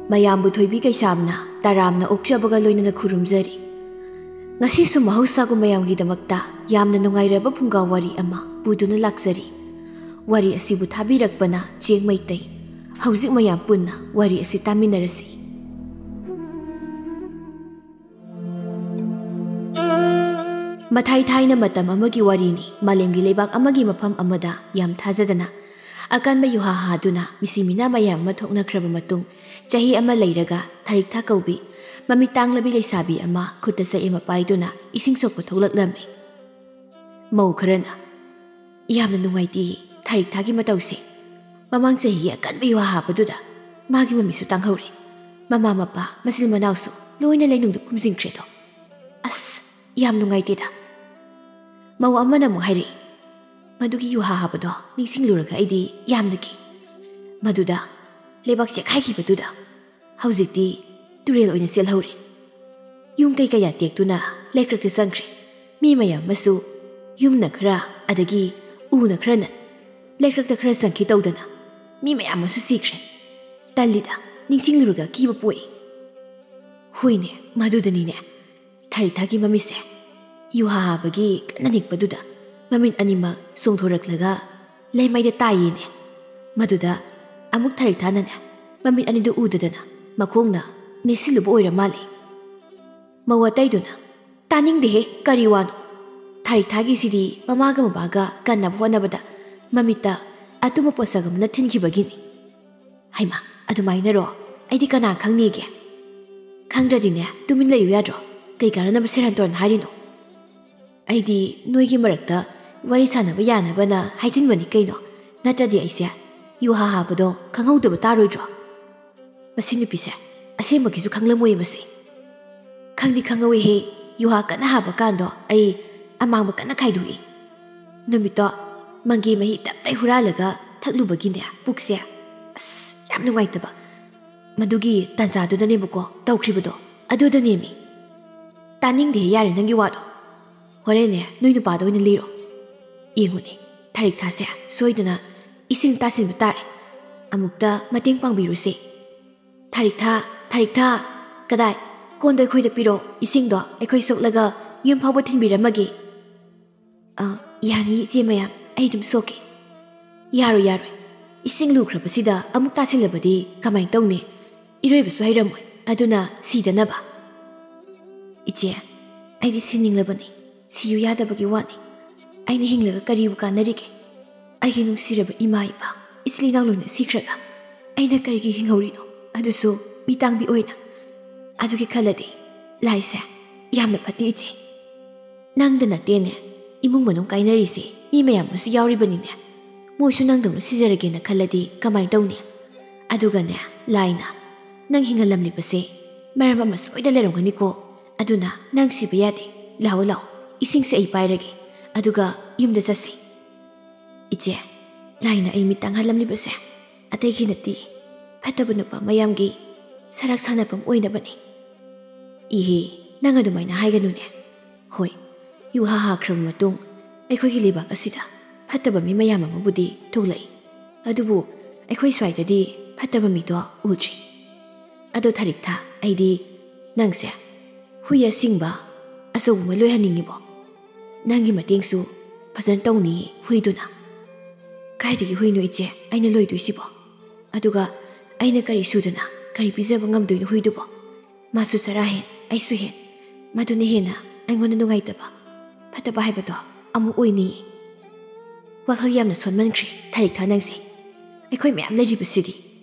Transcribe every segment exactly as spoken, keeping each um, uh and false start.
ꯃꯌꯥꯝꯕꯨ ꯊꯣꯏꯕꯤ ꯀꯩꯁꯥꯝꯅ ꯇꯔꯥꯝꯅ ꯑꯣꯛꯆꯕꯒ ꯂꯣꯏꯅꯅ ꯈꯨꯔꯨꯝꯖꯔꯤ꯫ ꯉꯁꯤꯁꯨ ꯃꯍꯧꯁꯥꯒꯨꯝ ꯃꯌꯥꯝꯒꯤꯗꯃꯛꯇ ꯌꯥꯝꯅ ꯅꯨꯡꯉꯥꯏꯔꯕ ꯐꯨꯡꯒꯥ ꯋꯥꯔꯤ ꯑꯃ ꯄꯨꯗꯨꯅ ꯂꯥꯛꯆꯔꯤ꯫ ꯋꯥꯔꯤ ꯑꯁꯤꯕꯨ ꯊꯥꯕꯤꯔꯛꯄꯅ ꯆꯦꯡ ꯃꯩꯇꯩ꯫ ꯍꯧꯖꯤꯛ ꯃꯌꯥꯝ ꯄꯨꯟꯅ ꯋꯥꯔꯤ ꯑꯁꯤ ꯇꯥꯃꯤꯟꯅꯔꯁꯤ꯫ ꯃꯊꯥꯏ ꯊꯥꯏꯅ ꯃꯇꯝ ꯑꯃꯒꯤ ꯋꯥꯔꯤꯅꯤ꯫ ꯃꯥꯂꯦꯝꯒꯤ ꯂꯩꯕꯥꯛ ꯑꯃꯒꯤ ꯃꯐꯝ ꯑꯃꯗ ꯌꯥꯝ ꯊꯥꯖꯗꯅ ꯑꯀꯟꯕ ꯌꯨꯍꯥ ꯍꯥꯗꯨꯅ ꯃꯤꯁꯤ ꯃꯤꯅꯥ ꯃꯌꯥꯝ ꯑꯃ ꯊꯣꯛꯅꯈ꯭ꯔꯕ ꯃꯇꯨꯡ, ꯆꯍꯤ ꯑꯃ ꯂꯩꯔꯒ ꯊꯔꯤꯛꯊꯥ ꯀꯧꯕꯤ ꯃꯃꯤꯠ ꯇꯥꯡꯂꯕꯤ ꯂꯩꯁꯥꯕꯤ ꯑꯃ ꯈꯨꯠꯇ ꯆꯩ ꯑꯃ ꯄꯥꯏꯗꯨꯅ ꯏꯁꯤꯡ ꯁꯣꯛꯄ ꯊꯣꯛꯂꯛꯂꯝꯃꯤ꯫ ꯃꯧ ꯈꯔꯅ, "ꯌꯥꯝꯅ ꯅꯨꯡꯉꯥꯏꯇꯦ ꯊꯔꯤꯛꯊꯥꯒꯤ ꯃꯇꯧꯁꯦ꯫ ꯃꯃꯥꯡ ꯆꯍꯤꯒꯤ ꯑꯀꯟꯕ ꯌꯨꯍꯥ ꯍꯥꯕꯗꯨꯗ ꯃꯥꯒꯤ ꯃꯃꯤꯁꯨ ꯇꯥꯡꯍꯧꯔꯦ꯫ ꯃꯃꯥ ꯃꯄꯥ, ꯃꯆꯤꯟ ꯃꯅꯥꯎꯁꯨ ꯂꯣꯏꯅ ꯂꯩꯅꯨꯡꯗ ꯐꯨꯝꯖꯤꯟꯈ꯭ꯔꯦꯗꯣ꯫ ꯑꯁ, ꯌꯥꯝ ꯅꯨꯡꯉꯥꯏꯇꯦꯗ꯫" ꯃꯧ ꯑꯃꯅ ꯑꯃꯨꯛ ꯍꯥꯏꯔꯛꯏ, "ꯃꯗꯨꯒꯤ ꯌꯨꯍꯥ ꯍꯥꯕꯗꯣ ꯅꯤꯡꯁꯤꯡꯂꯨꯔꯒ ꯑꯩꯗꯤ ꯌꯥꯝꯅ ꯀꯤ꯫ ꯃꯗꯨꯗ ꯂꯩꯕꯥꯛ ꯆꯦꯛꯈꯥꯏꯈꯤꯕꯗꯨꯗ ꯍꯧꯖꯤꯛꯇꯤ ꯇꯨꯔꯦꯜ ꯑꯣꯏꯅ ꯆꯦꯜꯍꯧꯔꯦ꯫ ꯌꯨꯝ ꯀꯩ ꯀꯌꯥ ꯇꯦꯛꯇꯨꯅ ꯂꯩꯀ꯭ꯔꯛꯇ ꯆꯪꯈ꯭ꯔꯦ꯫ ꯃꯤ ꯃꯌꯥꯝ ꯑꯃꯁꯨ ꯌꯨꯝꯅ ꯈꯔ, ꯑꯗꯒꯤ ꯎꯅ ꯈꯔꯅ ꯂꯩꯀ꯭ꯔꯛꯇ ꯈꯔ ꯆꯪꯈꯤ ꯇꯧꯗꯅ ꯃꯤ ꯃꯌꯥꯝ ꯑꯃꯁꯨ ꯁꯤꯈ꯭ꯔꯦ꯫ ꯇꯜꯂꯤꯗ, ꯅꯤꯡꯁꯤꯡꯂꯨꯔꯒ ꯀꯤꯕ ꯄꯣꯛꯏ꯫" ꯍꯣꯏꯅꯦ, ꯃꯗꯨꯗꯅꯤꯅꯦ ꯊꯔꯤꯛꯊꯥꯒꯤ ꯃꯃꯤꯠꯁꯦ ꯌꯨꯍꯥ ꯍꯥꯕꯒꯤ ꯀꯟꯅ ꯅꯤꯛꯄꯗꯨꯗ ꯃꯃꯤꯠ ꯑꯅꯤꯃꯛ ꯆꯣꯡꯊꯣꯔꯛꯂꯒ ꯂꯩꯃꯥꯏꯗ ꯇꯥꯏꯌꯦꯅꯦ꯫ ꯃꯗꯨꯗ ꯑꯃꯨꯛ ꯊꯔꯤꯛꯊꯥꯅꯅꯦ ꯃꯃꯤꯠ ꯑꯅꯤꯗꯨ ꯎꯗꯗꯅ ꯃꯈꯣꯡꯅ ꯅꯦꯠꯁꯤꯜꯂꯨꯕ ꯑꯣꯏꯔ ꯃꯥꯜꯂꯦ꯫ ꯃꯧ ꯑꯇꯩꯗꯨꯅ, "ꯇꯥꯅꯤꯡꯗꯦꯍꯦ, ꯀꯔꯤ ꯋꯥꯅꯣ? ꯊꯔꯤꯛꯊꯥꯒꯤꯁꯤꯗꯤ ꯃꯃꯥꯒ ꯃꯄꯥꯒ ꯀꯟꯅꯕ ꯍꯣꯠꯅꯕꯗ ꯃꯃꯤꯠꯇ ꯑꯇꯨꯝꯕ ꯄꯣꯠꯁꯛ ꯑꯃꯅ ꯊꯤꯟꯈꯤꯕꯒꯤꯅꯤ꯫" "ꯍꯩꯃꯥ, ꯑꯗꯨꯃꯥꯏꯅꯔꯣ? ꯑꯩꯗꯤ ꯀꯅꯥ ꯈꯪꯅꯤꯒꯦ?" "ꯈꯪꯗ꯭ꯔꯗꯤꯅꯦ, ꯇꯨꯃꯤꯟ ꯂꯩꯌꯨ ꯌꯥꯗ꯭ꯔꯣ? ꯀꯩ ꯀꯥꯟꯅꯅꯕ ꯁꯦꯔꯥꯟ ꯇꯨꯔꯥꯟ ꯍꯥꯏꯔꯤꯅꯣ? ꯑꯩꯗꯤ ꯅꯣꯏꯒꯤ ꯃꯔꯛꯇ ꯋꯥꯔꯤ ꯁꯥꯟꯅꯕ ꯌꯥꯅꯕꯅ ꯍꯥꯏꯖꯤꯟꯕꯅꯤ ꯀꯩꯅꯣ꯫ ꯅꯠꯇ꯭ꯔꯗꯤ ꯑꯩꯁꯦ ꯌꯨꯍꯥ ꯍꯥꯕꯗꯣ ꯈꯪꯍꯧꯗꯕ ꯇꯥꯔꯣꯏꯗ꯭ꯔꯣ?" "ꯃꯁꯤ ꯅꯨꯄꯤꯁꯦ ꯑꯁꯦꯡꯕꯒꯤꯁꯨ ꯈꯪꯂꯝꯃꯣꯏ ꯃꯁꯤ꯫" "ꯈꯪꯗꯤ ꯈꯪꯍꯧꯋꯦꯍꯦ, ꯌꯨꯍꯥ ꯀꯟꯅ ꯍꯥꯕ ꯀꯥꯟꯗꯣ ꯑꯩ ꯑꯃꯥꯡꯕ ꯀꯟꯅ ꯈꯥꯏꯗꯣꯛꯏ꯫ ꯅꯨꯃꯤꯠꯇꯣ ꯃꯪꯒꯦ ꯃꯍꯤ ꯇꯞꯇꯩ ꯍꯨꯔꯥꯜꯂꯒ ꯊꯛꯂꯨꯕꯒꯤꯅꯦ, ꯄꯨꯛꯁꯦ ꯑꯁ ꯌꯥꯝ ꯅꯨꯡꯉꯥꯏꯇꯕ꯫ ꯃꯗꯨꯒꯤ ꯇꯥꯟꯖꯥꯗꯨꯗꯅꯦꯕꯀꯣ ꯇꯧꯈ꯭ꯔꯤꯕꯗꯣ, ꯑꯗꯨꯗꯅꯦꯃꯤ꯫" "ꯇꯥꯅꯤꯡꯗꯦꯍꯦ, ꯌꯥꯔꯦ ꯅꯪꯒꯤ ꯋꯥꯗꯣ꯫ ꯍꯣꯔꯦꯟꯅꯦ ꯅꯣꯏ ꯅꯨꯄꯥꯗ ꯑꯣꯏꯅ ꯂꯤꯔꯣ꯫ ꯌꯦꯡꯉꯨꯅꯦ, ꯊꯔꯤꯛꯊꯥꯁꯦ ꯁꯣꯏꯗꯅ ꯏꯁꯤꯡ ꯇꯥꯁꯤꯟꯕ ꯇꯥꯔꯦ꯫ ꯑꯃꯨꯛꯇ ꯃꯇꯦꯡ ꯄꯥꯡꯕꯤꯔꯨꯁꯦ꯫" ꯊꯥꯔꯤꯛꯊꯥ, ꯊꯥꯔꯤꯛꯊꯥ, ꯀꯗꯥꯏ? ꯀꯣꯟꯗꯣ ꯑꯩꯈꯣꯏꯗ ꯄꯤꯔꯣ, ꯏꯁꯤꯡꯗꯣ ꯑꯩꯈꯣꯏ ꯁꯣꯛꯂꯒ ꯌꯨꯝ ꯐꯥꯎꯕ ꯊꯤꯟꯕꯤꯔꯝꯃꯒꯦ꯫ ꯑ, ꯌꯥꯅꯤ ꯏꯆꯦ ꯃꯌꯥꯝ, ꯑꯩ ꯑꯗꯨꯝ ꯁꯣꯛꯀꯦ꯫ ꯌꯥꯔꯣꯏ, ꯌꯥꯔꯣꯏ, ꯏꯁꯤꯡ ꯂꯨꯈ꯭ꯔꯕꯁꯤꯗ ꯑꯃꯨꯛ ꯇꯥꯁꯤꯜꯂꯕꯗꯤ ꯀꯃꯥꯏꯅ ꯇꯧꯅꯤ? ꯏꯔꯣꯏꯕꯁꯨ ꯍꯩꯔꯝꯃꯣꯏ, ꯑꯗꯨꯅ ꯁꯤꯗꯅꯕ꯫ ꯏꯆꯦ, ꯑꯩꯗꯤ ꯁꯤꯅꯤꯡꯂꯕꯅꯤ, ꯁꯤꯌꯨ ꯌꯥꯗꯕꯒꯤ ꯋꯥꯅꯤ꯫ ꯑꯩꯅ ꯍꯤꯡꯂꯒ ꯀꯔꯤꯕꯨ ꯀꯥꯟꯅꯔꯤꯒꯦ? ꯑꯩꯒꯤ ꯅꯨꯡꯁꯤꯔꯕ ꯏꯃꯥ ꯏꯄꯥ, ꯏꯆꯤꯜ ꯏꯅꯥꯎ ꯂꯣꯏꯅ ꯁꯤꯈ꯭ꯔꯒ ꯑꯩꯅ ꯀꯔꯤꯒꯤ ꯍꯤꯡꯍꯧꯔꯤꯅꯣ? ꯑꯗꯨꯁꯨ ꯃꯤꯇꯥꯡꯕꯤ ꯑꯣꯏꯅ꯫ ꯑꯗꯨꯒꯤ ꯈꯜꯂꯗꯤ ꯂꯥꯏꯁꯦ ꯌꯥꯝꯅ ꯐꯠꯇꯦ ꯏꯆꯦ꯫ ꯅꯪꯗ ꯅꯠꯇꯦꯅꯦ, ꯏꯃꯨꯡ ꯃꯅꯨꯡ ꯀꯥꯏꯅꯔꯤꯁꯦ ꯃꯤ ꯃꯌꯥꯝ ꯑꯃꯁꯨ ꯌꯥꯎꯔꯤꯕꯅꯤꯅꯦ꯫ ꯃꯣꯏꯁꯨ ꯅꯪꯗꯧꯅ ꯁꯤꯖꯔꯒꯦꯅ ꯈꯜꯂꯗꯤ ꯀꯃꯥꯏꯅ ꯇꯧꯅꯤ? ꯑꯗꯨꯒꯅꯦ, ꯂꯥꯏꯅ ꯅꯪ ꯍꯤꯡꯍꯜꯂꯝꯂꯤꯕꯁꯦ ꯃꯔꯝ ꯑꯃ ꯁꯣꯏꯗ ꯂꯩꯔꯝꯒꯅꯤꯀꯣ꯫ ꯑꯗꯨꯅ ꯅꯪ ꯁꯤꯕ ꯌꯥꯗꯦ꯫ ꯂꯥꯛꯑꯣ, ꯂꯥꯛꯑꯣ, ꯏꯁꯤꯡꯁꯦ ꯑꯩ ꯄꯥꯏꯔꯒꯦ, ꯑꯗꯨꯒ ꯌꯨꯝꯗ ꯆꯠꯁꯤ꯫ ꯏꯆꯦ, ꯂꯥꯏꯅ ꯑꯩ ꯃꯤꯠ ꯇꯥꯡꯍꯜꯂꯝꯂꯤꯕꯁꯦ ꯑꯇꯩꯒꯤ ꯅꯠꯇꯦ, ꯐꯠꯇꯕ ꯅꯨꯄꯥ ꯃꯌꯥꯝꯒꯤ ꯁꯔꯥꯛ ꯁꯥꯟꯅꯐꯝ ꯑꯣꯏꯅꯕꯅꯤ꯫ ꯏꯍꯦ, ꯅꯪ ꯑꯗꯨꯃꯥꯏꯅ ꯍꯥꯏꯒꯅꯨꯅꯦ꯫ ꯍꯣꯏ, ꯌꯨ ꯍꯥ ꯍꯥꯈ꯭ꯔꯕ ꯃꯇꯨꯡ ꯑꯩꯈꯣꯏꯒꯤ ꯂꯩꯕꯥꯛ ꯑꯁꯤꯗ ꯐꯠꯇꯕ ꯃꯤ ꯃꯌꯥꯝ ꯑꯃꯕꯨꯗꯤ ꯊꯣꯛꯂꯛꯏ, ꯑꯗꯨꯕꯨ ꯑꯩꯈꯣꯏ ꯁ꯭ꯋꯥꯏꯗꯗꯤ ꯐꯠꯇꯕ ꯃꯤꯗꯣ ꯎꯗ꯭ꯔꯤ꯫ ꯑꯗꯣ ꯊꯥꯔꯤꯛꯊꯥ, ꯑꯩꯗꯤ ꯅꯪꯁꯦ ꯍꯨꯏ ꯑꯁꯤꯡꯕ ꯑꯆꯧꯕ ꯑꯃ ꯂꯣꯏꯍꯟꯅꯤꯡꯉꯤꯕꯣ? ꯅꯪꯒꯤ ꯃꯇꯦꯡꯁꯨ ꯐꯖꯅ ꯇꯧꯅꯤꯌꯦ ꯍꯨꯏꯗꯨꯅ꯫ ꯀꯥꯏꯗꯒꯤ ꯍꯨꯏꯅꯣ ꯏꯆꯦ ꯑꯩꯅ ꯂꯣꯏꯗꯣꯏꯁꯤꯕꯣ? ꯑꯗꯨꯒ ꯑꯩꯅ ꯀꯔꯤ ꯁꯨꯗꯅ, ꯀꯔꯤ ꯄꯤꯖꯕ ꯉꯝꯗꯣꯏꯅꯣ ꯍꯨꯏꯗꯨꯕꯣ? ꯃꯥꯁꯨ ꯆꯔꯥ ꯍꯦꯟ, ꯑꯩꯁꯨ ꯍꯦꯟ꯫ ꯃꯗꯨꯅ ꯍꯦꯟꯅ ꯑꯩꯉꯣꯟꯗ ꯅꯨꯡꯉꯥꯏꯇꯕ, ꯐꯠꯇꯕ ꯍꯥꯏꯕꯗꯣ ꯑꯃꯨꯛ ꯑꯣꯏꯅꯤꯌꯦ꯫ ꯋꯥꯈꯜ ꯌꯥꯝꯅ ꯁꯣꯟꯃꯟꯈ꯭ꯔꯦ ꯊꯥꯔꯤꯛꯊꯥ ꯅꯪꯁꯦ꯫ ꯑꯩꯈꯣꯏ ꯃꯌꯥꯝ ꯂꯩꯔꯤꯕꯁꯤꯗꯤ꯫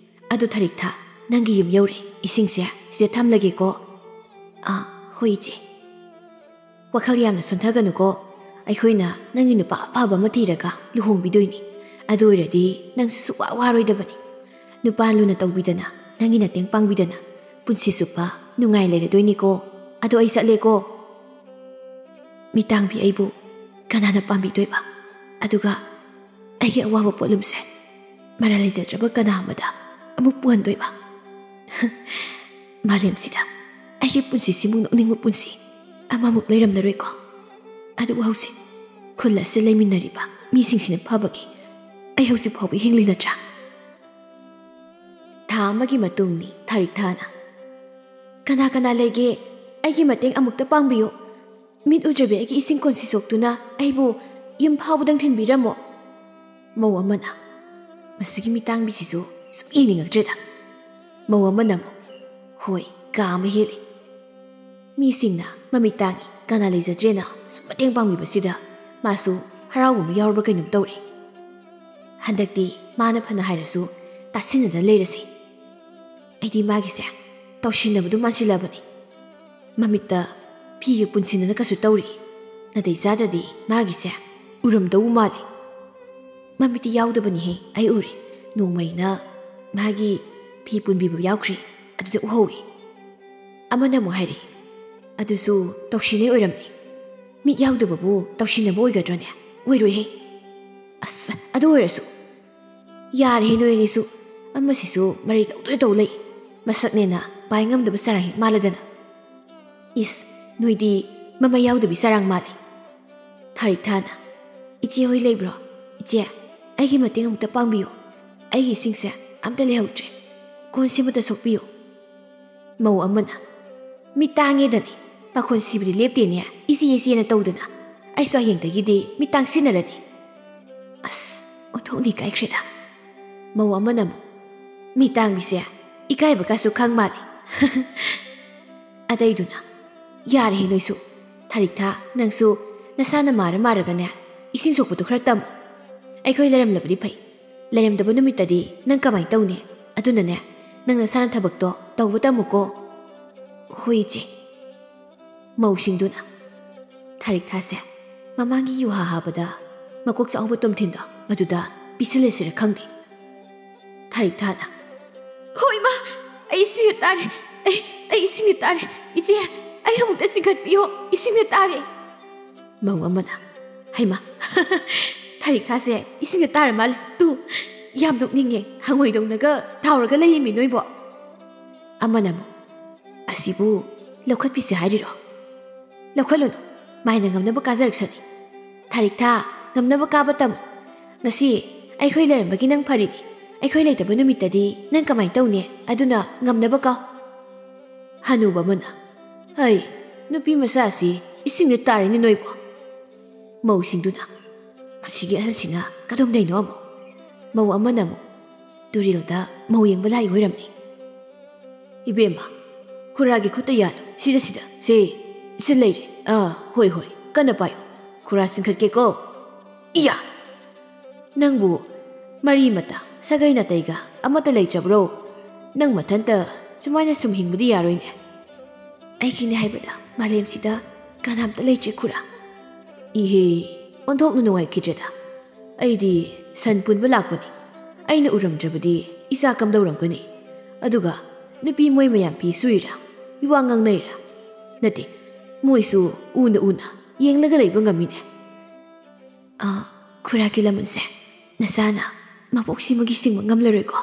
ꯑꯗꯨ ꯊꯥꯔꯤꯛꯊꯥ, ꯅꯪꯒꯤ ꯌꯨꯝ ꯌꯧꯔꯦ, ꯏꯁꯤꯡꯁꯦ ꯁꯤꯗ ꯊꯝꯂꯒꯦꯀꯣ꯫ ꯑꯥ, ꯍꯣꯏ ꯏꯆꯦ꯫ ꯋꯥꯈꯜ ꯌꯥꯝꯅ ꯁꯣꯟꯊꯒꯅꯨꯀꯣ꯫ ꯑꯩꯈꯣꯏꯅ ꯅꯪꯒꯤ ꯅꯨꯄꯥ ꯑꯐꯕ ꯑꯃ ꯊꯤꯔꯒ ꯂꯨꯍꯣꯡꯕꯤꯗꯣꯏꯅꯤ꯫ ꯑꯗꯨ ꯑꯣꯏꯔꯗꯤ ꯅꯪꯁꯨ ꯁꯨꯛꯋꯥ ꯋꯥꯔꯣꯏꯗꯕꯅꯤ꯫ ꯅꯨꯄꯥ ꯂꯨꯅ ꯇꯧꯕꯤꯗꯅ, ꯅꯪꯒꯤ ꯅꯇꯦꯡ ꯄꯥꯡꯕꯤꯗꯅ ꯄꯨꯟꯁꯤ ꯆꯨꯞꯄ ꯅꯨꯡꯉꯥꯏ ꯂꯩꯔꯗꯣꯏꯅꯤꯀꯣ꯫ ꯑꯗꯣ ꯑꯩ ꯆꯠꯂꯦꯀꯣ꯫ ꯃꯤꯇꯥꯡꯕꯤ ꯑꯩꯕꯨ ꯀꯅꯥꯅ ꯄꯥꯝꯕꯤꯗꯣꯏꯕ? ꯑꯗꯨꯒ ꯑꯩꯒꯤ ꯑꯋꯥꯕ ꯄꯣꯠꯂꯨꯝꯁꯦ ꯃꯔꯥꯜ ꯂꯩꯖꯗ꯭ꯔꯕ ꯀꯅꯥ ꯑꯃꯗ ꯑꯃꯨꯛ ꯄꯨꯍꯟꯗꯣꯏꯕ? ꯃꯥꯂꯦꯝꯁꯤꯗ ꯑꯩꯒꯤ ꯄꯨꯟꯁꯤꯁꯤꯃꯨꯛ ꯅꯣꯛꯅꯤꯡꯕ ꯄꯨꯟꯁꯤ ꯑꯃꯃꯨꯛ ꯂꯩꯔꯝꯂꯔꯣꯏꯀꯣ꯫ ꯑꯗꯨꯕꯨ ꯍꯧꯖꯤꯛ ꯈꯨꯜ ꯑꯁꯤꯗ ꯂꯩꯃꯤꯟꯅꯔꯤꯕ ꯃꯤꯁꯤꯡꯁꯤꯅ ꯐꯕꯒꯤ ꯑꯩ ꯍꯧꯖꯤꯛ ꯐꯥꯎꯕ ꯍꯤꯡꯂꯤ ꯅꯠꯇ꯭ꯔꯥ? ꯊꯥ ꯑꯃꯒꯤ ꯃꯇꯨꯡꯅꯤ ꯊꯥꯔꯤꯛ ꯊꯥꯅ꯫ "ꯀꯅꯥ ꯀꯅꯥ ꯂꯩꯒꯦ? ꯑꯩꯒꯤ ꯃꯇꯦꯡ ꯑꯃꯨꯛꯇ ꯄꯥꯡꯕꯤꯌꯨ꯫ ꯃꯤꯠ ꯎꯗ꯭ꯔꯕꯤ ꯑꯩꯒꯤ ꯏꯁꯤꯡ ꯀꯣꯟꯁꯤ ꯁꯣꯛꯇꯨꯅ ꯑꯩꯕꯨ ꯌꯨꯝ ꯐꯥꯎꯕꯗꯪ ꯊꯤꯟꯕꯤꯔꯝꯃꯣ"꯫ ꯃꯧ ꯑꯃꯅ, "ꯃꯁꯤꯒꯤ ꯃꯤꯇꯥꯡꯕꯤꯁꯤꯁꯨ ꯁꯨꯝ ꯌꯦꯡꯅꯤꯡꯉꯛꯇ꯭ꯔꯦꯗ"꯫ ꯃꯧ ꯑꯃꯅ ꯑꯃꯨꯛ, "ꯍꯣꯏ, ꯀꯥ ꯑꯃ ꯍꯦꯜꯂꯤ꯫ ꯃꯤꯁꯤꯡꯅ ꯃꯃꯤꯠ ꯇꯥꯡꯉꯤ, ꯀꯅꯥ ꯂꯩꯖꯗ꯭ꯔꯦꯅ ꯁꯨꯝ ꯃꯇꯦꯡ ꯄꯥꯡꯕꯤꯕꯁꯤꯗ ꯃꯥꯁꯨ ꯍꯔꯥꯎꯕ ꯑꯃ ꯌꯥꯎꯔꯕ꯭ꯔꯥ ꯀꯩꯅꯣꯝ ꯇꯧꯔꯦ꯫ ꯍꯟꯗꯛꯇꯤ ꯃꯥꯅ ꯐꯅ ꯍꯥꯏꯔꯁꯨ ꯇꯥꯁꯤꯟꯅꯗ ꯂꯩꯔꯁꯤ꯫ ꯑꯩꯗꯤ ꯃꯥꯒꯤꯁꯦ ꯇꯧꯁꯤꯟꯅꯕꯗꯨ ꯃꯥꯟꯁꯤꯜꯂꯕꯅꯤ꯫ ꯃꯃꯤꯠꯇ ꯐꯤꯒ ꯄꯨꯟꯁꯤꯟꯅꯅ ꯀꯁꯨ ꯇꯧꯔꯤ꯫ ꯅꯥꯇꯩ ꯆꯥꯗ꯭ꯔꯗꯤ ꯃꯥꯒꯤꯁꯦ ꯎꯔꯝꯗꯧ ꯃꯥꯜꯂꯤ꯫ ꯃꯃꯤꯠꯇꯤ ꯌꯥꯎꯗꯕꯅꯤꯍꯦ, ꯑꯩ ꯎꯔꯦ꯫ ꯅꯣꯡꯃꯩꯅ ꯃꯥꯒꯤ ꯐꯤ ꯄꯨꯟꯕꯤꯕ ꯌꯥꯎꯈ꯭ꯔꯤ, ꯑꯗꯨꯗ ꯎꯍꯧꯏ꯫ ꯑꯃꯅ ꯑꯃꯨꯛ ꯍꯥꯏꯔꯛꯏ, "ꯑꯗꯨꯁꯨ ꯇꯧꯁꯤꯟꯅꯩ ꯑꯣꯏꯔꯝꯅꯤ꯫ ꯃꯤꯠ ꯌꯥꯎꯗꯕꯕꯨ ꯇꯧꯁꯤꯟꯅꯕ ꯑꯣꯏꯒꯗ꯭ꯔꯣꯅꯦ? ꯑꯣꯏꯔꯣꯏꯍꯦ꯫ ꯑꯁ, ꯑꯗꯨ ꯑꯣꯏꯔꯁꯨ ꯌꯥꯔꯦꯍꯦ ꯅꯣꯏ ꯑꯅꯤꯁꯨ꯫ ꯑꯃꯁꯤꯁꯨ ꯃꯔꯩ ꯇꯧꯗꯣꯏ ꯇꯧ ꯂꯩ꯫ ꯃꯁꯛꯅꯦꯅ ꯄꯥꯏ ꯉꯝꯗꯕ ꯆꯔꯥꯡ ꯍꯦꯛ ꯃꯥꯜꯂꯗꯅ꯫ ꯏꯁ, ꯅꯣꯏꯗꯤ ꯃꯃꯩ ꯌꯥꯎꯗꯕꯤ ꯆꯔꯥꯡ ꯃꯥꯜꯂꯤ"꯫ ꯊꯥꯔꯤꯛ ꯊꯥꯅ, "ꯏꯆꯦ ꯍꯣꯏ ꯂꯩꯕ꯭ꯔꯣ? ꯏꯆꯦ, ꯑꯩꯒꯤ ꯃꯇꯦꯡ ꯑꯃꯨꯛꯇ ꯄꯥꯡꯕꯤꯌꯨ꯫ ꯑꯩꯒꯤ ꯏꯁꯤꯡꯁꯦ ꯑꯝꯇ ꯂꯩꯍꯧꯗ꯭ꯔꯦ꯫ ꯀꯣꯟꯁꯤꯃꯇ ꯁꯣꯛꯄꯤꯌꯨ"꯫ ꯃꯧ ꯑꯃꯅ, "ꯃꯤꯠ ꯇꯥꯡꯉꯦꯗꯅꯤ, ꯄꯥꯈꯣꯟ ꯁꯤꯕꯗꯤ ꯂꯦꯞꯇꯦꯅꯦ, ꯏꯆꯦ ꯏꯆꯦꯅ ꯇꯧꯗꯅ꯫ ꯑꯩꯁꯨ ꯍꯌꯦꯡꯗꯒꯤꯗꯤ ꯃꯤꯠ ꯇꯥꯡ ꯁꯤꯟꯅꯔꯅꯤ"꯫ ꯑꯁ, ꯑꯣꯟꯊꯣꯛꯅ ꯏꯀꯥꯏꯈ꯭ꯔꯦꯗ꯫ ꯃꯧ ꯑꯃꯅ ꯑꯃꯨꯛ, "ꯃꯤꯠ ꯇꯥꯡꯕꯤꯁꯦ ꯏꯀꯥꯏꯕꯒꯁꯨ ꯈꯪ ꯃꯥꯜꯂꯤ"꯫ ꯑꯇꯩꯗꯨꯅ, "ꯌꯥꯔꯦꯍꯦ ꯅꯣꯏꯁꯨ꯫ ꯊꯥꯔꯤꯛ ꯊꯥ, ꯅꯪꯁꯨ ꯅꯁꯥꯅ ꯃꯥꯔ ꯃꯥꯔꯒꯅꯦ, ꯏꯁꯤꯡ ꯁꯣꯛꯄꯗꯨ ꯈꯔ ꯇꯝꯃꯨ꯫ ꯑꯩꯈꯣꯏ ꯂꯩꯔꯝꯂꯕꯗꯤ ꯐꯩ, ꯂꯩꯔꯝꯗꯕ ꯅꯨꯃꯤꯠꯇꯗꯤ ꯅꯪ ꯀꯃꯥꯏꯅ ꯇꯧꯅꯤ? ꯑꯗꯨꯅꯅꯦ, ꯅꯪ ꯅꯁꯥꯅ ꯊꯕꯛꯇꯣ ꯇꯧꯕ ꯇꯝꯃꯨꯀꯣ"꯫ "ꯍꯣꯏ, ꯏꯆꯦ"꯫ ꯃꯧꯁꯤꯡꯗꯨꯅ, "ꯊꯥꯔꯤꯛ ꯊꯥꯁꯦ ꯃꯃꯥꯡꯒꯤ ꯌꯨꯍꯥ ꯍꯥꯕꯗ ꯃꯀꯣꯛ ꯆꯥꯎꯕ ꯇꯣꯝꯊꯤꯟꯗꯣ, ꯃꯗꯨꯗ ꯄꯤꯁꯤꯜꯂꯁꯤꯔ ꯈꯪꯗꯦ"꯫ ꯊꯥꯔꯤꯛ ꯊꯥꯅ, "ꯍꯣꯏ, ꯏꯃꯥ, ꯑꯩ ꯏꯁꯤꯡꯗ ꯇꯥꯔꯦ꯫ ꯑꯩ, ꯑꯩ ꯏꯁꯤꯡꯗ ꯇꯥꯔꯦ꯫ ꯏꯆꯦ, ꯑꯩ ꯑꯃꯨꯛꯇ ꯆꯤꯡꯈꯠꯄꯤꯌꯣ, ꯏꯁꯤꯡꯗ ꯇꯥꯔꯦ"꯫ ꯃꯧ ꯑꯃꯅ, "ꯍꯩꯃꯥ, ꯊꯥꯔꯤꯛ ꯊꯥꯁꯦ ꯏꯁꯤꯡꯗ ꯇꯥꯔ ꯃꯥꯜꯂꯦ꯫ ꯇꯨ, ꯌꯥꯝ ꯅꯣꯛꯅꯤꯡꯉꯦ, ꯍꯪꯉꯣꯏꯗꯧꯅꯒ ꯇꯥꯎꯔꯒ ꯂꯩꯔꯝꯃꯤ ꯅꯣꯏꯕꯣ"꯫ ꯑꯃꯅ ꯑꯃꯨꯛ, "ꯑꯁꯤꯕꯨ ꯂꯧꯈꯠꯄꯤꯁꯦ ꯍꯥꯏꯔꯤꯔꯣ? ꯂꯧꯈꯠꯂꯨꯅꯨ, ꯃꯥꯏꯅ ꯉꯝꯅꯕ ꯀꯥꯖꯔꯛꯁꯅꯤ꯫ ꯊꯥꯔꯤꯛ ꯊꯥ, ꯉꯝꯅꯕ ꯀꯥꯕ ꯇꯝꯃꯨ꯫ ꯉꯁꯤ ꯑꯩꯈꯣꯏ ꯂꯩꯔꯝꯕꯒꯤ ꯅꯪ ꯐꯔꯤꯅꯤ꯫ ꯑꯩꯈꯣꯏ ꯂꯩꯇꯕ ꯅꯨꯃꯤꯠꯇꯗꯤ ꯅꯪ ꯀꯃꯥꯏꯅ ꯇꯧꯅꯤ? ꯑꯗꯨꯅ ꯉꯝꯅꯕ ꯀꯥꯎ꯫ ꯍꯅꯨꯕ ꯑꯃꯅ, "ꯍꯩ, ꯅꯨꯄꯤ ꯃꯆꯥꯁꯤ ꯏꯁꯤꯡꯗ ꯇꯥꯔꯦꯅꯦ ꯅꯣꯏꯕꯣ!" ꯃꯧꯁꯤꯡꯗꯨꯅ, "ꯃꯁꯤꯒꯤ ꯑꯍꯜꯁꯤꯅ ꯀꯗꯣꯝꯗꯩꯅꯣ ꯑꯃꯨꯛ?" ꯃꯧ ꯑꯃꯅ ꯑꯃꯨꯛ, "ꯇꯨꯔꯦꯜꯗ ꯃꯧ ꯌꯦꯡꯕ ꯂꯥꯛꯏ ꯑꯣꯏꯔꯝꯅꯤ꯫ ꯏꯕꯦꯝꯃ, ꯈꯨꯔꯥꯒꯤ ꯈꯨꯠꯇ ꯌꯥꯜꯂꯨ, ꯁꯤꯗ, ꯁꯤꯗ, ꯁꯦ, ꯁꯤ ꯂꯩꯔꯦ꯫ ꯑꯥ, ꯍꯣꯏ, ꯍꯣꯏ, ꯀꯟꯅ ꯄꯥꯏꯌꯨ, ꯈꯨꯔꯥ ꯆꯤꯡꯈꯠꯀꯦꯀꯣ꯫ ꯏꯌꯥ! ꯅꯪꯕꯨ ꯃꯔꯤ ꯃꯇꯥ, ꯁꯥꯒꯩ ꯅꯥꯇꯩꯒ ꯑꯃꯠꯇ ꯂꯩꯇ꯭ꯔꯕ꯭ꯔꯣ? ꯅꯪ ꯃꯊꯟꯇ ꯁꯨꯃꯥꯏꯅ ꯁꯨꯝ ꯍꯤꯡꯕꯗꯤ ꯌꯥꯔꯣꯏꯅꯦ꯫ ꯑꯩꯒꯤꯅꯦ ꯍꯥꯏꯕꯗ ꯃꯥꯂꯦꯝꯁꯤꯗ ꯀꯅꯥꯝꯇ ꯂꯩꯇ꯭ꯔꯦ, ꯈꯨꯔꯥ꯫ ꯏꯍꯦ, ꯑꯣꯟꯊꯣꯛꯅ ꯅꯨꯡꯉꯥꯏꯈꯤꯗ꯭ꯔꯦꯗ꯫ ꯑꯩꯗꯤ ꯁꯟ ꯄꯨꯟꯕ ꯂꯥꯛꯄꯅꯤ꯫ ꯑꯩꯅ ꯎꯔꯝꯗ꯭ꯔꯕꯗꯤ ꯏꯆꯥ ꯀꯝꯗꯧꯔꯝꯒꯅꯤ? ꯑꯗꯨꯒ ꯅꯨꯄꯤ ꯃꯣꯏ ꯃꯌꯥꯝ ꯐꯤ ꯁꯨꯏꯔꯥ, ꯃꯤꯋꯥ ꯉꯥꯡꯅꯩꯔꯥ? ꯅꯠꯇꯦ, ꯃꯣꯏꯁꯨ ꯎꯅ ꯎꯅ ꯌꯦꯡꯂꯒ ꯂꯩꯕ ꯉꯝꯃꯤꯅꯦ꯫ ꯑꯥ, ꯈꯨꯔꯥꯒꯤ ꯂꯃꯟꯁꯦ ꯅꯆꯥꯅ ꯃꯕꯣꯛꯁꯤꯃꯒꯤ ꯁꯤꯡꯕ ꯉꯝꯂꯔꯣꯏꯀꯣ꯫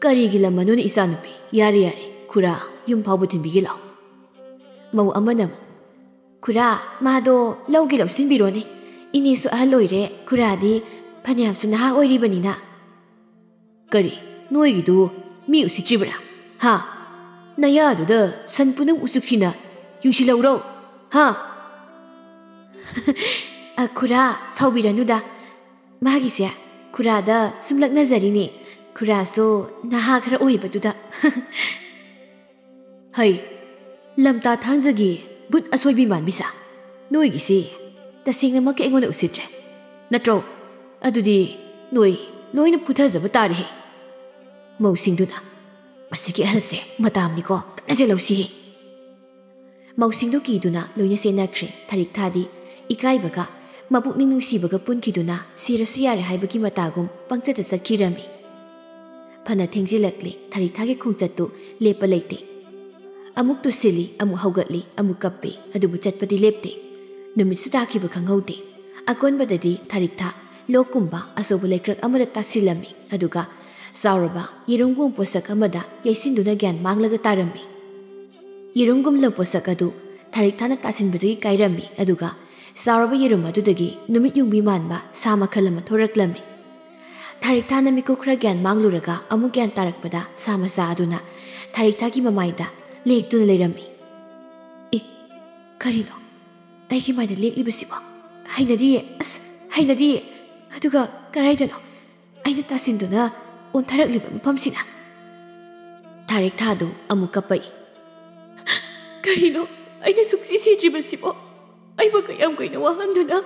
ꯀꯔꯤꯒꯤ ꯂꯃꯟꯅꯣꯅꯦ ꯏꯆꯥꯅꯨꯄꯤ? ꯌꯥꯔꯦ, ꯌꯥꯔꯦ, ꯈꯨꯔꯥ ꯌꯨꯝ ꯐꯥꯎꯕ ꯊꯤꯟꯕꯤꯒꯦ ꯂꯥꯎ꯫ ꯃꯧ ꯑꯃꯅ ꯑꯃꯨꯛ, "ꯈꯨꯔꯥ, ꯃꯥꯗꯣ ꯂꯧꯒꯦ ꯂꯧꯁꯤꯟꯕꯤꯔꯣꯅꯦ꯫ ꯏꯅꯦꯁꯨ ꯑꯍꯜ ꯑꯣꯏꯔꯦ, ꯈꯨꯔꯥꯗꯤ ꯐꯅꯌꯥꯝꯁꯨ ꯅꯍꯥ ꯑꯣꯏꯔꯤꯕꯅꯤꯅ꯫" "ꯀꯔꯤ? ꯅꯣꯏꯒꯤꯗꯨ ꯃꯤ ꯎꯁꯤꯠꯇ꯭ꯔꯤꯕ꯭ꯔꯥ? ꯍꯥ? ꯅꯌꯥꯗꯨꯗ ꯁꯟ ꯄꯨꯅꯝ ꯎꯆꯨꯛꯁꯤꯅ ꯌꯨꯡꯁꯤꯜꯍꯧꯔꯣ? ꯍꯥ?" "ꯑ, ꯈꯨꯔꯥ, ꯁꯥꯎꯕꯤꯔꯅꯨꯗ꯫ ꯃꯥꯒꯤꯁꯦ ꯈꯨꯔꯥꯗ ꯁꯨꯝ ꯂꯛꯅꯖꯔꯤꯅꯦ꯫ ꯈꯨꯔꯥꯁꯨ ꯅꯍꯥ ꯈꯔ ꯑꯣꯏꯕꯗꯨꯗ꯫" "ꯍꯩ, ꯂꯝꯇꯥ ꯊꯥꯡꯖꯒꯤ ꯕꯨꯠ ꯑꯁꯣꯏꯕꯤ ꯃꯥꯟꯕꯤꯁꯥ, ꯅꯣꯏꯒꯤꯁꯤ ꯇꯁꯦꯡꯅꯃꯛꯀꯤ ꯑꯩꯉꯣꯟꯗ ꯎꯁꯤꯠꯇ꯭ꯔꯦ꯫ ꯅꯠꯇ꯭ꯔꯣ? ꯑꯗꯨꯗꯤ ꯅꯣꯏ ꯂꯣꯏꯅ ꯐꯨꯊꯖꯕ ꯇꯥꯔꯦꯍꯦ꯫" ꯃꯧꯁꯤꯡꯗꯨꯅ, "ꯃꯁꯤꯒꯤ ꯑꯍꯜꯁꯦ ꯃꯇꯥꯝꯅꯤꯀꯣ, ꯀꯟꯅ ꯆꯦꯜꯍꯧꯁꯤꯍꯦ꯫" ꯃꯧꯁꯤꯡꯗꯨ ꯀꯤꯗꯨꯅ ꯂꯣꯏꯅ ꯆꯦꯟꯅꯈ꯭ꯔꯦ꯫ ꯊꯔꯤꯛꯊꯥꯗꯤ ꯏꯀꯥꯏꯕꯒ ꯃꯄꯨꯛꯅꯤꯡ ꯅꯨꯡꯁꯤꯕꯒ ꯄꯨꯟꯈꯤꯗꯨꯅ ꯁꯤꯔꯁꯨ ꯌꯥꯔꯦ ꯍꯥꯏꯕꯒꯤ ꯃꯇꯥꯒꯨꯝ ꯄꯪꯆꯠꯇ ꯆꯠꯈꯤꯔꯝꯃꯤ꯫ ꯐꯅ ꯊꯦꯡꯖꯤꯜꯂꯛꯂꯦ, ꯊꯔꯤꯛꯊꯥꯒꯤ ꯈꯣꯡꯆꯠꯇꯨ ꯂꯦꯞꯄ ꯂꯩꯇꯦ꯫ ꯑꯃꯨꯛ ꯇꯨꯁꯤꯜꯂꯤ, ꯑꯃꯨꯛ ꯍꯧꯒꯠꯂꯤ, ꯑꯃꯨꯛ ꯀꯞꯄꯤ, ꯑꯗꯨꯕꯨ ꯆꯠꯄꯗꯤ ꯂꯦꯞꯇꯦ꯫ ꯅꯨꯃꯤꯠꯁꯨ ꯇꯥꯈꯤꯕ ꯈꯪꯍꯧꯗꯦ꯫ ꯑꯀꯣꯟꯕꯗꯗꯤ ꯊꯔꯤꯛꯊꯥ ꯂꯣꯛꯀꯨꯝꯕ ꯑꯆꯧꯕ ꯂꯩꯀ꯭ꯔꯛ ꯑꯃꯗ ꯇꯥꯁꯤꯜꯂꯝꯃꯤ, ꯑꯗꯨꯒ ꯆꯥꯎꯔꯕ ꯌꯦꯔꯨꯝꯒꯨꯝꯕ ꯄꯣꯠꯁꯛ ꯑꯃꯗ ꯌꯩꯁꯤꯟꯗꯨꯅ ꯒ꯭ꯌꯥꯟ ꯃꯥꯡꯂꯒ ꯇꯥꯔꯝꯃꯤ꯫ ꯌꯦꯔꯨꯝꯒꯨꯝꯂꯕ ꯄꯣꯠꯁꯛ ꯑꯗꯨ ꯊꯔꯤꯛꯊꯥꯅ ꯇꯥꯁꯤꯟꯕꯗꯒꯤ ꯀꯥꯏꯔꯝꯃꯤ, ꯑꯗꯨꯒ ꯆꯥꯎꯔꯕ ꯌꯦꯔꯨꯝ ꯑꯗꯨꯗꯒꯤ ꯅꯨꯃꯤꯠ ꯌꯨꯡꯕꯤ ꯃꯥꯟꯕ ꯁꯥ ꯃꯈꯜ ꯑꯃ ꯊꯣꯔꯛꯂꯝꯃꯤ꯫ ꯊꯥꯔꯤꯛꯊꯥꯅ ꯃꯤꯀꯨꯞ ꯈꯔ ꯒ꯭ꯌꯥꯟ ꯃꯥꯡꯂꯨꯔꯒ ꯑꯃꯨꯛ ꯒ꯭ꯌꯥꯟ ꯇꯥꯔꯛꯄꯗ ꯁꯥ ꯃꯆꯥ ꯑꯗꯨꯅ ꯊꯥꯔꯤꯛꯊꯥꯒꯤ ꯃꯃꯥꯏꯗ ꯂꯦꯛꯇꯨꯅ ꯂꯩꯔꯝꯃꯤ꯫ "ꯑꯦ, ꯀꯔꯤꯅꯣ? ꯑꯩꯒꯤ ꯃꯥꯏꯗ ꯂꯦꯛꯂꯤꯕꯁꯤꯕꯣ? ꯍꯩꯅꯗꯤꯌꯦ, ꯑꯁ, ꯍꯩꯅꯗꯤꯌꯦ꯫ ꯑꯗꯨꯒ ꯀꯗꯥꯏꯗꯅꯣ ꯑꯩꯅ ꯇꯥꯁꯤꯟꯗꯨꯅ ꯑꯣꯟꯊꯔꯛꯂꯤꯕ ꯃꯐꯝꯁꯤꯅ?" ꯊꯥꯔꯤꯛꯊꯥꯗꯨ ꯑꯃꯨꯛ ꯀꯞꯄꯛꯏ꯫ "ꯀꯔꯤꯅꯣ ꯑꯩꯅ ꯁꯨꯛꯁꯤ ꯁꯤꯗ꯭ꯔꯤꯕꯁꯤꯕꯣ? ꯑꯩꯕꯨ ꯀꯌꯥꯝ ꯀꯨꯏꯅ ꯋꯥꯍꯟꯗꯨꯅ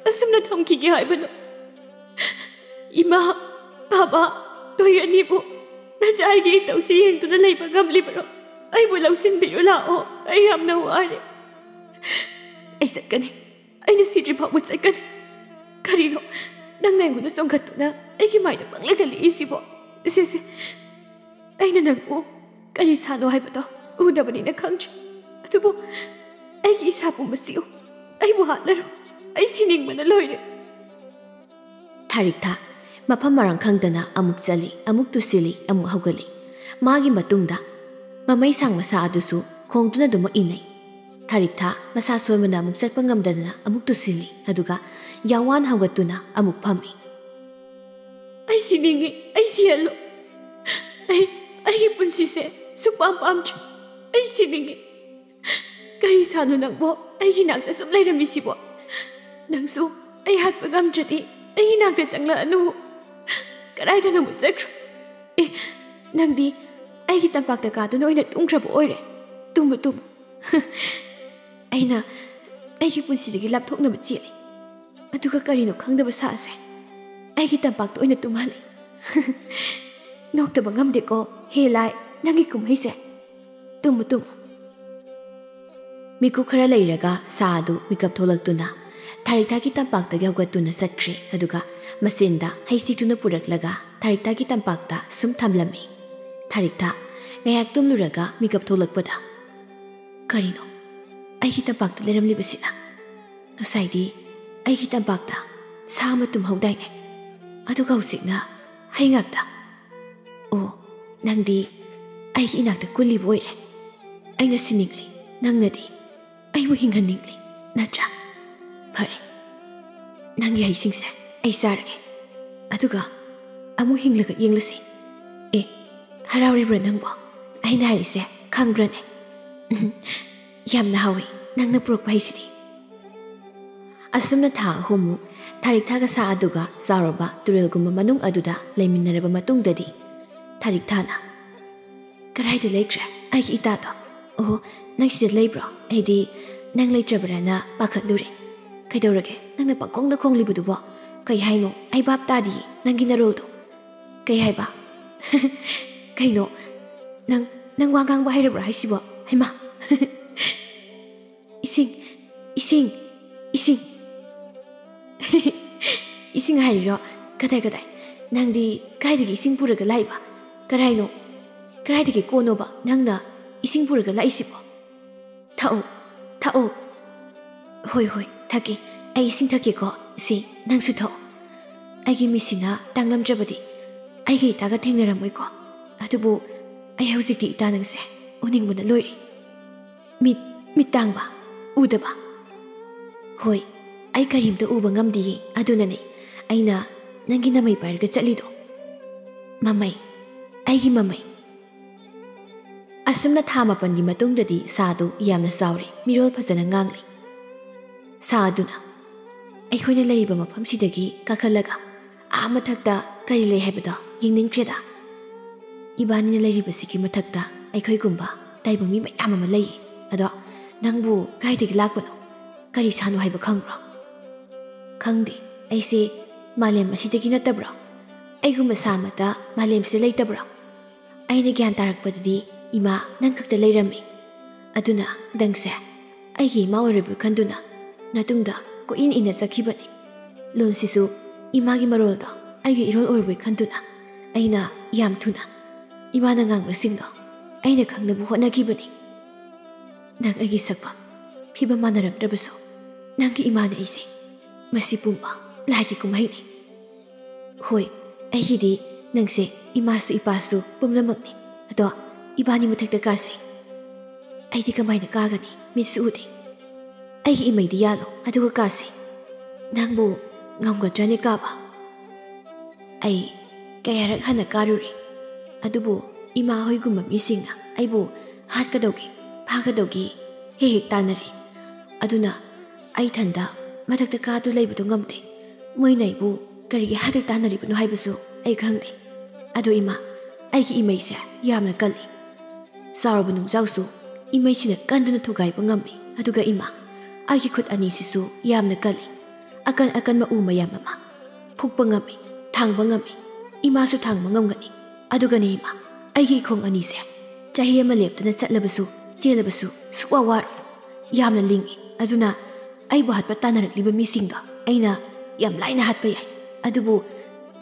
ꯑꯁꯨꯝꯅ ꯊꯝꯈꯤꯒꯦ ꯍꯥꯏꯕꯅꯣ? ꯏꯃꯥ, ꯕꯥꯕꯥ, ꯅꯣꯏ ꯑꯅꯤꯕꯨ ꯅꯆꯥꯒꯤ ꯏꯇꯧꯁꯤ ꯌꯦꯡꯗꯨꯅ ꯂꯩꯕ ꯉꯝꯂꯤꯕꯔꯣ? ꯑꯩꯕꯨ ꯂꯧꯁꯤꯟꯕꯤꯔꯨ ꯂꯥꯛꯑꯣ, ꯑꯩ ꯌꯥꯝꯅ ꯋꯥꯔꯦ꯫ ꯑꯩ ꯆꯠꯀꯅꯤ, ꯑꯩꯅ ꯁꯤꯗ꯭ꯔꯤ ꯐꯥꯎꯕ ꯆꯠꯀꯅꯤ꯫ ꯀꯔꯤꯅꯣ ꯅꯪꯅ ꯑꯩꯉꯣꯟꯗ ꯆꯣꯡꯈꯠꯇꯨꯅ ꯑꯩꯒꯤ ꯃꯥꯏꯗ ꯄꯪꯂꯦꯛꯇ ꯂꯦꯛꯏꯁꯤꯕꯣ? ꯁꯦ, ꯁꯦ, ꯑꯩꯅ ꯅꯪꯕꯨ ꯀꯔꯤ ꯁꯥꯅꯣ ꯍꯥꯏꯕꯗꯣ ꯎꯗꯕꯅꯤꯅ ꯈꯪꯗ꯭ꯔꯦ꯫ ꯑꯗꯨꯕꯨ ꯑꯩꯒꯤ ꯏꯁꯥ ꯄꯨꯝꯕꯁꯤ ꯎ, ꯑꯩꯕꯨ ꯍꯥꯠꯂꯔꯣ, ꯑꯩ ꯁꯤꯅꯤꯡꯕꯅ ꯂꯣꯏꯔꯦ꯫" ꯊꯥꯔꯤꯛꯊꯥ ꯃꯐꯝ ꯃꯔꯥꯡ ꯈꯪꯗꯅ ꯑꯃꯨꯛ ꯆꯠꯂꯤ, ꯑꯃꯨꯛ ꯇꯨꯁꯤꯜꯂꯤ, ꯑꯃꯨꯛ ꯍꯧꯒꯠꯂꯤ꯫ ꯃꯥꯒꯤ ꯃꯇꯨꯡꯗ ꯃꯃꯩꯁꯥꯡ ꯃꯁꯥ ꯑꯗꯨꯁꯨ ꯈꯣꯡꯗꯨꯅ ꯑꯗꯨꯃꯛ ꯏꯟꯅꯩ꯫ ꯊꯥꯔꯤꯛꯊꯥ ꯃꯁꯥ ꯁꯣꯟꯕꯅ ꯑꯃꯨꯛ ꯆꯠꯄ ꯉꯝꯗꯗꯅ ꯑꯃꯨꯛ ꯇꯨꯁꯤꯜꯂꯤ, ꯑꯗꯨꯒ ꯌꯥꯋꯥꯟ ꯍꯧꯒꯠꯇꯨꯅ ꯑꯃꯨꯛ ꯐꯝꯃꯤ꯫ "ꯑꯩ ꯁꯤꯅꯤꯡꯉꯤ, ꯑꯩ ꯁꯤꯍꯜꯂꯨ꯫ ꯑꯩ, ꯑꯩꯒꯤ ꯄꯨꯟꯁꯤꯁꯦ ꯁꯨꯛꯄꯥꯝ ꯄꯥꯝꯗ꯭ꯔꯦ꯫ ꯑꯩ ꯁꯤꯅꯤꯡꯉꯤ꯫ ꯀꯔꯤ ꯁꯥꯅꯣ ꯅꯪꯕꯣ ꯑꯩꯒꯤ ꯅꯥꯛꯇ ꯁꯨꯝ ꯂꯩꯔꯝꯃꯤꯁꯤꯕꯣ? ꯅꯪꯁꯨ ꯑꯩ ꯍꯥꯠꯄ ꯉꯝꯗ꯭ꯔꯗꯤ ꯑꯩꯒꯤ ꯅꯥꯛꯇ ꯆꯪꯂꯛꯑꯅꯨ꯫ ꯀꯗꯥꯏꯗꯅꯣ ꯑꯃꯨꯛ ꯆꯠꯈ꯭ꯔꯣ꯫ ꯑꯦ, ꯅꯪꯗꯤ ꯑꯩꯒꯤ ꯇꯝꯄꯥꯛꯇ ꯀꯥꯗꯨꯅ ꯑꯣꯏꯅ ꯇꯨꯝꯈ꯭ꯔꯕ ꯑꯣꯏꯔꯦ꯫ Tamu, Tamu." ꯑꯩꯅ ꯑꯩꯒꯤ ꯄꯨꯟꯁꯤꯗꯒꯤ ꯂꯥꯞꯊꯣꯛꯅꯕ ꯆꯦꯜꯂꯤ꯫ ꯑꯗꯨꯒ ꯀꯔꯤꯅꯣ ꯈꯪꯗꯕ ꯁꯥꯁꯦ ꯑꯩꯒꯤ ꯇꯝꯄꯥꯛꯇ ꯑꯣꯏꯅ ꯇꯨꯝꯍꯜꯂꯤ꯫ ꯅꯣꯛꯇꯕ ꯉꯝꯗꯦꯀꯣ, ꯍꯦ ꯂꯥꯏ, ꯅꯪꯒꯤ ꯀꯨꯝꯍꯩꯁꯦ꯫ Tamu, Tamu. ꯃꯤꯀꯨꯞ ꯈꯔ ꯂꯩꯔꯒ ꯁꯥ ꯑꯗꯨ ꯃꯤꯀꯞ ꯊꯣꯛꯂꯛꯇꯨꯅ ꯊꯥꯔꯤꯛꯊꯥꯒꯤ ꯇꯝꯄꯥꯛꯇꯒꯤ ꯍꯧꯒꯠꯇꯨꯅ ꯆꯠꯈ꯭ꯔꯦ꯫ ꯑꯗꯨꯒ ꯃꯆꯤꯟꯗ ꯍꯩ ꯁꯤꯛꯇꯨꯅ ꯄꯨꯔꯛꯂꯒ ꯊꯥꯔꯤꯛꯊꯥꯒꯤ ꯇꯝꯄꯥꯛꯇ ꯁꯨꯝ ꯊꯝꯂꯝꯃꯤ꯫ ꯊꯥꯔꯤꯛꯊꯥ ꯉꯥꯏꯍꯥꯛ ꯇꯨꯝꯂꯨꯔꯒ ꯃꯤꯀꯞ ꯊꯣꯛꯂꯛꯄꯗ, "ꯀꯔꯤꯅꯣ ꯑꯩꯒꯤ ꯇꯝꯄꯥꯛꯇ ꯂꯩꯔꯝꯂꯤꯕꯁꯤꯅ? ꯉꯁꯥꯏꯗꯤ ꯑꯩꯒꯤ ꯇꯝꯄꯥꯛꯇ ꯁꯥ ꯑꯃ ꯇꯨꯝꯍꯧꯗꯥꯏꯅꯦ? ꯑꯗꯨꯒ ꯍꯧꯖꯤꯛꯅ ꯍꯩ ꯉꯥꯛꯇ꯫ ꯑꯣ, ꯅꯪꯗꯤ ꯑꯩꯒꯤ ꯏꯅꯥꯛꯇ ꯀꯨꯜꯂꯤꯕ ꯑꯣꯏꯔꯦ꯫ ꯑꯩꯅ ꯁꯤꯅꯤꯡꯂꯤ, ꯅꯪꯅꯗꯤ ꯑꯩꯕꯨ ꯍꯤꯡꯍꯟꯅꯤꯡꯂꯤ, ꯅꯠꯇ꯭ꯔꯥ? ꯐꯔꯦ, ꯅꯪꯒꯤ ꯍꯩꯁꯤꯡꯁꯦ ꯑꯩ ꯆꯥꯔꯒꯦ꯫ ꯑꯗꯨꯒ ꯑꯃꯨꯛ ꯍꯤꯡꯂꯒ ꯌꯦꯡꯂꯁꯤ꯫ ꯑꯦ, ꯍꯔꯥꯎꯔꯤꯕ꯭ꯔꯥ ꯅꯪꯕꯣ? ꯑꯩꯅ ꯍꯥꯏꯔꯤꯁꯦ ꯈꯪꯕ꯭ꯔꯅꯦ? ꯎꯝ, ꯌꯥꯝꯅ ꯍꯥꯎꯏ ꯅꯪꯅ ꯄꯨꯔꯛꯄ ꯍꯩꯁꯤꯗꯤ꯫ ꯑꯁꯨꯝꯅ ꯊꯥ ꯑꯍꯨꯝꯃꯨꯛ ꯊꯥꯔꯤꯛꯊꯥꯒ ꯁꯥ ꯑꯗꯨꯒ ꯆꯥꯎꯔꯕ ꯇꯨꯔꯦꯜꯒꯨꯝꯕ ꯃꯅꯨꯡ ꯑꯗꯨꯗ ꯂꯩꯃꯤꯟꯅꯔꯕ ꯃꯇꯨꯡꯗꯗꯤ, ꯊꯥꯔꯤꯛꯊꯥꯅ, "ꯀꯗꯥꯏꯗ ꯂꯩꯈ꯭ꯔꯦ ꯑꯩꯒꯤ ꯏꯇꯥꯗꯣ? ꯑꯣꯍꯣ, ꯅꯪ ꯁꯤꯗ ꯂꯩꯕ꯭ꯔꯣ? ꯑꯩꯗꯤ ꯅꯪ ꯂꯩꯇ꯭ꯔꯕ꯭ꯔꯥꯅ ꯄꯥꯈꯠꯂꯨꯔꯦ꯫ ꯀꯩꯗꯧꯔꯒꯦ ꯅꯪꯅ ꯄꯪꯈꯣꯡꯗ ꯈꯣꯡꯂꯤꯕꯗꯨꯕꯣ? ꯀꯩ ꯍꯥꯏꯅꯣ? ꯑꯩ ꯚꯥꯞ ꯇꯥꯗꯤꯌꯦ ꯅꯪꯒꯤ ꯅꯔꯣꯜꯗꯣ꯫ ꯀꯩ ꯍꯥꯏꯕ? ꯀꯩꯅꯣ? ꯅꯪ, ꯅꯪ ꯋꯥ ꯉꯥꯡꯕ ꯍꯩꯔꯕ꯭ꯔꯥ ꯍꯥꯏꯁꯤꯕꯣ? ꯍꯩꯃꯥ!" "ꯏꯁꯤꯡ, ꯏꯁꯤꯡ, ꯏꯁꯤꯡ!" "ꯏꯁꯤꯡ ꯍꯥꯏꯔꯤꯔꯣ? ꯀꯗꯥꯏ, ꯀꯗꯥꯏ? ꯅꯪꯗꯤ ꯀꯥꯏꯗꯒꯤ ꯏꯁꯤꯡ ꯄꯨꯔꯒ ꯂꯥꯛꯏꯕ? ꯀꯔꯥꯏꯅꯣ? ꯀꯗꯥꯏꯗꯒꯤ ꯀꯣꯟꯅꯣꯕ ꯅꯪꯅ ꯏꯁꯤꯡ ꯄꯨꯔꯒ ꯂꯥꯛꯏꯁꯤꯕꯣ? ꯊꯛꯑꯣ, ꯊꯛꯑꯣ꯫" "ꯍꯣꯏ, ꯍꯣꯏ, ꯊꯛꯀꯦ꯫ ꯑꯩ ꯏꯁꯤꯡ ꯊꯛꯀꯦꯀꯣ꯫ ꯁꯤ, ꯅꯪꯁꯨ ꯊꯛꯑꯣ꯫ ꯑꯩꯒꯤ ꯃꯤꯠꯁꯤꯅ ꯇꯥꯡꯂꯝꯗ꯭ꯔꯕꯗꯤ ꯑꯩꯒ ꯏꯇꯥꯒ ꯊꯦꯡꯅꯔꯝꯃꯣꯏꯀꯣ꯫ ꯑꯗꯨꯕꯨ ꯑꯩ ꯍꯧꯖꯤꯛꯇꯤ ꯏꯇꯥ ꯅꯪꯁꯦ ꯎꯅꯤꯡꯕꯅ ꯂꯣꯏꯔꯦ꯫ ꯃꯤꯠ, ꯃꯤꯠ ꯇꯥꯡꯕ, ꯎꯗꯕ꯫ ꯍꯣꯏ, ꯑꯩ ꯀꯔꯤꯝꯇ ꯎꯕ ꯉꯝꯗꯤꯌꯦ꯫ ꯑꯗꯨꯅꯅꯦ ꯑꯩꯅ ꯅꯪꯒꯤ ꯅꯃꯩ ꯄꯥꯏꯔꯒ ꯆꯠꯂꯤꯗꯣ꯫ ꯃꯃꯩ, ꯑꯩꯒꯤ ꯃꯃꯩ꯫" ꯑꯁꯨꯝꯅ ꯊꯥ ꯃꯥꯄꯟꯒꯤ ꯃꯇꯨꯡꯗꯗꯤ ꯁꯥ ꯑꯗꯨ ꯌꯥꯝꯅ ꯆꯥꯎꯔꯦ, ꯃꯤꯔꯣꯜ ꯐꯖꯅ ꯉꯥꯡꯂꯦ꯫ ꯁꯥ ꯑꯗꯨꯅ, "ꯑꯩꯈꯣꯏꯅ ꯂꯩꯔꯤꯕ ꯃꯐꯝꯁꯤꯗꯒꯤ ꯀꯥꯈꯠꯂꯒ ꯑꯥ ꯃꯊꯛꯇ ꯀꯔꯤ ꯂꯩ ꯍꯥꯏꯕꯗꯣ ꯌꯦꯡꯅꯤꯡꯈ꯭ꯔꯦꯗ꯫ ꯏꯕꯥꯅꯤꯅ ꯂꯩꯔꯤꯕꯁꯤꯒꯤ ꯃꯊꯛꯇ ꯑꯩꯈꯣꯏꯒꯨꯝꯕ ꯇꯥꯏꯕꯪ ꯃꯤ ꯃꯌꯥꯝ ꯑꯃ ꯂꯩꯌꯦ꯫ ꯑꯗꯣ ꯅꯪꯕꯨ ꯀꯥꯏꯗꯒꯤ ꯂꯥꯛꯄꯅꯣ? ꯀꯔꯤ ꯁꯥꯅꯣ ꯍꯥꯏꯕ ꯈꯪꯕ꯭ꯔꯣ?" "ꯈꯪꯗꯦ꯫ ꯑꯩꯁꯦ ꯃꯥꯂꯦꯝ ꯑꯁꯤꯗꯒꯤ ꯅꯠꯇꯕ꯭ꯔꯣ? ꯑꯩꯒꯨꯝꯕ ꯁꯥ ꯑꯃꯠꯇ ꯃꯥꯂꯦꯝꯁꯤꯗ ꯂꯩꯇꯕ꯭ꯔꯣ? ꯑꯩꯅ ꯒ꯭ꯌꯥꯟ ꯇꯥꯔꯛꯄꯗꯗꯤ ꯏꯃꯥ ꯅꯪ ꯈꯛꯇ ꯂꯩꯔꯝꯃꯤ꯫ ꯑꯗꯨꯅ ꯅꯪꯁꯦ ꯑꯩꯒꯤ ꯏꯃꯥ ꯑꯣꯏꯔꯕꯣꯏ ꯈꯟꯗꯨꯅ ꯅꯇꯨꯡꯗ ꯀꯣꯏꯏꯟ ꯏꯟꯅ ꯆꯠꯈꯤꯕꯅꯤ꯫ ꯂꯣꯟꯁꯤꯁꯨ ꯏꯃꯥꯒꯤ ꯃꯔꯣꯜꯗꯣ ꯑꯩꯒꯤ ꯏꯔꯣꯜ ꯑꯣꯏꯔꯕꯣꯏ ꯈꯟꯗꯨꯅ ꯑꯩꯅ ꯌꯥꯝ ꯊꯨꯅ ꯏꯃꯥꯅ ꯉꯥꯡꯕꯁꯤꯡꯗꯣ ꯑꯩꯅ ꯈꯪꯅꯕ ꯍꯣꯠꯅꯈꯤꯕꯅꯤ꯫ ꯅꯪ ꯑꯩꯒꯤ ꯁꯛꯐꯝ ꯐꯤꯕꯝ ꯃꯥꯟꯅꯔꯛꯇ꯭ꯔꯕꯁꯨ ꯅꯪꯒꯤ ꯏꯃꯥꯅ ꯑꯩꯁꯦ꯫ ꯃꯁꯤ ꯄꯨꯝꯕ ꯂꯥꯏꯒꯤ ꯀꯨꯝꯍꯩꯅꯤ꯫ ꯍꯣꯏ, ꯑꯩꯒꯤꯗꯤ ꯅꯪꯁꯦ ꯏꯃꯥꯁꯨ ꯏꯄꯥꯁꯨ ꯄꯨꯝꯅꯃꯛꯅꯤ꯫ ꯑꯗꯣ ꯏꯕꯥꯅꯤ ꯃꯊꯛꯇ ꯀꯥꯁꯦ꯫" "ꯑꯩꯗꯤ ꯀꯃꯥꯏꯅ ꯀꯥꯒꯅꯤ? ꯃꯤꯠꯁꯨ ꯎꯗꯦ꯫" "ꯑꯩꯒꯤ ꯏꯃꯩꯗꯤ ꯌꯥꯜꯂꯣ, ꯑꯗꯨꯒ ꯀꯥꯁꯦ꯫" "ꯅꯪꯕꯨ ꯉꯝꯒꯗ꯭ꯔꯅꯦ ꯀꯥꯕ?" "ꯑꯩ ꯀꯌꯥꯔꯛ ꯍꯟꯅ ꯀꯥꯔꯨꯔꯦ꯫ ꯑꯗꯨꯕꯨ ꯏꯃꯥ ꯍꯣꯏꯒꯨꯝꯕ ꯃꯤꯁꯤꯡꯅ ꯑꯩꯕꯨ ꯍꯥꯠꯀꯗꯧꯒꯤ, ꯐꯥꯒꯗꯧꯒꯤ ꯍꯦꯛ ꯍꯦꯛ ꯇꯥꯟꯅꯔꯦ꯫ ꯑꯗꯨꯅ ꯑꯩ ꯏꯊꯟꯗ ꯃꯊꯛꯇ ꯀꯥꯗꯨ ꯂꯩꯕꯗꯨ ꯉꯝꯗꯦ꯫ ꯃꯣꯏꯅ ꯑꯩꯕꯨ ꯀꯔꯤꯒꯤ ꯍꯥꯠꯇꯣꯏ ꯇꯥꯟꯅꯔꯤꯕꯅꯣ ꯍꯥꯏꯕꯁꯨ ꯑꯩ ꯈꯪꯗꯦ꯫ ꯑꯗꯨ ꯏꯃꯥ, ꯑꯩꯒꯤ ꯏꯃꯩꯁꯦ ꯌꯥꯝꯅ ꯀꯜꯂꯤ꯫ ꯆꯥꯎꯔꯕ ꯅꯨꯡꯖꯥꯎꯁꯨ ꯏꯃꯩꯁꯤꯅ ꯀꯟꯗꯨꯅ ꯊꯨꯒꯥꯏꯕ ꯉꯝꯃꯤ꯫ ꯑꯗꯨꯒ ꯏꯃꯥ, ꯑꯩꯒꯤ ꯈꯨꯠ ꯑꯅꯤꯁꯤꯁꯨ ꯌꯥꯝꯅ ꯀꯜꯂꯤ꯫ ꯑꯀꯟ ꯑꯀꯟꯕ ꯎ ꯃꯌꯥꯝ ꯑꯃ ꯐꯨꯛꯄ ꯉꯝꯃꯤ, ꯊꯥꯡꯕ ꯉꯝꯃꯤ꯫ ꯏꯃꯥꯁꯨ ꯊꯥꯡꯕ ꯉꯝꯒꯅꯤ꯫ ꯑꯗꯨꯒꯅꯦ ꯏꯃꯥ, ꯑꯩꯒꯤ ꯏꯈꯣꯡ ꯑꯅꯤꯁꯦ ꯆꯍꯤ ꯑꯃ ꯂꯦꯞꯇꯅ ꯆꯠꯂꯕꯁꯨ, ꯆꯦꯜꯂꯕꯁꯨ ꯁꯨꯛꯋꯥ ꯋꯥꯔꯣꯏ꯫ ꯌꯥꯝꯅ ꯂꯤꯡꯉꯤ꯫ ꯑꯗꯨꯅ ꯑꯩꯕꯨ ꯍꯥꯠꯄ ꯇꯥꯟꯅꯔꯛꯂꯤꯕ ꯃꯤꯁꯤꯡꯗꯣ ꯑꯩꯅ ꯌꯥꯝ ꯂꯥꯏꯅ ꯍꯥꯠꯄ ꯌꯥꯏ꯫ ꯑꯗꯨꯕꯨ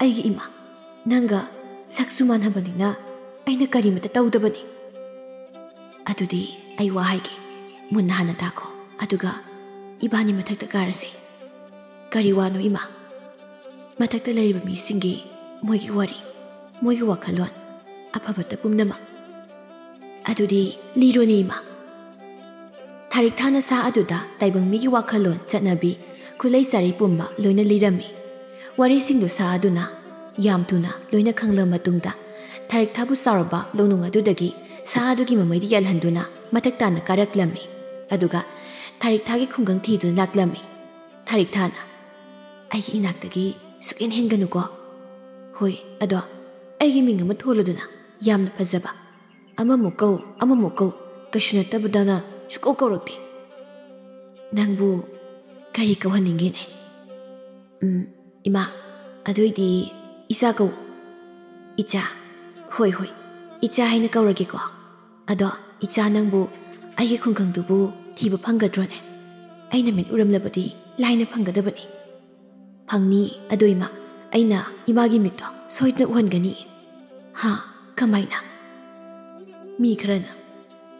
ꯑꯩꯒꯤ ꯏꯃꯥ, ꯅꯪꯒ ꯁꯛꯁꯨ ꯃꯥꯟꯅꯕꯅꯤꯅ ꯑꯩꯅ ꯀꯔꯤꯃꯇ ꯇꯧꯗꯕꯅꯤ꯫ ꯑꯗꯨꯗꯤ ꯑꯩ ꯋꯥ ꯍꯥꯏꯒꯦ, ꯃꯨꯟꯅ ꯍꯥꯟꯅ ꯇꯥꯈꯣ, ꯑꯗꯨꯒ ꯏꯕꯥꯅꯤ ꯃꯊꯛꯇ ꯀꯥꯔꯁꯤ꯫ ꯀꯔꯤ ꯋꯥꯅꯣ ꯏꯃꯥ? ꯃꯊꯛꯇ ꯂꯩꯔꯤꯕ ꯃꯤꯁꯤꯡꯒꯤ ꯃꯣꯏꯒꯤ ꯋꯥꯔꯤ, ꯃꯣꯏꯒꯤ ꯋꯥꯈꯜꯂꯣꯟ, ꯑꯐꯕꯇ ꯄꯨꯝꯅꯃꯛ꯫ ꯑꯗꯨꯗꯤ ꯂꯤꯔꯣꯅꯦ ꯏꯃꯥ꯫ ꯊꯥꯔꯤꯛ ꯊꯥꯅ ꯁꯥ ꯑꯗꯨꯗ ꯇꯥꯏꯕꯪ ꯃꯤꯒꯤ ꯋꯥꯈꯜꯂꯣꯟ, ꯆꯠꯅꯕꯤ, ꯈꯨꯠꯂꯩ ꯆꯥꯔꯤ ꯄꯨꯝꯕ ꯂꯣꯏꯅ ꯂꯤꯔꯝꯃꯤ꯫ ꯋꯥꯔꯤꯁꯤꯡꯗꯨ ꯁꯥ ꯑꯗꯨꯅ ꯌꯥꯝ ꯊꯨꯅ ꯂꯣꯏꯅ ꯈꯪꯂꯕ ꯃꯇꯨꯡꯗ, ꯊꯥꯔꯤꯛ ꯊꯥꯕꯨ ꯆꯥꯎꯔꯕ ꯂꯣꯡꯅꯨꯡ ꯑꯗꯨꯗꯒꯤ ꯁꯥ ꯑꯗꯨꯒꯤ ꯃꯃꯩꯗ ꯌꯥꯜꯍꯟꯗꯨꯅ ꯃꯊꯛ ꯇꯥꯅ ꯀꯥꯔꯛꯂꯝꯃꯤ꯫ ꯑꯗꯨꯒ ꯊꯥꯔꯤꯛ ꯊꯥꯒꯤ ꯈꯨꯡꯒꯪ ꯊꯤꯗꯨꯅ ꯂꯥꯛꯂꯝꯃꯤ꯫ ꯊꯥꯔꯤꯛ ꯊꯥꯅ, "ꯑꯩꯒꯤ ꯏꯅꯥꯛꯇꯒꯤ ꯁꯨꯛꯍꯦꯟ ꯍꯦꯟꯒꯅꯨꯀꯣ꯫" "ꯍꯣꯏ, ꯑꯗꯣ ꯑꯩꯒꯤ ꯃꯤꯡ ꯑꯃ ꯊꯣꯜꯂꯨꯗꯅ, ꯌꯥꯝꯅ ꯐꯖꯕ꯫ ꯑꯃꯃꯨꯛ ꯀꯧ, ꯑꯃꯃꯨꯛ ꯀꯧ, ꯀꯩꯁꯨ ꯅꯠꯇꯕꯗꯅ ꯁꯨꯛꯀꯧ ꯀꯧꯔꯛꯇꯦ꯫" "ꯅꯪꯕꯨ ꯀꯔꯤ ꯀꯧꯍꯟꯅꯤꯡꯒꯦꯅꯦ?" "ꯎꯝ, ꯏꯃꯥ, ꯑꯗꯨꯏꯗꯤ ꯏꯆꯥ ꯀꯧ꯫" "ꯏꯆꯥ? ꯍꯣꯏ, ꯍꯣꯏ, ꯏꯆꯥ ꯍꯥꯏꯅ ꯀꯧꯔꯒꯦꯀꯣ꯫ ꯑꯗꯣ ꯏꯆꯥ, ꯅꯪꯕꯨ ꯑꯩꯒꯤ ꯈꯨꯡꯒꯪꯗꯨꯕꯨ ꯊꯤꯕ ꯐꯪꯒꯗ꯭ꯔꯣꯅꯦ? ꯑꯩꯅ ꯃꯤꯠ ꯎꯔꯝꯂꯕꯗꯤ ꯂꯥꯏꯅ ꯐꯪꯒꯗꯕꯅꯤ꯫" "ꯐꯪꯅꯤ, ꯑꯗꯣ ꯏꯃꯥ, ꯑꯩꯅ ꯏꯃꯥꯒꯤ ꯃꯤꯠꯇꯣ ꯁꯣꯏꯗꯅ ꯎꯍꯟꯒꯅꯤ꯫" "ꯍꯥ? ꯀꯃꯥꯏꯅ?" ꯃꯤ ꯈꯔꯅ,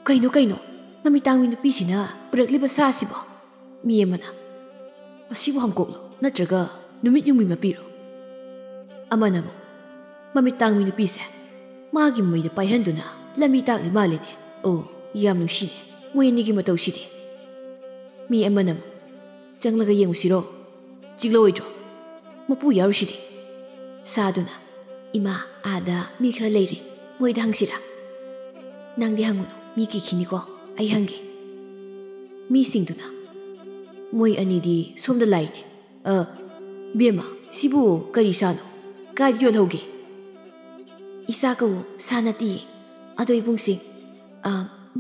"ꯀꯩꯅꯣ, ꯀꯩꯅꯣ, ꯃꯃꯤꯠ ꯇꯥꯡꯕꯤ ꯅꯨꯄꯤꯁꯤꯅ ꯄꯨꯔꯛꯂꯤꯕ ꯁꯥꯁꯤꯕꯣ?" ꯃꯤ ꯑꯃꯅ, "ꯃꯁꯤꯕꯨ ꯍꯪꯀꯣꯛꯂꯣ, ꯅꯠꯇ꯭ꯔꯒ ꯅꯨꯃꯤꯠ ꯌꯨꯡꯕꯤ ꯃꯄꯤꯔꯣ?" ꯑꯃꯅ ꯑꯃꯨꯛ, "ꯃꯃꯤꯠ ꯇꯥꯡꯕꯤ ꯅꯨꯄꯤꯁꯦ ꯃꯥꯒꯤ ꯃꯃꯩꯗ ꯄꯥꯏꯍꯟꯗꯨꯅ ꯂꯝꯕꯤ ꯇꯥꯛꯂꯤ ꯃꯥꯜꯂꯤꯅꯦ꯫ ꯑꯣ, ꯌꯥꯝ ꯅꯨꯡꯁꯤꯅꯦ ꯃꯣꯏ ꯑꯅꯤꯒꯤ ꯃꯇꯧꯁꯤꯗꯤ꯫" ꯃꯤ ꯑꯃꯅ ꯑꯃꯨꯛ, "ꯆꯪꯂꯒ ꯌꯦꯡꯉꯨꯁꯤꯔꯣ? ꯆꯤꯛꯂꯛꯑꯣꯏꯗ꯭ꯔꯣ? ꯃꯄꯨ ꯌꯥꯎꯔꯤꯁꯤꯗꯤ꯫" ꯁꯥꯗꯨꯅ, "ꯏꯃꯥ, ꯑꯥꯗ ꯃꯤ ꯈꯔ ꯂꯩꯔꯤ, ꯃꯣꯏꯗ ꯍꯪꯁꯤꯔꯥ?" "ꯅꯪꯗꯤ ꯍꯪꯉꯨꯅꯨ, ꯃꯤ ꯀꯤꯈꯤꯅꯤꯀꯣ, ꯑꯩ ꯍꯪꯒꯦ꯫" ꯃꯤꯁꯤꯡꯗꯨꯅ, "ꯃꯣꯏ ꯑꯅꯤꯗꯤ ꯁꯣꯝꯗ ꯂꯥꯛꯏꯅꯦ꯫ ꯑ, ꯏꯕꯦꯝꯃ, ꯁꯤꯕꯨ ꯀꯔꯤ ꯁꯥꯅꯣ? ꯀꯥꯏꯗ ꯌꯣꯜꯍꯧꯒꯦ?" "ꯏꯆꯥ ꯀꯧ, ꯁꯥ ꯅꯠꯇꯤꯌꯦ꯫ ꯑꯗꯣ ꯏꯕꯨꯡꯁꯤꯡ, ꯑ,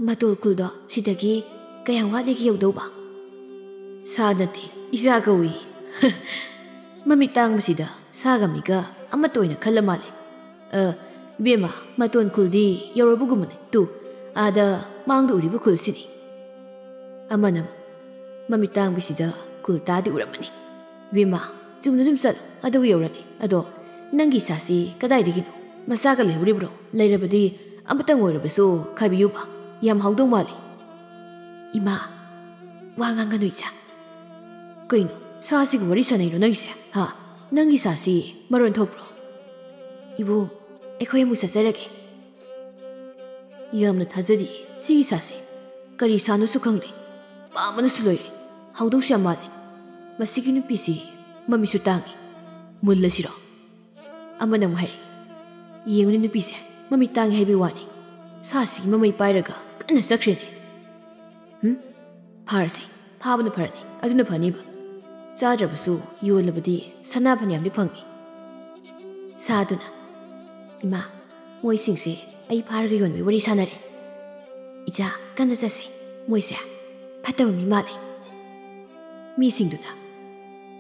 ꯃꯇꯣꯜ ꯈꯨꯜꯗꯣ ꯁꯤꯗꯒꯤ ꯀꯌꯥꯝ ꯋꯥꯠꯂꯤꯒꯦ ꯌꯧꯗꯧꯕ?" "ꯁꯥ ꯅꯠꯇꯦ, ꯏꯆꯥ ꯀꯧꯏ꯫" ꯃꯃꯤꯠ ꯇꯥꯡꯕꯁꯤꯗ ꯁꯥꯒ ꯃꯤꯒ ꯑꯃꯠꯇ ꯑꯣꯏꯅ ꯈꯜꯂ ꯃꯥꯜꯂꯦ꯫ "ꯑ, ꯏꯕꯦꯝꯃ, ꯃꯇꯣꯟ ꯈꯨꯜꯗꯤ ꯌꯧꯔꯕꯒꯨꯝꯕꯅꯤ꯫ ꯇꯨ, ꯑꯥꯗ ꯃꯥꯡꯗ ꯎꯔꯤꯕ ꯈꯨꯜꯁꯤꯅꯤ꯫" ꯑꯃꯅ ꯑꯃꯨꯛ, "ꯃꯃꯤꯠ ꯇꯥꯡꯕꯤꯁꯤꯗ ꯈꯨꯜ ꯇꯥꯗꯤ ꯎꯔꯝꯃꯅꯤ꯫ ꯏꯕꯦꯝꯃ, ꯆꯨꯝꯅ ꯑꯗꯨꯝ ꯆꯠꯂꯣ, ꯑꯗꯨꯒ ꯌꯧꯔꯅꯤ꯫ ꯑꯗꯣ ꯅꯪꯒꯤ ꯏꯆꯥꯁꯤ ꯀꯗꯥꯏꯗꯒꯤꯅꯣ? ꯃꯆꯥꯒ ꯂꯩꯍꯧꯔꯤꯕ꯭ꯔꯣ? ꯂꯩꯔꯕꯗꯤ ꯑꯃꯇꯪ ꯑꯣꯏꯔꯕꯁꯨ ꯈꯥꯏꯕꯤꯌꯨꯕ, ꯌꯥꯝ ꯍꯥꯎꯗꯧ ꯃꯥꯜꯂꯤ꯫" "ꯏꯃꯥ, ꯋꯥ ꯉꯥꯡꯒꯅꯨ ꯏꯆꯥ꯫" "ꯀꯩꯅꯣ, ꯁꯥꯁꯤꯒ ꯋꯥꯔꯤ ꯁꯥꯟꯅꯩꯔꯣ ꯅꯪꯒꯤꯁꯦ? ꯍꯥ? ꯅꯪꯒꯤ ꯁꯥꯁꯤ ꯃꯔꯣꯟ ꯊꯣꯛꯄ꯭ꯔꯣ?" "ꯏꯕꯨꯡ, ꯑꯩꯈꯣꯏ ꯑꯃꯨꯛ ꯆꯠꯆꯔꯒꯦ꯫" "ꯌꯥꯝꯅ ꯊꯥꯖꯗꯤꯌꯦ ꯁꯤꯒꯤ ꯁꯥꯁꯦ꯫ ꯀꯔꯤ ꯁꯥꯅꯣꯁꯨ ꯈꯪꯗꯦ, ꯄꯥꯝꯕꯅꯁꯨ ꯂꯣꯏꯔꯦ꯫ ꯍꯥꯎꯗꯧꯁꯨ ꯌꯥꯝ ꯃꯥꯜꯂꯦ꯫ ꯃꯁꯤꯒꯤ ꯅꯨꯄꯤꯁꯤ ꯃꯃꯤꯠꯁꯨ ꯇꯥꯡꯉꯤ꯫ ꯃꯨꯜꯂꯁꯤꯔꯣ?" ꯑꯃꯅ ꯑꯃꯨꯛ ꯍꯥꯏꯔꯛꯏ, "ꯌꯦꯡꯉꯨꯅꯦ ꯅꯨꯄꯤꯁꯦ, ꯃꯃꯤꯠ ꯇꯥꯡꯉꯤ ꯍꯥꯏꯕꯒꯤ ꯋꯥꯅꯤ, ꯁꯥꯁꯤꯒꯤ ꯃꯃꯩ ꯄꯥꯏꯔꯒ ꯀꯟꯅ ꯆꯠꯈ꯭ꯔꯦꯅꯦ꯫ ꯍꯨꯝ, ꯐꯥꯔꯁꯤ, ꯐꯥꯕꯅ ꯐꯔꯅꯤ, ꯑꯗꯨꯅ ꯐꯅꯤꯕ꯫ ꯆꯥꯗ꯭ꯔꯕꯁꯨ ꯌꯣꯜꯂꯕꯗꯤ ꯁꯅꯥ ꯐꯅꯌꯥꯝꯗꯤ ꯐꯪꯅꯤ꯫" ꯁꯥꯗꯨꯅ, "ꯏꯃꯥ, ꯃꯣꯏꯁꯤꯡꯁꯦ ꯑꯩ ꯐꯥꯔꯒ ꯌꯣꯟꯕꯒꯤ ꯋꯥꯔꯤ ꯁꯥꯟꯅꯔꯦ꯫ ꯏꯆꯥ, ꯀꯟꯅ ꯆꯠꯁꯤ, ꯃꯣꯏꯁꯦ ꯐꯠꯇꯕ ꯃꯤ ꯃꯥꯜꯂꯦ꯫" ꯃꯤꯁꯤꯡꯗꯨꯅ,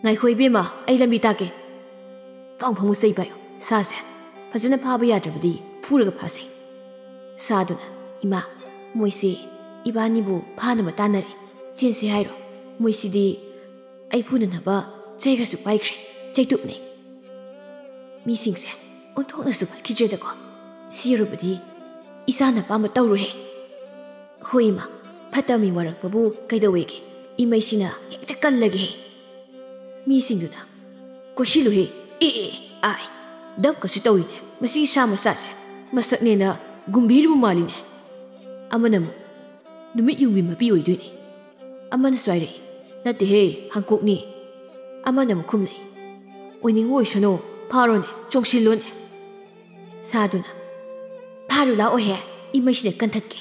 "ꯉꯥꯏꯈꯣ ꯏꯕꯦꯝꯃ, ꯑꯩ ꯂꯝꯕꯤ ꯇꯥꯛꯀꯦ꯫ ꯐꯪ ꯐꯪꯕ ꯆꯩ ꯄꯥꯏꯌꯨ, ꯁꯥꯁꯦ ꯐꯖꯅ ꯐꯥꯕ ꯌꯥꯗ꯭ꯔꯕꯗꯤ ꯐꯨꯔꯒ ꯐꯥꯁꯤ꯫" ꯁꯥꯗꯨꯅ, "ꯏꯃꯥ, ꯃꯣꯏꯁꯦ ꯏꯕꯥꯅꯤꯕꯨ ꯐꯥꯅꯕ ꯇꯥꯟꯅꯔꯦ, ꯆꯦꯟꯁꯦ ꯍꯥꯏꯔꯣ? ꯃꯣꯏꯁꯤꯗꯤ ꯑꯩ ꯐꯨꯅꯅꯕ ꯆꯩꯒꯁꯨ ꯄꯥꯏꯈ꯭ꯔꯦ, ꯆꯩꯇꯨꯞꯅꯦ꯫" ꯃꯤꯁꯤꯡꯁꯦ ꯑꯣꯟꯊꯣꯛꯅꯁꯨ ꯐꯠꯈꯤꯗ꯭ꯔꯦꯗꯀꯣ꯫ ꯁꯤ ꯌꯧꯔꯕꯗꯤ ꯏꯆꯥꯅ ꯑꯄꯥꯝꯕ ꯇꯧꯔꯣꯏꯍꯦ꯫ "ꯍꯣꯏ ꯏꯃꯥ, ꯐꯠꯇꯕ ꯃꯤ ꯋꯥꯔꯛꯄꯕꯨ ꯀꯩꯗꯧꯋꯦꯒꯦ? ꯏꯃꯩꯁꯤꯅ ꯍꯦꯛꯇ ꯀꯜꯂꯒꯦꯍꯦ꯫" ꯃꯤꯁꯤꯡꯗꯨꯅ, "ꯀꯣꯏꯁꯤꯜꯂꯨꯍꯦ, ꯑꯦ, ꯑꯦ, ꯑꯥꯏ, ꯗꯞꯀꯁꯨ ꯇꯧꯏꯅꯦ ꯃꯁꯤꯒꯤ ꯁꯥ ꯃꯆꯥꯁꯦ, ꯃꯁꯛꯅꯦꯅ ꯒꯨꯝꯕꯤꯔꯤꯕ ꯃꯥꯜꯂꯤꯅꯦ꯫" ꯑꯃꯅ ꯑꯃꯨꯛ, "ꯅꯨꯃꯤꯠ ꯌꯨꯡꯕꯤ ꯃꯄꯤ ꯑꯣꯏꯗꯣꯏꯅꯦ꯫" ꯑꯃꯅꯁꯨ ꯍꯥꯏꯔꯛꯏ, "ꯅꯠꯇꯦꯍꯦ, ꯍꯥꯡꯀꯣꯛꯅꯤ꯫" ꯑꯃꯅ ꯑꯃꯨꯛ ꯈꯨꯝꯂꯛꯏ, "ꯑꯣꯏꯅꯤꯡꯕ ꯑꯣꯏꯁꯅꯨ, ꯐꯥꯔꯣꯅꯦ, ꯆꯣꯡꯁꯤꯜꯂꯣꯅꯦ꯫" ꯁꯥꯗꯨꯅ, "ꯐꯥꯔꯨ ꯂꯥꯛꯑꯣꯍꯦ, ꯏꯃꯩꯁꯤꯅ ꯀꯟꯊꯠꯀꯦ"꯫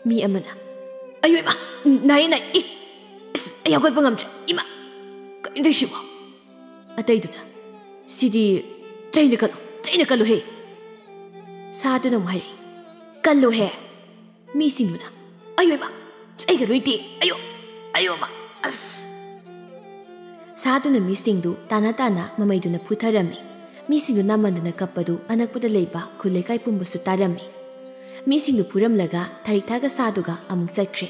ꯃꯤ ꯑꯃꯅ, "ꯑꯌꯣ ꯏꯃꯥ, ꯅꯥꯏ ꯅꯥꯏ, ꯏ, ꯑꯁ, ꯑꯩ ꯍꯧꯒꯠꯄ ꯉꯝꯗ꯭ꯔꯦ, ꯏꯃꯥ, ꯀꯔꯤꯅꯣ ꯇꯧꯏꯁꯤꯕꯣ?" ꯑꯇꯩꯗꯨꯅ, "ꯁꯤꯗꯤ ꯆꯩꯅ ꯀꯜꯂꯨ, ꯆꯩꯅ ꯀꯜꯂꯨꯍꯦ"꯫ ꯁꯥꯗꯨꯅ ꯑꯃꯨꯛ ꯍꯥꯏꯔꯛꯏ, "ꯀꯜꯂꯨꯍꯦ"꯫ ꯃꯤꯁꯤꯡꯗꯨꯅ, "ꯑꯌꯣ ꯏꯃꯥ, ꯆꯩꯒ ꯂꯣꯏ ꯇꯦꯛ, ꯑꯌꯣ, ꯑꯌꯣ ꯏꯃꯥ, ꯑꯁ"꯫ ꯁꯥꯗꯨꯅ ꯃꯤꯁꯤꯡꯗꯨ ꯇꯥꯅ ꯇꯥꯅ ꯃꯃꯩꯗꯨꯅ ꯐꯨꯊꯔꯝꯃꯤ꯫ ꯃꯤꯁꯤꯡꯗꯨ ꯅꯥꯃꯟꯗꯅ ꯀꯞꯄꯗꯨ ꯑꯅꯛꯄꯗ ꯂꯩꯕ ꯈꯨꯜ ꯂꯩꯀꯥꯏ ꯄꯨꯝꯕꯁꯨ ꯇꯥꯔꯝꯃꯤ꯫ ꯃꯤꯁꯤꯡꯗꯨ ꯐꯨꯔꯝꯂꯒ ꯊꯥꯔꯤꯛꯊꯥꯒ ꯁꯥꯗꯨꯒ ꯑꯃꯨꯛ ꯆꯠꯈ꯭ꯔꯦ꯫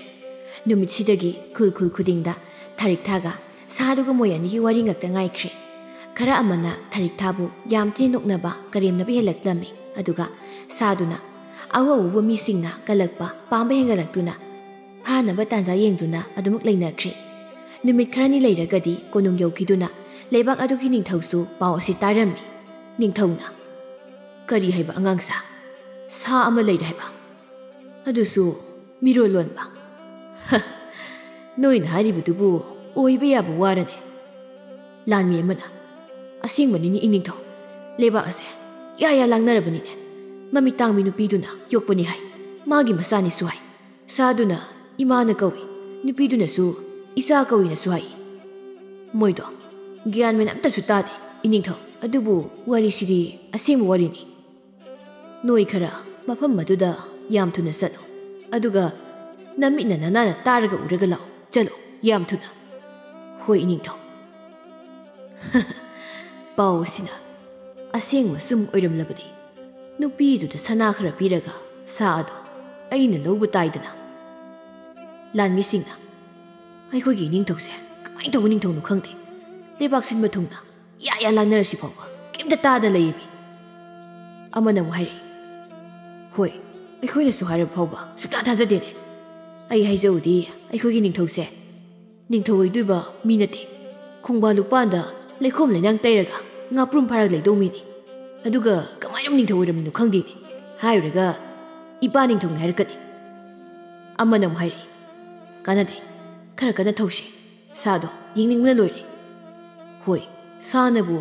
ꯅꯨꯃꯤꯠꯁꯤꯗꯒꯤ ꯈꯨꯜ ꯈꯨꯜ ꯈꯨꯗꯤꯡꯗ ꯊꯥꯔꯤꯛꯊꯥꯒ ꯁꯥꯗꯨꯒ ꯃꯣꯏ ꯑꯅꯤꯒꯤ ꯋꯥꯔꯤ ꯉꯥꯛꯇ ꯉꯥꯏꯈ꯭ꯔꯦ꯫ ꯈꯔ ꯑꯃꯅ ꯊꯥꯔꯤꯛꯊꯥꯕꯨ ꯌꯥꯝ ꯊꯤꯅ ꯅꯣꯛꯅꯕ, ꯀꯔꯦꯝꯅꯕ ꯍꯦꯜꯂꯛꯂꯝꯃꯤ꯫ ꯑꯗꯨꯒ ꯁꯥꯗꯨꯅ ꯑꯎ ꯑꯎꯕ ꯃꯤꯁꯤꯡꯅ ꯀꯜꯂꯛꯄ ꯄꯥꯝꯕ ꯍꯦꯟꯒꯠꯂꯛꯇꯨꯅ ꯐꯥꯅꯕ ꯇꯥꯟꯖꯥ ꯌꯦꯡꯗꯨꯅ ꯑꯗꯨꯃꯛ ꯂꯩꯅꯈ꯭ꯔꯦ꯫ ꯅꯨꯃꯤꯠ ꯈꯔꯅꯤ ꯂꯩꯔꯒꯗꯤ ꯀꯣꯅꯨꯡ ꯌꯧꯈꯤꯗꯨꯅ ꯂꯩꯕꯥꯛ ꯑꯗꯨꯒꯤ ꯅꯤꯡꯊꯧꯁꯨ ꯄꯥꯎ ꯑꯁꯤ ꯇꯥꯔꯝꯃꯤ꯫ ꯅꯤꯡꯊꯧꯅ, "ꯀꯔꯤ ꯍꯥꯏꯕ ꯑꯉꯥꯡꯁꯥ? ꯁꯥ ꯑꯃ ꯂꯩꯔꯦ ꯍꯥꯏꯕ? ꯑꯗꯨꯁꯨ ꯃꯤꯔꯣꯜ ꯂꯣꯟꯕ? ꯍ, ꯅꯣꯏꯅ ꯍꯥꯏꯔꯤꯕꯗꯨꯕꯨ ꯑꯣꯏꯕ ꯌꯥꯕ ꯋꯥꯔꯅꯦ?" ꯂꯥꯟꯃꯤ ꯑꯃꯅ, "ꯑꯁꯦꯡꯕꯅꯤꯅꯦ ꯏꯅꯤꯡꯊꯧ, ꯂꯩꯕꯥꯛ ꯑꯁꯦ ꯌꯥ ꯌꯥ ꯂꯥꯡꯅꯔꯕꯅꯤꯅꯦ꯫ ꯃꯃꯤꯠ ꯇꯥꯡꯕꯤ ꯅꯨꯄꯤꯗꯨꯅ ꯌꯣꯛꯄꯅꯤ ꯍꯥꯏ, ꯃꯥꯒꯤ ꯃꯆꯥꯅꯤꯁꯨ ꯍꯥꯏ꯫ ꯁꯥꯗꯨꯅ ꯏꯃꯥꯅ ꯀꯧꯏ, ꯅꯨꯄꯤꯗꯨꯅꯁꯨ ꯏꯆꯥ ꯀꯧꯏꯅꯁꯨ ꯍꯥꯏ꯫ ꯃꯣꯏꯗꯣ ꯒ꯭ꯌꯥꯟ ꯃꯦꯟ ꯑꯝꯇꯁꯨ ꯇꯥꯗꯦ ꯏꯅꯤꯡꯊꯧ꯫ ꯑꯗꯨꯕꯨ ꯋꯥꯔꯤꯁꯤꯗꯤ ꯑꯁꯦꯡꯕ ꯋꯥꯔꯤꯅꯤ꯫ ꯅꯣꯏ ꯈꯔ ꯃꯐꯝ ꯑꯗꯨꯗ ꯌꯥꯝ ꯊꯨꯅ ꯆꯠꯂꯨ, ꯑꯗꯨꯒ ꯅꯃꯤꯠꯅ ꯅꯅꯥꯅ ꯇꯥꯔꯒ ꯎꯔꯒ ꯂꯥꯛꯎ꯫ ꯆꯠꯂꯨ, ꯌꯥꯝ ꯊꯨꯅ"꯫ "ꯍꯣꯏ ꯏꯅꯤꯡꯊꯧ"꯫ ꯄꯥꯎ ꯑꯁꯤꯅ ꯑꯁꯦꯡꯕ ꯁꯨꯝ ꯑꯣꯏꯔꯝꯂꯕꯗꯤ, ꯅꯨꯄꯤꯗꯨꯗ ꯁꯅꯥ ꯈꯔ ꯄꯤꯔꯒ ꯁꯥ ꯑꯗꯣ ꯑꯩꯅ ꯂꯧꯕ ꯇꯥꯏꯗꯅ꯫ ꯂꯥꯟꯃꯤꯁꯤꯡꯅ, "ꯑꯩꯈꯣꯏꯒꯤ ꯏꯅꯤꯡꯊꯧꯁꯦ ꯀꯃꯥꯏꯅ ꯇꯧꯕ ꯅꯤꯡꯊꯧꯅꯣ ꯈꯪꯗꯦ, ꯂꯩꯕꯥꯛ ꯁꯤꯟꯕ ꯊꯨꯡꯅ ꯌꯥ ꯌꯥ ꯂꯥꯡꯅꯔꯁꯤ ꯐꯥꯎꯕ ꯀꯩꯝꯇ ꯇꯥꯗ ꯂꯩꯌꯦꯃꯤ"꯫ ꯑꯃꯅ ꯑꯃꯨꯛ ꯍꯥꯏꯔꯛꯏ, "ꯍꯣꯏ, ꯑꯩꯈꯣꯏꯅꯁꯨ ꯍꯥꯏꯔꯕ ꯐꯥꯎꯕ ꯁꯨꯛꯊꯥ ꯊꯥꯖꯗꯦꯅꯦ꯫ ꯑꯩ ꯍꯥꯏꯖꯧꯗꯤ, ꯑꯩꯈꯣꯏꯒꯤ ꯅꯤꯡꯊꯧꯁꯦ ꯅꯤꯡꯊꯧ ꯑꯣꯏꯗꯣꯏꯕ ꯃꯤ ꯅꯠꯇꯦ, ꯈꯣꯡꯕꯥꯜ ꯂꯨꯄꯥꯟꯗ ꯂꯩꯈꯣꯝ ꯂꯩꯅꯥꯡ ꯇꯩꯔꯒ ꯉꯥꯄ꯭ꯔꯨꯝ ꯐꯥꯔꯒ ꯂꯩꯗꯧ ꯃꯤꯅꯤ꯫ ꯑꯗꯨꯒ ꯀꯃꯥꯏꯅ ꯅꯤꯡꯊꯧ ꯑꯣꯏꯔꯝꯃꯤꯅꯣ ꯈꯪꯗꯦꯅꯦ꯫ ꯍꯥꯏꯔꯨꯔꯒ ꯏꯄꯥ ꯅꯤꯡꯊꯧꯅꯤ ꯍꯥꯏꯔꯛꯀꯅꯤ"꯫ ꯑꯃꯅ ꯑꯃꯨꯛ ꯍꯥꯏꯔꯛꯏ, "ꯀꯥꯟꯅꯗꯦ, ꯈꯔ ꯀꯟꯅ ꯊꯧꯁꯤ, ꯁꯥꯗꯣ ꯌꯦꯡꯅꯤꯡꯕꯅ ꯂꯣꯏꯔꯦ"꯫ ꯍꯣꯏ, ꯁꯥꯅꯕꯨ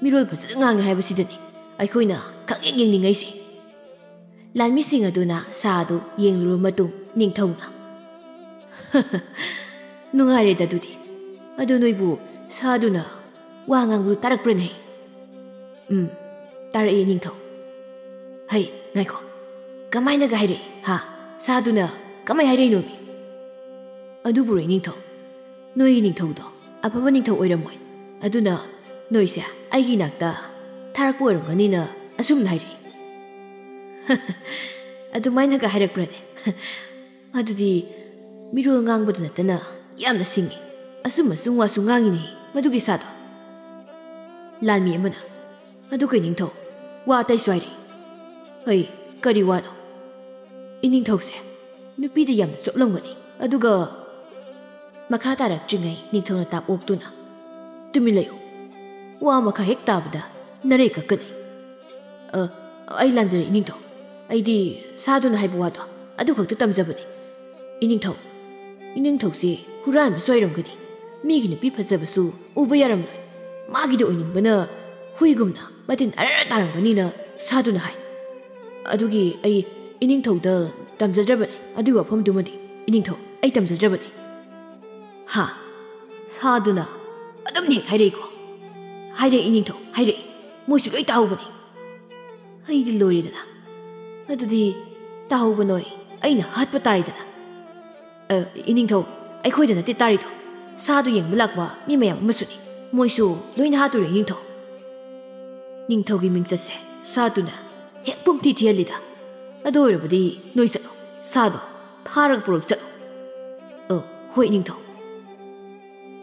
ꯃꯤꯔꯣꯜ ꯐꯖꯅ ꯉꯥꯡꯉꯦ ꯍꯥꯏꯕꯁꯤꯗꯅꯤ ꯑꯩꯈꯣꯏꯅ ꯈꯪꯌꯦꯡ ꯌꯦꯡꯅꯤꯡꯉꯩꯁꯦ꯫ ꯂꯥꯟꯃꯤꯁꯤꯡ ꯑꯗꯨꯅ ꯁꯥ ꯑꯗꯨ ꯌꯦꯡꯂꯨꯔꯕ ꯃꯇꯨꯡ ꯅꯤꯡꯊꯧꯅ, "ꯅꯨꯡꯉꯥꯏꯔꯦꯗ ꯑꯗꯨꯗꯤ꯫ ꯑꯗꯨ ꯅꯣꯏꯕꯨ ꯁꯥꯗꯨꯅ ꯋꯥ ꯉꯥꯡꯕꯗꯨ ꯇꯥꯔꯛꯄ꯭ꯔꯅꯦ?" "ꯎꯝ, ꯇꯥꯔꯛꯏ ꯅꯤꯡꯊꯧ꯫" "ꯍꯩ, ꯉꯥꯏꯈꯣ, ꯀꯃꯥꯏꯅꯒ ꯍꯥꯏꯔꯛꯏ ꯍꯥ? ꯁꯥꯗꯨꯅ ꯀꯃꯥꯏ ꯍꯥꯏꯔꯛꯏꯅꯣꯃꯤ?" "ꯑꯗꯨꯕꯨꯔꯣ ꯅꯤꯡꯊꯧ, ꯅꯣꯏꯒꯤ ꯅꯤꯡꯊꯧꯗꯣ ꯑꯐꯕ ꯅꯤꯡꯊꯧ ꯑꯣꯏꯔꯝꯃꯣꯏ꯫ ꯑꯗꯨꯅ ꯅꯣꯏꯁꯦ ꯑꯩꯒꯤ ꯏꯅꯥꯛꯇ ꯊꯥꯔꯛꯄ ꯑꯣꯏꯔꯝꯒꯅꯤꯅ ꯑꯁꯨꯝꯅ ꯍꯥꯏꯔꯛꯏ꯫" "ꯑꯗꯨꯃꯥꯏꯅꯒ ꯍꯥꯏꯔꯛꯄ꯭ꯔꯅꯦ? ꯑꯗꯨꯗꯤ ꯃꯤꯔꯣꯜ ꯉꯥꯡꯕꯗ ꯅꯠꯇꯅ ꯌꯥꯝꯅ ꯁꯤꯡꯉꯤ꯫ ꯑꯆꯨꯝ ꯑꯆꯨꯝ ꯋꯥꯁꯨ ꯉꯥꯡꯉꯤꯅꯦ ꯃꯗꯨꯒꯤ ꯁꯥꯗꯣ꯫" ꯂꯥꯟꯃꯤ ꯑꯃꯅ, "ꯑꯗꯨ ꯀꯩ ꯅꯤꯡꯊꯧ, ꯋꯥ ꯑꯇꯩꯁꯨ ꯍꯥꯏꯔꯛꯏ꯫" "ꯍꯩ, ꯀꯔꯤ ꯋꯥꯅꯣ?" "ꯏꯅꯤꯡꯊꯧꯁꯦ ꯅꯨꯄꯤꯗ ꯌꯥꯝꯅ ꯆꯣꯞꯂꯝꯒꯅꯤ꯫" ꯑꯗꯨꯒ ꯃꯈꯥ ꯇꯥꯔꯛꯇ꯭ꯔꯤꯉꯩ ꯅꯤꯡꯊꯧꯅ ꯇꯥꯞ ꯑꯣꯛꯇꯨꯅ, "ꯇꯨꯃꯤꯟ ꯂꯩꯌꯨ꯫ ꯋꯥ ꯃꯈꯥ ꯍꯦꯛ ꯇꯥꯕꯗ ꯅꯔꯩ ꯀꯛꯀꯅꯤ꯫" "ꯑ, ꯑꯩ ꯂꯥꯟꯖꯔꯦ ꯏꯅꯤꯡꯊꯧ꯫ ꯑꯩꯗꯤ ꯁꯥꯗꯨꯅ ꯍꯥꯏꯕ ꯋꯥꯗꯣ ꯑꯗꯨ ꯈꯛꯇ ꯇꯝꯖꯕꯅꯤ꯫" "ꯏꯅꯤꯡꯊꯧ, ꯏꯅꯤꯡꯊꯧꯁꯦ ꯍꯨꯔꯥꯟꯕꯁꯨ ꯑꯣꯏꯔꯝꯒꯅꯤ꯫ ꯃꯤꯒꯤ ꯅꯨꯄꯤ ꯐꯖꯕꯁꯨ ꯎꯕ ꯌꯥꯔꯝꯂꯣꯏ꯫ ꯃꯥꯒꯤꯗ ꯑꯣꯏꯅꯤꯡꯕꯅ ꯍꯨꯏꯒꯨꯝꯅ ꯃꯇꯤꯟ ꯑꯔ ꯇꯥꯔꯝꯒꯅꯤꯅ ꯁꯥꯗꯨꯅ ꯍꯥꯏ꯫ ꯑꯗꯨꯒꯤ ꯑꯩ ꯏꯅꯤꯡꯊꯧꯗ ꯇꯝꯖꯗ꯭ꯔꯕꯅꯤ꯫ ꯑꯗꯨꯒꯤ ꯋꯥꯐꯝꯗꯨꯃꯗꯤ ꯏꯅꯤꯡꯊꯧ, ꯑꯩ ꯇꯝꯖꯗ꯭ꯔꯕꯅꯤ꯫" "ꯍꯥ? ꯁꯥꯗꯨꯅ ꯑꯗꯨꯝ ꯍꯦꯛ ꯍꯥꯏꯔꯛꯏꯀꯣ?" "ꯍꯥꯏꯔꯛꯏ ꯏꯅꯤꯡꯊꯧ, ꯍꯥꯏꯔꯛꯏ꯫ ꯃꯣꯏꯁꯨ ꯂꯣꯏ ꯇꯥꯍꯧꯕꯅꯤ꯫" "ꯑꯩꯗꯤ ꯂꯣꯏꯔꯦꯗꯅ꯫ ꯑꯗꯨꯗꯤ ꯇꯥꯍꯧꯕ ꯅꯣꯏ ꯑꯩꯅ ꯍꯥꯠꯄ ꯇꯥꯔꯦꯗꯅ꯫" "ꯑ, ꯏꯅꯤꯡꯊꯧ, ꯑꯩꯈꯣꯏꯗ ꯅꯠꯇꯦ ꯇꯥꯔꯤꯗꯣ꯫ ꯁꯥꯗꯨ ꯌꯦꯡꯕ ꯂꯥꯛꯄ ꯃꯤ ꯃꯌꯥꯝ ꯑꯃꯁꯨꯅꯤ꯫ ꯃꯣꯏꯁꯨ ꯂꯣꯏꯅ ꯍꯥꯠꯇꯣꯔꯦ ꯏꯅꯤꯡꯊꯧ꯫" "ꯅꯤꯡꯊꯧꯒꯤ ꯃꯤꯡꯆꯠꯁꯦ ꯁꯥꯗꯨꯅ ꯍꯦꯛ ꯄꯨꯝꯊꯤ ꯊꯤꯍꯜꯂꯤꯗ꯫ ꯑꯗꯨ ꯑꯣꯏꯔꯕꯗꯤ ꯅꯣꯏ ꯆꯠꯂꯣ, ꯁꯥꯗꯣ ꯐꯥꯔꯒ ꯄꯨꯔꯛ ꯆꯠꯂꯣ꯫" "ꯑ, ꯍꯣꯏ ꯏꯅꯤꯡꯊꯧ꯫"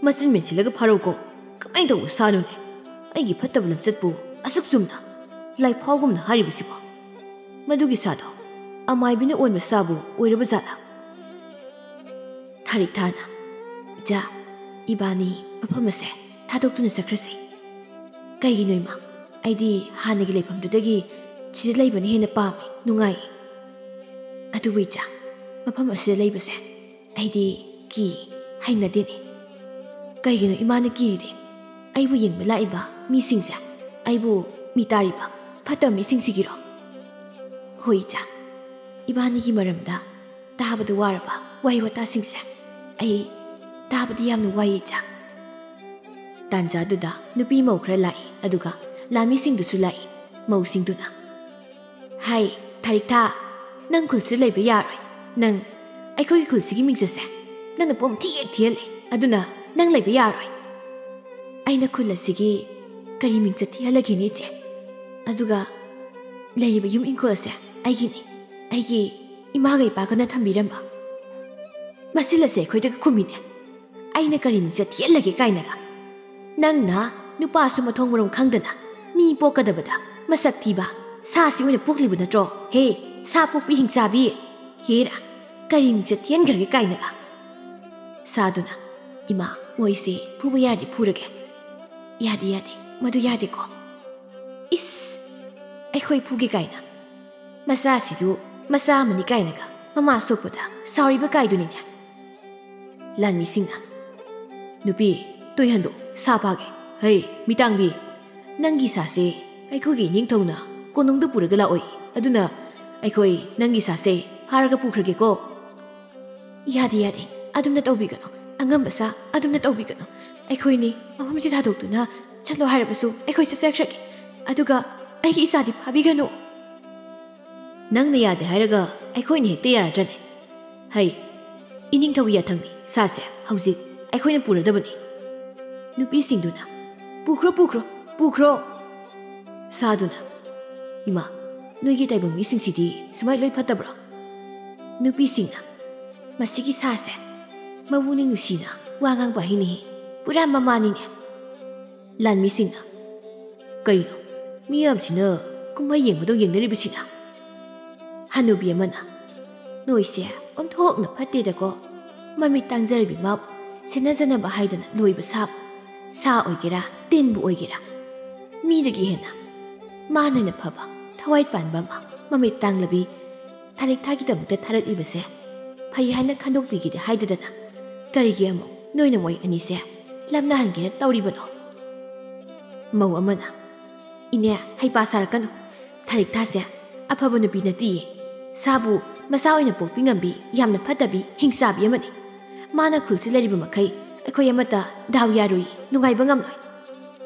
"ꯃꯆꯤꯟ ꯃꯦꯟꯁꯤꯜꯂꯒ ꯐꯥꯔꯧꯀꯣ꯫ ꯀꯃꯥꯏꯅ ꯇꯧꯕ ꯁꯥꯅꯣꯅꯦ? ꯑꯩꯒꯤ ꯐꯠꯇꯕ ꯂꯝꯆꯠꯄꯨ ꯑꯁꯨꯛ ꯆꯨꯝꯅ ꯂꯥꯏꯐꯥꯎꯒꯨꯝꯅ ꯍꯥꯏꯔꯤꯕꯁꯤꯕꯣ? ꯃꯗꯨꯒꯤ ꯁꯥꯗꯣ ꯑꯃꯥꯏꯕꯤꯅ ꯑꯣꯟꯕ ꯁꯥꯕꯨ ꯑꯣꯏꯔꯕ ꯖꯥꯠꯂꯥ?" ꯊꯥꯔꯤꯛ ꯊꯥꯅ, "ꯏꯆꯥ, ꯏꯕꯥꯅꯤ ꯃꯐꯝ ꯑꯁꯦ ꯊꯥꯗꯣꯛꯇꯨꯅ ꯆꯠꯈ꯭ꯔꯁꯤ꯫" "ꯀꯩꯒꯤꯅꯣ ꯏꯃꯥ? ꯑꯩꯗꯤ ꯍꯥꯟꯅꯒꯤ ꯂꯩꯐꯝꯗꯨꯗꯒꯤ ꯁꯤꯗ ꯂꯩꯕꯅ ꯍꯦꯟꯅ ꯄꯥꯝꯃꯤ, ꯅꯨꯡꯉꯥꯏ꯫" "ꯑꯗꯨꯕꯨ ꯏꯆꯥ, ꯃꯐꯝ ꯑꯁꯤꯗ ꯂꯩꯕꯁꯦ ꯑꯩꯗꯤ ꯀꯤ, ꯍꯩꯅꯗꯦꯅꯦ꯫" "ꯀꯩꯒꯤꯅꯣ ꯏꯃꯥꯅ ꯀꯤꯔꯤꯗꯤ? ꯑꯩꯕꯨ ꯌꯦꯡꯕ ꯂꯥꯛꯏꯕ ꯃꯤꯁꯤꯡꯁꯦ ꯑꯩꯕꯨ ꯃꯤ ꯇꯥꯔꯤꯕ?" ꯐꯠꯇꯕ ꯃꯤꯁꯤꯡꯁꯤꯒꯤꯔꯣ? ꯍꯣꯏ, ꯏꯆꯥ꯫ ꯏꯕꯥꯅꯤꯒꯤ ꯃꯔꯝꯗ ꯇꯥꯕꯗ ꯋꯥꯔꯕ ꯋꯥꯍꯩ ꯋꯥꯇꯥꯁꯤꯡꯁꯦ ꯑꯩ ꯇꯥꯕꯗ ꯌꯥꯝꯅ ꯋꯥꯏ, ꯏꯆꯥ꯫ ꯇꯥꯟꯖꯥꯗꯨꯗ ꯅꯨꯄꯤ ꯃꯧ ꯈꯔ ꯂꯥꯛꯏ, ꯑꯗꯨꯒ ꯂꯥꯟꯃꯤꯁꯤꯡꯗꯨꯁꯨ ꯂꯥꯛꯏ꯫ ꯃꯧꯁꯤꯡꯗꯨꯅ, "ꯍꯥꯏ, ꯊꯥꯔꯤꯛꯊꯥ, ꯅꯪ ꯈꯨꯜꯁꯤꯗ ꯂꯩꯕ ꯌꯥꯔꯣꯏ꯫ ꯅꯪ ꯑꯩꯈꯣꯏꯒꯤ ꯈꯨꯜꯁꯤꯒꯤ ꯃꯤꯡꯆꯠꯁꯦ ꯅꯪꯅ ꯄꯨꯝ ꯊꯤ ꯍꯦꯛ ꯊꯤꯍꯜꯂꯦ꯫ ꯑꯗꯨꯅ ꯅꯪ ꯂꯩꯕ ꯌꯥꯔꯣꯏ꯫" "ꯑꯩꯅ ꯈꯨꯜ ꯑꯁꯤꯒꯤ ꯀꯔꯤ ꯃꯤꯡꯆꯠ ꯊꯤꯍꯜꯂꯒꯦꯅꯦ, ꯏꯆꯦ? ꯑꯗꯨꯒ ꯂꯩꯔꯤꯕ ꯌꯨꯝ ꯏꯪꯈꯣꯜ ꯑꯁꯦ ꯑꯩꯒꯤꯅꯤ, ꯑꯩꯒꯤ ꯏꯃꯥꯒ ꯏꯄꯥꯒꯅ ꯊꯝꯕꯤꯔꯝꯕ꯫ ꯃꯁꯤꯜ ꯑꯁꯦ ꯑꯩꯈꯣꯏꯗꯒ ꯈꯨꯝꯃꯤꯅꯦ꯫ ꯑꯩꯅ ꯀꯔꯤ ꯃꯤꯡꯆꯠ ꯊꯤꯍꯜꯂꯒꯦ ꯀꯥꯏꯅꯒ꯫ ꯅꯪꯅ ꯅꯨꯄꯥꯁꯨ ꯃꯊꯣꯡ ꯃꯔꯝ ꯈꯪꯗꯅ ꯃꯤ ꯄꯣꯛꯀꯗꯕꯗ ꯃꯁꯛ ꯊꯤꯕ ꯁꯥꯁꯤ ꯑꯣꯏꯅ ꯄꯣꯛꯂꯤꯕ ꯅꯠꯇ꯭ꯔꯣ? ꯍꯦ, ꯁꯥ ꯄꯣꯛꯄꯤ ꯍꯤꯡꯆꯥꯕꯤ! ꯍꯦꯔꯥ, ꯀꯔꯤ ꯃꯤꯡꯆꯠ ꯊꯤꯍꯟꯈ꯭ꯔꯒꯦ ꯀꯥꯏꯅꯒ?" ꯁꯥꯗꯨꯅ, "ꯏꯃꯥ, ꯃꯣꯏꯁꯦ ꯐꯨꯕ ꯌꯥꯔꯗꯤ ꯐꯨꯔꯒꯦ꯫" "ꯌꯥꯗꯦ, ꯌꯥꯗꯦ, ꯃꯗꯨ ꯌꯥꯗꯦꯀꯣ꯫" "ꯏꯁ, ꯑꯩꯈꯣꯏ ꯐꯨꯒꯦ ꯀꯥꯏꯅ? ꯃꯆꯥꯁꯤꯁꯨ ꯃꯆꯥ ꯑꯃꯅꯤ ꯀꯥꯏꯅꯒ ꯃꯃꯥ ꯁꯣꯛꯄꯗ ꯁꯥꯎꯔꯤꯕ ꯀꯥꯏꯗꯨꯅꯤꯅꯦ꯫" ꯂꯥꯟꯃꯤꯁꯤꯡꯅ, "ꯅꯨꯄꯤ, ꯇꯨꯏ ꯍꯟꯗꯣ, ꯁꯥ ꯐꯥꯒꯦ꯫ ꯍꯩ, ꯃꯤꯇꯥꯡꯕꯤ, ꯅꯪꯒꯤ ꯁꯥꯁꯦ ꯑꯩꯈꯣꯏꯒꯤ ꯏꯅꯤꯡꯊꯧꯅ ꯀꯣꯅꯨꯡꯗ ꯄꯨꯔꯒ ꯂꯥꯛꯑꯣꯏ꯫ ꯑꯗꯨꯅ ꯑꯩꯈꯣꯏ ꯅꯪꯒꯤ ꯁꯥꯁꯦ ꯐꯥꯔꯒ ꯄꯨꯈ꯭ꯔꯒꯦꯀꯣ꯫" "ꯌꯥꯗꯦ, ꯌꯥꯗꯦ, ꯑꯗꯨꯝꯅ ꯇꯧꯕꯤꯒꯅꯨ꯫ ꯑꯉꯝꯕ ꯁꯥ ꯑꯗꯨꯝꯅ ꯇꯧꯕꯤꯒꯅꯨ꯫ ꯑꯩꯈꯣꯏꯅꯤ ꯃꯐꯝꯁꯤ ꯊꯥꯗꯣꯛꯇꯨꯅ ꯆꯠꯂꯣ ꯍꯥꯏꯔꯕꯁꯨ ꯑꯩꯈꯣꯏ ꯆꯠꯆꯈ꯭ꯔꯒꯦ꯫ ꯑꯗꯨꯒ ꯑꯩꯒꯤ ꯏꯆꯥꯗꯤ ꯐꯥꯕꯤꯒꯅꯨ꯫" "ꯅꯪꯅ ꯌꯥꯗꯦ ꯍꯥꯏꯔꯒ ꯑꯩꯈꯣꯏꯅ ꯍꯦꯛꯇ ꯌꯥꯔꯗ꯭ꯔꯅꯦ? ꯍꯩ, ꯏꯅꯤꯡꯊꯧꯒꯤ ꯌꯥꯊꯪꯅꯤ, ꯁꯥꯁꯦ ꯍꯧꯖꯤꯛ ꯑꯩꯈꯣꯏꯅ ꯄꯨꯔꯗꯕꯅꯤ꯫" ꯅꯨꯄꯤꯁꯤꯡꯗꯨꯅ, "ꯄꯨꯈ꯭ꯔꯣ, ꯄꯨꯈ꯭ꯔꯣ, ꯄꯨꯈ꯭ꯔꯣ꯫" ꯁꯥꯗꯨꯅ, "ꯏꯃꯥ, ꯅꯣꯏꯒꯤ ꯇꯥꯏꯕꯪ ꯃꯤꯁꯤꯡꯁꯤꯗꯤ ꯁꯨꯃꯥꯏ ꯂꯣꯏ ꯐꯠꯇꯕ꯭ꯔꯣ?" ꯅꯨꯄꯤꯁꯤꯡꯅ, "ꯃꯁꯤꯒꯤ ꯁꯥꯁꯦ ꯃꯕꯨꯛꯅꯤꯡ ꯅꯨꯡꯁꯤꯅ ꯋꯥ ꯉꯥꯡꯕ ꯍꯩꯅꯤꯍꯦ, ꯄꯨꯔꯥ ꯃꯃꯥꯅꯤꯅꯦ꯫" ꯂꯥꯟꯃꯤꯁꯤꯡꯅ, "ꯀꯔꯤꯅꯣ, ꯃꯤꯌꯥꯝꯁꯤꯅ ꯀꯨꯝꯍꯩ ꯌꯦꯡꯕꯗꯧ ꯌꯦꯡꯅꯔꯤꯕꯁꯤꯅ?" ꯍꯅꯨꯕꯤ ꯑꯃꯅ, "ꯅꯣꯏꯁꯦ ꯑꯣꯟꯊꯣꯛꯅ ꯐꯠꯇꯦꯗꯀꯣ꯫ ꯃꯃꯤꯠ ꯇꯥꯡꯖꯔꯕꯤ ꯃꯥꯕꯨ ꯁꯦꯟꯅꯖꯅꯕ ꯍꯥꯏꯗꯅ ꯂꯣꯏꯕ ꯁꯥꯕꯨ, ꯁꯥ ꯑꯣꯏꯒꯦꯔꯥ, ꯇꯤꯟꯕꯨ ꯑꯣꯏꯒꯦꯔꯥ, ꯃꯤꯗꯒꯤ ꯍꯦꯟꯅ ꯃꯥꯅ ꯍꯦꯟꯅ ꯐꯕ, ꯊꯋꯥꯏ ꯄꯥꯟꯕ ꯑꯃ, ꯃꯃꯤꯠ ꯇꯥꯡꯂꯕꯤ ꯊꯥꯔꯤꯛꯊꯥꯒꯤꯗꯃꯛꯇ ꯊꯥꯔꯛꯂꯤꯕꯁꯦ ꯐꯩ ꯍꯥꯏꯅ ꯈꯟꯗꯣꯛꯄꯤꯒꯦꯗꯤ ꯍꯥꯏꯗꯗꯅ ꯀꯔꯤꯒꯤ ꯑꯃꯨꯛ ꯅꯣꯏꯅ ꯃꯣꯏ ꯑꯅꯤꯁꯦ ꯂꯥꯞꯅꯍꯟꯒꯦꯅ ꯇꯧꯔꯤꯕꯅꯣ?" ꯃꯧ ꯑꯃꯅ, "ꯏꯅꯦ, ꯍꯩꯄꯥ ꯁꯥꯔꯛꯀꯅꯨ꯫ ꯊꯔꯤꯛꯊꯥꯁꯦ ꯑꯐꯕ ꯅꯨꯄꯤ ꯅꯠꯇꯤꯌꯦ꯫ ꯁꯥꯕꯨ ꯃꯆꯥ ꯑꯣꯏꯅ ꯄꯣꯛꯄꯤ ꯉꯝꯕꯤ, ꯌꯥꯝꯅ ꯐꯠꯇꯕꯤ, ꯍꯤꯡꯆꯥꯕꯤ ꯑꯃꯅꯤ꯫ ꯃꯥꯅ ꯈꯨꯜꯁꯤ ꯂꯩꯔꯤꯕ ꯃꯈꯩ ꯑꯩꯈꯣꯏ ꯑꯃꯠꯇ ꯗꯥꯎ ꯌꯥꯔꯨꯏ, ꯅꯨꯡꯉꯥꯏꯕ ꯉꯝꯂꯣꯏ꯫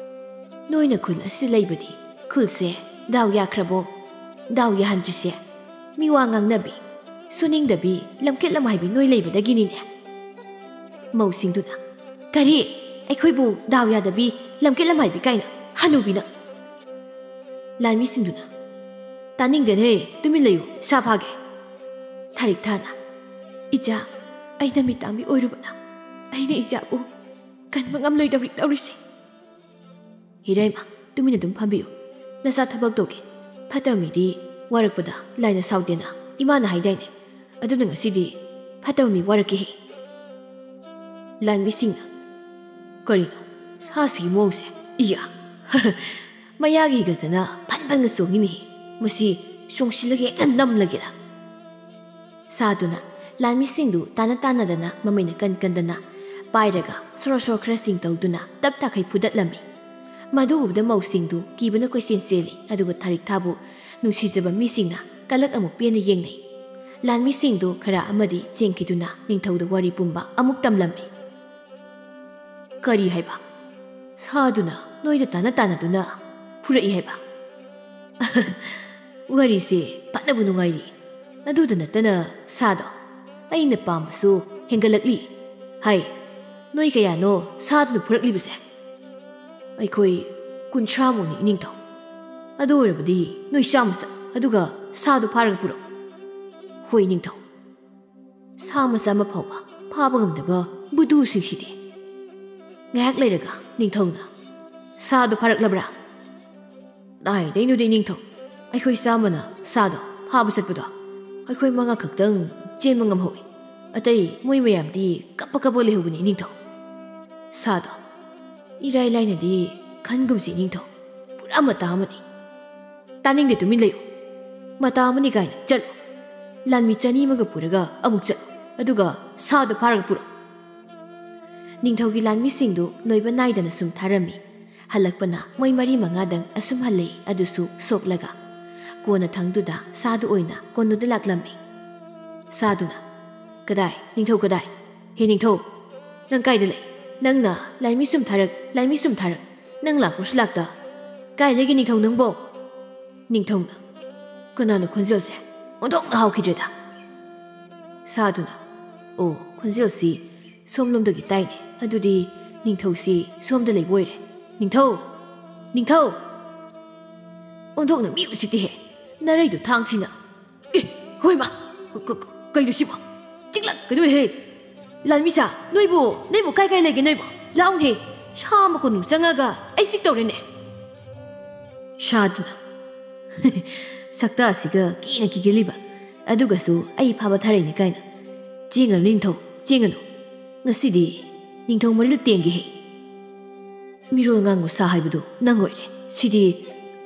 ꯅꯣꯏꯅ ꯈꯨꯜ ꯑꯁꯤ ꯂꯩꯕꯗꯤ ꯈꯨꯜꯁꯦ ꯗꯥꯎ ꯌꯥꯈ꯭ꯔꯕꯣ? ꯗꯥꯎ ꯌꯥꯍꯟꯗ꯭ꯔꯤꯁꯦ ꯃꯤ ꯋꯥ ꯉꯥꯡꯅꯕꯤ, ꯁꯨꯅꯤꯡꯗꯕꯤ, ꯂꯝꯀꯦꯠ ꯂꯝꯍꯥꯏꯕꯤ ꯅꯣꯏ ꯂꯩꯕꯗꯒꯤꯅꯤꯅꯦ꯫" ꯃꯧꯁꯤꯡꯗꯨꯅ, "ꯀꯔꯤ? ꯑꯩꯈꯣꯏꯕꯨ ꯗꯥꯎ ꯌꯥꯗꯕꯤ, ꯂꯝꯀꯦꯠ ꯂꯝꯍꯥꯏꯕꯤ ꯀꯥꯏꯅ? ꯍꯅꯨꯕꯤꯅ!" ꯂꯥꯟꯃꯤꯁꯤꯡꯗꯨꯅ, "ꯇꯥꯅꯤꯡꯗꯦꯅꯦ, ꯇꯨꯃꯤꯟ ꯂꯩꯌꯨ, ꯁꯥ ꯐꯥꯒꯦ꯫" ꯊꯔꯤꯛꯊꯥꯅ, "ꯏꯆꯥ, ꯑꯩꯅ ꯃꯤꯇꯥꯡꯕꯤ ꯑꯣꯏꯔꯨꯕꯅ ꯑꯩꯅ ꯏꯆꯥꯕꯨ ꯀꯟꯕ ꯉꯝꯂꯣꯏꯗꯧꯔꯤ ꯇꯧꯔꯤꯁꯦ꯫" "ꯏꯔꯩꯃ, ꯇꯨꯃꯤꯟꯅ ꯑꯗꯨꯝ ꯐꯝꯕꯤꯌꯨ꯫ ꯅꯆꯥ ꯊꯕꯛ ꯇꯧꯒꯦ꯫ ꯐꯠꯇꯕ ꯃꯤꯗꯤ ꯋꯥꯔꯛꯄꯗ ꯂꯥꯏꯅ ꯁꯥꯎꯗꯦꯅ ꯏꯃꯥꯅ ꯍꯥꯏꯗꯥꯏꯅꯦ? ꯑꯗꯨꯅ ꯉꯁꯤꯗꯤ ꯐꯠꯇꯕ ꯃꯤ ꯋꯥꯔꯛꯀꯦꯍꯦ꯫" ꯂꯥꯟꯃꯤꯁꯤꯡꯅ, "ꯀꯔꯤꯅꯣ ꯁꯥꯁꯤꯒꯤ ꯃꯑꯣꯡꯁꯦ? ꯏꯌꯥ!" ꯃꯌꯥꯒꯤ ꯍꯤꯒꯠꯇꯅ ꯐꯟ ꯐꯟꯒ ꯆꯣꯡꯉꯤꯅꯤꯍꯦ꯫ "ꯃꯁꯤ ꯆꯣꯡꯁꯤꯜꯂꯒꯦ ꯍꯦꯛꯇ ꯅꯝꯂꯒꯦꯗ꯫" ꯁꯥꯗꯨꯅ ꯂꯥꯟꯃꯤꯁꯤꯡꯗꯨ ꯇꯥꯟꯅ ꯇꯥꯟꯅꯗꯅ, ꯃꯃꯩꯅ ꯀꯟ ꯀꯟꯗꯅ ꯄꯥꯏꯔꯒ ꯁꯣꯔꯣ ꯁꯣꯔꯣ ꯈꯔ ꯆꯤꯡ ꯇꯧꯗꯨꯅ ꯇꯞ ꯇꯥꯈꯩ ꯐꯨꯗꯠꯂꯝꯃꯤ꯫ ꯃꯗꯨ ꯎꯕꯗ ꯃꯧꯁꯤꯡꯗꯨ ꯀꯤꯕꯅ ꯀꯣꯏꯆꯦꯟ ꯆꯦꯜꯂꯤ, ꯑꯗꯨꯒ ꯊꯔꯤꯛꯊꯥꯕꯨ ꯅꯨꯡꯁꯤꯖꯕ ꯃꯤꯁꯤꯡꯅ ꯀꯂꯛ ꯑꯃꯨꯛ ꯄꯦꯟꯅ ꯌꯦꯡꯅꯩ꯫ ꯂꯥꯟꯃꯤꯁꯤꯡꯗꯨ ꯈꯔ ꯑꯃꯗꯤ ꯆꯦꯟꯈꯤꯗꯨꯅ ꯅꯤꯡꯊꯧꯗ ꯋꯥꯔꯤ ꯄꯨꯝꯕ ꯑꯃꯨꯛ ꯇꯝꯂꯝꯃꯤ꯫ "ꯀꯔꯤ ꯍꯥꯏꯕ? ꯁꯥꯗꯨꯅ ꯅꯣꯏꯗ ꯇꯥꯟꯅ ꯇꯥꯟꯅꯗꯨꯅ ꯐꯨꯔꯛꯏ ꯍꯥꯏꯕ?" "ꯋꯥꯔꯤꯁꯦ ꯐꯅꯕꯨ ꯅꯨꯡꯉꯥꯏꯔꯤ꯫ ꯑꯗꯨꯗ ꯅꯠꯇꯅ ꯁꯥꯗꯣ ꯑꯩꯅ ꯄꯥꯝꯕꯁꯨ ꯍꯦꯟꯒꯠꯂꯛꯂꯤ꯫ ꯍꯥꯏ, ꯅꯣꯏ ꯀꯌꯥꯅꯣ ꯁꯥꯗꯨꯅ ꯐꯨꯔꯛꯂꯤꯕꯁꯦ?" "ꯑꯩꯈꯣꯏ ꯀꯨꯟꯊ꯭ꯔꯥꯃꯨꯛꯅꯤ, ꯏꯅꯤꯡꯊꯧ꯫ ꯑꯗꯨ ꯑꯣꯏꯔꯕꯗꯤ ꯅꯣꯏ ꯆꯥꯝꯃ ꯆꯠ, ꯑꯗꯨꯒ ꯁꯥꯗꯨ ꯐꯥꯔꯒ ꯄꯨꯔꯛꯎ꯫" "ꯍꯣꯏ, ꯏꯅꯤꯡꯊꯧ꯫" ꯁꯥ ꯃꯆꯥ ꯑꯃ ꯐꯥꯎꯕ ꯐꯥꯕ ꯉꯝꯗꯕ ꯕꯨꯗꯨꯁꯤꯡꯁꯤꯗꯤ꯫ ꯉꯥꯏꯍꯥꯛ ꯂꯩꯔꯒ ꯅꯤꯡꯊꯧꯅ, "ꯁꯥꯗꯣ ꯐꯥꯔꯛꯂꯕ꯭ꯔꯥ?" "ꯀꯗꯥꯏꯗꯩꯅꯣꯗ, ꯏꯅꯤꯡꯊꯧ꯫ ꯑꯩꯈꯣꯏ ꯆꯥꯝꯃꯅ ꯁꯥꯗꯣ ꯐꯥꯕ ꯆꯠꯄꯗꯣ ꯑꯩꯈꯣꯏ ꯃꯉꯥ ꯈꯛꯇꯪ ꯆꯦꯟꯕ ꯉꯝꯍꯧꯏ꯫ ꯑꯇꯩ ꯃꯣꯏ ꯃꯌꯥꯝꯗꯤ ꯀꯞꯄ ꯀꯞꯄ ꯂꯩꯍꯧꯕꯅꯤ, ꯏꯅꯤꯡꯊꯧ꯫ ꯁꯥꯗꯣ ꯏꯔꯥꯏ ꯂꯥꯏꯅꯗꯤ ꯈꯟꯒꯨꯝꯁꯤ, ꯏꯅꯤꯡꯊꯧ꯫ ꯄꯨꯔꯥ ꯃꯇꯥ ꯑꯃꯅꯤ꯫" "ꯇꯥꯅꯤꯡꯗꯦ, ꯇꯨꯃꯤꯟ ꯂꯩꯌꯨ꯫ ꯃꯇꯥ ꯑꯃꯅꯤ ꯀꯥꯏꯅ ꯆꯠꯂꯣ꯫ ꯂꯥꯟꯃꯤ ꯆꯅꯤ ꯑꯃꯒ ꯄꯨꯔꯒ ꯑꯃꯨꯛ ꯆꯠꯂꯣ꯫ ꯑꯗꯨꯒ ꯁꯥꯗꯣ ꯐꯥꯔꯒ ꯄꯨꯔꯛꯑꯣ꯫" ꯅꯤꯡꯊꯧꯒꯤ ꯂꯥꯟꯃꯤꯁꯤꯡꯗꯨ ꯂꯣꯏꯕ ꯅꯥꯏꯗꯅ ꯁꯨꯝ ꯊꯥꯔꯝꯃꯤ꯫ ꯍꯜꯂꯛꯄꯅ ꯃꯣꯏ ꯃꯔꯤ ꯃꯉꯥꯗꯪ ꯑꯁꯨꯝ ꯍꯜꯂꯛꯏ, ꯑꯗꯨꯁꯨ ꯁꯣꯛꯂꯒ꯫ ꯀꯣꯟꯅ ꯊꯪꯗꯨꯗ ꯁꯥꯗꯨ ꯑꯣꯏꯅ ꯀꯣꯟꯅꯨꯗ ꯂꯥꯛꯂꯝꯃꯤ꯫ ꯁꯥꯗꯨꯅ, "ꯀꯗꯥꯏ, ꯅꯤꯡꯊꯧ ꯀꯗꯥꯏ? ꯍꯦ ꯅꯤꯡꯊꯧ, ꯅꯪ ꯀꯥꯏꯗ ꯂꯩ? ꯅꯪꯅ ꯂꯥꯏꯃꯤ ꯁꯨꯝ ꯊꯥꯔꯛ, ꯂꯥꯏꯃꯤ ꯁꯨꯝ ꯊꯥꯔꯛ, ꯅꯪ ꯂꯥꯛꯄꯁꯨ ꯂꯥꯛꯇ꯫ ꯀꯥꯏ ꯂꯩꯒꯦ ꯅꯤꯡꯊꯧ ꯅꯪꯕꯣ?" ꯅꯤꯡꯊꯧꯅ, "ꯀꯅꯥꯅꯣ ꯈꯣꯟꯖꯦꯜꯁꯦ? ꯑꯣꯟꯊꯣꯛꯅ ꯍꯥꯎꯈꯤꯗ꯭ꯔꯦꯗ!" ꯁꯥꯗꯨꯅ, "ꯑꯣ, ꯈꯣꯟꯖꯦꯜꯁꯤ ꯁꯣꯝꯂꯣꯝꯗꯒꯤ ꯇꯥꯏꯅꯦ꯫ ꯑꯗꯨꯗꯤ ꯅꯤꯡꯊꯧꯁꯤ ꯁꯣꯝꯗ ꯂꯩꯕ ꯑꯣꯏꯔꯦ꯫ ꯅꯤꯡꯊꯧ! ꯅꯤꯡꯊꯧ!" ꯑꯣꯟꯊꯣꯛꯅ ꯃꯤ ꯎꯁꯤꯠꯇꯦꯍꯦ, ꯅꯔꯩꯗꯣ ꯊꯥꯡꯁꯤꯅ꯫ ꯑꯦ, ꯍꯣꯏ ꯃꯥ, ꯀ-, ꯀ-, ꯀ-, ꯀꯩꯅꯣ ꯁꯤꯕꯣ? ꯆꯤꯛꯂꯛꯀꯗꯣꯏꯍꯦ! ꯂꯥꯟꯃꯤꯁꯥ, ꯅꯣꯏꯕꯨ, ꯅꯣꯏꯕꯨ ꯀꯥꯏ ꯀꯥꯏ ꯂꯩꯒꯦ ꯅꯣꯏꯕꯨ? ꯂꯥꯛꯎꯅꯦ, ꯁꯥ ꯃꯀꯣꯟꯃꯨꯛ ꯆꯪꯉꯒ ꯑꯩ ꯆꯤꯛ ꯇꯧꯔꯦꯅꯦ꯫ ꯁꯥꯗꯨꯅ, "ꯁꯛꯇꯥꯁꯤꯒ ꯀꯤꯅ ꯀꯤꯒꯜꯂꯤꯕ, ꯑꯗꯨꯒꯁꯨ ꯑꯩ ꯐꯥꯕ ꯊꯥꯔꯛꯏꯅꯤ ꯀꯥꯏꯅ꯫ ꯆꯦꯡꯒꯅꯨ ꯅꯤꯡꯊꯧ, ꯆꯦꯡꯒꯅꯨ꯫ ꯉꯁꯤꯗꯤ ꯅꯤꯡꯊꯧ ꯃꯔꯤꯜ ꯇꯦꯡꯒꯦꯍꯦ꯫ ꯃꯤꯔꯣꯜ ꯉꯥꯡꯕ ꯁꯥ ꯍꯥꯏꯕꯗꯨ ꯅꯪ ꯑꯣꯏꯔꯦ꯫ ꯁꯤꯗꯤ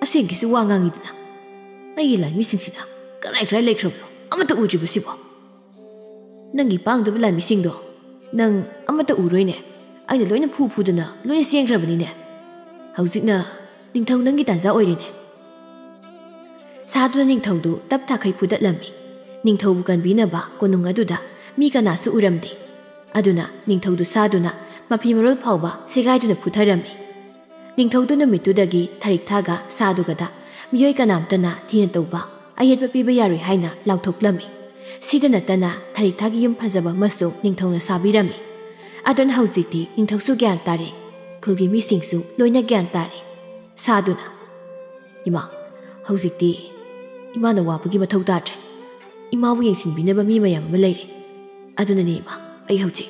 ꯑꯁꯦꯡꯒꯤꯁꯨ ꯋꯥ ꯉꯥꯡꯉꯤꯗꯅ꯫ ꯑꯩꯒꯤ ꯂꯥꯟꯃꯤꯁꯤꯡꯁꯤꯅ ꯀꯔꯥꯏ ꯀꯔꯥꯏ ꯂꯩꯈ꯭ꯔꯕꯅꯣ ꯑꯃꯠꯇ ꯎꯗ꯭ꯔꯤꯕꯁꯤꯕꯣ?" ꯅꯪꯒꯤ ꯄꯥꯡꯗꯕ ꯂꯥꯟꯃꯤꯁꯤꯡꯗꯣ ꯅꯪ ꯑꯃꯠꯇ ꯎꯔꯣꯏꯅꯦ꯫ ꯑꯩꯅ ꯂꯣꯏꯅ ꯐꯨ ꯐꯨꯗꯅ ꯂꯣꯏꯅ ꯆꯦꯟꯈ꯭ꯔꯕꯅꯤꯅꯦ꯫ ꯍꯧꯖꯤꯛꯅ ꯅꯤꯡꯊꯧ ꯅꯪꯒꯤ ꯇꯥꯟꯖꯥ ꯑꯣꯏꯔꯦꯅꯦ꯫ ꯁꯥꯗꯨꯅ ꯅꯤꯡꯊꯧꯗꯨ ꯇꯞ ꯇꯥꯈꯩ ꯐꯨꯗꯠꯂꯝꯃꯤ꯫ ꯅꯤꯡꯊꯧꯕꯨ ꯀꯟꯕꯤꯅꯕ ꯀꯣꯅꯨꯡ ꯑꯗꯨꯗ ꯃꯤ ꯀꯅꯥꯁꯨ ꯎꯔꯝꯗꯦ꯫ ꯑꯗꯨꯅ ꯅꯤꯡꯊꯧꯗꯨ ꯁꯥꯗꯨꯅ ꯃꯐꯤ ꯃꯔꯣꯜ ꯐꯥꯎꯕ ꯁꯦꯒꯥꯏꯗꯨꯅ ꯐꯨꯊꯔꯝꯃꯤ꯫ ꯅꯤꯡꯊꯧꯗꯨ ꯅꯨꯃꯤꯠꯇꯨꯗꯒꯤ ꯊꯔꯤꯛꯊꯥꯒ ꯁꯥꯗꯨꯒꯗ ꯃꯤꯑꯣꯏ ꯀꯅꯥꯝꯇꯅ ꯊꯤꯅ ꯇꯧꯕ, ꯑꯌꯦꯠꯄ ꯄꯤꯕ ꯌꯥꯔꯣꯏ ꯍꯥꯏꯅ ꯂꯥꯎꯊꯣꯛꯂꯝꯃꯤ꯫ ꯁꯤꯗ ꯅꯠꯇꯅ ꯊꯔꯤꯛꯊꯥꯒꯤ ꯌꯨꯝ ꯐꯖꯕ ꯑꯃꯁꯨ ꯅꯤꯡꯊꯧꯅ ꯁꯥꯕꯤꯔꯝꯃꯤ꯫ ꯑꯗꯨꯅ ꯍꯧꯖꯤꯛꯇꯤ ꯅꯤꯡꯊꯧꯁꯨ ꯒ꯭ꯌꯥꯟ ꯇꯥꯔꯦ, ꯈꯨꯜꯒꯤ ꯃꯤꯁꯤꯡꯁꯨ ꯂꯣꯏꯅ ꯒ꯭ꯌꯥꯟ ꯇꯥꯔꯦ꯫ ꯁꯥꯗꯨꯅ, "ꯏꯃꯥ, ꯍꯧꯖꯤꯛꯇꯤ ꯏꯃꯥꯅ ꯋꯥꯕꯒꯤ ꯃꯊꯧ ꯇꯥꯗ꯭ꯔꯦ꯫ ꯏꯃꯥꯕꯨ ꯌꯦꯡꯁꯤꯟꯕꯤꯅꯕ ꯃꯤ ꯃꯌꯥꯝ ꯑꯃ ꯂꯩꯔꯦ꯫ ꯑꯗꯨꯅꯅꯦ ꯏꯃꯥ, ꯑꯩ ꯍꯧꯖꯤꯛ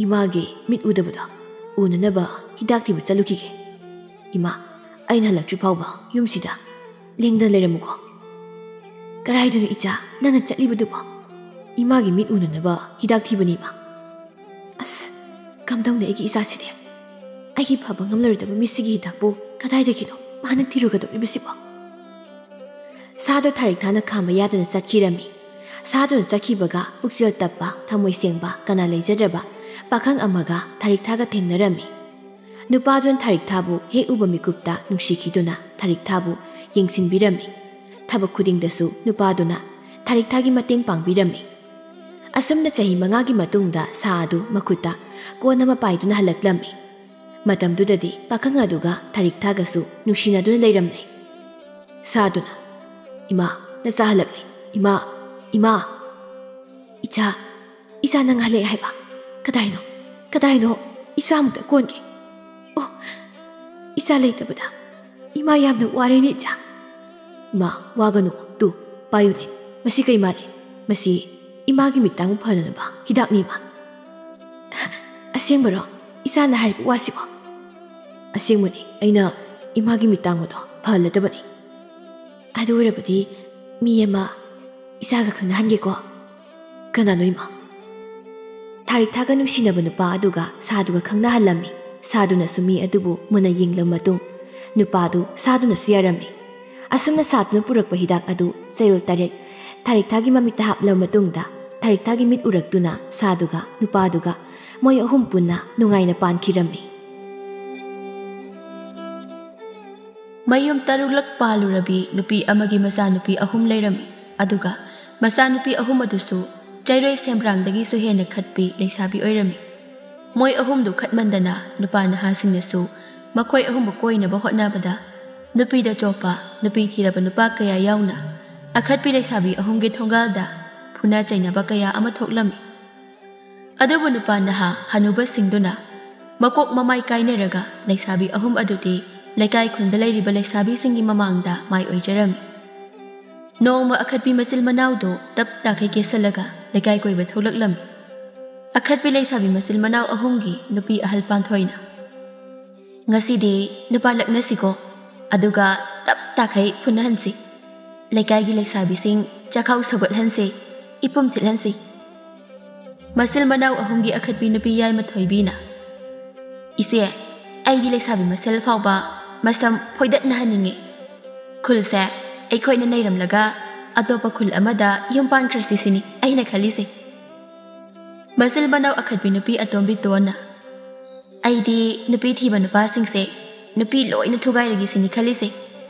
ꯏꯃꯥꯒꯤ ꯃꯤꯠ ꯎꯗꯕꯗꯣ ꯎꯅꯅꯕ ꯍꯤꯗꯥꯛ ꯊꯤꯕ ꯆꯠꯂꯨꯈꯤꯒꯦ꯫ ꯏꯃꯥ, ꯑꯩꯅ ꯍꯜꯂꯛꯇ꯭ꯔꯤ ꯐꯥꯎꯕ ꯌꯨꯝꯁꯤꯗ ꯂꯦꯡꯗꯅ ꯂꯩꯔꯝꯃꯨꯀꯣ꯫" "ꯀꯗꯥꯏꯗꯅꯣ ꯏꯆꯥ, ꯅꯪꯅ ꯆꯠꯂꯤꯕꯗꯨꯕꯣ?" "ꯏꯃꯥꯒꯤ ꯃꯤꯠ ꯎꯅꯅꯕ ꯍꯤꯗꯥꯛ ꯊꯤꯕꯅꯤ, ꯏꯃꯥ꯫" "ꯑꯁ, ꯀꯝꯗꯧꯅꯤ ꯑꯩꯒꯤ ꯏꯆꯥꯁꯤꯗꯤ? ꯑꯩꯒꯤ ꯐꯕ ꯉꯝꯂꯔꯣꯏꯗꯕ ꯃꯤꯁꯤꯒꯤ ꯍꯤꯗꯥꯛꯄꯨ ꯀꯗꯥꯏꯗꯒꯤꯅꯣ ꯃꯥꯅ ꯊꯤꯔꯨꯒꯗꯧꯔꯤꯕꯁꯤꯕꯣ?" ꯁꯥꯗꯣ ꯊꯔꯤꯛꯊꯥꯅ ꯈꯥꯝꯕ ꯌꯥꯗꯅ ꯆꯠꯈꯤꯔꯝꯃꯤ꯫ ꯁꯥꯗꯨꯅ ꯆꯠꯈꯤꯕꯒ ꯄꯨꯛꯆꯦꯜ ꯇꯞꯄ, ꯊꯃꯣꯏ ꯁꯦꯡꯕ, ꯀꯅꯥ ꯂꯩꯖꯗ꯭ꯔꯕ ꯄꯥꯈꯪ ꯑꯃꯒ ꯊꯔꯤꯛꯊꯥꯒ ꯊꯦꯡꯅꯔꯝꯃꯤ꯫ ꯅꯨꯄꯥꯗꯨꯅ ꯊꯥꯔꯤꯛꯊꯥꯕꯨ ꯍꯦꯛ ꯎꯕ ꯃꯤꯀꯨꯞꯇ ꯅꯨꯡꯁꯤꯈꯤꯗꯨꯅ ꯊꯥꯔꯤꯛꯊꯥꯕꯨ ꯌꯦꯡꯁꯤꯟꯕꯤꯔꯝꯃꯤ꯫ ꯊꯕꯛ ꯈꯨꯗꯤꯡꯗꯁꯨ ꯅꯨꯄꯥꯗꯨꯅ ꯊꯥꯔꯤꯛꯊꯥꯒꯤ ꯃꯇꯦꯡ ꯄꯥꯡꯕꯤꯔꯝꯃꯤ꯫ ꯑꯁꯨꯝꯅ ꯆꯍꯤ ꯃꯉꯥꯒꯤ ꯃꯇꯨꯡꯗ ꯁꯥ ꯑꯗꯨ ꯃꯈꯨꯠꯇ ꯀꯣꯟ ꯑꯃ ꯄꯥꯏꯗꯨꯅ ꯍꯜꯂꯛꯂꯝꯃꯤ꯫ ꯃꯇꯝꯗꯨꯗꯗꯤ ꯄꯥꯈꯪ ꯑꯗꯨꯒ ꯊꯥꯔꯤꯛꯊꯥꯒꯁꯨ ꯅꯨꯡꯁꯤꯅꯗꯨꯅ ꯂꯩꯔꯝꯂꯦ꯫ ꯁꯥꯗꯨꯅ, "ꯏꯃꯥ, ꯅꯆꯥ ꯍꯜꯂꯛꯂꯦ꯫ ꯏꯃꯥ, ꯏꯃꯥ!" "ꯏꯆꯥ, ꯏꯆꯥ ꯅꯪ ꯍꯜꯂꯛꯑꯦ ꯍꯥꯏꯕ? ꯀꯗꯥꯏꯅꯣ? ꯀꯗꯥꯏꯅꯣ? ꯏꯆꯥ ꯑꯃꯨꯛꯇ ꯀꯣꯟꯒꯦ꯫ ꯑꯣ, ꯏꯆꯥ ꯂꯩꯇꯕꯗ ꯏꯃꯥ ꯌꯥꯝꯅ ꯋꯥꯔꯦꯅꯦ, ꯏꯆꯥ꯫" "ꯏꯃꯥ, ꯋꯥꯒꯅꯨ꯫ ꯇꯨ, ꯄꯥꯏꯌꯨꯅꯦ꯫ ꯃꯁꯤ ꯀꯩ ꯃꯥꯜꯂꯤ? ꯃꯁꯤ ꯏꯃꯥꯒꯤ ꯃꯤꯠꯇꯥꯡꯕ ꯐꯅꯅꯕ ꯍꯤꯗꯥꯛꯅꯤ, ꯏꯃꯥ꯫" "ꯑꯁꯦꯡꯕꯔꯣ ꯏꯆꯥꯅ ꯍꯥꯏꯔꯤꯕ ꯋꯥꯁꯤꯕꯣ?" "ꯑꯁꯦꯡꯕꯅꯤ꯫ ꯑꯩꯅ ꯏꯃꯥꯒꯤ ꯃꯤꯠꯇꯥꯡꯕꯗꯣ ꯐꯍꯜꯂꯗꯕꯅꯤ꯫" "ꯑꯗꯨ ꯑꯣꯏꯔꯕꯗꯤ ꯃꯤ ꯑꯃ ꯏꯆꯥꯒ ꯈꯪꯅꯍꯟꯒꯦꯀꯣ꯫" "ꯀꯅꯥꯅꯣ, ꯏꯃꯥ?" ꯊꯥꯔꯤꯛꯊꯥꯒ ꯅꯨꯡꯁꯤꯅꯕ ꯅꯨꯄꯥ ꯑꯗꯨꯒ ꯁꯥꯗꯨꯒ ꯈꯪꯅꯍꯜꯂꯝꯃꯤ꯫ ꯁꯥꯗꯨꯅꯁꯨ ꯃꯤ ꯑꯗꯨꯕꯨ ꯃꯨꯟꯅ ꯌꯦꯡꯂꯕ ꯃꯇꯨꯡ, ꯅꯨꯄꯥꯗꯨ ꯁꯥꯗꯨꯅꯁꯨ ꯌꯥꯔꯝꯃꯤ꯫ ꯑꯁꯨꯝꯅ ꯁꯥꯗꯨꯅ ꯄꯨꯔꯛꯄ ꯍꯤꯗꯥꯛ ꯑꯗꯨ ꯆꯌꯣꯜ ꯇꯔꯦꯠ ꯊꯥꯔꯤꯛꯊꯥꯒꯤ ꯃꯃꯤꯠꯇ ꯍꯥꯞꯂꯕ ꯃꯇꯨꯡꯗ, ꯊꯥꯔꯤꯛꯊꯥꯒꯤ ꯃꯤꯠ ꯎꯔꯛꯇꯨꯅ ꯁꯥꯗꯨꯒ ꯅꯨꯄꯥꯗꯨꯒ ꯃꯣꯏ ꯑꯍꯨꯝ ꯄꯨꯟꯅ ꯅꯨꯡꯉꯥꯏꯅ ꯄꯥꯟꯈꯤꯔꯝꯃꯤ꯫ ꯃꯌꯨꯝ ꯇꯔꯨꯛꯂꯛ ꯄꯥꯜꯂꯨꯔꯕꯤ ꯅꯨꯄꯤ ꯑꯃꯒꯤ ꯃꯆꯥꯅꯨꯄꯤ ꯑꯍꯨꯝ ꯂꯩꯔꯝꯃꯤ꯫ ꯑꯗꯨꯒ ꯃꯆꯥꯅꯨꯄꯤ ꯑꯍꯨꯝ ꯑꯗꯨꯁꯨ ꯆꯩꯔꯣꯏ ꯁꯦꯝꯕ꯭ꯔꯥꯡꯗꯒꯤꯁꯨ ꯍꯦꯟꯅ ꯈꯠꯄꯤ ꯂꯩꯁꯥꯕꯤ ꯑꯣꯏꯔꯝꯃꯤ꯫ ꯃꯣꯏ ꯑꯍꯨꯝꯗꯨ ꯈꯠꯃꯟꯗꯅ ꯅꯨꯄꯥ ꯅꯍꯥꯁꯤꯡꯅꯁꯨ ꯃꯈꯣꯏ ꯑꯍꯨꯝꯕꯨ ꯀꯣꯏꯅꯕ ꯍꯣꯠꯅꯕꯗ ꯅꯨꯄꯤꯗ ꯆꯣꯞꯄ, ꯅꯨꯄꯤ ꯊꯤꯔꯕ ꯅꯨꯄꯥ ꯀꯌꯥ ꯌꯥꯎꯅ ꯑꯈꯠꯄꯤ ꯂꯩꯁꯥꯕꯤ ꯑꯍꯨꯝꯒꯤ ꯊꯣꯡꯒꯥꯜꯗ ꯐꯨꯅ ꯆꯩꯅꯕ ꯀꯌꯥ ꯑꯃ ꯊꯣꯛꯂꯝꯃꯤ꯫ ꯑꯗꯨꯕꯨ ꯅꯨꯄꯥ ꯅꯍꯥ ꯍꯅꯨꯕꯁꯤꯡꯗꯨꯅ ꯃꯀꯣꯛ ꯃꯃꯥꯏ ꯀꯥꯏꯅꯔꯒ ꯂꯩꯁꯥꯕꯤ ꯑꯍꯨꯝ ꯑꯗꯨꯗꯤ ꯂꯩꯀꯥꯏ ꯈꯨꯟꯗ ꯂꯩꯔꯤꯕ ꯂꯩꯁꯥꯕꯤꯁꯤꯡꯒꯤ ꯃꯃꯥꯡꯗ ꯃꯥꯏ ꯑꯣꯏꯖꯔꯝꯃꯤ꯫ ꯅꯣꯡꯃ ꯑꯈꯠꯄꯤ ꯃꯆꯤꯜ ꯃꯅꯥꯎꯗꯨ ꯇꯞ ꯇꯥꯈꯩ ꯀꯦꯁꯜꯂꯒ ꯂꯩꯀꯥꯏ ꯀꯣꯏꯕ ꯊꯣꯛꯂꯛꯂꯝꯃꯤ꯫ ꯑꯈꯠꯄꯤ ꯂꯩꯁꯥꯕꯤ ꯃꯆꯤꯜ ꯃꯅꯥꯎ ꯑꯍꯨꯝꯒꯤ ꯅꯨꯄꯤ ꯑꯍꯜ ꯄꯥꯟꯊꯣꯏꯅ, "ꯉꯁꯤꯗꯤ ꯅꯨꯄꯥ ꯂꯛꯅꯁꯤꯀꯣ, ꯑꯗꯨꯒ ꯇꯞ ꯇꯥꯈꯩ ꯐꯨꯅꯍꯟꯁꯤ꯫ ꯂꯩꯀꯥꯏꯒꯤ ꯂꯩꯁꯥꯕꯤꯁꯤꯡ ꯆꯥꯛꯈꯥꯎ ꯁꯧꯒꯠꯍꯟꯁꯤ, ꯏꯄꯨꯝ ꯊꯤꯠꯍꯟꯁꯤ꯫" ꯃꯆꯤꯜ ꯃꯅꯥꯎ ꯑꯍꯨꯝꯒꯤ ꯑꯈꯠꯄꯤ ꯅꯨꯄꯤ ꯌꯥꯏꯃ ꯊꯣꯏꯕꯤꯅ, "ꯏꯆꯦ, ꯑꯩꯗꯤ ꯂꯩꯁꯥꯕꯤ ꯃꯁꯦꯜ ꯐꯥꯎꯕ ꯃꯁꯝ ꯐꯣꯏꯗꯠꯅꯍꯟꯅꯤꯡꯉꯤ꯫ ꯈꯨꯜꯁꯦ ꯑꯩꯈꯣꯏꯅ ꯅꯩꯔꯝꯂꯒ ꯑꯇꯣꯞꯄ ꯈꯨꯜ ꯑꯃꯗ ꯌꯨꯝ ꯄꯥꯟꯈ꯭ꯔꯁꯤ ꯁꯤꯅꯤ ꯑꯩꯅ ꯈꯜꯂꯤꯁꯦ꯫" ꯃꯆꯤꯜ ꯃꯅꯥꯎ ꯑꯈꯠꯄꯤ ꯅꯨꯄꯤ ꯑꯇꯣꯝꯕꯤ ꯇꯣꯟꯅ, ꯑꯩꯗꯤ ꯅꯨꯄꯤ ꯊꯤꯕ ꯅꯨꯄꯥꯁꯤꯡꯁꯦ ꯅꯨꯄꯤ ꯂꯣꯏꯅ ꯊꯨꯒꯥꯏꯔꯒꯦ ꯁꯤꯅꯤ ꯈꯜꯂꯤꯁꯦ꯫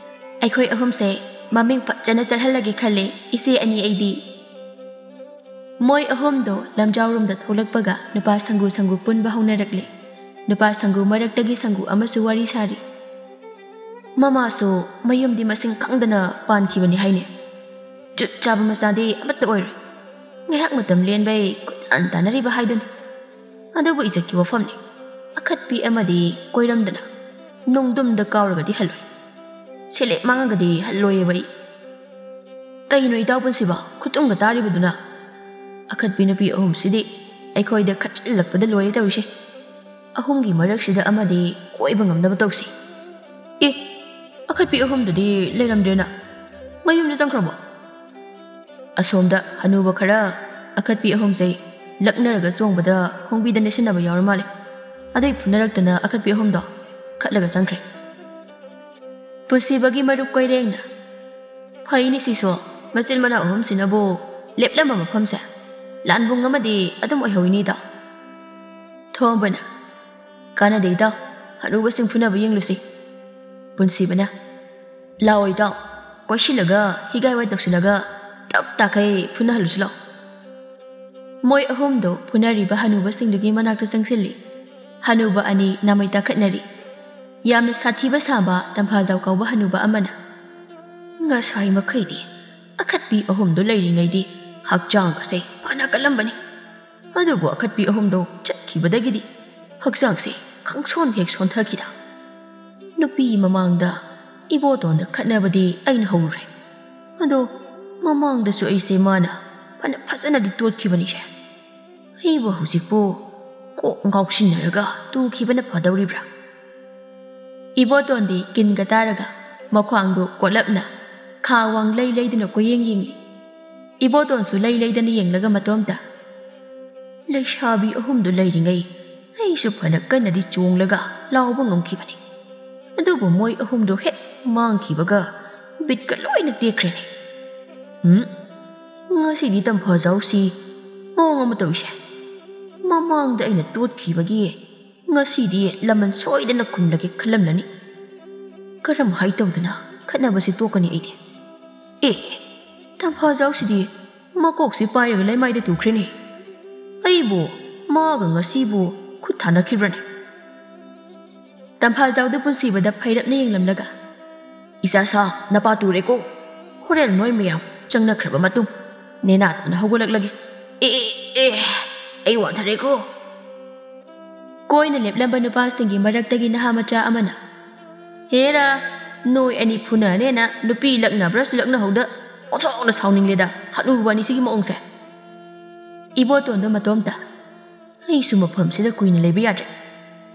ꯑꯩꯈꯣꯏ ꯑꯍꯨꯝꯁꯦ ꯃꯃꯤꯡ ꯐꯖꯅ ꯆꯠꯍꯜꯂꯒꯦ ꯈꯜꯂꯦ, ꯏꯆꯦ ꯑꯅꯤ ꯑꯩꯗꯤ꯫ ꯃꯣꯏ ꯑꯍꯨꯝꯗꯣ ꯂꯝꯖꯥꯎꯔꯣꯝꯗ ꯊꯣꯛꯂꯛꯄꯒ ꯅꯨꯄꯥ ꯁꯪꯒꯨ ꯁꯪꯒꯨ ꯄꯨꯟꯕ ꯍꯧꯅꯔꯛꯂꯦ꯫ ꯅꯨꯄꯥ ꯁꯪꯒꯨ ꯃꯔꯛꯇꯒꯤ ꯁꯪꯒꯨ ꯑꯃꯁꯨ ꯋꯥꯔꯤ ꯁꯥꯔꯤ꯫ ꯃꯃꯥꯁꯨ ꯃꯌꯨꯝꯗꯤ ꯃꯁꯤꯡ ꯈꯪꯗꯅ ꯄꯥꯟꯈꯤꯕꯅꯤ ꯍꯥꯏꯅꯦ꯫ ꯖꯨꯠ ꯆꯥꯕ ꯃꯆꯥꯗꯤ ꯑꯃꯠꯇ ꯑꯣꯏꯔꯣꯏ꯫ ꯉꯥꯏꯍꯥꯛ ꯃꯇꯝ ꯂꯦꯟꯕꯩ ꯀꯣꯏꯇꯥꯟ ꯇꯥꯟꯅꯔꯤꯕ ꯍꯥꯏꯗꯨꯅꯤ꯫ ꯑꯗꯨꯕꯨ ꯏꯖꯠꯀꯤ ꯋꯥꯐꯝꯅꯤ꯫ ꯑꯈꯠꯄꯤ ꯑꯃꯗꯤ ꯀꯣꯏꯔꯝꯗꯅ ꯅꯣꯡꯗꯨꯝꯗ ꯀꯥꯎꯔꯒꯗꯤ ꯍꯜꯂꯣꯏ꯫ ꯁꯦꯂꯦꯞ ꯃꯥꯡꯉꯒꯗꯤ ꯍꯜꯂꯣꯏꯌꯦꯕ ꯑꯩ꯫ ꯀꯩꯅꯣ ꯏꯇꯥꯎ ꯄꯨꯟꯁꯤꯕ ꯈꯨꯇꯨꯝꯒ ꯇꯥꯔꯤꯕꯗꯨꯅ? ꯑꯈꯠꯄꯤ ꯅꯨꯄꯤ ꯑꯍꯨꯝꯁꯤꯗꯤ ꯑꯩꯈꯣꯏꯗ ꯈꯠꯆꯤꯜꯂꯛꯄꯗ ꯂꯣꯏꯔꯦ ꯇꯧꯔꯤꯁꯦ꯫ ꯑꯍꯨꯝꯒꯤ ꯃꯔꯛꯁꯤꯗ ꯑꯃꯗꯤ ꯀꯣꯏꯕ ꯉꯝꯅꯕ ꯇꯧꯁꯤ꯫ ꯑꯦ, ꯑꯈꯠꯄꯤ ꯑꯍꯨꯝꯗꯨꯗꯤ ꯂꯩꯔꯝꯗ꯭ꯔꯦꯅ꯫ ꯃꯌꯨꯝꯗ ꯆꯪꯈ꯭ꯔꯕꯣ? ꯑꯁꯣꯝꯗ ꯍꯅꯨꯕ ꯈꯔ ꯑꯈꯠꯄꯤ ꯑꯍꯨꯝꯁꯦ ꯂꯛꯅꯔꯒ ꯆꯣꯡꯕꯗ ꯈꯣꯡꯕꯤꯗ ꯅꯦꯠꯁꯤꯟꯅꯕ ꯌꯥꯎꯔ ꯃꯥꯜꯂꯦ꯫ ꯑꯗꯨꯏ ꯐꯨꯅꯔꯛꯇꯅ ꯑꯈꯠꯄꯤ ꯑꯍꯨꯝꯗꯣ ꯈꯠꯂꯒ ꯆꯪꯈ꯭ꯔꯦ꯫ ꯄꯨꯟꯁꯤꯕꯒꯤ ꯃꯔꯨꯞ ꯀꯣꯏꯔꯦꯡꯅ, "ꯐꯩꯅꯦ ꯁꯤꯁꯨ, ꯃꯆꯤꯟ ꯃꯅꯥꯎ ꯑꯍꯨꯝꯁꯤꯅꯕꯨ ꯂꯦꯞꯂꯝꯕ ꯃꯐꯝꯁꯦ ꯂꯥꯟꯕꯨꯡ ꯑꯃꯗꯤ ꯑꯗꯨꯝ ꯑꯣꯏꯍꯧꯏꯅꯤꯗꯣ꯫" ꯊꯣꯝꯕꯅ, "ꯀꯥꯟꯅꯗꯦ ꯏꯇꯥꯎ, ꯍꯅꯨꯕꯁꯤꯡ ꯐꯨꯅꯕ ꯌꯦꯡꯂꯨꯁꯤ꯫" ꯄꯨꯟꯁꯤꯕꯅ, "ꯂꯥꯛꯑꯣ ꯏꯇꯥꯎ, ꯀꯣꯏꯁꯤꯜꯂꯒ ꯍꯤꯒꯥꯏ ꯋꯥꯏ ꯇꯧꯁꯤꯜꯂꯒ ꯇꯞ ꯇꯥꯈꯩ ꯐꯨꯅꯍꯜꯂꯨꯁꯤ ꯂꯥꯛꯑꯣ꯫" ꯃꯣꯏ ꯑꯍꯨꯝꯗꯣ ꯐꯨꯅꯔꯤꯕ ꯍꯅꯨꯕꯁꯤꯡꯗꯨꯒꯤ ꯃꯅꯥꯛꯇ ꯆꯪꯁꯤꯜꯂꯤ꯫ ꯍꯅꯨꯕ ꯑꯅꯤ ꯅꯥꯃꯩ ꯇꯥꯈꯠꯅꯔꯤ꯫ ꯌꯥꯝꯅ ꯁꯥꯊꯤꯕ ꯁꯥꯕ ꯇꯝꯐꯥꯖꯥꯎ ꯀꯧꯕ ꯍꯅꯨꯕ ꯑꯃꯅ, "ꯉꯁꯥꯏ ꯃꯈꯩꯗꯤ ꯑꯈꯠꯄꯤ ꯑꯍꯨꯝꯗꯣ ꯂꯩꯔꯤꯉꯩꯗꯤ ꯍꯛꯆꯥꯡ ꯑꯁꯦ ꯐꯅ ꯀꯜꯂꯝꯕꯅꯤ꯫ ꯑꯗꯨꯕꯨ ꯑꯈꯠꯄꯤ ꯑꯍꯨꯝꯗꯣ ꯆꯠꯈꯤꯕꯗꯒꯤꯗꯤ ꯍꯛꯆꯥꯡꯁꯦ ꯈꯪꯁꯣꯟ ꯍꯦꯛ ꯁꯣꯟꯊꯈꯤꯗ꯫ ꯅꯨꯄꯤ ꯃꯃꯥꯡꯗ ꯏꯕꯣꯇꯣꯟꯗ ꯈꯠꯅꯕꯗꯤ ꯑꯩꯅ ꯍꯧꯔꯨꯔꯦ꯫ ꯑꯗꯣ ꯃꯃꯥꯡꯗꯁꯨ ꯑꯩꯁꯦ ꯃꯥꯅ ꯐꯅ ꯐꯖꯅꯗꯤ ꯇꯣꯠꯈꯤꯕꯅꯤꯁꯦ꯫ ꯑꯩꯕꯨ ꯍꯧꯖꯤꯛꯄꯨ ꯀꯣꯛ ꯉꯥꯎꯁꯤꯟꯅꯔꯒ ꯇꯨꯈꯤꯕꯅ ꯐꯗꯧꯔꯤꯕ꯭ꯔꯥ?" ꯏꯕꯣꯇꯣꯟꯗꯤ ꯀꯤꯟꯒ ꯇꯥꯔꯒ ꯃꯈ꯭ꯋꯥꯡꯗꯨ ꯀꯣꯠꯂꯞꯅ ꯈꯥ ꯋꯥꯡ ꯂꯩ ꯂꯩꯗꯨꯅ ꯀꯣꯏꯌꯦꯡ ꯌꯦꯡꯏ꯫ ꯏꯕꯣꯇꯣꯟꯁꯨ ꯂꯩ ꯂꯩꯗꯅ ꯌꯦꯡꯂꯒ ꯃꯇꯣꯝꯇ, "ꯂꯩꯁꯥꯕꯤ ꯑꯍꯨꯝꯗꯨ ꯂꯩꯔꯤꯉꯩ ꯑꯩꯁꯨ ꯐꯅ ꯀꯟꯅꯗꯤ ꯆꯣꯡꯂꯒ ꯂꯥꯎꯕ ꯉꯝꯈꯤꯕꯅꯤ꯫ ꯑꯗꯨꯕꯨ ꯃꯣꯏ ꯑꯍꯨꯝꯗꯨ ꯍꯦꯛ ꯃꯥꯡꯈꯤꯕꯒ ꯕꯤꯠꯀ ꯂꯣꯏꯅ ꯇꯦꯛꯈ꯭ꯔꯦꯅꯦ꯫ ꯎꯝ, ꯉꯁꯤꯗꯤ ꯇꯝꯐꯥꯖꯥꯎꯁꯤ ꯃꯑꯣꯡ ꯑꯃ ꯇꯧꯏꯁꯦ꯫ ꯃꯃꯥꯡꯗ ꯑꯩꯅ ꯇꯣꯠꯈꯤꯕꯒꯤ ꯉꯁꯤꯗꯤ ꯂꯃꯟ ꯁꯣꯏꯗꯅ ꯈꯨꯝꯂꯒꯦ ꯈꯜꯂꯝꯂꯅꯤ꯫ ꯀꯔꯝꯍꯥꯏ ꯇꯧꯗꯅ ꯈꯠꯅꯕꯁꯤ ꯇꯣꯛꯀꯅꯤ ꯑꯩꯗꯤ? ꯑꯦ, ꯇꯝꯐꯥꯖꯥꯎꯁꯤꯗꯤ ꯃꯀꯣꯛꯁꯤ ꯄꯥꯏꯔꯒ ꯂꯩꯃꯥꯏꯗ ꯇꯨꯈ꯭ꯔꯦꯅꯦ꯫ ꯑꯩꯕꯨ ꯃꯥꯒ ꯉꯁꯤꯕꯨ ꯈꯨꯠ ꯊꯥꯅꯈꯤꯕ꯭ꯔꯅꯦ? ꯇꯝꯐꯥꯖꯥꯎꯗꯨ ꯄꯨꯟꯁꯤꯕꯗ ꯐꯩꯔꯞꯅ ꯌꯦꯡꯂꯝꯂꯒ, "ꯏꯆꯥ ꯁꯥ, ꯅꯄꯥ ꯇꯨꯔꯦꯀꯣ꯫ ꯍꯣꯔꯦꯟ ꯅꯣꯏ ꯃꯌꯥꯝ ꯆꯪꯅꯈ꯭ꯔꯕ ꯃꯇꯨꯡ ꯅꯦꯅꯥ ꯇꯥꯅ ꯍꯧꯒꯠꯂꯛꯂꯒꯦ꯫ ꯑꯦ, ꯑꯦ, ꯑꯦ, ꯑꯩ ꯋꯥꯟꯊꯔꯦꯀꯣ꯫" ꯀꯣꯏꯅ ꯂꯦꯞꯂꯝꯕ ꯅꯨꯄꯥꯁꯤꯡꯒꯤ ꯃꯔꯛꯇꯒꯤ ꯅꯍꯥ ꯃꯆꯥ ꯑꯃꯅ, "ꯍꯦꯔꯥ, ꯅꯣꯏ ꯑꯅꯤ ꯐꯨꯅꯔꯅꯦꯅ ꯅꯨꯄꯤ ꯂꯛꯅꯕ꯭ꯔꯥꯁꯨ ꯂꯛꯅꯍꯧꯗ, ꯑꯣꯟꯊꯣꯛꯅ ꯁꯥꯎꯅꯤꯡꯂꯦꯗ ꯍꯅꯨꯕ ꯑꯅꯤꯁꯤꯒꯤ ꯃꯑꯣꯡꯁꯦ꯫" ꯏꯕꯣꯇꯣꯟꯗꯣ ꯃꯇꯣꯝꯇ, "ꯑꯩꯁꯨ ꯃꯐꯝꯁꯤꯗ ꯀꯨꯏꯅ ꯂꯩꯕ ꯌꯥꯗ꯭ꯔꯦ꯫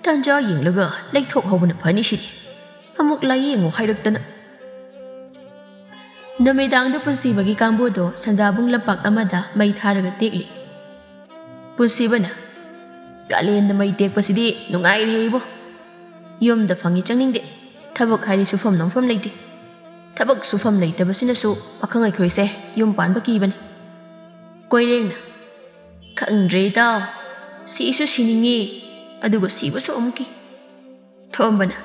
ꯇꯥꯟꯖꯥ ꯌꯦꯡꯂꯒ ꯂꯩꯊꯣꯛꯍꯧꯕꯅ ꯐꯅꯤ ꯁꯤꯗꯤ꯫ ꯑꯃꯨꯛ ꯂꯥꯏꯌꯦꯡꯉꯣ ꯍꯥꯏꯔꯛꯇꯅ꯫" ꯅꯨꯃꯤꯗꯥꯡꯗ ꯄꯨꯟꯁꯤꯕꯒꯤ ꯀꯥꯡꯕꯨꯗꯣ ꯁꯟꯖꯥꯕꯨꯡ ꯂꯝꯄꯥꯛ ꯑꯃꯗ ꯃꯩ ꯊꯥꯔꯒ ꯇꯦꯛꯂꯤ꯫ ꯄꯨꯟꯁꯤꯕꯅ, "ꯀꯥꯂꯦꯟꯗ ꯃꯩ ꯇꯦꯛꯄꯁꯤꯗꯤ ꯅꯨꯡꯉꯥꯏꯔꯦ ꯏꯕꯣ꯫ ꯌꯨꯝꯗ ꯐꯪꯉꯤ ꯆꯪꯅꯤꯡꯗꯦ꯫ ꯊꯕꯛ ꯍꯥꯏꯔꯤ ꯁꯨꯐꯝ ꯅꯣꯝꯐꯝ ꯂꯩꯇꯦ꯫ ꯊꯕꯛ ꯁꯨꯐꯝ ꯂꯩꯇꯕꯁꯤꯅꯁꯨ ꯄꯥꯈꯪ ꯑꯩꯈꯣꯏꯁꯦ ꯌꯨꯝ ꯄꯥꯟꯕ ꯀꯤꯕꯅꯤ꯫" ꯀꯣꯏꯔꯦꯡꯅ, "ꯈꯪꯗ꯭ꯔꯦ ꯏꯇꯥꯎ, ꯁꯤꯁꯨ ꯁꯤꯅꯤꯡꯉꯤ, ꯑꯗꯨꯒ ꯁꯤꯕꯁꯨ ꯑꯃꯨꯛ ꯀꯤ꯫" ꯊꯣꯝꯕꯅ,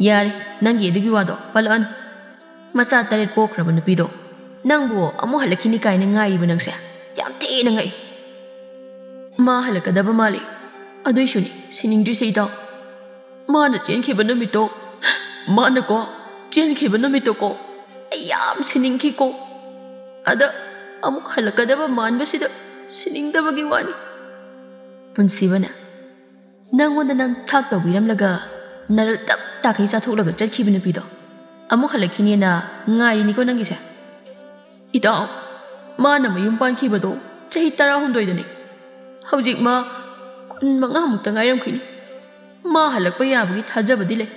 "ꯌꯥꯔꯦ, ꯅꯪꯒꯤ ꯑꯗꯨꯒꯤ ꯋꯥꯗꯣ ꯄꯜꯂꯛꯑꯅꯨ꯫ ꯃꯆꯥ ꯇꯔꯦꯠ ꯄꯣꯛꯈ꯭ꯔꯕ ꯅꯨꯄꯤꯗꯣ ꯅꯪꯕꯨ ꯑꯃꯨꯛ ꯍꯜꯂꯛꯈꯤꯅꯤ ꯀꯥꯏꯅ ꯉꯥꯏꯔꯤꯕ ꯅꯪꯁꯦ ꯌꯥꯝ ꯊꯤꯅ ꯉꯛꯏ꯫ ꯃꯥ ꯍꯜꯂꯛꯀꯗꯕ ꯃꯥꯜꯂꯤ, ꯑꯗꯨꯏꯁꯨꯅꯤ ꯁꯤꯅꯤꯡꯗ꯭ꯔꯤꯁꯦ ꯏꯇꯥꯎ꯫ ꯃꯥꯅ ꯆꯦꯟꯈꯤꯕ ꯅꯨꯃꯤꯠꯇꯣ, ꯃꯥꯅꯀꯣ, ꯆꯦꯟꯈꯤꯕ ꯅꯨꯃꯤꯠꯇꯣꯀꯣ, ꯑꯩ ꯌꯥꯝ ꯁꯤꯅꯤꯡꯈꯤꯀꯣ꯫ ꯑꯗ ꯑꯃꯨꯛ ꯍꯜꯂꯛꯀꯗꯕ ꯃꯥꯟꯕꯁꯤꯗ ꯁꯤꯅꯤꯡꯗꯕꯒꯤ ꯋꯥꯅꯤ꯫" ꯄꯨꯟꯁꯤꯕꯅ, "ꯅꯪꯉꯣꯟꯗ ꯅꯝꯊꯥꯛ ꯇꯧꯕꯤꯔꯝꯂꯒ ꯅꯔꯜ ꯇꯞ ꯇꯥꯈꯩ ꯆꯥꯊꯣꯛꯂꯒ ꯆꯠꯈꯤꯕ ꯅꯨꯄꯤꯗꯣ ꯑꯃꯨꯛ ꯍꯜꯂꯛꯈꯤꯅꯦꯅ ꯉꯥꯏꯔꯤꯅꯤꯀꯣ ꯅꯪꯒꯤꯁꯦ꯫" "ꯏꯇꯥꯎ, ꯃꯥꯅ ꯃꯌꯨꯝ ꯄꯥꯟꯈꯤꯕꯗꯣ ꯆꯍꯤ ꯇꯔꯥꯍꯨꯝꯗꯣꯏꯗꯅꯤ꯫ ꯍꯧꯖꯤꯛ ꯃꯥ ꯀꯨꯟꯃꯉꯥꯃꯨꯛꯇ ꯉꯥꯏꯔꯝꯈꯤꯅꯤ꯫ ꯃꯥ ꯍꯜꯂꯛꯄ ꯌꯥꯕꯒꯤ ꯊꯥꯖꯕꯗꯤ ꯂꯩ꯫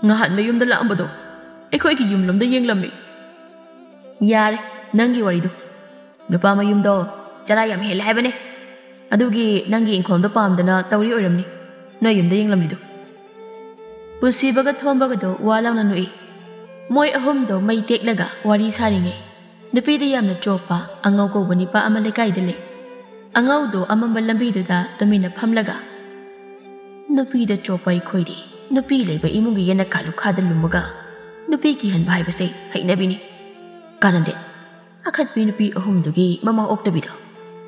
ꯉꯍꯥꯟ ꯃꯌꯨꯝꯗ ꯂꯥꯛꯑꯝꯕꯗꯣ ꯑꯩꯈꯣꯏꯒꯤ ꯌꯨꯝꯂꯣꯝꯗ ꯌꯦꯡꯂꯝꯃꯤ꯫" "ꯌꯥꯔꯦ, ꯅꯪꯒꯤ ꯋꯥꯔꯤꯗꯣ꯫ ꯅꯨꯄꯥ ꯃꯌꯨꯝꯗꯣ ꯆꯔꯥ ꯌꯥꯝ ꯍꯦꯜꯂꯦ ꯍꯥꯏꯕꯅꯦ꯫ ꯑꯗꯨꯒꯤ ꯅꯪꯒꯤ ꯏꯪꯈꯣꯜꯗꯣ ꯄꯥꯝꯗꯅ ꯇꯧꯔꯤ ꯑꯣꯏꯔꯝꯅꯤ, ꯅꯣꯏ ꯌꯨꯝꯗ ꯌꯦꯡꯂꯝꯃꯤꯗꯣ꯫" ꯄꯨꯟꯁꯤꯕꯒ ꯊꯣꯝꯕꯒꯗꯣ ꯋꯥ ꯂꯥꯎꯅ ꯅꯣꯛꯏ꯫ ꯃꯣꯏ ꯑꯍꯨꯝꯗꯣ ꯃꯩ ꯇꯦꯛꯂꯒ ꯋꯥꯔꯤ ꯁꯥꯔꯤꯉꯩ, ꯅꯨꯄꯤꯗ ꯌꯥꯝꯅ ꯆꯣꯞꯄ ꯑꯉꯧ ꯀꯧꯕ ꯅꯤꯄꯥ ꯑꯃ ꯂꯩꯀꯥꯏꯗ ꯂꯩ꯫ ꯑꯉꯧꯗꯣ ꯑꯃꯝꯕ ꯂꯝꯕꯤꯗꯨꯗ ꯇꯨꯃꯤꯟꯅ ꯐꯝꯂꯒ, ꯅꯨꯄꯤꯗ ꯆꯣꯞꯄ ꯑꯩꯈꯣꯏꯗꯤ ꯅꯨꯄꯤ ꯂꯩꯕ ꯏꯃꯨꯡꯒꯤ ꯌꯦꯅꯈꯥ ꯂꯨꯈꯥꯗ ꯂꯨꯝꯃꯒ ꯅꯨꯄꯤ ꯀꯤꯍꯟꯕ ꯍꯥꯏꯕꯁꯦ ꯍꯩꯅꯕꯤꯅꯤ꯫ ꯀꯥꯟꯅꯗꯦ꯫ ꯑꯈꯠꯄꯤ ꯅꯨꯄꯤ ꯑꯍꯨꯝꯗꯨꯒꯤ ꯃꯃꯥ ꯑꯣꯛꯇꯕꯤꯗꯣ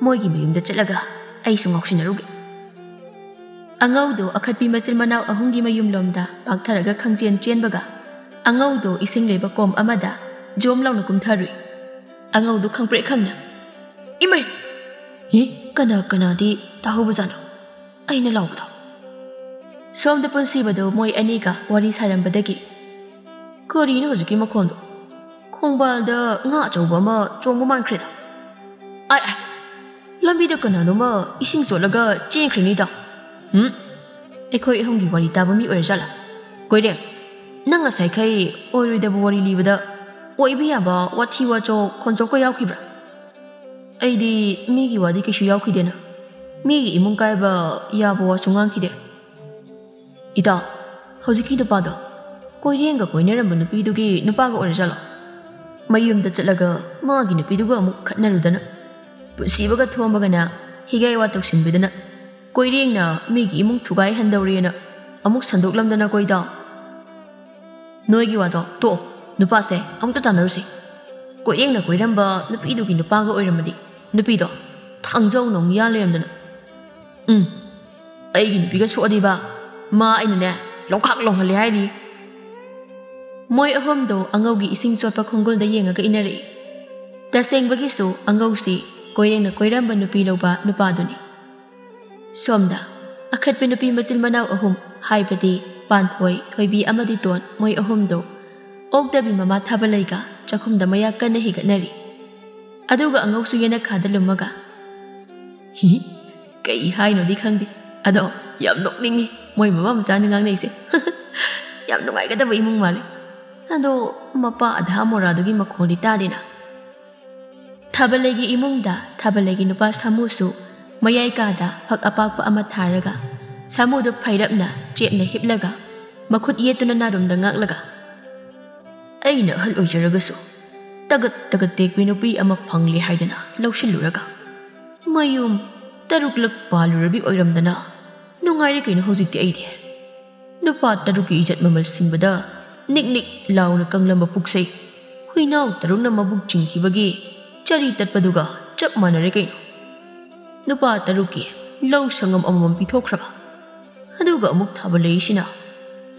ꯃꯣꯏꯒꯤ ꯃꯌꯨꯝꯗ ꯆꯠꯂꯒ ꯑꯩꯁꯨ ꯉꯥꯎꯁꯤꯟꯅꯔꯨꯒꯦ꯫ ꯑꯉꯧꯗꯣ ꯑꯈꯠꯄꯤ ꯃꯆꯤꯟ ꯃꯅꯥꯎ ꯑꯍꯨꯝꯒꯤ ꯃꯌꯨꯝꯂꯣꯝꯗ ꯄꯥꯛꯊꯔꯒ ꯈꯪꯆꯦꯟ ꯆꯦꯟꯕꯒ ꯑꯉꯧꯗꯣ ꯏꯁꯤꯡ ꯂꯩꯕ ꯀꯣꯝ ꯑꯃꯗ ꯖꯣꯝ ꯂꯥꯎꯅ ꯀꯨꯝꯊꯔꯨꯏ꯫ ꯑꯉꯧꯗꯣ ꯈꯪꯄ꯭ꯔꯦꯛ ꯈꯪꯅ, "ꯏꯃꯩ! ꯏ, ꯀꯅꯥ ꯀꯅꯥꯗꯤ ꯇꯥꯍꯧꯕꯖꯥꯠꯅꯣ ꯑꯩꯅ ꯂꯥꯎꯕꯗꯣ?" ꯁꯣꯝꯗ ꯄꯨꯟꯁꯤꯕꯗꯣ ꯃꯣꯏ ꯑꯅꯤꯒ ꯋꯥꯔꯤ ꯁꯥꯔꯝꯕꯗꯒꯤ, "ꯀꯔꯤꯅꯣ ꯍꯧꯖꯤꯛꯀꯤ ꯃꯈꯣꯟꯗꯣ? ꯈꯣꯡꯕꯥꯜꯗ ꯉꯥ ꯑꯆꯧꯕ ꯑꯃ ꯆꯣꯡꯕ ꯃꯥꯟꯈ꯭ꯔꯦꯗ꯫ ꯑꯥꯏ, ꯑꯥꯏ, ꯂꯝꯕꯤꯗ ꯀꯅꯥꯅꯣꯃ ꯏꯁꯤꯡ ꯆꯣꯠꯂꯒ ꯆꯦꯟꯈ꯭ꯔꯦꯅꯦ ꯏꯇꯥꯎ꯫ ꯎꯝ, ꯑꯩꯈꯣꯏ ꯑꯍꯨꯝꯒꯤ ꯋꯥꯔꯤ ꯇꯥꯕ ꯃꯤ ꯑꯣꯏꯔꯖꯥꯠꯂꯥ? ꯀꯣꯏꯔꯦꯡ, ꯅꯪ ꯉꯁꯥꯏꯈꯩ ꯑꯣꯏꯔꯣꯏꯗꯕ ꯋꯥꯔꯤ ꯂꯤꯕꯗ ꯑꯣꯏꯕ ꯌꯥꯕ ꯋꯥꯊꯤ ꯋꯥꯆꯣꯛ ꯈꯣꯟꯆꯣꯛꯀ ꯌꯥꯎꯈꯤꯕ꯭ꯔꯥ?" "ꯑꯩꯗꯤ ꯃꯤꯒꯤ ꯋꯥꯗꯤ ꯀꯩꯁꯨ ꯌꯥꯎꯈꯤꯗꯦꯅ꯫ ꯃꯤꯒꯤ ꯏꯃꯨꯡ ꯀꯥꯏꯕ ꯌꯥꯕ ꯋꯥꯁꯨ ꯉꯥꯡꯈꯤꯗꯦ꯫ ꯏꯇꯥꯎ, ꯍꯧꯖꯤꯛꯀꯤ ꯅꯨꯄꯥꯗꯣ ꯀꯣꯏꯔꯦꯡꯒ ꯀꯣꯏꯅꯔꯝꯕ ꯅꯨꯄꯤꯗꯨꯒꯤ ꯅꯨꯄꯥꯒ ꯑꯣꯏꯔꯖꯥꯠꯂꯣ? ꯃꯌꯨꯝꯗ ꯆꯠꯂꯒ ꯃꯥꯒꯤ ꯅꯨꯄꯤꯗꯨꯒ ꯑꯃꯨꯛ ꯈꯠꯅꯔꯨꯗꯅ, ꯄꯨꯟꯁꯤꯕꯒ ꯊꯣꯝꯕꯒꯅ ꯍꯤꯒꯥꯏ ꯋꯥ ꯇꯧꯁꯤꯟꯕꯤꯗꯅ, ꯀꯣꯏꯔꯦꯡꯅ ꯃꯤꯒꯤ ꯏꯃꯨꯡ ꯊꯨꯒꯥꯏꯍꯟꯗꯧꯔꯦꯅ ꯑꯃꯨꯛ ꯁꯟꯗꯣꯛꯂꯝꯗꯅꯀꯣ ꯏꯇꯥꯎ꯫ ꯅꯣꯏꯒꯤ ꯋꯥꯗꯣ ꯇꯣꯛꯑꯣ, ꯅꯨꯄꯥꯁꯦ ꯑꯃꯨꯛꯇ ꯇꯥꯟꯅꯔꯨꯁꯤ꯫ ꯀꯣꯏꯔꯦꯡꯅ ꯀꯣꯏꯔꯝꯕ ꯅꯨꯄꯤꯗꯨꯒꯤ ꯅꯨꯄꯥꯒ ꯑꯣꯏꯔꯝꯃꯗꯤ ꯅꯨꯄꯤꯗꯣ ꯊꯥꯡꯖꯧꯅ ꯑꯃꯨꯛ ꯌꯥꯜ ꯂꯩꯔꯝꯗꯅ꯫ ꯎꯝ, ꯑꯩꯒꯤ ꯅꯨꯄꯤꯒ ꯁꯣꯛꯑꯗꯤꯕ ꯃꯥ ꯑꯩꯅꯅꯦ ꯂꯣꯡꯈꯥꯛ ꯂꯣꯡꯍꯜꯂꯦ ꯍꯥꯏꯔꯤ꯫" ꯃꯣꯏ ꯑꯍꯨꯝꯗꯣ ꯑꯉꯧꯒꯤ ꯏꯁꯤꯡ ꯆꯣꯠꯄ ꯈꯣꯡꯒꯨꯜꯗ ꯌꯦꯡꯉꯒ ꯏꯟꯅꯔꯛꯏ꯫ ꯇꯁꯦꯡꯕꯒꯤꯁꯨ ꯑꯉꯧꯁꯤ ꯀꯣꯏꯔꯦꯡꯅ ꯀꯣꯏꯔꯝꯕ ꯅꯨꯄꯤ ꯂꯧꯕ ꯅꯨꯄꯥꯗꯨꯅꯤ꯫ ꯁꯣꯝꯗ ꯑꯈꯠꯄ ꯅꯨꯄꯤ ꯃꯆꯤꯟ ꯃꯅꯥꯎ ꯑꯍꯨꯝ, ꯍꯥꯏꯕꯗꯤ ꯄꯥꯟꯊꯣꯏ, ꯊꯣꯏꯕꯤ ꯑꯃꯗꯤ ꯇꯣꯟ, ꯃꯣꯏ ꯑꯍꯨꯝꯗꯣ ꯑꯣꯛꯇꯕꯤ ꯃꯃꯥ ꯊꯥꯕꯂꯩꯒ ꯆꯥꯛꯈꯨꯝꯗ ꯃꯌꯥ ꯀꯟꯅ ꯍꯤꯒꯠꯅꯔꯤ꯫ ꯑꯗꯨꯒ ꯑꯉꯧꯁꯨ ꯌꯦꯅꯈꯥꯗ ꯂꯨꯝꯃꯒ, "ꯍꯤ, ꯀꯩ ꯍꯥꯏꯅꯣꯗꯤ ꯈꯪꯗꯦ, ꯑꯗꯣ ꯌꯥꯝ ꯅꯣꯛꯅꯤꯡꯉꯤ ꯃꯣꯏ ꯃꯃꯥ ꯃꯆꯥꯅ ꯉꯥꯡꯅꯩꯁꯦ꯫ ꯌꯥꯝ ꯅꯨꯡꯉꯥꯏꯒꯗꯕ ꯏꯃꯨꯡ ꯃꯥꯜꯂꯤ꯫ ꯑꯗꯣ ꯃꯄꯥ ꯑꯙꯥ ꯃꯣꯔꯥꯗꯨꯒꯤ ꯃꯈꯣꯜꯗꯤ ꯇꯥꯗꯦꯅ?" ꯊꯥꯕꯂꯩꯒꯤ ꯏꯃꯨꯡꯗ ꯊꯥꯕꯂꯩꯒꯤ ꯅꯨꯄꯥ ꯁꯥꯃꯨꯁꯨ ꯃꯌꯥꯏ ꯀꯥꯗ ꯐꯛ ꯑꯄꯥꯛꯄ ꯑꯃ ꯊꯥꯔꯒ ꯁꯥꯃꯨꯗꯨ ꯐꯩꯔꯞꯅ ꯆꯦꯠꯅ ꯍꯤꯞꯂꯒ ꯃꯈꯨꯠ ꯌꯦꯠꯇꯨꯅ ꯅꯥꯔꯨꯝꯗ ꯉꯥꯛꯂꯒ, "ꯑꯩꯅ ꯑꯍꯜ ꯑꯣꯏꯖꯔꯒꯁꯨ ꯇꯒꯠ ꯇꯒꯠ ꯇꯦꯛꯄꯤ ꯅꯨꯄꯤ ꯑꯃ ꯐꯪꯂꯦ ꯍꯥꯏꯗꯅ ꯂꯧꯁꯤꯜꯂꯨꯔꯒ ꯃꯌꯨꯝ ꯇꯔꯨꯛꯂꯛ ꯄꯥꯜꯂꯨꯔꯕꯤ ꯑꯣꯏꯔꯝꯗꯅ ꯅꯨꯡꯉꯥꯏꯔꯦ ꯀꯩꯅꯣ ꯍꯧꯖꯤꯛꯇꯤ ꯑꯩꯗꯤ꯫ ꯅꯨꯄꯥ ꯇꯔꯨꯛꯀꯤ ꯏꯖꯠ ꯃꯃꯜ ꯁꯤꯡꯕꯗ ꯅꯤꯛ ꯅꯤꯛ ꯂꯥꯎꯅ ꯀꯪꯂꯝꯕ ꯄꯨꯛꯁꯩ ꯍꯨꯏꯅꯥꯎ ꯇꯔꯨꯛꯅ ꯃꯕꯨꯛ ꯆꯤꯡꯈꯤꯕꯒꯤ ꯆꯔꯤ ꯇꯠꯄꯗꯨꯒ ꯆꯞ ꯃꯥꯟꯅꯔꯦ ꯀꯩꯅꯣ꯫ ꯅꯨꯄꯥ ꯇꯔꯨꯛꯀꯤ ꯂꯧ ꯁꯪꯉꯝ ꯑꯃꯃꯝ ꯄꯤꯊꯣꯛꯈ꯭ꯔꯕ꯫ ꯑꯗꯨꯒ ꯑꯃꯨꯛ ꯊꯥꯕ ꯂꯩꯁꯤꯅ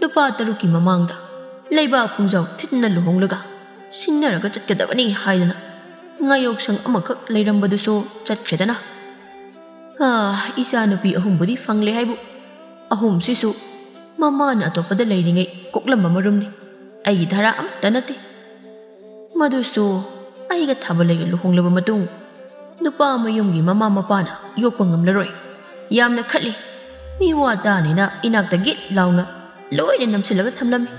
ꯅꯨꯄꯥ ꯇꯔꯨꯛꯀꯤ ꯃꯃꯥꯡꯗ ꯂꯩꯕꯥꯛ ꯄꯨꯡꯖꯥꯎ ꯊꯤꯟꯅ ꯂꯨꯍꯣꯡꯂꯒ ꯁꯤꯡꯅꯔꯒ ꯆꯠꯀꯗꯕꯅꯤ ꯍꯥꯏꯗꯅ ꯉꯥꯌꯣꯛꯁꯪ ꯑꯃꯈꯛ ꯂꯩꯔꯝꯕꯗꯨꯁꯨ ꯆꯠꯈ꯭ꯔꯦꯗꯅ꯫ ꯑꯥ, ꯏꯆꯥꯅꯨꯄꯤ ꯑꯍꯨꯝꯕꯨꯗꯤ ꯐꯪꯂꯦ ꯍꯥꯏꯕꯨ, ꯑꯍꯨꯝꯁꯤꯁꯨ ꯃꯃꯥꯅ ꯑꯇꯣꯞꯄꯗ ꯂꯩꯔꯤꯉꯩ ꯀꯣꯛꯂꯝꯕ ꯃꯔꯨꯝꯅꯤ꯫ ꯑꯩꯒꯤ ꯙꯔꯥ ꯑꯃꯠꯇ ꯅꯠꯇꯦ꯫ ꯃꯗꯨꯁꯨ ꯑꯩꯒ ꯊꯥꯕꯜꯂꯩꯒ ꯂꯨꯍꯣꯡꯂꯕ ꯃꯇꯨꯡ ꯅꯨꯄꯥ ꯃꯌꯨꯝꯒꯤ ꯃꯃꯥ ꯃꯄꯥꯅ ꯌꯣꯛꯄ ꯉꯝꯂꯔꯣꯏ꯫ ꯌꯥꯝꯅ ꯈꯠꯂꯤ꯫ ꯃꯤ ꯋꯥ ꯇꯥꯅꯤꯅ ꯏꯅꯥꯛꯇ ꯒꯤꯠ ꯂꯥꯎꯅ ꯂꯣꯏꯅ ꯅꯝꯁꯤꯜꯂꯒ ꯊꯝꯂꯝꯃꯤ꯫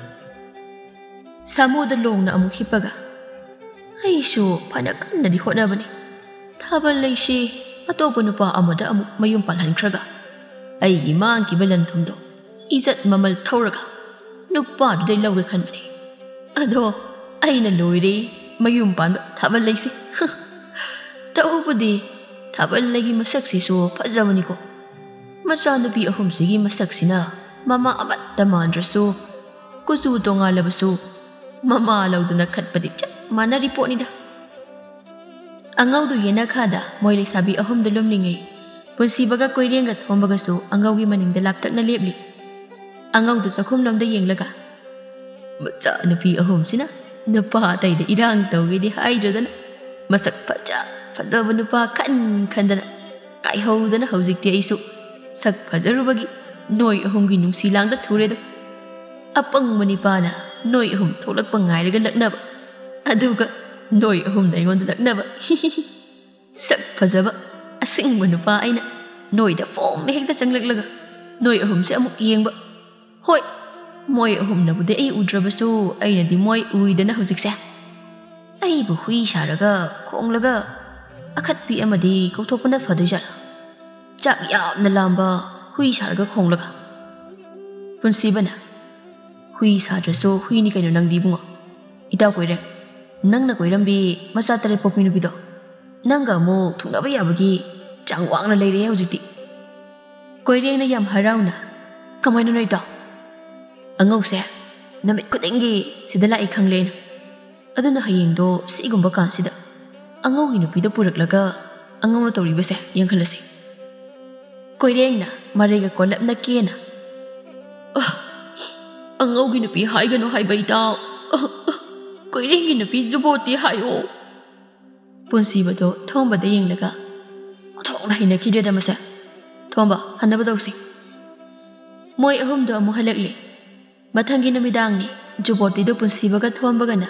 ꯁꯥꯃꯨꯗ ꯂꯣꯡꯅ ꯑꯃꯨꯛ ꯍꯤꯞꯄꯒ, ꯑꯩꯁꯨ ꯐꯅ ꯀꯟꯅꯗꯤ ꯍꯣꯠꯅꯕꯅꯤ꯫ ꯊꯥꯕꯜꯂꯩꯁꯤ ꯑꯇꯣꯞꯄ ꯅꯨꯄꯥ ꯑꯃꯗ ꯑꯃꯨꯛ ꯃꯌꯨꯝ ꯄꯥꯜꯍꯟꯈ꯭ꯔꯒ ꯑꯩꯒꯤ ꯃꯥꯡꯈꯤꯕ ꯂꯟ ꯊꯨꯝꯗꯣ ꯏꯖꯠ ꯃꯃꯜ ꯊꯧꯔꯒ ꯅꯨꯄꯥꯗꯨꯗꯩ ꯂꯧꯒꯦ ꯈꯟꯕꯅꯤ꯫ ꯑꯗꯣ ꯑꯩꯅ ꯂꯣꯏꯔꯦ ꯃꯌꯨꯝ ꯄꯥꯟꯕ ꯊꯥꯕꯜꯂꯩꯁꯦ꯫ ꯇꯧꯕꯗꯤ ꯊꯥꯕꯜꯂꯩꯒꯤ ꯃꯁꯛꯁꯤꯁꯨ ꯐꯖꯕꯅꯤꯀꯣ꯫ ꯃꯆꯥꯅꯨꯄꯤ ꯑꯍꯨꯝꯁꯤꯒꯤ ꯃꯁꯛꯁꯤꯅ ꯃꯃꯥ ꯑꯃꯠꯇ ꯃꯥꯟꯗ꯭ꯔꯁꯨ, ꯀꯨꯆꯨ ꯇꯣꯉꯥꯜꯂꯕꯁꯨ ꯃꯃꯥ ꯂꯧꯗꯅ ꯈꯠꯄꯗꯤ ꯆꯞ ꯃꯥꯟꯅꯔꯤ ꯄꯣꯠꯅꯤꯗ꯫ ꯑꯉꯧꯗꯨ ꯌꯦꯅꯈꯥꯗ ꯃꯣꯏ ꯂꯩꯁꯥꯕꯤ ꯑꯍꯨꯝꯗꯨ ꯂꯨꯝꯂꯤꯉꯩ, ꯄꯨꯟꯁꯤꯕꯒ ꯀꯣꯏꯔꯦꯡꯒ ꯊꯣꯝꯕꯒꯁꯨ ꯑꯉꯧꯒꯤ ꯃꯅꯤꯡꯗ ꯂꯥꯞꯇꯛꯅ ꯂꯦꯞꯂꯤ꯫ ꯑꯉꯧꯗꯨ ꯆꯥꯛꯈꯨꯝꯂꯣꯝꯗ ꯌꯦꯡꯂꯒ, "ꯃꯆꯥ ꯅꯨꯄꯤ ꯑꯍꯨꯝꯁꯤꯅ ꯅꯨꯄꯥ ꯑꯇꯩꯗ ꯏꯔꯥꯡ ꯇꯧꯒꯦꯗꯤ ꯍꯥꯏꯗ꯭ꯔꯗꯅ, ꯃꯁꯛ ꯐꯖ ꯐꯖꯕ ꯅꯨꯄꯥ ꯈꯟ ꯈꯟꯗꯅ ꯀꯥꯏꯍꯧꯗꯅ ꯍꯧꯖꯤꯛꯇꯤ ꯑꯩꯁꯨ ꯁꯛ ꯐꯖꯔꯨꯕꯒꯤ ꯅꯣꯏ ꯑꯍꯨꯝꯒꯤ ꯅꯨꯡꯁꯤ ꯂꯥꯡꯗ ꯊꯨꯔꯦꯗꯣ꯫ ꯑꯄꯪꯕ ꯅꯤꯄꯥꯅ ꯅꯣꯏ ꯑꯍꯨꯝ ꯊꯣꯛꯂꯛꯄ ꯉꯥꯏꯔꯒ ꯂꯛꯅꯕ, ꯑꯗꯨꯒ ꯅꯣꯏ ꯑꯍꯨꯝꯅ ꯑꯩꯉꯣꯟꯗ ꯂꯛꯅꯕ꯫ ꯁꯛ ꯐꯖꯕ ꯑꯁꯤꯡꯕ ꯅꯨꯄꯥ ꯑꯩꯅ ꯅꯣꯏꯗ ꯐꯣꯡꯅ ꯍꯦꯛꯇ ꯆꯪꯂꯛꯂꯒ ꯅꯣꯏ ꯑꯍꯨꯝꯁꯦ ꯑꯃꯨꯛ ꯌꯦꯡꯕ꯫ ꯍꯣꯏ, ꯃꯣꯏ ꯑꯍꯨꯝꯅꯕꯨꯗꯤ ꯑꯩ ꯎꯗ꯭ꯔꯕꯁꯨ ꯑꯩꯅꯗꯤ ꯃꯣꯏ ꯎꯔꯤꯗꯅ ꯍꯧꯖꯤꯛꯁꯦ꯫ ꯑꯩꯕꯨ ꯍꯨꯏ ꯁꯥꯔꯒ ꯈꯣꯡꯂꯒ ꯑꯈꯠꯄꯤ ꯑꯃꯗꯤ ꯀꯧꯊꯣꯛꯄꯅ ꯐꯗꯣꯏꯖꯥꯠꯂꯥ? ꯆꯥꯛ ꯌꯥꯝꯅ ꯂꯥꯝꯕ ꯍꯨꯏ ꯁꯥꯔꯒ ꯈꯣꯡꯂꯒ꯫ ꯄꯨꯟꯁꯤꯕꯅ, "ꯍꯨꯏ ꯁꯥꯗ꯭ꯔꯁꯨ ꯍꯨꯏꯅꯤ ꯀꯩꯅꯣ ꯅꯪꯗꯤ ꯏꯕꯨꯡꯉꯣ꯫ ꯏꯇꯥꯎ ꯀꯣꯏꯔꯦ, ꯅꯪꯅ ꯀꯣꯏꯔꯝꯕꯤ ꯃꯆꯥ ꯇꯔꯦꯠ ꯄꯣꯛꯄꯤ ꯅꯨꯄꯤꯗꯣ, ꯅꯪꯒ ꯑꯃꯨꯛ ꯊꯨꯡꯅꯕ ꯌꯥꯕꯒꯤ ꯆꯥꯡ ꯋꯥꯡꯅ ꯂꯩꯔꯦ ꯍꯧꯖꯤꯛꯇꯤ꯫ ꯀꯣꯏꯔꯦꯡꯅ ꯌꯥꯝ ꯍꯔꯥꯎꯅ, "ꯀꯃꯥꯏꯅꯅꯣ ꯏꯇꯥꯎ?" "ꯑꯉꯧꯁꯦ ꯅꯨꯃꯤꯠ ꯈꯨꯗꯤꯡꯒꯤ ꯁꯤꯗ ꯂꯥꯛꯏ ꯈꯪꯂꯦꯅ꯫ ꯑꯗꯨꯅ ꯍꯌꯦꯡꯗꯣ ꯁꯤꯒꯨꯝꯕ ꯀꯥꯟꯁꯤꯗ ꯑꯉꯧꯒꯤ ꯅꯨꯄꯤꯗ ꯄꯨꯔꯛꯂꯒ ꯑꯉꯧꯅ ꯇꯧꯔꯤꯕꯁꯦ ꯌꯦꯡꯍꯜꯂꯁꯤ꯫" ꯀꯣꯏꯔꯦꯡꯅ ꯃꯔꯩꯒ ꯀꯣꯜꯂꯞꯅ ꯀꯦꯅ, "ꯑ, ꯑꯉꯧꯒꯤ ꯅꯨꯄꯤ ꯍꯥꯏꯒꯅꯨ ꯍꯥꯏꯕ ꯏꯇꯥꯎ꯫ ꯑ, ꯑ, ꯀꯣꯏꯔꯦꯡꯒꯤ ꯅꯨꯄꯤ ꯖꯨꯕꯣꯠꯇꯤ ꯍꯥꯏꯌꯣ꯫" ꯄꯨꯟꯁꯤꯕꯗꯣ ꯊꯣꯝꯕꯗ ꯌꯦꯡꯂꯒ, "ꯑꯣꯟꯊꯣꯛꯅ ꯍꯩꯅꯈꯤꯗ꯭ꯔꯦꯗ ꯃꯁꯦ꯫ ꯊꯣꯝꯕ, ꯍꯟꯅꯕ ꯇꯧꯁꯤ꯫" ꯃꯣꯏ ꯑꯍꯨꯝꯗꯣ ꯑꯃꯨꯛ ꯍꯜꯂꯛꯂꯦ꯫ ꯃꯊꯪꯒꯤ ꯅꯨꯃꯤꯗꯥꯡꯅꯤ꯫ ꯖꯨꯕꯣꯇꯤꯗꯨ ꯄꯨꯟꯁꯤꯕꯒ ꯊꯣꯝꯕꯒꯅ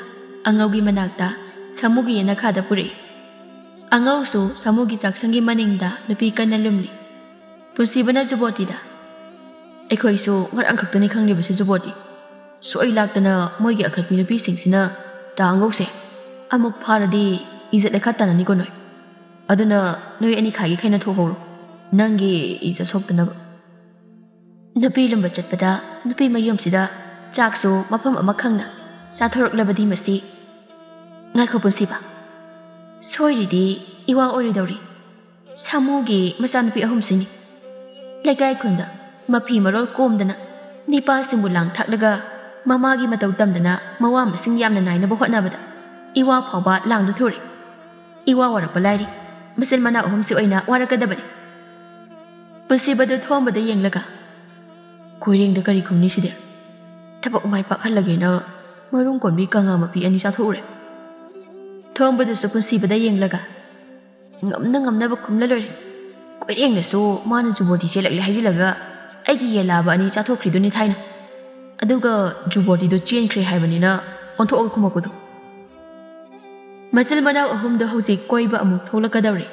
ꯑꯉꯧꯒꯤ ꯃꯅꯥꯛꯇ ꯁꯥꯃꯨꯒꯤ ꯌꯦꯅꯈꯥꯗ ꯄꯨꯔꯛꯏ꯫ ꯑꯉꯧꯁꯨ ꯁꯥꯃꯨꯒꯤ ꯆꯥꯛꯁꯪꯒꯤ ꯃꯅꯤꯡꯗ ꯅꯨꯄꯤ ꯀꯟꯅ ꯂꯨꯝꯂꯤ꯫ ꯄꯨꯟꯁꯤꯕꯅ ꯖꯨꯕꯣꯇꯤꯗ, "ꯑꯩꯈꯣꯏꯁꯨ ꯉꯔꯥꯡ ꯈꯛꯇꯅꯤ ꯈꯪꯂꯤꯕꯁꯤ ꯖꯨꯕꯣꯇꯤ꯫ ꯁꯣꯏ ꯂꯥꯛꯇꯅ ꯃꯣꯏꯒꯤ ꯑꯈꯠꯄꯤ ꯅꯨꯄꯤꯁꯤꯡꯁꯤꯅ ꯇꯥ ꯑꯉꯧꯁꯦ ꯑꯃꯨꯛ ꯐꯥꯔꯗꯤ ꯏꯖꯠ ꯂꯩꯈꯥ ꯇꯥꯅꯅꯤꯀꯣ ꯅꯣꯏ꯫ ꯑꯗꯨꯅ ꯅꯣꯏ ꯑꯅꯤ ꯈꯥꯏꯒꯤ ꯈꯥꯏꯅ ꯊꯣꯛꯍꯧꯔꯣ, ꯅꯪꯒꯤ ꯏꯖꯠ ꯁꯣꯛꯇꯅꯕ꯫" ꯅꯨꯄꯤ ꯂꯨꯝꯕ ꯆꯠꯄꯗ ꯅꯨꯄꯤ ꯃꯌꯨꯝꯁꯤꯗ ꯆꯥꯛꯁꯨ ꯃꯐꯝ ꯑꯃ ꯈꯪꯅ ꯆꯥꯊꯣꯔꯛꯂꯕꯗꯤ ꯃꯁꯤ꯫ ꯉꯥꯏꯈꯣ ꯄꯨꯟꯁꯤꯕ, ꯁꯣꯏꯔꯤꯗꯤ ꯏꯋꯥ ꯑꯣꯏꯔꯣꯏꯗꯧꯔꯤ꯫ ꯁꯥꯃꯨꯒꯤ ꯃꯆꯥꯅꯨꯄꯤ ꯑꯍꯨꯝꯁꯤꯅꯤ꯫ ꯂꯩꯀꯥꯏ ꯈꯨꯟꯗ ꯃꯐꯤ ꯃꯔꯣꯜ ꯀꯣꯝꯗꯅ ꯅꯤꯄꯥꯁꯤꯡꯕꯨ ꯂꯥꯡ ꯊꯥꯛꯂꯒ ꯃꯃꯥꯒꯤ ꯃꯇꯧ ꯇꯝꯗꯅ ꯃꯋꯥ ꯃꯁꯤꯡ ꯌꯥꯝꯅ ꯅꯥꯏꯅꯕ ꯍꯣꯠꯅꯕꯗ ꯏꯋꯥ ꯐꯥꯎꯕ ꯂꯥꯡꯗ ꯊꯨꯔꯦ꯫ ꯏꯋꯥ ꯋꯥꯔꯛꯄ ꯂꯥꯏꯔꯤ, ꯃꯆꯤꯟ ꯃꯅꯥꯎ ꯑꯍꯨꯝꯁꯤ ꯑꯣꯏꯅ ꯋꯥꯔꯛꯀꯗꯕꯅꯤ꯫ ꯄꯨꯟꯁꯤꯕꯗꯨ ꯊꯣꯝꯕꯗ ꯌꯦꯡꯂꯒ, "ꯀꯣꯏꯔꯦꯡꯗ ꯀꯔꯤ ꯈꯨꯝꯅꯤ ꯁꯤꯗꯤ? ꯊꯕꯛ ꯃꯥꯏ ꯄꯥꯛꯍꯜꯂꯒꯦꯅ ꯃꯔꯨꯝ ꯀꯣꯟꯕꯤ ꯀꯪꯉꯥ ꯃꯄꯤ ꯑꯅꯤ ꯆꯥꯊꯣꯛꯎꯔꯦ꯫" ꯊꯣꯝꯕꯗꯨꯁꯨ ꯄꯨꯟꯁꯤꯕꯗ ꯌꯦꯡꯂꯒ, "ꯉꯝꯅ ꯉꯝꯅꯕ ꯈꯨꯝꯂ ꯂꯣꯏꯔꯦ꯫ ꯀꯣꯏꯔꯦꯡꯅꯁꯨ ꯃꯥꯅ ꯖꯨꯕꯣꯇꯤ ꯆꯦꯜꯂꯛꯂꯦ ꯍꯥꯏꯖꯤꯜꯂꯒ ꯑꯩꯒꯤ ꯌꯦꯟ ꯂꯥꯕ ꯑꯅꯤ ꯆꯥꯊꯣꯛꯈ꯭ꯔꯤꯗꯨꯅꯤ ꯊꯥꯏꯅ꯫ ꯑꯗꯨꯒ ꯖꯨꯕꯣꯇꯤꯗꯣ ꯆꯦꯟꯈ꯭ꯔꯦ ꯍꯥꯏꯕꯅꯤꯅ ꯑꯣꯟꯊꯣꯛꯑꯒ ꯈꯨꯝꯃꯛꯄꯗꯣ꯫" ꯃꯆꯤꯜ ꯃꯅꯥꯎ ꯑꯍꯨꯝꯗꯣ ꯍꯧꯖꯤꯛ ꯀꯣꯏꯕ ꯑꯃꯨꯛ ꯊꯣꯛꯂꯛꯀꯗꯧꯔꯦ꯫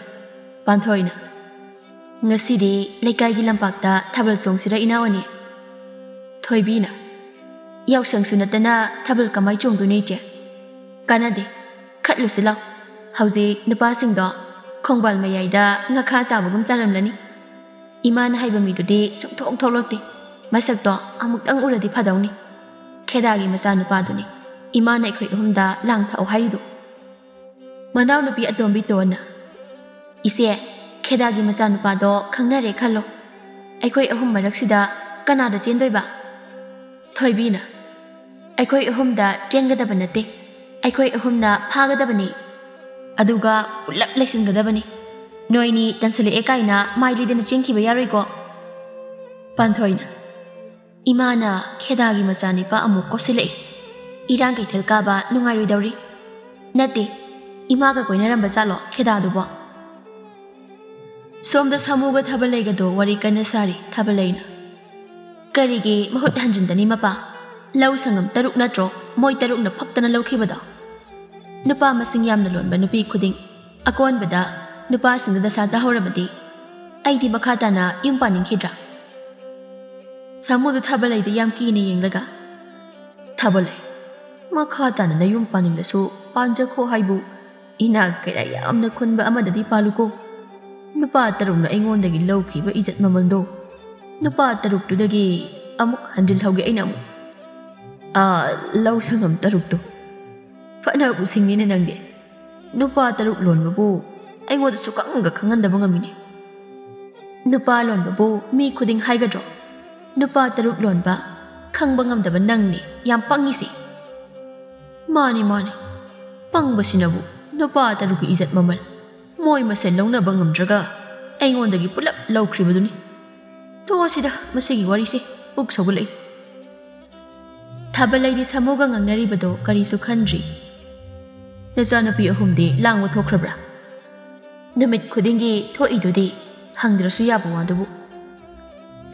ꯄꯥꯟꯊꯣꯏꯅ, "ꯉꯁꯤꯗꯤ ꯂꯩꯀꯥꯏꯒꯤ ꯂꯝꯄꯥꯛꯇ ꯊꯥꯕꯜ ꯆꯣꯡꯁꯤꯔ ꯏꯅꯥꯎ ꯑꯅꯤ?" ꯊꯣꯏꯕꯤꯅ, "ꯌꯥꯎꯁꯪꯁꯨ ꯅꯠꯇꯅ ꯊꯥꯕꯜ ꯀꯃꯥꯏ ꯆꯣꯡꯗꯣꯏꯅꯣ ꯏꯆꯦ? ꯀꯥꯟꯅꯗꯦ, ꯈꯠꯂꯨꯁꯤ ꯂꯥꯎ꯫ ꯍꯧꯖꯤꯛ ꯅꯨꯄꯥꯁꯤꯡꯗꯣ ꯈꯣꯡꯕꯥꯜ ꯃꯌꯥꯏꯗ ꯉꯥꯈꯥ ꯆꯥꯕꯒꯨꯝ ꯆꯥꯔꯝꯂꯅꯤ꯫ ꯏꯃꯥꯅ ꯍꯥꯏꯕ ꯃꯤꯗꯨꯗꯤ ꯁꯨꯡꯊꯣꯛ ꯊꯣꯛꯂꯛꯇꯦ꯫ ꯃꯁꯛꯇꯣ ꯑꯃꯨꯛꯇꯪ ꯎꯔꯗꯤ ꯐꯗꯧꯅꯤ꯫ ꯈꯦꯗꯥꯒꯤ ꯃꯆꯥꯅꯨꯄꯥꯗꯨꯅꯤ ꯏꯃꯥꯅ ꯑꯩꯈꯣꯏ ꯑꯍꯨꯝꯗ ꯂꯥꯡ ꯊꯥꯛꯎ ꯍꯥꯏꯔꯤꯗꯣ꯫" ꯃꯅꯥꯎꯅꯨꯄꯤ ꯑꯇꯣꯝꯕꯤ ꯇꯣꯟꯅ, "ꯏꯆꯦ, ꯈꯦꯗꯥꯒꯤ ꯃꯆꯥꯅꯨꯄꯥꯗꯣ ꯈꯪꯅꯔꯦ ꯈꯜꯂꯣ꯫ ꯑꯩꯈꯣꯏ ꯑꯍꯨꯝ ꯃꯔꯛꯁꯤꯗ ꯀꯅꯥꯗ ꯆꯦꯟꯗꯣꯏꯕ? ꯊꯣꯏꯕꯤꯅ, ꯑꯩꯈꯣꯏ ꯑꯍꯨꯝꯗ ꯆꯦꯟꯒꯗꯕ ꯅꯠꯇꯦ, ꯑꯩꯈꯣꯏ ꯑꯍꯨꯝꯅ ꯐꯥꯒꯗꯕꯅꯤ꯫ ꯑꯗꯨꯒ ꯄꯨꯂꯞ ꯂꯩꯁꯤꯟꯒꯗꯕꯅꯤ꯫ ꯅꯣꯏꯅꯤ ꯇꯟꯁꯤꯜꯂꯛꯑꯦ ꯀꯥꯏꯅ ꯃꯥꯏ ꯂꯤꯗꯅ ꯆꯦꯟꯈꯤꯕ ꯌꯥꯔꯣꯏꯀꯣ꯫ ꯄꯥꯟꯊꯣꯏꯅ, ꯏꯃꯥꯅ ꯈꯦꯗꯥꯒꯤ ꯃꯆꯥꯅꯤꯄꯥ ꯑꯃꯨꯛ ꯀꯣꯠꯁꯤꯜꯂꯛꯏ꯫ ꯏꯔꯥꯡ ꯀꯩꯊꯦꯜ ꯀꯥꯕ ꯅꯨꯡꯉꯥꯏꯔꯣꯏꯗꯧꯔꯤ꯫ ꯅꯠꯇꯦ, ꯏꯃꯥꯒ ꯀꯣꯏꯅꯔꯝꯕ ꯖꯥꯠꯂꯣ ꯈꯦꯗꯥꯗꯨꯕꯣ? ꯁꯣꯝꯗ ꯁꯥꯃꯨꯒ ꯊꯥꯕꯜꯂꯩꯒꯗꯣ ꯋꯥꯔꯤ ꯀꯟꯅ ꯁꯥꯔꯤ꯫ ꯊꯥꯕꯜꯂꯩꯅ, ꯀꯔꯤꯒꯤ ꯃꯍꯨꯠ ꯍꯟꯖꯤꯟꯗꯅꯤ ꯃꯄꯥ? ꯂꯧ ꯁꯪꯉꯝ ꯇꯔꯨꯛ ꯅꯠꯇ꯭ꯔꯣ ꯃꯣꯏ ꯇꯔꯨꯛꯅ ꯐꯛꯇꯅ ꯂꯧꯈꯤꯕꯗꯣ? ꯅꯨꯄꯥ ꯃꯁꯤꯡ ꯌꯥꯝꯅ ꯂꯣꯟꯕ ꯅꯨꯄꯤ ꯈꯨꯗꯤꯡ ꯑꯀꯣꯟꯕꯗ ꯅꯨꯄꯥꯁꯤꯡꯗ ꯗꯁꯥ ꯇꯥꯍꯧꯔꯕꯗꯤ ꯑꯩꯗꯤ ꯃꯈꯥ ꯇꯥꯅ ꯌꯨꯝ ꯄꯥꯅꯤꯡꯈꯤꯗ꯭ꯔꯥ? ꯁꯥꯃꯨꯗꯨ ꯊꯥꯕꯜꯂꯩꯗ ꯌꯥꯝ ꯀꯤꯅ ꯌꯦꯡꯂꯒ, ꯊꯥꯕꯜꯂꯩ, ꯃꯈꯥ ꯇꯥꯅ ꯅꯌꯨꯝ ꯄꯥꯅꯤꯡꯂꯁꯨ ꯄꯥꯟꯖꯈꯣ ꯍꯥꯏꯕꯨ ꯏꯅꯥꯛ ꯀꯩꯔꯥꯛ ꯌꯥꯝꯅ ꯈꯨꯟꯕ ꯑꯃꯗꯗꯤ ꯄꯥꯜꯂꯨꯀꯣ꯫ ꯅꯨꯄꯥ ꯇꯔꯨꯛꯅ ꯑꯩꯉꯣꯟꯗꯒꯤ ꯂꯧꯈꯤꯕ ꯏꯖꯠ ꯃꯃꯜꯗꯣ ꯅꯨꯄꯥ ꯇꯔꯨꯛꯇꯨꯗꯒꯤ ꯑꯃꯨꯛ ꯍꯟꯖꯤꯜꯍꯧꯒꯦ ꯑꯩꯅ ꯑꯃꯨꯛ꯫ ꯑꯥ, ꯂꯧ ꯁꯪꯉꯝ ꯇꯔꯨꯛꯇꯣ꯫ ꯐꯅꯕꯨ ꯁꯤꯡꯉꯤꯅꯦ ꯅꯪꯗꯤ꯫ ꯅꯨꯄꯥ ꯇꯔꯨꯛ ꯂꯣꯟꯕꯕꯨ ꯑꯩꯉꯣꯟꯗ ꯁꯨꯈꯪꯒ ꯈꯪꯍꯟꯗꯕ ꯉꯝꯃꯤꯅꯦ꯫ ꯅꯨꯄꯥ ꯂꯣꯟꯕꯕꯨ ꯃꯤ ꯈꯨꯗꯤꯡ ꯍꯥꯏꯒꯗ꯭ꯔꯣ? ꯅꯨꯄꯥ ꯇꯔꯨꯛ ꯂꯣꯟꯕ ꯈꯪꯕ ꯉꯝꯗꯕ ꯅꯪꯅꯤ ꯌꯥꯝ ꯄꯪꯉꯤꯁꯦ꯫ ꯃꯥꯅꯤ, ꯃꯥꯅꯤ꯫ ꯄꯪꯕꯁꯤꯅꯕꯨ ꯅꯨꯄꯥ ꯇꯔꯨꯛꯀꯤ ꯏꯖꯠ ꯃꯃꯜ ꯃꯣꯏ ꯃꯁꯦꯟ ꯂꯧꯅꯕ ꯉꯝꯗ꯭ꯔꯒ ꯑꯩꯉꯣꯟꯗꯒꯤ ꯄꯨꯂꯞ ꯂꯧꯈ꯭ꯔꯤꯕꯗꯨꯅꯤ꯫ ꯇꯣꯛꯑꯁꯤꯗ ꯃꯁꯤꯒꯤ ꯋꯥꯔꯤꯁꯦ, ꯄꯨꯛ ꯁꯧꯒꯠꯂꯛꯏ꯫ ꯊꯥꯕꯜꯂꯩꯗꯤ ꯁꯥꯃꯨꯒ ꯉꯥꯡꯅꯔꯤꯕꯗꯣ ꯀꯔꯤꯁꯨ ꯈꯟꯗ꯭ꯔꯤ꯫ ꯅꯆꯥꯅꯨꯄꯤ ꯑꯍꯨꯝꯗꯤ ꯂꯥꯡꯕ ꯊꯣꯛꯈ꯭ꯔꯕ꯭ꯔꯥ? ꯅꯨꯃꯤꯠ ꯈꯨꯗꯤꯡꯒꯤ ꯊꯣꯛꯏꯗꯨꯗꯤ, ꯍꯪꯗ꯭ꯔꯁꯨ ꯌꯥꯕ ꯋꯥꯗꯨꯕꯨ꯫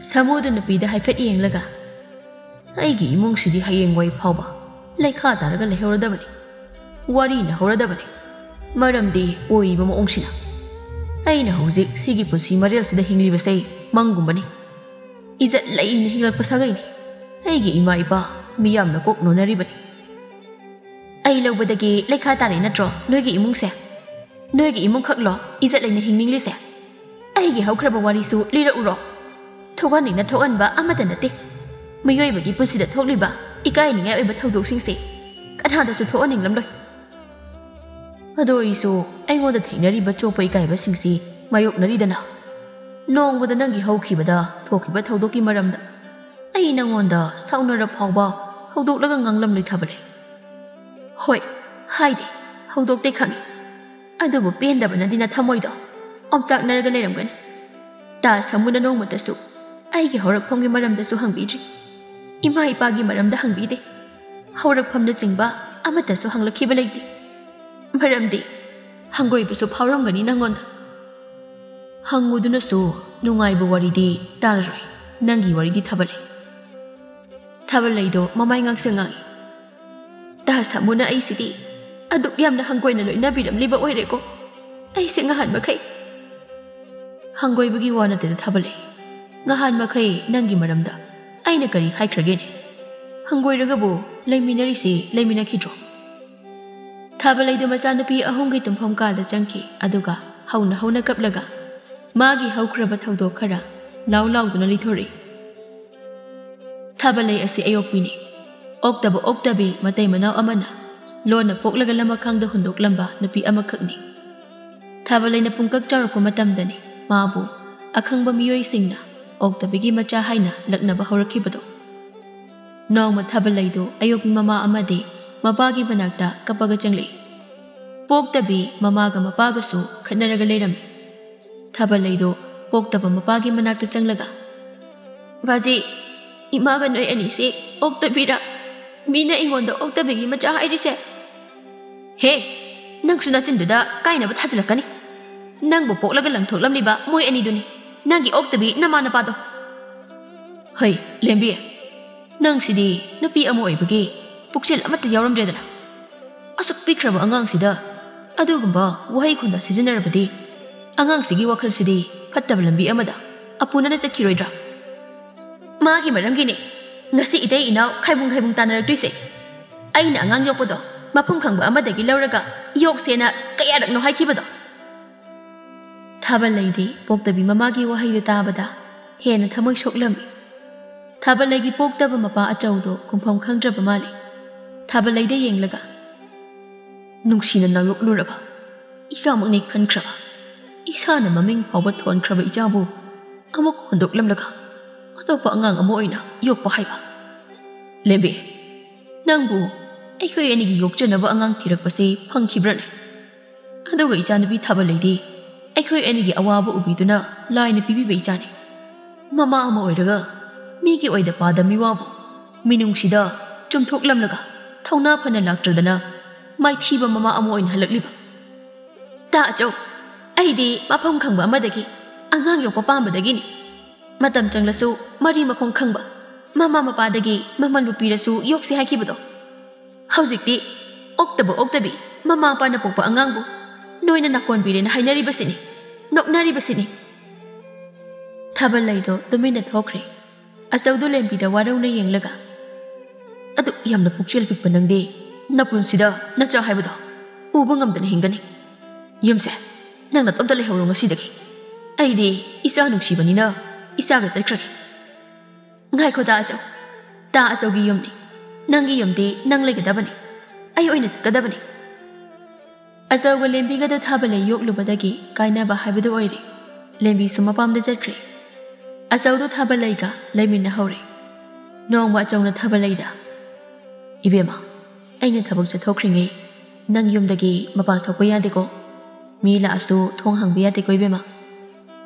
ꯁꯥꯃꯨꯗꯨ ꯅꯨꯄꯤꯗ ꯍꯥꯏꯐꯦꯠ ꯌꯦꯡꯂꯒ, ꯑꯩꯒꯤ ꯏꯃꯨꯡꯁꯤꯗꯤ ꯍꯌꯦꯡꯋꯥꯏ ꯐꯥꯎꯕ ꯂꯩꯈꯥ ꯇꯥꯔꯒ ꯂꯩꯍꯧꯔꯗꯕꯅꯤ꯫ ꯋꯥꯔꯤꯅ ꯍꯧꯔꯗꯕꯅꯤ꯫ ꯃꯔꯝꯗꯤ ꯑꯣꯏꯔꯤꯕ ꯃꯑꯣꯡꯁꯤꯅ꯫ ꯑꯩꯅ ꯍꯧꯖꯤꯛ ꯁꯤꯒꯤ ꯄꯨꯟꯁꯤ ꯃꯔꯦꯜꯁꯤꯗ ꯍꯤꯡꯂꯤꯕꯁꯦ ꯃꯪꯒꯨꯝꯕꯅꯤ꯫ ꯏꯖꯠ ꯂꯩꯅ ꯍꯤꯡꯂꯛꯄ ꯁꯥꯒꯩꯅꯤ꯫ ꯑꯩꯒꯤ ꯏꯃꯥ ꯏꯄꯥ ꯃꯤꯌꯥꯝꯅ ꯀꯣꯛ ꯅꯣꯟꯅꯔꯤꯕꯅꯤ꯫ ꯑꯩ ꯂꯧꯕꯗꯒꯤ ꯂꯩꯈꯥ ꯇꯥꯔꯦ ꯅꯠꯇ꯭ꯔꯣ ꯅꯣꯏꯒꯤ ꯏꯃꯨꯡꯁꯦ? ꯅꯣꯏꯒꯤ ꯏꯃꯨꯡꯈꯛꯂꯣ ꯏꯖꯠ ꯂꯩꯅ ꯍꯤꯡꯅꯤꯡꯂꯤꯁꯦ? ꯑꯩꯒꯤ ꯍꯧꯈ꯭ꯔꯕ ꯋꯥꯔꯤꯁꯨ ꯂꯤꯔꯛꯎꯔꯣ? ꯊꯣꯛꯍꯟꯅꯤꯡꯅ ꯊꯣꯛꯍꯟꯕ ꯑꯃꯠꯇ ꯅꯠꯇꯦ꯫ ꯃꯤꯑꯣꯏꯕꯒꯤ ꯄꯨꯟꯁꯤꯗ ꯊꯣꯛꯂꯤꯕ ꯏꯀꯥꯏꯅꯤꯡꯉꯥꯏ ꯑꯣꯏꯕ ꯊꯧꯗꯣꯛꯁꯤꯡꯁꯦ ꯀꯅꯥꯗꯁꯨ ꯊꯣꯛꯍꯟꯅꯤꯡꯂꯝꯂꯣꯏ꯫ ꯑꯗꯣ ꯑꯩꯁꯨ ꯑꯩꯉꯣꯟꯗ ꯊꯦꯡꯅꯔꯤꯕ ꯆꯣꯞꯄ ꯏꯀꯥꯏꯕꯁꯤꯡꯁꯤ ꯃꯥꯌꯣꯛꯅꯔꯤꯗꯅ꯫ ꯅꯣꯡꯃꯗ ꯅꯪꯒꯤ ꯍꯧꯈꯤꯕꯗ ꯊꯣꯛꯈꯤꯕ ꯊꯧꯗꯣꯛꯀꯤ ꯃꯔꯝꯗ ꯑꯩ ꯅꯪꯉꯣꯟꯗ ꯁꯥꯎꯅꯔ ꯐꯥꯎꯕ ꯍꯧꯗꯣꯛꯂꯒ ꯉꯥꯡꯂꯝꯂꯣꯏ, ꯊꯥꯕꯂꯩ꯫ ꯍꯣꯏ, ꯍꯥꯏꯗꯦ, ꯍꯧꯗꯣꯛꯇꯦ ꯈꯪꯉꯤ꯫ ꯑꯗꯨꯕꯨ ꯄꯦꯟꯗꯕꯅꯗꯤ ꯅꯊꯃꯣꯏꯗꯣ ꯑꯣꯝꯆꯥꯛꯅꯔꯒ ꯂꯩꯔꯝꯒꯅꯤ꯫ ꯇꯥ ꯁꯥꯃꯨꯅ ꯅꯣꯡꯃꯇꯁꯨ ꯑꯩꯒꯤ ꯍꯧꯔꯛꯐꯝꯒꯤ ꯃꯔꯝꯗꯁꯨ ꯍꯪꯕꯤꯗ꯭ꯔꯤ꯫ ꯏꯃꯥ ꯏꯄꯥꯒꯤ ꯃꯔꯝꯗ ꯍꯪꯕꯤꯗꯦ꯫ ꯍꯧꯔꯛꯐꯝꯅꯆꯤꯡꯕ ꯑꯃꯠꯇꯁꯨ ꯍꯪꯂꯛꯈꯤꯕ ꯂꯩꯇꯦ꯫ ꯃꯔꯝꯗꯤ ꯍꯪꯒꯣꯏꯕꯁꯨ ꯐꯥꯎꯔꯝꯒꯅꯤ ꯅꯪꯉꯣꯟꯗ꯫ ꯍꯪꯉꯨꯗꯨꯅꯁꯨ ꯅꯨꯡꯉꯥꯏꯕ ꯋꯥꯔꯤꯗꯤ ꯇꯥꯔꯔꯣꯏ꯫ ꯅꯪꯒꯤ ꯋꯥꯔꯤꯗꯤ, ꯊꯥꯕꯂꯩ꯫ ꯊꯥꯕꯂꯩꯗꯣ ꯃꯃꯥꯏ ꯉꯥꯡꯁꯪ ꯉꯥꯡꯏ꯫ ꯇꯥ ꯁꯥꯃꯨꯅ ꯑꯩꯁꯤꯗꯤ ꯑꯗꯨꯛ ꯌꯥꯝꯅ ꯍꯪꯒꯣꯏꯅ ꯂꯣꯏꯅꯕꯤꯔꯝꯂꯤꯕ ꯑꯣꯏꯔꯦꯀꯣ꯫ ꯑꯩꯁꯦ ꯉꯍꯥꯟ ꯃꯈꯩ ꯍꯪꯒꯣꯏꯕꯒꯤ ꯋꯥ ꯅꯠꯇꯦꯗ, ꯊꯥꯕꯂꯩ꯫ ꯉꯍꯥꯟ ꯃꯈꯩ ꯅꯪꯒꯤ ꯃꯔꯝꯗ ꯑꯩꯅ ꯀꯔꯤ ꯍꯥꯏꯈ꯭ꯔꯒꯦꯅꯦ? ꯍꯪꯒꯣꯏꯔꯒꯕꯨ ꯂꯩꯃꯤꯟꯅꯔꯤꯁꯤ ꯂꯩꯃꯤꯟꯅꯈꯤꯗ꯭ꯔꯣ? ꯊꯥꯕꯂꯩꯗꯨ ꯃꯆꯥꯅꯨꯄꯤ ꯑꯍꯨꯝꯒꯤ ꯇꯨꯝꯐꯝ ꯀꯥꯗ ꯆꯪꯈꯤ, ꯑꯗꯨꯒ ꯍꯧꯅ ꯍꯧꯅ ꯀꯞꯂꯒ ꯃꯥꯒꯤ ꯍꯧꯈ꯭ꯔꯕ ꯊꯧꯗꯣꯛ ꯈꯔ ꯂꯥꯎ ꯂꯥꯎꯗꯨꯅ ꯂꯤꯊꯣꯔꯛꯏ꯫ ꯊꯥꯕꯂꯩ ꯑꯁꯤ ꯑꯌꯣꯛꯄꯤꯅꯤ꯫ ꯑꯣꯛꯇꯕ ꯑꯣꯛꯇꯕꯤ ꯃꯇꯩ ꯃꯅꯥꯎ ꯑꯃꯅ ꯂꯣꯟꯅ ꯄꯣꯛꯂꯒ ꯂꯃꯈꯥꯡꯗ ꯍꯨꯟꯗꯣꯛꯂꯝꯕ ꯅꯨꯄꯤ ꯑꯃꯈꯛꯅꯤ꯫ ꯊꯥꯕꯂꯩꯅ ꯄꯨꯡꯀꯛ ꯆꯥꯎꯔꯛꯄ ꯃꯇꯝꯗꯅꯤ ꯃꯥꯕꯨ ꯑꯈꯪꯕ ꯃꯤꯑꯣꯏꯁꯤꯡꯅ ꯑꯣꯛꯇꯕꯤꯒꯤ ꯃꯆꯥ ꯍꯥꯏꯅ ꯂꯛꯅꯕ ꯍꯧꯔꯛꯈꯤꯕꯗꯣ꯫ ꯅꯣꯡꯃ ꯊꯥꯕꯂꯩꯗꯨ ꯑꯌꯣꯛꯄꯤ ꯃꯃꯥ ꯑꯃꯗꯤ ꯃꯄꯥꯒꯤ ꯃꯅꯥꯛꯇ ꯀꯞꯄꯒ ꯆꯪꯂꯛꯏ꯫ ꯄꯣꯛꯇꯕꯤ ꯃꯃꯥꯒ ꯃꯄꯥꯒꯁꯨ ꯈꯠꯅꯔꯒ ꯂꯩꯔꯝꯃꯤ꯫ ꯊꯥꯕꯂꯩꯗꯣ ꯄꯣꯛꯇꯕ ꯃꯄꯥꯒꯤ ꯃꯅꯥꯛꯇ ꯆꯪꯂꯒ, "ꯕꯥꯖꯤ, ꯏꯃꯥꯒ ꯅꯣꯏ ꯑꯅꯤꯁꯤ ꯑꯣꯛꯇꯕꯤꯔ? ꯃꯤꯅ ꯑꯩꯉꯣꯟꯗ ꯑꯣꯛꯇꯕꯤꯒꯤ ꯃꯆꯥ ꯍꯥꯏꯔꯤꯁꯦ?" "ꯍꯦ, ꯅꯪꯁꯨ ꯅꯆꯤꯟꯗꯨꯗ ꯀꯥꯏꯅꯕ ꯊꯥꯖꯤꯜꯂꯛꯀꯅꯤ꯫ ꯅꯪꯕꯨ ꯄꯣꯛꯂꯒ ꯂꯪꯊꯣꯛꯂꯝꯂꯤꯕ ꯃꯣꯏ ꯑꯅꯤꯗꯨꯅꯤ, ꯅꯪꯒꯤ ꯑꯣꯛꯇꯕꯤ ꯅꯃꯥ ꯅꯄꯥꯗꯣ꯫" "ꯍꯩ, ꯂꯦꯝꯕꯤ, ꯅꯪꯁꯤꯗꯤ ꯅꯨꯄꯤ ꯑꯃ ꯑꯣꯏꯕꯒꯤ ꯄꯨꯛꯆꯦꯜ ꯑꯃꯠꯇ ꯌꯥꯎꯔꯝꯗ꯭ꯔꯦꯗꯅ꯫ ꯑꯁꯨꯛ ꯄꯤꯛꯈ꯭ꯔꯕ ꯑꯉꯥꯡꯁꯤꯗ ꯑꯗꯨꯒꯨꯝꯕ ꯋꯥꯍꯩ ꯈꯣꯟꯗ ꯁꯤꯖꯤꯟꯅꯔꯕꯗꯤ ꯑꯉꯥꯡꯁꯤꯒꯤ ꯋꯥꯈꯜꯁꯤꯗꯤ ꯐꯠꯇꯕ ꯂꯝꯕꯤ ꯑꯃꯗ ꯑꯄꯨꯅꯅ ꯆꯠꯈꯤꯔꯣꯏꯗ꯭ꯔꯥ?" "ꯃꯥꯒꯤ ꯃꯔꯝꯒꯤꯅꯤ ꯉꯁꯤ ꯏꯇꯩ ꯏꯅꯥꯎ ꯈꯥꯏꯕꯨꯡ ꯈꯥꯏꯕꯨꯡ ꯇꯥꯟꯅꯔꯛꯇꯣꯏꯁꯦ꯫ ꯑꯩꯅ ꯑꯉꯥꯡ ꯌꯣꯛꯄꯗꯣ ꯃꯐꯝ ꯈꯪꯕ ꯑꯃꯗꯒꯤ ꯂꯧꯔꯒ ꯌꯣꯛꯁꯦꯅ ꯀꯌꯥꯔꯛꯅꯣ ꯍꯥꯏꯈꯤꯕꯗꯣ?" ꯊꯥꯕꯂꯩꯗꯤ ꯄꯣꯛꯇꯕꯤ ꯃꯃꯥꯒꯤ ꯋꯥꯍꯩꯗꯨ ꯇꯥꯕꯗ ꯍꯦꯟꯅ ꯊꯃꯣꯏ ꯁꯣꯛꯂꯝꯃꯤ꯫ ꯊꯥꯕꯂꯩꯒꯤ ꯄꯣꯛꯇꯕ ꯃꯄꯥ ꯑꯆꯧꯗꯣ ꯈꯨꯝꯐꯝ ꯈꯪꯗ꯭ꯔꯕ ꯃꯥꯜꯂꯤ꯫ ꯊꯥꯕꯂꯩꯗ ꯌꯦꯡꯂꯒ, "ꯅꯨꯡꯁꯤꯅ ꯅꯥꯌꯣꯛꯂꯨꯔꯕ ꯏꯆꯥꯃꯛꯅꯤ ꯈꯟꯈ꯭ꯔꯕ?" ꯏꯁꯥꯅ ꯃꯃꯤꯡ ꯐꯥꯎꯕ ꯊꯣꯟꯈ꯭ꯔꯕ ꯏꯆꯥꯕꯨ ꯑꯃꯨꯛ ꯍꯨꯟꯗꯣꯛꯂꯝꯂꯒ ꯑꯇꯣꯞꯄ ꯑꯉꯥꯡ ꯑꯃ ꯑꯣꯏꯅ ꯌꯣꯛꯄ ꯍꯥꯏꯕ? ꯂꯦꯝꯕꯤ, ꯅꯪꯕꯨ ꯑꯩꯈꯣꯏ ꯑꯅꯤꯒꯤ ꯌꯣꯛꯆꯅꯕ ꯑꯉꯥꯡ ꯊꯤꯔꯛꯄꯁꯤ ꯐꯪꯈꯤꯕ꯭ꯔꯅꯦ? ꯑꯗꯨꯒ ꯏꯆꯥꯅꯨꯄꯤ ꯊꯥꯕ ꯂꯩꯗꯤ ꯑꯩꯈꯣꯏ ꯑꯅꯤꯒꯤ ꯑꯋꯥꯕ ꯎꯕꯤꯗꯨꯅ ꯂꯥꯏꯅ ꯄꯤꯕꯤꯕ ꯏꯆꯥꯅꯤ꯫ ꯃꯃꯥ ꯑꯃ ꯑꯣꯏꯔꯒ ꯃꯤꯒꯤ ꯑꯣꯏꯗ ꯄꯥꯗ ꯃꯤꯋꯥꯕꯨ ꯃꯤꯅꯨꯡꯁꯤꯗ ꯆꯨꯝꯊꯣꯛꯂꯝꯂꯒ ꯊꯧꯅꯥ ꯐꯅ ꯂꯥꯛꯇ꯭ꯔꯗꯅ ꯃꯥꯏꯊꯤꯕ ꯃꯃꯥ ꯑꯃ ꯑꯣꯏꯅ ꯍꯜꯂꯛꯂꯤꯕ꯫ ꯇꯥ ꯑꯆꯧ, ꯑꯩꯗꯤ ꯃꯐꯝ ꯈꯪꯕ ꯑꯃꯗꯒꯤ ꯑꯉꯥꯡ ꯌꯣꯛꯄ ꯄꯥꯝꯕꯗꯒꯤꯅꯤ꯫ ꯃꯇꯝ ꯆꯪꯂꯁꯨ ꯃꯔꯤ ꯃꯈꯣꯡ ꯈꯪꯕ ꯃꯃꯥ ꯃꯄꯥꯗꯒꯤ ꯃꯃꯜꯕꯨ ꯄꯤꯔꯁꯨ ꯌꯣꯛꯁꯤ ꯍꯥꯏꯈꯤꯕꯗꯣ꯫ ꯍꯧꯖꯤꯛꯇꯤ ꯑꯣꯛꯇꯕ ꯑꯣꯛꯇꯕꯤ ꯃꯃꯥ ꯃꯄꯥꯅ ꯄꯣꯛꯄ ꯑꯉꯥꯡꯕꯨ ꯅꯣꯏꯅ ꯅꯥꯀꯣꯟꯕꯤꯔꯦꯅ ꯍꯥꯏꯅꯔꯤꯕꯁꯤꯅꯤ, ꯅꯣꯛꯅꯔꯤꯕꯁꯤꯅꯤ꯫ ꯊꯥꯕꯜ ꯂꯩꯗꯣ ꯇꯨꯃꯤꯟꯅ ꯊꯣꯛꯈ꯭ꯔꯦ꯫ ꯑꯆꯧꯗꯨ ꯂꯦꯝꯕꯤꯗ ꯋꯥꯔꯧꯅ ꯌꯦꯡꯂꯒ, "ꯑꯗꯨꯛ ꯌꯥꯝꯅ ꯄꯨꯛꯆꯦꯜ ꯄꯤꯛꯄ ꯅꯪꯗꯤ ꯅꯄꯨꯟꯁꯤꯗ ꯅꯆꯥ ꯍꯥꯏꯕꯗꯣ ꯎꯕ ꯉꯝꯗꯅ ꯍꯤꯡꯒꯅꯤ꯫ ꯌꯨꯝꯁꯦ ꯅꯪ ꯅꯇꯣꯝꯇ ꯂꯩꯍꯧꯔꯣ ꯉꯁꯤꯗꯒꯤ꯫ ꯑꯩꯗꯤ ꯏꯆꯥ ꯅꯨꯡꯁꯤꯕꯅꯤꯅ ꯏꯆꯥꯒ ꯆꯠꯈ꯭ꯔꯒꯦ꯫" "ꯉꯥꯏꯈꯣ ꯇꯥ ꯑꯆꯧ, ꯇꯥ ꯑꯆꯧꯒꯤ ꯌꯨꯝꯅꯤ꯫ ꯅꯪꯒꯤ ꯌꯨꯝꯗꯤ ꯅꯪ ꯂꯩꯒꯗꯕꯅꯤ, ꯑꯩ ꯑꯣꯏꯅ ꯆꯠꯀꯗꯕꯅꯤ꯫" ꯑꯆꯧꯒ ꯂꯦꯝꯕꯤꯒꯗ ꯊꯥꯕ ꯂꯩ ꯌꯣꯛꯂꯨꯕꯗꯒꯤ ꯀꯥꯏꯅꯕ ꯍꯥꯏꯕꯗꯨ ꯑꯣꯏꯔꯦ꯫ ꯂꯦꯝꯕꯤꯁꯨ ꯃꯄꯥꯝꯗ ꯆꯠꯈ꯭ꯔꯦ꯫ ꯑꯆꯧꯗꯨ ꯊꯥꯕ ꯂꯩꯒ ꯂꯩꯃꯤꯟꯅꯍꯧꯔꯦ꯫ ꯅꯣꯡꯃ ꯑꯆꯧꯅ ꯊꯥꯕ ꯂꯩꯗ, "ꯏꯕꯦꯝꯃ, ꯑꯩꯅ ꯊꯕꯛ ꯆꯠꯊꯣꯛꯈ꯭ꯔꯤꯉꯩ ꯅꯪ ꯌꯨꯝꯗꯒꯤ ꯃꯄꯥꯟ ꯊꯣꯛꯄ ꯌꯥꯗꯦꯀꯣ꯫ ꯃꯤ ꯂꯥꯛꯑꯁꯨ ꯊꯣꯡ ꯍꯥꯡꯕ ꯌꯥꯗꯦꯀꯣ ꯏꯕꯦꯝꯃ꯫"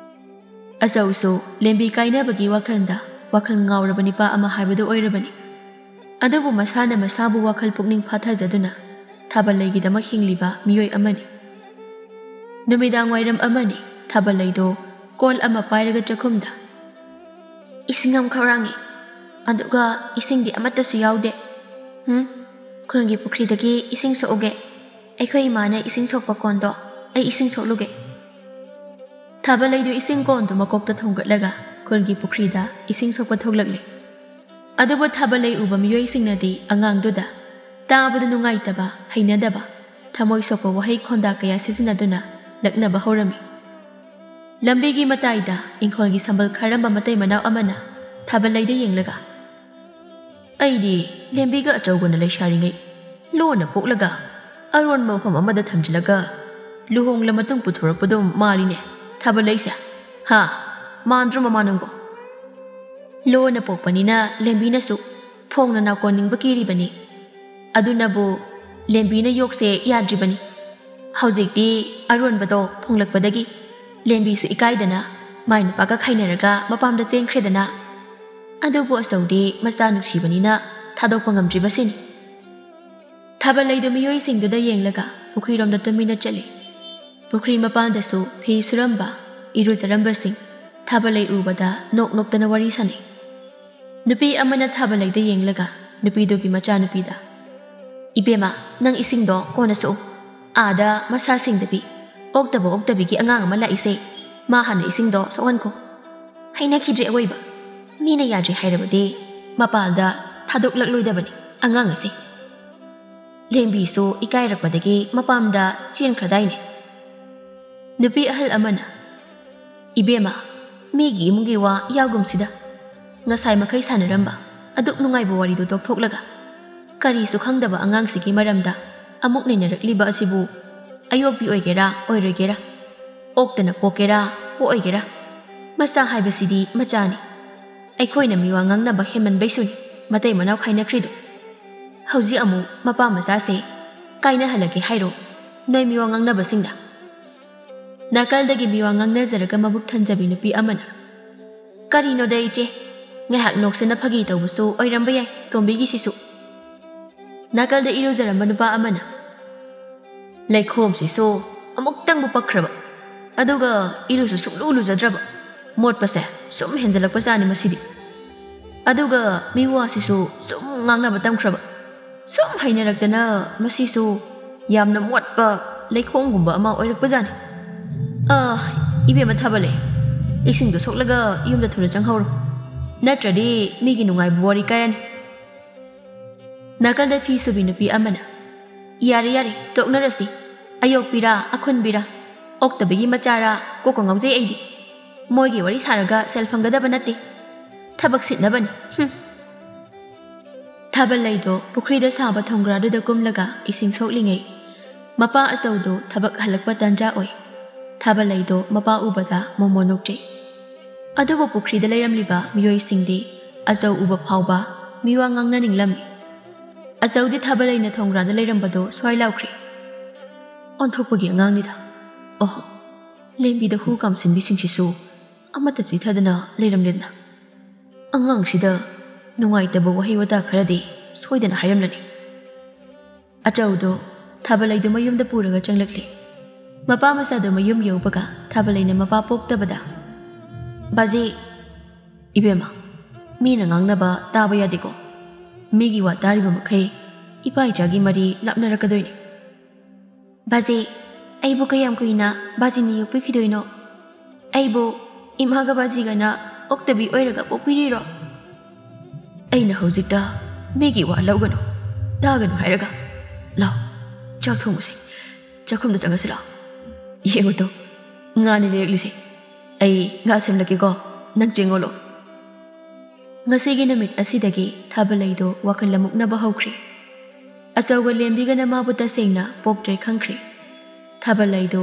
ꯑꯆꯧꯁꯨ ꯂꯦꯝꯕꯤ ꯀꯥꯏꯅꯕꯒꯤ ꯋꯥꯈꯜꯗ ꯋꯥꯈꯜ ꯉꯥꯎꯔꯕ ꯅꯤꯄꯥ ꯑꯃ ꯍꯥꯏꯕꯗꯨ ꯑꯣꯏꯔꯕꯅꯤ꯫ ꯑꯗꯨꯕꯨ ꯃꯁꯥꯅ ꯃꯁꯥꯕꯨ ꯋꯥꯈꯜ ꯄꯨꯛꯅꯤꯡ ꯐꯥꯊꯖꯗꯨꯅ ꯊꯥꯕꯜ ꯂꯩꯒꯤꯗꯃꯛ ꯍꯤꯡꯂꯤꯕ ꯃꯤꯑꯣꯏ ꯑꯃꯅꯤ꯫ ꯅꯨꯃꯤꯗꯥꯡ ꯋꯥꯏꯔꯝ ꯑꯃꯅꯤ꯫ ꯊꯥꯕꯜ ꯂꯩꯗꯣ ꯀꯣꯜ ꯑꯃ ꯄꯥꯏꯔꯒ ꯆꯥꯛꯈꯨꯝꯗ, "ꯏꯁꯤꯡ ꯑꯃ ꯈꯧꯔꯥꯡꯉꯤ, ꯑꯗꯨꯒ ꯏꯁꯤꯡꯗꯤ ꯑꯃꯠꯇꯁꯨ ꯌꯥꯎꯗꯦ꯫ ꯎꯝ, ꯈꯨꯜꯒꯤ ꯄꯨꯈ꯭ꯔꯤꯗꯒꯤ ꯏꯁꯤꯡ ꯁꯣꯛꯎꯒꯦ꯫ ꯑꯩꯈꯣꯏ ꯏꯃꯥꯅ ꯏꯁꯤꯡ ꯁꯣꯛꯄ ꯀꯣꯟꯗꯣ ꯑꯩ ꯏꯁꯤꯡ ꯁꯣꯛꯂꯨꯒꯦ꯫" ꯊꯥꯕꯜ ꯂꯩꯗꯨ ꯏꯁꯤꯡ ꯀꯣꯟꯗꯨ ꯃꯀꯣꯛꯇ ꯊꯣꯡꯒꯠꯂꯒ ꯈꯨꯜꯒꯤ ꯄꯨꯈ꯭ꯔꯤꯗ ꯏꯁꯤꯡ ꯁꯣꯛꯄ ꯊꯣꯛꯂꯛꯂꯦ꯫ ꯑꯗꯨꯕꯨ ꯊꯥꯕꯜ ꯂꯩ ꯎꯕ ꯃꯤꯑꯣꯏꯁꯤꯡꯅꯗꯤ ꯑꯉꯥꯡꯗꯨꯗ ꯇꯥꯕꯗ ꯅꯨꯡꯉꯥꯏꯇꯕ, ꯍꯩꯅꯗꯕ, ꯊꯃꯣꯏ ꯁꯣꯛꯄ ꯋꯥꯍꯩ ꯈꯣꯟꯗꯥ ꯀꯌꯥ ꯁꯤꯖꯤꯟꯅꯗꯨꯅ ꯂꯛꯅꯕ ꯍꯧꯔꯝꯃꯤ꯫ ꯂꯝꯕꯤꯒꯤ ꯃꯇꯥꯏꯗ ꯏꯪꯈꯣꯜꯒꯤ ꯁꯝꯕꯜ ꯈꯥꯔꯝꯕ ꯃꯇꯩ ꯃꯅꯥꯎ ꯑꯃꯅ ꯊꯥꯕꯜ ꯂꯩꯗ ꯌꯦꯡꯂꯒ, "ꯑꯩꯗꯤ ꯂꯦꯝꯕꯤꯒ ꯑꯆꯧꯕꯅ ꯂꯩꯁꯥꯔꯤꯉꯩ ꯂꯣꯟꯅ ꯄꯣꯛꯂꯒ ꯑꯔꯣꯟꯕ ꯃꯐꯝ ꯑꯃꯗ ꯊꯝꯖꯤꯜꯂꯒ ꯂꯨꯍꯣꯡꯂ ꯃꯇꯨꯡ ꯄꯨꯊꯣꯔꯛꯄꯗꯣ ꯃꯥꯜꯂꯤꯅꯦ ꯊꯥꯕꯜꯂꯩꯁꯦ꯫ ꯍꯥ? ꯃꯥꯟꯗ꯭ꯔꯣ ꯃꯃꯥ ꯅꯪꯕꯣ? ꯂꯣꯟꯅ ꯄꯣꯛꯄꯅꯤꯅ ꯂꯦꯝꯕꯤꯅꯁꯨ ꯐꯣꯡꯅ ꯅꯥꯀꯣꯟꯅꯤꯡꯕ ꯀꯤꯔꯤꯕꯅꯤ꯫ ꯑꯗꯨꯅꯕꯨ ꯂꯦꯝꯕꯤꯅ ꯌꯣꯛꯁꯦ ꯌꯥꯗ꯭ꯔꯤꯕꯅꯤ꯫ ꯍꯧꯖꯤꯛꯇꯤ ꯑꯔꯣꯟꯕꯗꯣ ꯐꯣꯡꯂꯛꯄꯗꯒꯤ ꯂꯦꯝꯕꯤꯁꯨ ꯏꯀꯥꯏꯗꯅ ꯃꯥꯏ ꯅꯨꯄꯥꯒ ꯈꯥꯏꯅꯔꯒ ꯃꯄꯥꯝꯗ ꯆꯦꯟꯈ꯭ꯔꯦꯗꯅ꯫ ꯑꯗꯨꯕꯨ ꯑꯆꯧꯗꯤ ꯃꯆꯥ ꯅꯨꯡꯁꯤꯕꯅꯤꯅ ꯊꯥꯗꯣꯛꯄ ꯉꯝꯗ꯭ꯔꯤꯕꯁꯤꯅꯤ꯫ ꯊꯥꯕꯜꯂꯩꯗꯨ ꯃꯤꯑꯣꯏꯁꯤꯡꯗꯨꯗ ꯌꯦꯡꯂꯒ ꯄꯨꯈ꯭ꯔꯤꯔꯣꯝꯗ ꯇꯨꯃꯤꯟꯅ ꯆꯠꯂꯤ꯫ ꯄꯨꯈ꯭ꯔꯤ ꯃꯄꯥꯟꯗꯁꯨ ꯐꯤ ꯁꯨꯔꯝꯕ, ꯏꯔꯨꯖꯔꯝꯕꯁꯤꯡ ꯊꯥꯕꯜꯂꯩ ꯎꯕꯗ ꯅꯣꯛ ꯅꯣꯛꯇꯅ ꯋꯥꯔꯤ ꯁꯥꯅꯩ꯫ ꯅꯨꯄꯤ ꯑꯃꯅ ꯊꯥꯕꯜꯂꯩꯗ ꯌꯦꯡꯂꯒ ꯅꯨꯄꯤꯗꯨꯒꯤ ꯃꯆꯥꯅꯨꯄꯤꯗ, "ꯏꯕꯦꯝꯃ, ꯅꯪ ꯏꯁꯤꯡꯗꯣ ꯀꯣꯟꯅ ꯁꯣꯛꯎ꯫ ꯑꯥꯗ ꯃꯁꯥ ꯁꯦꯡꯗꯕꯤ, ꯑꯣꯛꯇꯕ ꯑꯣꯛꯇꯕꯤꯒꯤ ꯑꯉꯥꯡ ꯑꯃ ꯂꯥꯛꯏꯁꯦ, ꯃꯥ ꯍꯥꯟꯅ ꯏꯁꯤꯡꯗꯣ ꯁꯣꯛꯍꯟꯈꯣ꯫ ꯍꯩꯅꯈꯤꯗ꯭ꯔꯦ ꯑꯋꯣꯏꯕ꯫ ꯃꯤꯅ ꯌꯥꯗ꯭ꯔꯦ ꯍꯥꯏꯔꯕꯗꯤ ꯃꯄꯥꯜꯗ ꯊꯥꯗꯣꯛꯂꯛꯂꯣꯏꯗꯕꯅꯤ ꯑꯉꯥꯡ ꯑꯁꯦ꯫" ꯂꯦꯝꯕꯤꯁꯨ ꯏꯀꯥꯏꯔꯛꯄꯗꯒꯤ ꯃꯄꯥꯝꯗ ꯆꯦꯟꯈ꯭ꯔꯗꯥꯏꯅꯦ꯫ ꯅꯨꯄꯤ ꯑꯍꯜ ꯑꯃꯅ, "ꯏꯕꯦꯝꯃ, ꯃꯤꯒꯤ ꯏꯃꯨꯡꯒꯤ ꯋꯥ ꯌꯥꯎꯒꯨꯝꯁꯤꯗ꯫ ꯉꯁꯥꯏ ꯃꯈꯩ ꯁꯥꯟꯅꯔꯝꯕ ꯑꯗꯨꯛ ꯅꯨꯡꯉꯥꯏꯕ ꯋꯥꯔꯤꯗꯨ ꯇꯣꯛꯊꯣꯛꯂꯒ ꯀꯔꯤꯁꯨ ꯈꯪꯗꯕ ꯑꯉꯥꯡꯁꯤꯒꯤ ꯃꯔꯝꯗ ꯑꯃꯨꯛ ꯅꯩꯅꯔꯛꯂꯤꯕ ꯑꯁꯤꯕꯨ ꯑꯌꯣꯛꯄꯤ ꯑꯣꯏꯒꯦꯔꯥ ꯑꯣꯏꯔꯣꯏꯒꯦꯔꯥ, ꯑꯣꯛꯇꯅ ꯄꯣꯛꯀꯦꯔꯥ ꯄꯣꯛꯑꯣꯏꯒꯦꯔꯥ, ꯃꯆꯥ ꯍꯥꯏꯕꯁꯤꯗꯤ ꯃꯆꯥꯅꯤ꯫ ꯑꯩꯈꯣꯏꯅ ꯃꯤꯋꯥ ꯉꯥꯡꯅꯕ ꯍꯦꯟꯃꯟꯕꯩꯁꯨꯅꯤ ꯃꯇꯩ ꯃꯅꯥꯎ ꯈꯥꯏꯅꯈ꯭ꯔꯤꯗꯣ꯫ ꯍꯧꯖꯤꯛ ꯑꯃꯨꯛ ꯃꯄꯥ ꯃꯆꯥꯁꯦ ꯀꯥꯏꯅꯍꯜꯂꯒꯦ ꯍꯥꯏꯔꯣ ꯅꯣꯏ ꯃꯤꯋꯥ ꯉꯥꯡꯅꯕꯁꯤꯡꯅ?" ꯅꯥꯀꯜꯗꯒꯤ ꯃꯤꯋꯥ ꯉꯥꯡꯅꯖꯔꯒ ꯃꯕꯨꯛ ꯊꯟꯖꯕꯤ ꯅꯨꯄꯤ ꯑꯃꯅ, "ꯀꯔꯤꯅꯣꯗ ꯏꯆꯦ, ꯉꯥꯏꯍꯥꯛ ꯅꯣꯛꯁꯦꯅ ꯐꯥꯒꯤ ꯇꯧꯕꯁꯨ ꯑꯣꯏꯔꯝꯕ ꯌꯥꯏ ꯇꯣꯝꯕꯤꯒꯤꯁꯤꯁꯨ꯫" ꯅꯥꯀꯜꯗ ꯏꯔꯨꯖꯔꯝꯕ ꯅꯨꯄꯥ ꯑꯃꯅ, "ꯂꯩꯈꯣꯝꯁꯤꯁꯨ ꯑꯃꯨꯛꯇꯪꯕꯨ ꯄꯛꯈ꯭ꯔꯕ, ꯑꯗꯨꯒ ꯏꯔꯨꯁꯨ ꯁꯨꯡꯂꯨ ꯂꯨꯖꯗ꯭ꯔꯕ, ꯃꯣꯠꯄꯁꯦ ꯁꯨꯝ ꯍꯦꯟꯖꯜꯂꯛꯄꯖꯥꯠꯅꯤ ꯃꯁꯤꯗꯤ꯫ ꯑꯗꯨꯒ ꯃꯤꯋꯥꯁꯤꯁꯨ ꯁꯨꯝ ꯉꯥꯡꯅꯕ ꯇꯝꯈ꯭ꯔꯕ, ꯁꯨꯝ ꯍꯩꯅꯔꯛꯇꯅ ꯃꯁꯤꯁꯨ ꯌꯥꯝꯅ ꯃꯣꯠꯄ ꯂꯩꯈꯣꯝꯒꯨꯝꯕ ꯑꯃ ꯑꯣꯏꯔꯛꯄꯖꯥꯠꯅꯤ꯫ ꯑ, ꯏꯕꯦꯝꯃ ꯊꯥꯕꯜꯂꯩ, ꯏꯁꯤꯡꯗꯣ ꯁꯣꯛꯂꯒ ꯌꯨꯝꯗ ꯊꯨꯅ ꯆꯪꯍꯧꯔꯣ, ꯅꯠꯇ꯭ꯔꯗꯤ ꯃꯤꯒꯤ ꯅꯨꯡꯉꯥꯏꯕ ꯋꯥꯔꯤ ꯀꯥꯏꯔꯅꯤ꯫" ꯅꯥꯀꯜꯗ ꯐꯤ ꯁꯨꯕꯤ ꯅꯨꯄꯤ ꯑꯃꯅ, "ꯌꯥꯔꯦ, ꯌꯥꯔꯦ, ꯇꯣꯛꯅꯔꯁꯤ꯫ ꯑꯌꯣꯛꯄꯤꯔꯥ, ꯑꯈꯨꯟꯕꯤꯔꯥ, ꯑꯣꯛꯇꯕꯒꯤ ꯃꯆꯥꯔꯥ, ꯀꯣꯛꯀ ꯉꯥꯎꯖꯩ ꯑꯩꯗꯤ꯫ ꯃꯣꯏꯒꯤ ꯋꯥꯔꯤ ꯁꯥꯔꯒ ꯁꯦꯜ ꯐꯪꯒꯗꯕ ꯅꯠꯇꯦ꯫ ꯊꯕꯛ ꯁꯤꯠꯅꯕꯅꯤ꯫ ꯍꯨꯝ꯫" ꯊꯥꯕꯜꯂꯩꯗꯣ ꯄꯨꯈ꯭ꯔꯤꯗ ꯁꯥꯕ ꯊꯣꯡꯒ꯭ꯔꯥꯗꯨꯗ ꯀꯨꯝꯂꯒ ꯏꯁꯤꯡ ꯁꯣꯛꯂꯤꯉꯩ, ꯃꯄꯥ ꯑꯆꯧꯗꯨ ꯊꯕꯛ ꯍꯜꯂꯛꯄ ꯇꯥꯟꯖꯥ ꯑꯣꯏ꯫ ꯊꯥꯕꯂꯩꯗꯣ ꯃꯄꯥ ꯎꯕꯗ ꯃꯣꯃꯣ ꯅꯣꯛꯆꯩ꯫ ꯑꯗꯨꯕꯨ ꯄꯨꯈ꯭ꯔꯤꯗ ꯂꯩꯔꯝꯂꯤꯕ ꯃꯤꯑꯣꯏꯁꯤꯡꯗꯤ ꯑꯆꯧ ꯎꯕ ꯐꯥꯎꯕ ꯃꯤꯋꯥ ꯉꯥꯡꯅꯅꯤꯡꯂꯝꯃꯤ꯫ ꯑꯆꯧꯗꯤ ꯊꯥꯕꯂꯩꯅ ꯊꯣꯡꯒ꯭ꯔꯥꯗ ꯂꯩꯔꯝꯕꯗꯣ ꯁ꯭ꯋꯥꯏ ꯂꯥꯎꯈ꯭ꯔꯦ꯫ "ꯑꯣꯟꯊꯣꯛꯄꯒꯤ ꯑꯉꯥꯡꯅꯤꯗ꯫ ꯑꯣꯍꯣ, ꯂꯦꯝꯕꯤꯗ ꯍꯨ ꯀꯥꯝꯁꯤꯟꯕꯤꯁꯤꯡꯁꯤꯁꯨ ꯑꯃꯠꯇ ꯆꯤꯊꯗꯅ ꯂꯩꯔꯝꯂꯦꯗꯅ꯫ ꯑꯉꯥꯡꯁꯤꯗ ꯅꯨꯡꯉꯥꯏꯇꯕ ꯋꯥꯍꯩ ꯋꯥꯇꯥ ꯈꯔꯗꯤ ꯁꯣꯏꯗꯅ ꯍꯥꯏꯔꯝꯂꯅꯤ꯫" ꯑꯆꯧꯗꯣ ꯊꯥꯕꯂꯩꯗꯨ ꯃꯌꯨꯝꯗ ꯄꯨꯔꯒ ꯆꯪꯂꯛꯂꯦ꯫ ꯃꯄꯥ ꯃꯆꯥꯗꯨ ꯃꯌꯨꯝ ꯌꯧꯕꯒ ꯊꯥꯕꯂꯩꯅ ꯃꯄꯥ ꯄꯣꯛꯇꯕꯗ, "ꯕꯥꯖꯤ, ꯏꯕꯦꯝꯃ, ꯃꯤꯅ ꯉꯥꯡꯅꯕ ꯇꯥꯕ ꯌꯥꯗꯦꯀꯣ꯫ ꯃꯤꯒꯤ ꯋꯥ ꯇꯥꯔꯤꯕ ꯃꯈꯩ ꯏꯄꯥ ꯏꯆꯥꯒꯤ ꯃꯔꯤ ꯂꯥꯞꯅꯔꯛꯀꯗꯣꯏꯅꯤ꯫" "ꯕꯥꯖꯤ, ꯑꯩꯕꯨ ꯀꯌꯥꯝ ꯀꯨꯏꯅ ꯕꯥꯖꯤꯅ ꯌꯣꯛꯄꯤꯈꯤꯗꯣꯏꯅꯣ? ꯑꯩꯕꯨ ꯏꯃꯥꯒ ꯕꯥꯖꯤꯒꯅ ꯑꯣꯛꯇꯕꯤ ꯑꯣꯏꯔꯒ ꯄꯣꯛꯄꯤꯔꯤꯔꯣ?" "ꯑꯩꯅ ꯍꯧꯖꯤꯛꯇ ꯃꯤꯒꯤ ꯋꯥ ꯂꯧꯒꯅꯨ, ꯇꯥꯒꯅꯨ ꯍꯥꯏꯔꯒ꯫ ꯂꯥꯎ, ꯆꯥꯛ ꯊꯣꯡꯉꯨꯁꯦ꯫ ꯆꯥꯛꯈꯨꯝꯗ ꯆꯪꯉꯁꯤ ꯂꯥꯎ꯫ ꯌꯦꯡꯉꯨ ꯇꯣ, ꯉꯥꯅꯤ ꯂꯩꯔꯛꯂꯤꯁꯦ꯫ ꯑꯩ ꯉꯥ ꯁꯦꯝꯂꯛꯀꯦꯀꯣ, ꯅꯪ ꯆꯦꯡ ꯑꯣꯜꯂꯣ꯫" ꯉꯁꯤꯒꯤ ꯅꯨꯃꯤꯠ ꯑꯁꯤꯗꯒꯤ ꯊꯥꯕꯂꯩꯗꯨ ꯋꯥꯈꯜ ꯂꯃꯨꯛꯅꯕ ꯍꯧꯈ꯭ꯔꯦ꯫ ꯑꯆꯧꯒ ꯂꯦꯝꯕꯤꯒꯅ ꯃꯥꯕꯨ ꯇꯁꯦꯡꯅ ꯄꯣꯛꯇ꯭ꯔꯦ ꯈꯪꯈ꯭ꯔꯦ꯫ ꯊꯥꯕꯂꯩꯗꯨ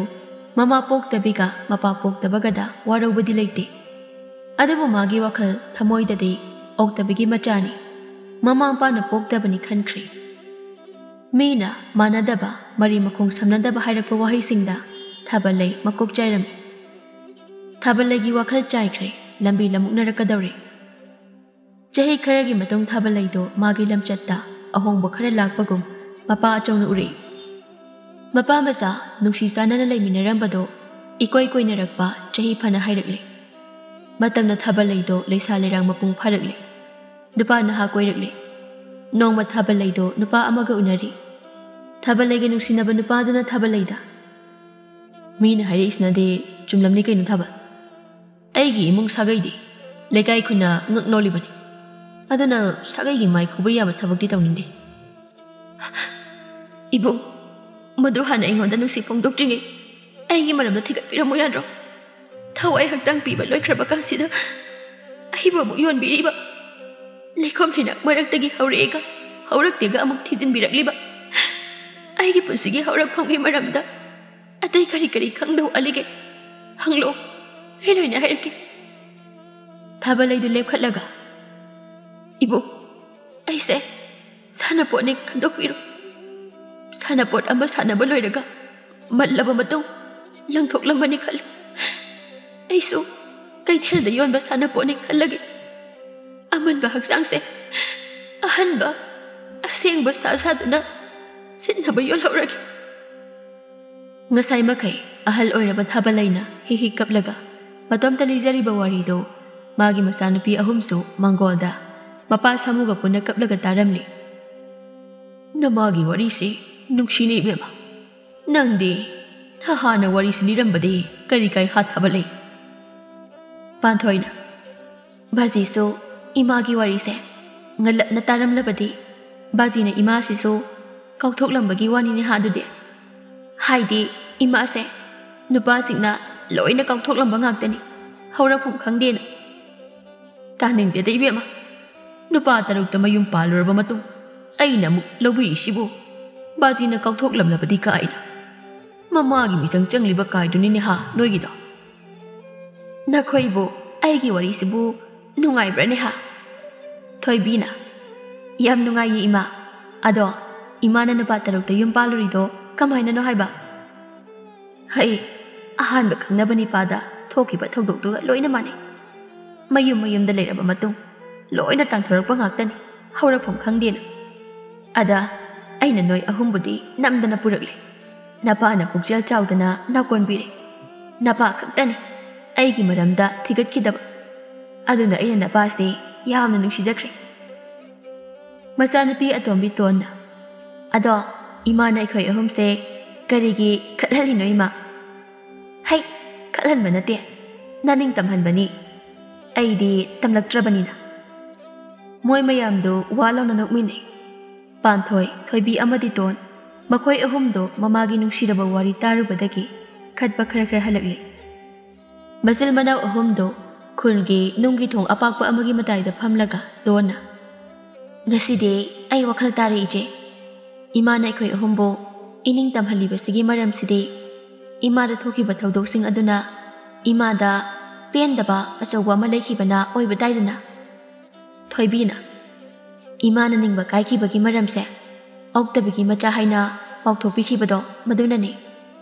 ꯃꯃꯥ ꯄꯣꯛꯇꯕꯤꯒ ꯃꯄꯥ ꯄꯣꯛꯇꯕꯒꯗ ꯋꯥꯔꯧꯕꯗꯤ ꯂꯩꯇꯦ꯫ ꯑꯗꯨꯕꯨ ꯃꯥꯒꯤ ꯋꯥꯈꯜ ꯊꯃꯣꯏꯗꯗꯤ ꯑꯣꯛꯇꯕꯤꯒꯤ ꯃꯆꯥꯅꯤ, ꯃꯃꯥ ꯃꯄꯥꯅ ꯄꯣꯛꯇꯕꯅꯤ ꯈꯟꯈ꯭ꯔꯦ꯫ ꯃꯤꯅ ꯃꯥꯟꯅꯗꯕ ꯃꯔꯤ ꯃꯈꯣꯡ ꯁꯝꯅꯗꯕ ꯍꯥꯏꯔꯛꯄ ꯋꯥꯍꯩꯁꯤꯡꯗ ꯊꯥꯕꯂꯩ ꯃꯀꯣꯛ ꯆꯥꯏꯔꯝꯃꯤ꯫ ꯊꯥꯕꯂꯩꯒꯤ ꯋꯥꯈꯜ ꯆꯥꯏꯈ꯭ꯔꯦ, ꯂꯝꯕꯤ ꯂꯃꯨꯛꯅꯔꯛꯀꯗꯧꯔꯦ꯫ ꯆꯍꯤ ꯈꯔꯒꯤ ꯃꯇꯨꯡ ꯊꯥꯕꯂꯩꯗꯣ ꯃꯥꯒꯤ ꯂꯝꯆꯠꯇ ꯑꯍꯣꯡꯕ ꯈꯔ ꯂꯥꯛꯄꯒꯨꯝ ꯃꯄꯥ ꯑꯆꯧꯅ ꯎꯔꯛꯏ꯫ ꯃꯄꯥ ꯃꯆꯥ ꯅꯨꯡꯁꯤ ꯆꯥꯟꯅꯅ ꯂꯩꯃꯤꯟꯅꯔꯝꯕꯗꯣ ꯏꯀꯣꯏ ꯀꯣꯏꯅꯔꯛꯄ ꯆꯍꯤ ꯐꯅ ꯍꯥꯏꯔꯛꯂꯦ꯫ ꯃꯇꯝꯅ ꯊꯥꯕꯂꯩꯗꯣ ꯂꯩꯁꯥ ꯂꯩꯔꯥꯡ ꯃꯄꯨꯡ ꯐꯥꯔꯛꯂꯦ꯫ ꯅꯨꯄꯥ ꯅꯍꯥ ꯀꯣꯏꯔꯛꯂꯦ꯫ ꯅꯣꯡꯃ ꯊꯥꯕꯂꯩꯗꯣ ꯅꯨꯄꯥ ꯑꯃꯒ ꯎꯅꯔꯤ꯫ ꯊꯥꯕꯂꯩꯒ ꯅꯨꯡꯁꯤꯅꯕ ꯅꯨꯄꯥꯗꯨꯅ ꯊꯥꯕꯂꯩꯗ, "ꯃꯤꯅ ꯍꯥꯏꯔꯛꯏꯁꯤꯅꯗꯤ ꯆꯨꯝꯂꯝꯅꯤ ꯀꯩꯅꯣ ꯊꯥꯕ꯫ ꯑꯩꯒꯤ ꯏꯃꯨꯡ ꯁꯥꯒꯩꯗꯤ ꯂꯩꯀꯥꯏ ꯈꯨꯟꯅ ꯉꯛ ꯅꯣꯜꯂꯤꯕꯅꯤ꯫ ꯑꯗꯨꯅ ꯁꯥꯒꯩꯒꯤ ꯃꯥꯏ ꯈꯨꯕ ꯌꯥꯕ ꯊꯕꯛꯇꯤ ꯇꯧꯅꯤꯡꯗꯦ꯫" "ꯏꯕꯨꯡ, ꯃꯗꯨ ꯍꯥꯟꯅ ꯑꯩꯉꯣꯟꯗ ꯅꯨꯡꯁꯤ ꯐꯣꯡꯗꯣꯛꯇ꯭ꯔꯤꯉꯩ ꯑꯩꯒꯤ ꯃꯔꯝꯗ ꯊꯤꯒꯠꯄꯤꯔꯝꯃꯨ ꯌꯥꯗ꯭ꯔꯣ? ꯊꯋꯥꯏ ꯍꯛꯆꯥꯡ ꯄꯤꯕ ꯂꯣꯏꯈ꯭ꯔꯕ ꯀꯥꯟꯁꯤꯗ ꯑꯩꯕꯨ ꯑꯃꯨꯛ ꯌꯣꯟꯕꯤꯔꯤꯕ? ꯂꯩꯈꯣꯝ ꯂꯩꯅꯥꯡ ꯃꯔꯛꯇꯒꯤ ꯍꯧꯔꯛꯑꯦꯒ ꯍꯧꯔꯛꯇꯦꯒ ꯑꯃꯨꯛ ꯊꯤꯖꯤꯟꯕꯤꯔꯛꯂꯤꯕ?" ꯑꯩꯒꯤ ꯄꯨꯟꯁꯤꯒꯤ ꯍꯧꯔꯛꯐꯝꯒꯤ ꯃꯔꯝꯗ ꯑꯇꯩ ꯀꯔꯤ ꯀꯔꯤ ꯈꯪꯗꯧ ꯋꯥꯠꯂꯤꯒꯦ? ꯍꯪꯂꯛꯑꯣ, ꯑꯩ ꯂꯣꯏꯅ ꯍꯥꯏꯔꯛꯀꯦ꯫ ꯊꯥꯕꯂꯩꯗꯨ ꯂꯦꯞꯈꯠꯂꯒ, "ꯏꯕꯣꯛ, ꯑꯩꯁꯦ ꯁꯥꯟꯅꯄꯣꯠꯅꯤ ꯈꯟꯗꯣꯛꯄꯤꯔꯣ꯫ ꯁꯥꯟꯅꯄꯣꯠ ꯑꯃ ꯁꯥꯟꯅꯕ ꯂꯣꯏꯔꯒ ꯃꯠꯂꯕ ꯃꯇꯨꯡ ꯂꯪꯊꯣꯛꯂꯝꯕꯅꯤ ꯈꯜꯂꯨ꯫ ꯑꯩꯁꯨ ꯀꯩꯊꯦꯜꯗ ꯌꯣꯟꯕ ꯁꯥꯟꯅꯄꯣꯠꯅꯤ ꯈꯜꯂꯒꯦ꯫ ꯑꯃꯟꯕ ꯍꯛꯆꯥꯡꯁꯦ ꯑꯍꯟꯕ ꯑꯁꯦꯡꯕ ꯁꯥ ꯁꯥꯗꯨꯅ ꯁꯤꯠꯅꯕ ꯌꯣꯜꯍꯧꯔꯒꯦ"꯫ ꯉꯁꯥꯏ ꯃꯈꯩ ꯑꯍꯜ ꯑꯣꯏꯔꯕ ꯊꯥꯕꯂꯩꯅ ꯍꯤꯛ ꯍꯤꯛ ꯀꯞꯂꯒ ꯃꯇꯣꯝꯇ ꯂꯤꯖꯔꯤꯕ ꯋꯥꯔꯤꯗꯨ ꯃꯥꯒꯤ ꯃꯆꯥꯅꯨꯄꯤ ꯑꯍꯨꯝꯁꯨ ꯃꯪꯒꯣꯜꯗ ꯃꯄꯥ ꯁꯥꯃꯨꯒ ꯄꯨꯟꯅ ꯀꯞꯂꯒ ꯇꯥꯔꯝꯂꯤ꯫ "ꯅꯃꯥꯒꯤ ꯋꯥꯔꯤꯁꯤ ꯅꯨꯡꯁꯤꯅꯦ ꯏꯕꯦꯝꯃ꯫ ꯅꯪꯗꯤ ꯅꯍꯥꯟꯅ ꯋꯥꯔꯤꯁꯤ ꯂꯤꯔꯝꯕꯗꯤ ꯀꯔꯤ ꯀꯥꯏ ꯍꯥ ꯊꯥꯕꯂꯩ?" ꯄꯥꯟꯊꯣꯏꯅ, "ꯕꯥꯖꯤꯁꯨ ꯏꯃꯥꯒꯤ ꯋꯥꯔꯤꯁꯦ ꯉꯜꯂꯞꯅ ꯇꯥꯔꯝꯂꯕꯗꯤ ꯕꯥꯖꯤꯅ ꯏꯃꯥꯁꯤꯁꯨ ꯀꯥꯎꯊꯣꯛꯂꯝꯕꯒꯤ ꯋꯥꯅꯤꯅꯦ ꯍꯥ ꯑꯗꯨꯗꯤ꯫ ꯍꯥꯏꯗꯤ ꯏꯃꯥꯁꯦ ꯅꯨꯄꯥꯁꯤꯡꯅ ꯂꯣꯏꯅ ꯀꯥꯎꯊꯣꯛꯂꯝꯕ ꯉꯥꯛꯇꯅꯤ, ꯍꯧꯔꯛꯐꯝ ꯈꯪꯗꯦꯅ"꯫ "ꯇꯥꯅꯤꯡꯗꯦꯗ ꯏꯕꯦꯝꯃ, ꯅꯨꯄꯥ ꯇꯔꯨꯛꯇ ꯃꯌꯨꯝ ꯄꯥꯜꯂꯨꯔꯕ ꯃꯇꯨꯡ ꯑꯩꯅ ꯑꯃꯨꯛ ꯂꯧꯕꯤꯔꯤꯁꯤꯕꯨ ꯕꯥꯖꯤꯅ ꯀꯥꯎꯊꯣꯛꯂꯝꯂꯕꯗꯤ ꯀꯥꯏꯅ꯫ ꯃꯃꯥꯒꯤ ꯃꯤꯆꯪ ꯆꯪꯂꯤꯕ ꯀꯥꯏꯗꯨꯅꯤꯅꯦ ꯍꯥ ꯅꯣꯏꯒꯤꯗꯣ꯫ ꯅꯈꯣꯏꯕꯨ ꯑꯩꯒꯤ ꯋꯥꯔꯤꯁꯤꯕꯨ ꯅꯨꯡꯉꯥꯏꯕ꯭ꯔꯅꯦ ꯍꯥ?" ꯊꯣꯏꯕꯤꯅ, "ꯌꯥꯝ ꯅꯨꯡꯉꯥꯏꯌꯦ ꯏꯃꯥ꯫ ꯑꯗꯣ ꯏꯃꯥꯅ ꯅꯨꯄꯥ ꯇꯔꯨꯛꯇ ꯌꯨꯝ ꯄꯥꯜꯂꯨꯔꯤꯗꯣ ꯀꯃꯥꯏꯅꯅꯣ ꯍꯥꯏꯕ?" "ꯍꯩ, ꯑꯍꯥꯟꯕ ꯈꯪꯅꯕ ꯅꯤꯄꯥꯗ ꯊꯣꯛꯈꯤꯕ ꯊꯧꯗꯣꯛꯇꯨꯒ ꯂꯣꯏꯅ ꯃꯥꯟꯅꯩ꯫ ꯃꯌꯨꯝ ꯃꯌꯨꯝꯗ ꯂꯩꯔꯕ ꯃꯇꯨꯡ ꯂꯣꯏꯅ ꯇꯥꯟꯊꯣꯔꯛꯄ ꯉꯥꯛꯇꯅꯤ, ꯍꯧꯔꯛꯐꯝ ꯈꯪꯗꯦꯅ꯫ ꯑꯗ ꯑꯩꯅ ꯅꯣꯏ ꯑꯍꯨꯝꯕꯨꯗꯤ ꯅꯝꯗꯅ ꯄꯨꯔꯛꯂꯦ꯫ ꯅꯄꯥꯅ ꯄꯨꯛꯆꯦꯜ ꯆꯥꯎꯗꯅ ꯅꯥꯀꯣꯟꯕꯤꯔꯦ꯫ ꯅꯄꯥ ꯈꯛꯇꯅꯤ ꯑꯩꯒꯤ ꯃꯔꯝꯗ ꯊꯤꯒꯠꯈꯤꯗꯕ꯫ ꯑꯗꯨꯅ ꯑꯩꯅ ꯅꯄꯥꯁꯦ ꯌꯥꯝꯅ ꯅꯨꯡꯁꯤꯖꯈ꯭ꯔꯦ"꯫ ꯃꯆꯥꯅꯨꯄꯤ ꯑꯇꯣꯝꯕꯤ ꯇꯣꯟꯅ, "ꯑꯗꯣ ꯏꯃꯥꯅ ꯑꯩꯈꯣꯏ ꯑꯍꯨꯝꯁꯦ ꯀꯔꯤꯒꯤ ꯈꯠꯍꯜꯂꯤꯅꯣ ꯏꯃꯥ?" "ꯍꯩ, ꯈꯠꯍꯟꯕ ꯅꯠꯇꯦ, ꯅꯅꯤꯡ ꯇꯝꯍꯟꯕꯅꯤ꯫ ꯑꯩꯗꯤ ꯇꯝꯂꯛꯇ꯭ꯔꯕꯅꯤꯅ"꯫ ꯃꯣꯏ ꯃꯌꯥꯝꯗꯨ ꯋꯥ ꯂꯥꯎꯅ ꯅꯣꯛꯃꯤꯟꯅꯩ꯫ ꯄꯥꯟꯊꯣꯏ, ꯊꯣꯏꯕꯤ ꯑꯃꯗꯤ ꯇꯣꯟ, ꯃꯈꯣꯏ ꯑꯍꯨꯝꯗꯨ ꯃꯃꯥꯒꯤ ꯅꯨꯡꯁꯤꯔꯕ ꯋꯥꯔꯤ ꯇꯥꯔꯨꯕꯗꯒꯤ ꯈꯠꯄ ꯈꯔ ꯈꯔ ꯍꯜꯂꯛꯂꯦ꯫ ꯃꯆꯤꯜ ꯃꯅꯥꯎ ꯑꯍꯨꯝꯗꯨ ꯈꯨꯜꯒꯤ ꯅꯨꯡꯒꯤ ꯊꯣꯡ ꯑꯄꯥꯛꯄ ꯑꯃꯒꯤ ꯃꯇꯥꯏꯗ ꯐꯝꯂꯒ ꯇꯣꯟꯅ, "ꯉꯁꯤꯗꯤ ꯑꯩ ꯋꯥꯈꯜ ꯇꯥꯔꯦ ꯏꯆꯦ꯫ ꯏꯃꯥꯅ ꯑꯩꯈꯣꯏ ꯑꯍꯨꯝꯕꯨ ꯏꯅꯤꯡ ꯇꯝꯍꯜꯂꯤꯕꯁꯤꯒꯤ ꯃꯔꯝꯁꯤꯗꯤ ꯏꯃꯥꯗ ꯊꯣꯛꯈꯤꯕ ꯊꯧꯗꯣꯛꯁꯤꯡ ꯑꯗꯨꯅ ꯏꯃꯥꯗ ꯄꯦꯟꯗꯕ ꯑꯆꯧꯕ ꯑꯃ ꯂꯩꯈꯤꯕꯅ ꯑꯣꯏꯕ ꯇꯥꯏꯗꯅ꯫ ꯊꯣꯏꯕꯤꯅ ꯏꯃꯥꯅ ꯅꯤꯡꯕ ꯀꯥꯏꯈꯤꯕꯒꯤ ꯃꯔꯝꯁꯦ ꯑꯣꯛꯇꯕꯤꯒꯤ ꯃꯆꯥ ꯍꯥꯏꯅ ꯄꯥꯎꯊꯣꯛꯄꯤꯈꯤꯕꯗꯣ ꯃꯗꯨꯅꯅꯤ꯫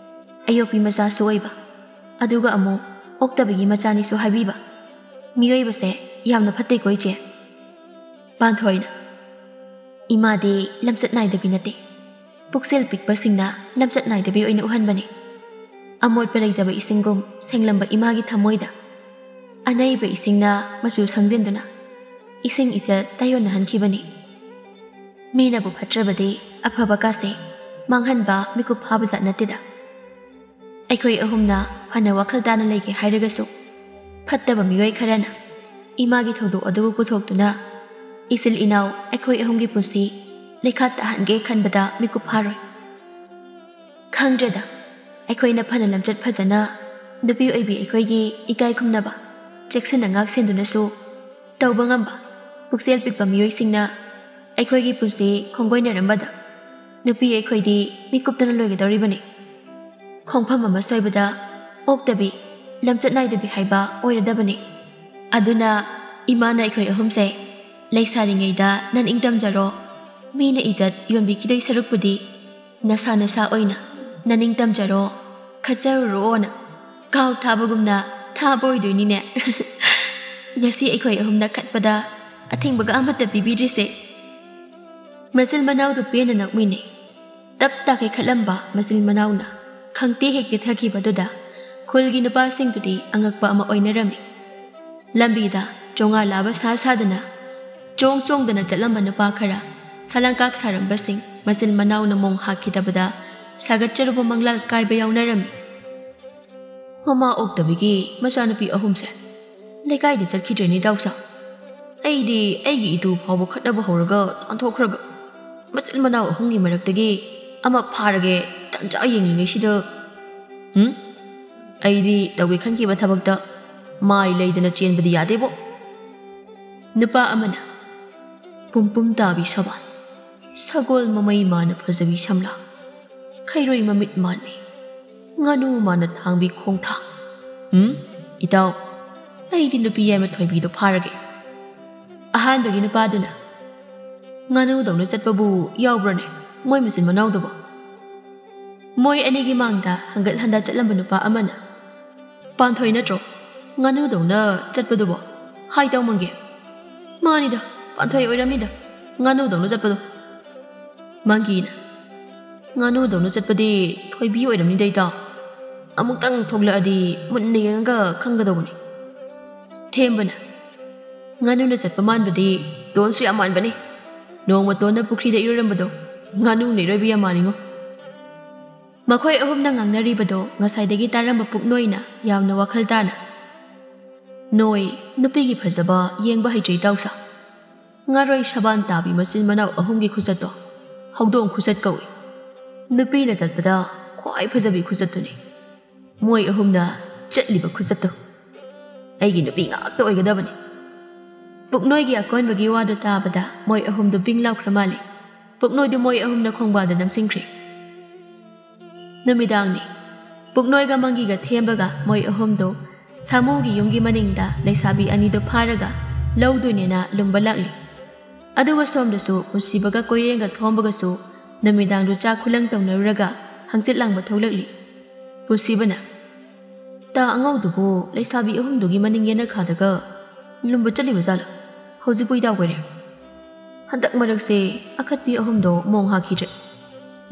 ꯑꯌꯣꯛꯄꯤ ꯃꯆꯥꯁꯨ ꯑꯣꯏꯕ, ꯑꯗꯨꯒ ꯑꯃꯨꯛ ꯑꯣꯛꯇꯕꯤꯒꯤ ꯃꯆꯥꯅꯤꯁꯨ ꯍꯥꯏꯕꯤꯕ꯫ ꯃꯤꯑꯣꯏꯕꯁꯦ ꯌꯥꯝꯅ ꯐꯠꯇꯦꯀꯣ ꯏꯆꯦ꯫ ꯄꯥꯟꯊꯣꯏꯅ ꯏꯃꯥꯗꯤ ꯂꯝꯆꯠ ꯅꯥꯏꯗꯕꯤ ꯅꯠꯇꯦ꯫ ꯄꯨꯛꯆꯦꯜ ꯄꯤꯛꯄꯁꯤꯡꯅ ꯂꯝꯆꯠ ꯅꯥꯏꯗꯕꯤ ꯑꯣꯏꯅ ꯎꯍꯟꯕꯅꯤ꯫ ꯑꯃꯣꯠꯄ ꯂꯩꯇꯕ ꯏꯁꯤꯡꯒꯨꯝ ꯁꯦꯡꯂꯝꯕ ꯏꯃꯥꯒꯤ ꯊꯃꯣꯏꯗ ꯑꯅꯩꯕ ꯏꯁꯤꯡꯅ ꯃꯆꯨ ꯁꯪꯖꯤꯟꯗꯨꯅ ꯏꯁꯤꯡ ꯏꯆꯠ ꯇꯥꯏꯌꯣꯟꯅꯍꯟꯈꯤꯕꯅꯤ꯫ ꯃꯤꯅꯕꯨ ꯐꯠꯇ꯭ꯔꯕꯗꯤ ꯑꯐꯕ ꯀꯥꯁꯦ ꯃꯥꯡꯍꯟꯕ ꯃꯤꯀꯨꯞ ꯐꯥꯕ ꯖꯥꯠ ꯅꯠꯇꯦꯗ꯫ ꯑꯩꯈꯣꯏ ꯑꯍꯨꯝꯅ ꯐꯅ ꯋꯥꯈꯜ ꯇꯥꯅ ꯂꯩꯒꯦ ꯍꯥꯏꯔꯒꯁꯨ, ꯐꯠꯇꯕ ꯃꯤꯑꯣꯏ ꯈꯔꯅ ꯏꯃꯥꯒꯤ ꯊꯧꯗꯣꯛ ꯑꯗꯨꯕꯨ ꯄꯨꯊꯣꯛꯇꯨꯅ ꯏꯆꯤꯜ ꯏꯅꯥꯎ ꯑꯩꯈꯣꯏ ꯑꯍꯨꯝꯒꯤ ꯄꯨꯟꯁꯤ ꯂꯩꯈꯥ ꯇꯥꯍꯟꯒꯦ ꯈꯟꯕꯗ ꯃꯤꯀꯨꯞ ꯐꯥꯔꯣꯏ꯫ ꯈꯪꯗ꯭ꯔꯦꯗ, ꯑꯩꯈꯣꯏꯅ ꯐꯅ ꯂꯝꯆꯠ ꯐꯖꯅ ꯅꯨꯄꯤ ꯑꯣꯏꯕꯤ ꯑꯩꯈꯣꯏꯒꯤ ꯏꯀꯥꯏ ꯈꯨꯝꯅꯕ ꯆꯦꯛꯁꯤꯟꯅ ꯉꯥꯛ ꯁꯦꯟꯗꯨꯅꯁꯨ ꯇꯧꯕ ꯉꯝꯕ ꯄꯨꯛꯆꯦꯜ ꯄꯤꯛꯄ ꯃꯤꯑꯣꯏꯁꯤꯡꯅ ꯑꯩꯈꯣꯏꯒꯤ ꯄꯨꯟꯁꯤ ꯈꯣꯡꯒꯣꯏꯅꯔꯝꯕꯗ ꯅꯨꯄꯤ ꯑꯩꯈꯣꯏꯗꯤ ꯃꯤꯀꯨꯞꯇꯅ ꯂꯣꯏꯒꯗꯧꯔꯤꯕꯅꯤ꯫ ꯈꯣꯡꯐꯝ ꯑꯃ ꯁꯣꯏꯕꯗ ꯑꯣꯛꯇꯕꯤ, ꯂꯝꯆꯠ ꯅꯥꯏꯗꯕꯤ ꯍꯥꯏꯕ ꯑꯣꯏꯔꯗꯕꯅꯤ꯫ ꯑꯗꯨꯅ ꯏꯃꯥꯅ ꯑꯩꯈꯣꯏ ꯑꯍꯨꯝꯁꯦ ꯂꯩꯁꯥꯔꯤꯉꯩꯗ ꯅꯪ ꯏꯪ ꯇꯝꯖꯔꯣ, ꯃꯤꯅ ꯏꯖꯠ ꯌꯣꯟꯕꯤꯈꯤꯗꯣꯏ ꯁꯔꯨꯛꯄꯨꯗꯤ ꯅꯁꯥ ꯅꯁꯥ ꯑꯣꯏꯅ ꯅꯅꯤꯡ ꯇꯝꯖꯔꯣ, ꯈꯠꯆꯔꯨꯔꯣꯅ ꯀꯥꯎ ꯊꯥꯕꯒꯨꯝꯅ ꯊꯥꯕ ꯑꯣꯏꯗꯣꯏꯅꯤꯅꯦ꯫ ꯉꯁꯤ ꯑꯩꯈꯣꯏ ꯑꯍꯨꯝꯅ ꯈꯠꯄꯗ ꯑꯊꯤꯡꯕꯒ ꯑꯃꯠꯇ ꯄꯤꯕꯤꯗ꯭ꯔꯤꯁꯦ꯫ ꯃꯆꯤꯟ ꯃꯅꯥꯎꯗꯨ ꯄꯦꯟꯅ ꯅꯣꯛꯃꯤꯟꯅꯩ꯫ ꯇꯞ ꯇꯥꯈꯩ ꯈꯠꯂꯝꯕ ꯃꯆꯤꯟ ꯃꯅꯥꯎꯅ ꯈꯪꯇꯦ ꯍꯦꯛ ꯇꯦꯊꯈꯤꯕꯗꯨꯗ ꯈꯨꯜꯒꯤ ꯅꯨꯄꯥꯁꯤꯡꯗꯨꯗꯤ ꯑꯉꯛꯄ ꯑꯃ ꯑꯣꯏꯅꯔꯝꯃꯤ꯫ ꯂꯝꯕꯤꯗ ꯆꯣꯡꯉꯥ ꯂꯥꯕ ꯁꯥ ꯁꯥꯗꯅ ꯆꯣꯡ ꯆꯣꯡꯗꯅ ꯆꯠꯂꯝꯕ ꯅꯨꯄꯥ ꯈꯔ ꯁꯂꯪꯀꯥꯛ ꯁꯥꯔꯝꯕꯁꯤꯡ ꯃꯆꯤꯟ ꯃꯅꯥꯎꯅ ꯃꯣꯡ ꯍꯥꯠꯈꯤꯗꯕꯗ ꯁꯥꯒꯠꯆꯔꯨꯕ ꯃꯪꯂꯥꯜ ꯀꯥꯏꯕ ꯌꯥꯎꯅꯔꯝꯃꯤ꯫ ꯃꯃꯥ ꯑꯣꯛꯇꯕꯤꯒꯤ ꯃꯆꯥꯅꯨꯄꯤ ꯑꯍꯨꯝꯁꯦ ꯂꯩꯀꯥꯏꯗ ꯆꯠꯈꯤꯗ꯭ꯔꯦꯅꯦ ꯏꯇꯥꯎꯁꯥ꯫ ꯑꯩꯗꯤ ꯑꯩꯒꯤ ꯏꯇꯨ ꯐꯥꯎꯕ ꯈꯠꯅꯕ ꯍꯧꯔꯒ ꯇꯥꯟꯊꯣꯛꯈ꯭ꯔꯒ ꯃꯆꯤꯟ ꯃꯅꯥꯎ ꯑꯍꯨꯝꯒꯤ ꯃꯔꯛꯇꯒꯤ ꯑꯃ ꯐꯥꯔꯒꯦ ꯇꯟꯖꯥ ꯌꯦꯡꯂꯤꯉꯩꯁꯤꯗ꯫ ꯍꯨꯝ? ꯑꯩꯗꯤ ꯇꯧꯒꯦ ꯈꯟꯈꯤꯕ ꯊꯕꯛꯇ ꯃꯥꯏ ꯂꯩꯗꯅ ꯆꯦꯟꯕꯗꯤ ꯌꯥꯗꯦꯕꯣ꯫ ꯅꯨꯄꯥ ꯑꯃꯅ ꯄꯨꯝ ꯄꯨꯝ ꯇꯥꯕꯤ ꯁꯕꯥꯟ, ꯁꯒꯣꯜ ꯃꯃꯩ ꯃꯥꯅ ꯐꯖꯕꯤ ꯁꯝꯂꯥ꯫ ꯈꯩꯔꯣꯏ ꯃꯃꯤꯠ ꯃꯥꯟꯕꯤ, ꯉꯥꯅꯨ ꯃꯥꯟꯅ ꯊꯥꯡꯕꯤ ꯈꯣꯡꯊꯥꯡ꯫ ꯎꯝ, ꯏꯇꯥꯎ, ꯑꯩꯗꯤ ꯅꯨꯄꯤ ꯌꯥꯏꯃ ꯊꯣꯏꯕꯤꯗꯣ ꯐꯥꯔꯒꯦ꯫ ꯑꯍꯥꯟꯕꯒꯤ ꯅꯨꯄꯥꯗꯨꯅ, "ꯉꯥꯅꯨꯗꯧꯅ ꯆꯠꯄꯕꯨ ꯌꯥꯎꯕ꯭ꯔꯅꯦ ꯃꯣꯏ ꯃꯆꯤꯟ ꯃꯅꯥꯎꯗꯨꯕꯣ?" ꯃꯣꯏ ꯑꯅꯤꯒꯤ ꯃꯥꯡꯗ ꯍꯪꯒꯠ ꯍꯟꯗ ꯆꯠꯂꯝꯕ ꯅꯨꯄꯥ ꯑꯃꯅ, "ꯄꯥꯟꯊꯣꯏ ꯅꯠꯇ꯭ꯔꯣ ꯉꯥꯅꯨꯗꯧꯅ ꯆꯠꯄꯗꯨꯕꯣ?" "ꯍꯥꯏ ꯇꯧꯃꯪꯒꯦ, ꯃꯥꯅꯤꯗ, ꯄꯥꯟꯊꯣꯏ ꯑꯣꯏꯔꯝꯅꯤꯗ ꯉꯥꯅꯨꯗꯧꯅ ꯆꯠꯄꯗꯣ꯫" ꯃꯪꯒꯤꯅ, "ꯉꯥꯅꯨꯗꯧꯅ ꯆꯠꯄꯗꯤ ꯊꯣꯏꯕꯤ ꯑꯣꯏꯔꯝꯅꯤꯗ ꯏꯇꯥꯎ꯫ ꯑꯃꯨꯛꯇꯪ ꯊꯣꯛꯂꯛꯑꯗꯤ ꯃꯨꯟꯅ ꯌꯦꯡꯉꯒ ꯈꯪꯒꯗꯧꯕꯅꯤ꯫" ꯊꯦꯝꯕꯅ, "ꯉꯥꯅꯨꯅ ꯆꯠꯄ ꯃꯥꯟꯕꯗꯤ ꯇꯣꯟꯁꯨ ꯌꯥꯝ ꯃꯥꯟꯕꯅꯤ꯫ ꯅꯣꯡꯃ ꯇꯣꯟꯅ ꯄꯨꯈ꯭ꯔꯤꯗ ꯏꯔꯣꯏꯔꯝꯕꯗꯣ ꯉꯥꯅꯨꯅ ꯏꯔꯣꯏꯕ ꯌꯥꯝ ꯃꯥꯜꯂꯤꯉꯣ꯫" ꯃꯈꯣꯏ ꯑꯍꯨꯝꯅ ꯉꯥꯡꯅꯔꯤꯕꯗꯣ ꯉꯁꯥꯏꯗꯒꯤ ꯇꯥꯔꯝꯕ ꯄꯨꯛꯅꯣꯏꯅ ꯌꯥꯝꯅ ꯋꯥꯈꯜ ꯇꯥꯅ, "ꯅꯣꯏ ꯅꯨꯄꯤꯒꯤ ꯐꯖꯕ ꯌꯦꯡꯕ ꯍꯩꯇ꯭ꯔꯦ ꯏꯇꯥꯎꯁꯥ꯫ ꯉꯥꯔꯣꯏ ꯁꯕꯥꯟ ꯇꯥꯕꯤ ꯃꯆꯤꯟ ꯃꯅꯥꯎ ꯑꯍꯨꯝꯒꯤ ꯈꯨꯆꯠꯇꯣ ꯍꯧꯗꯣꯡ ꯈꯨꯆꯠ ꯀꯧꯏ꯫ ꯅꯨꯄꯤꯅ ꯆꯠꯄꯗ ꯈ꯭ꯋꯥꯏ ꯐꯖꯕꯤ ꯈꯨꯆꯠꯇꯨꯅꯤ꯫ ꯃꯣꯏ ꯑꯍꯨꯝꯅ ꯆꯠꯂꯤꯕ ꯈꯨꯆꯠꯇꯣ ꯑꯩꯒꯤ ꯅꯨꯄꯤ ꯉꯥꯛꯇ ꯑꯣꯏꯒꯗꯕꯅꯤ꯫" ꯄꯨꯛꯅꯣꯏꯒꯤ ꯑꯀꯣꯟꯕꯒꯤ ꯋꯥꯗꯨ ꯇꯥꯕꯗ ꯃꯣꯏ ꯑꯍꯨꯝꯗꯨ ꯕꯤꯡ ꯂꯥꯎꯈ꯭ꯔ ꯃꯥꯜꯂꯤ꯫ ꯄꯨꯛꯅꯣꯏꯗꯨ ꯃꯣꯏ ꯑꯍꯨꯝꯅ ꯈꯣꯡꯕꯥꯜꯗ ꯅꯝꯁꯤꯟꯈ꯭ꯔꯦ꯫ ꯅꯨꯃꯤꯗꯥꯡꯅꯤ꯫ ꯄꯨꯛꯅꯣꯏꯒ ꯃꯪꯒꯤꯒ ꯊꯦꯝꯕꯒ ꯃꯣꯏ ꯑꯍꯨꯝꯗꯨ ꯁꯥꯃꯨꯒꯤ ꯌꯨꯝꯒꯤ ꯃꯅꯤꯡꯗ ꯂꯩꯁꯥꯕꯤ ꯑꯅꯤꯗꯨ ꯐꯥꯔꯒ ꯂꯧꯗꯣꯏꯅꯦꯅ ꯂꯨꯝꯕ ꯂꯥꯛꯂꯤ꯫ ꯑꯗꯨꯒ ꯁꯣꯝꯗꯁꯨ ꯄꯨꯟꯁꯤꯕꯒ ꯀꯣꯏꯔꯦꯡꯒ ꯊꯣꯝꯕꯒꯁꯨ ꯅꯨꯃꯤꯗꯥꯡꯗꯨ ꯆꯥꯛ ꯈꯨꯂꯪ ꯇꯧꯅꯔꯨꯔꯒ ꯍꯪꯆꯤꯠ ꯂꯥꯡꯕ ꯊꯣꯛꯂꯛꯂꯤ꯫ ꯄꯨꯟꯁꯤꯕꯅ, "ꯇꯥ ꯑꯉꯧꯗꯨꯕꯨ ꯂꯩꯁꯥꯕꯤ ꯑꯍꯨꯝꯗꯨꯒꯤ ꯃꯅꯤꯡ ꯌꯦꯅꯈꯥꯗꯒ ꯂꯨꯝꯕ ꯆꯠꯂꯤꯕ ꯖꯥꯠꯂꯣ? ꯍꯧꯖꯤꯛꯄꯨ ꯏꯇꯥꯎ ꯀꯣꯏꯔꯦ꯫ ꯍꯟꯗꯛ ꯃꯔꯛꯁꯦ ꯑꯈꯠꯄꯤ ꯑꯍꯨꯝꯗꯣ ꯃꯣꯡ ꯍꯥꯈꯤꯗ꯭ꯔꯦ꯫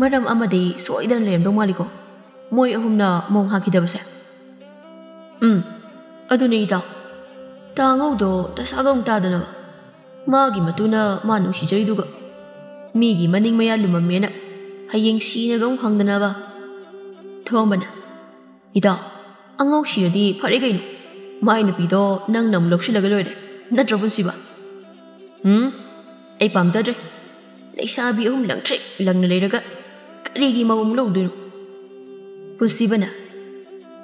ꯃꯔꯝ ꯑꯃꯗꯤ ꯁꯣꯏꯗꯅ ꯂꯩꯔꯝꯗꯧ ꯃꯥꯜꯂꯤꯀꯣ, ꯃꯣꯏ ꯑꯍꯨꯝꯅ ꯃꯣꯡ ꯍꯥꯈꯤꯗꯕꯁꯦ꯫" "ꯎꯝ, ꯑꯗꯨꯅꯦ ꯏꯇꯥꯎ꯫ ꯇꯥ ꯑꯉꯧꯗꯣ ꯇꯁꯥꯒ ꯑꯃꯨꯛ ꯇꯥꯗꯅꯕ꯫ ꯃꯥꯒꯤ ꯃꯇꯨꯅ ꯃꯥ ꯅꯨꯡꯁꯤꯖꯔꯤꯗꯨꯒ ꯃꯤꯒꯤ ꯃꯅꯤꯡ ꯃꯌꯥ ꯂꯨꯝꯃꯝꯃꯦꯅ ꯍꯌꯦꯡ ꯁꯤꯅꯒ ꯑꯃꯨꯛ ꯐꯪꯗꯅꯕ꯫" ꯊꯣꯝꯕꯅ, "ꯏꯇꯥꯎ, ꯑꯉꯧ ꯁꯤꯔꯗꯤ ꯐꯔꯦ ꯀꯩꯅꯣ꯫ ꯃꯥꯏ ꯅꯨꯄꯤꯗꯣ ꯅꯪꯅ ꯑꯃꯨꯛ ꯂꯧꯁꯤꯜꯂꯒ ꯂꯣꯏꯔꯦ꯫ ꯅꯠꯇ꯭ꯔꯣ ꯄꯨꯟꯁꯤꯕ?" "ꯎꯝ, ꯑꯩ ꯄꯥꯝꯖꯗ꯭ꯔꯦ꯫ ꯂꯩꯁꯥꯕꯤ ꯑꯍꯨꯝ ꯂꯪꯇ꯭ꯔꯤꯛ ꯂꯪꯅ ꯂꯩꯔꯒ ꯀꯔꯤꯒꯤ ꯃꯧ ꯑꯃꯨꯛ ꯂꯧꯗꯣꯏꯅꯣ?" ꯄꯨꯟꯁꯤꯕꯅ,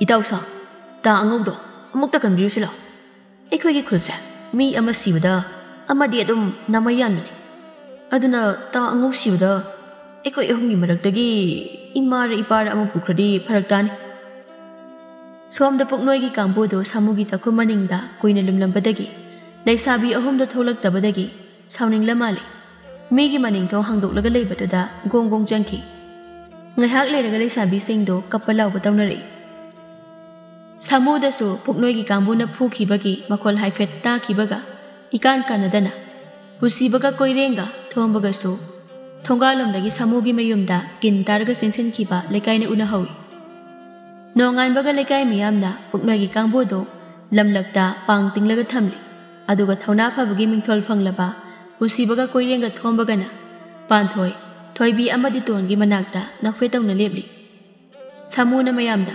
"ꯏꯇꯥꯎ ꯁꯥ, ꯇꯥ ꯑꯉꯧꯗꯣ ꯑꯃꯨꯛꯇ ꯀꯟꯕꯤꯔꯨꯁꯤ ꯂꯥꯎ꯫ ꯑꯩꯈꯣꯏꯒꯤ ꯈꯨꯜꯁꯦ ꯃꯤ ꯑꯃ ꯁꯤꯕꯗ ꯑꯃꯗꯤ ꯑꯗꯨꯝ ꯅꯥꯃꯩ ꯌꯥꯟꯕꯅꯤ꯫ ꯑꯗꯨꯅ ꯇꯥ ꯑꯉꯧ ꯁꯤꯕꯗ ꯑꯩꯈꯣꯏ ꯑꯍꯨꯝꯒꯤ ꯃꯔꯛꯇꯒꯤ" ꯏꯃꯥꯔ ꯏꯄꯥꯔ ꯑꯃ ꯄꯨꯈ꯭ꯔꯗꯤ ꯐꯔꯛ ꯇꯥꯅꯤ꯫ ꯁꯣꯝꯗ ꯄꯨꯛꯅꯣꯏꯒꯤ ꯀꯥꯡꯕꯨꯗꯨ ꯁꯥꯃꯨꯒꯤ ꯆꯥꯛꯈꯨꯝ ꯃꯅꯤꯡꯗ ꯀꯨꯏꯅ ꯂꯨꯝꯂꯝꯕꯗꯒꯤ ꯂꯩꯁꯥꯕꯤ ꯑꯍꯨꯝꯗꯣ ꯊꯣꯛꯂꯛꯇꯕꯗꯒꯤ ꯁꯥꯎꯅꯤꯡꯂ ꯃꯥꯜꯂꯤ꯫ ꯃꯤꯒꯤ ꯃꯅꯤꯡꯊꯣꯡ ꯍꯥꯡꯗꯣꯛꯂꯒ ꯂꯩꯕꯗꯨꯗ ꯒꯣꯡ ꯒꯣꯡ ꯆꯪꯈꯤ꯫ ꯉꯥꯏꯍꯥꯛ ꯂꯩꯔꯒ ꯂꯩꯁꯥꯕꯤꯁꯤꯡꯗꯣ ꯀꯞꯄ ꯂꯥꯎꯕ ꯇꯧꯅꯔꯛꯏ꯫ ꯁꯥꯃꯨꯗꯁꯨ ꯄꯨꯛꯅꯣꯏꯒꯤ ꯀꯥꯡꯕꯨꯅ ꯐꯨꯈꯤꯕꯒꯤ ꯃꯈꯣꯜ ꯍꯥꯏꯐꯦꯠ ꯇꯥꯈꯤꯕꯒ ꯏꯀꯥꯟ ꯀꯥꯟꯅꯗꯅ ꯄꯨꯟꯁꯤꯕꯒ ꯀꯣꯏꯔꯦꯡꯒ ꯊꯣꯝꯕꯒꯁꯨ ꯊꯣꯡꯒꯥꯜꯂꯣꯝꯗꯒꯤ ꯁꯥꯃꯨꯒꯤ ꯃꯌꯨꯝꯗ ꯀꯤꯟ ꯇꯥꯔꯒ ꯆꯦꯟꯁꯤꯟꯈꯤꯕ ꯂꯩꯀꯥꯏꯅ ꯎꯅꯍꯧꯏ꯫ ꯅꯣꯡꯉꯥꯟꯕꯒ ꯂꯩꯀꯥꯏ ꯃꯤꯌꯥꯝꯅ ꯄꯨꯛꯅꯣꯏꯒꯤ ꯀꯥꯡꯕꯨꯗꯨ ꯂꯝꯂꯛꯇ ꯄꯥꯡ ꯇꯤꯡꯂꯒ ꯊꯝꯂꯤ꯫ ꯑꯗꯨꯒ ꯊꯧꯅꯥ ꯐꯕꯒꯤ ꯃꯤꯡꯊꯣꯜ ꯐꯪꯂꯕ ꯄꯨꯟꯁꯤꯕꯒ ꯀꯣꯏꯔꯦꯡꯒ ꯊꯣꯝꯕꯒꯅ ꯄꯥꯟꯊꯣꯏ, ꯊꯣꯏꯕꯤ ꯑꯃꯗꯤ ꯇꯣꯟꯒꯤ ꯃꯅꯥꯛꯇ ꯅꯣꯛꯐꯦꯠ ꯇꯧꯅ ꯂꯦꯞꯂꯤ꯫ ꯁꯥꯃꯨꯅ ꯃꯌꯥꯝꯗ,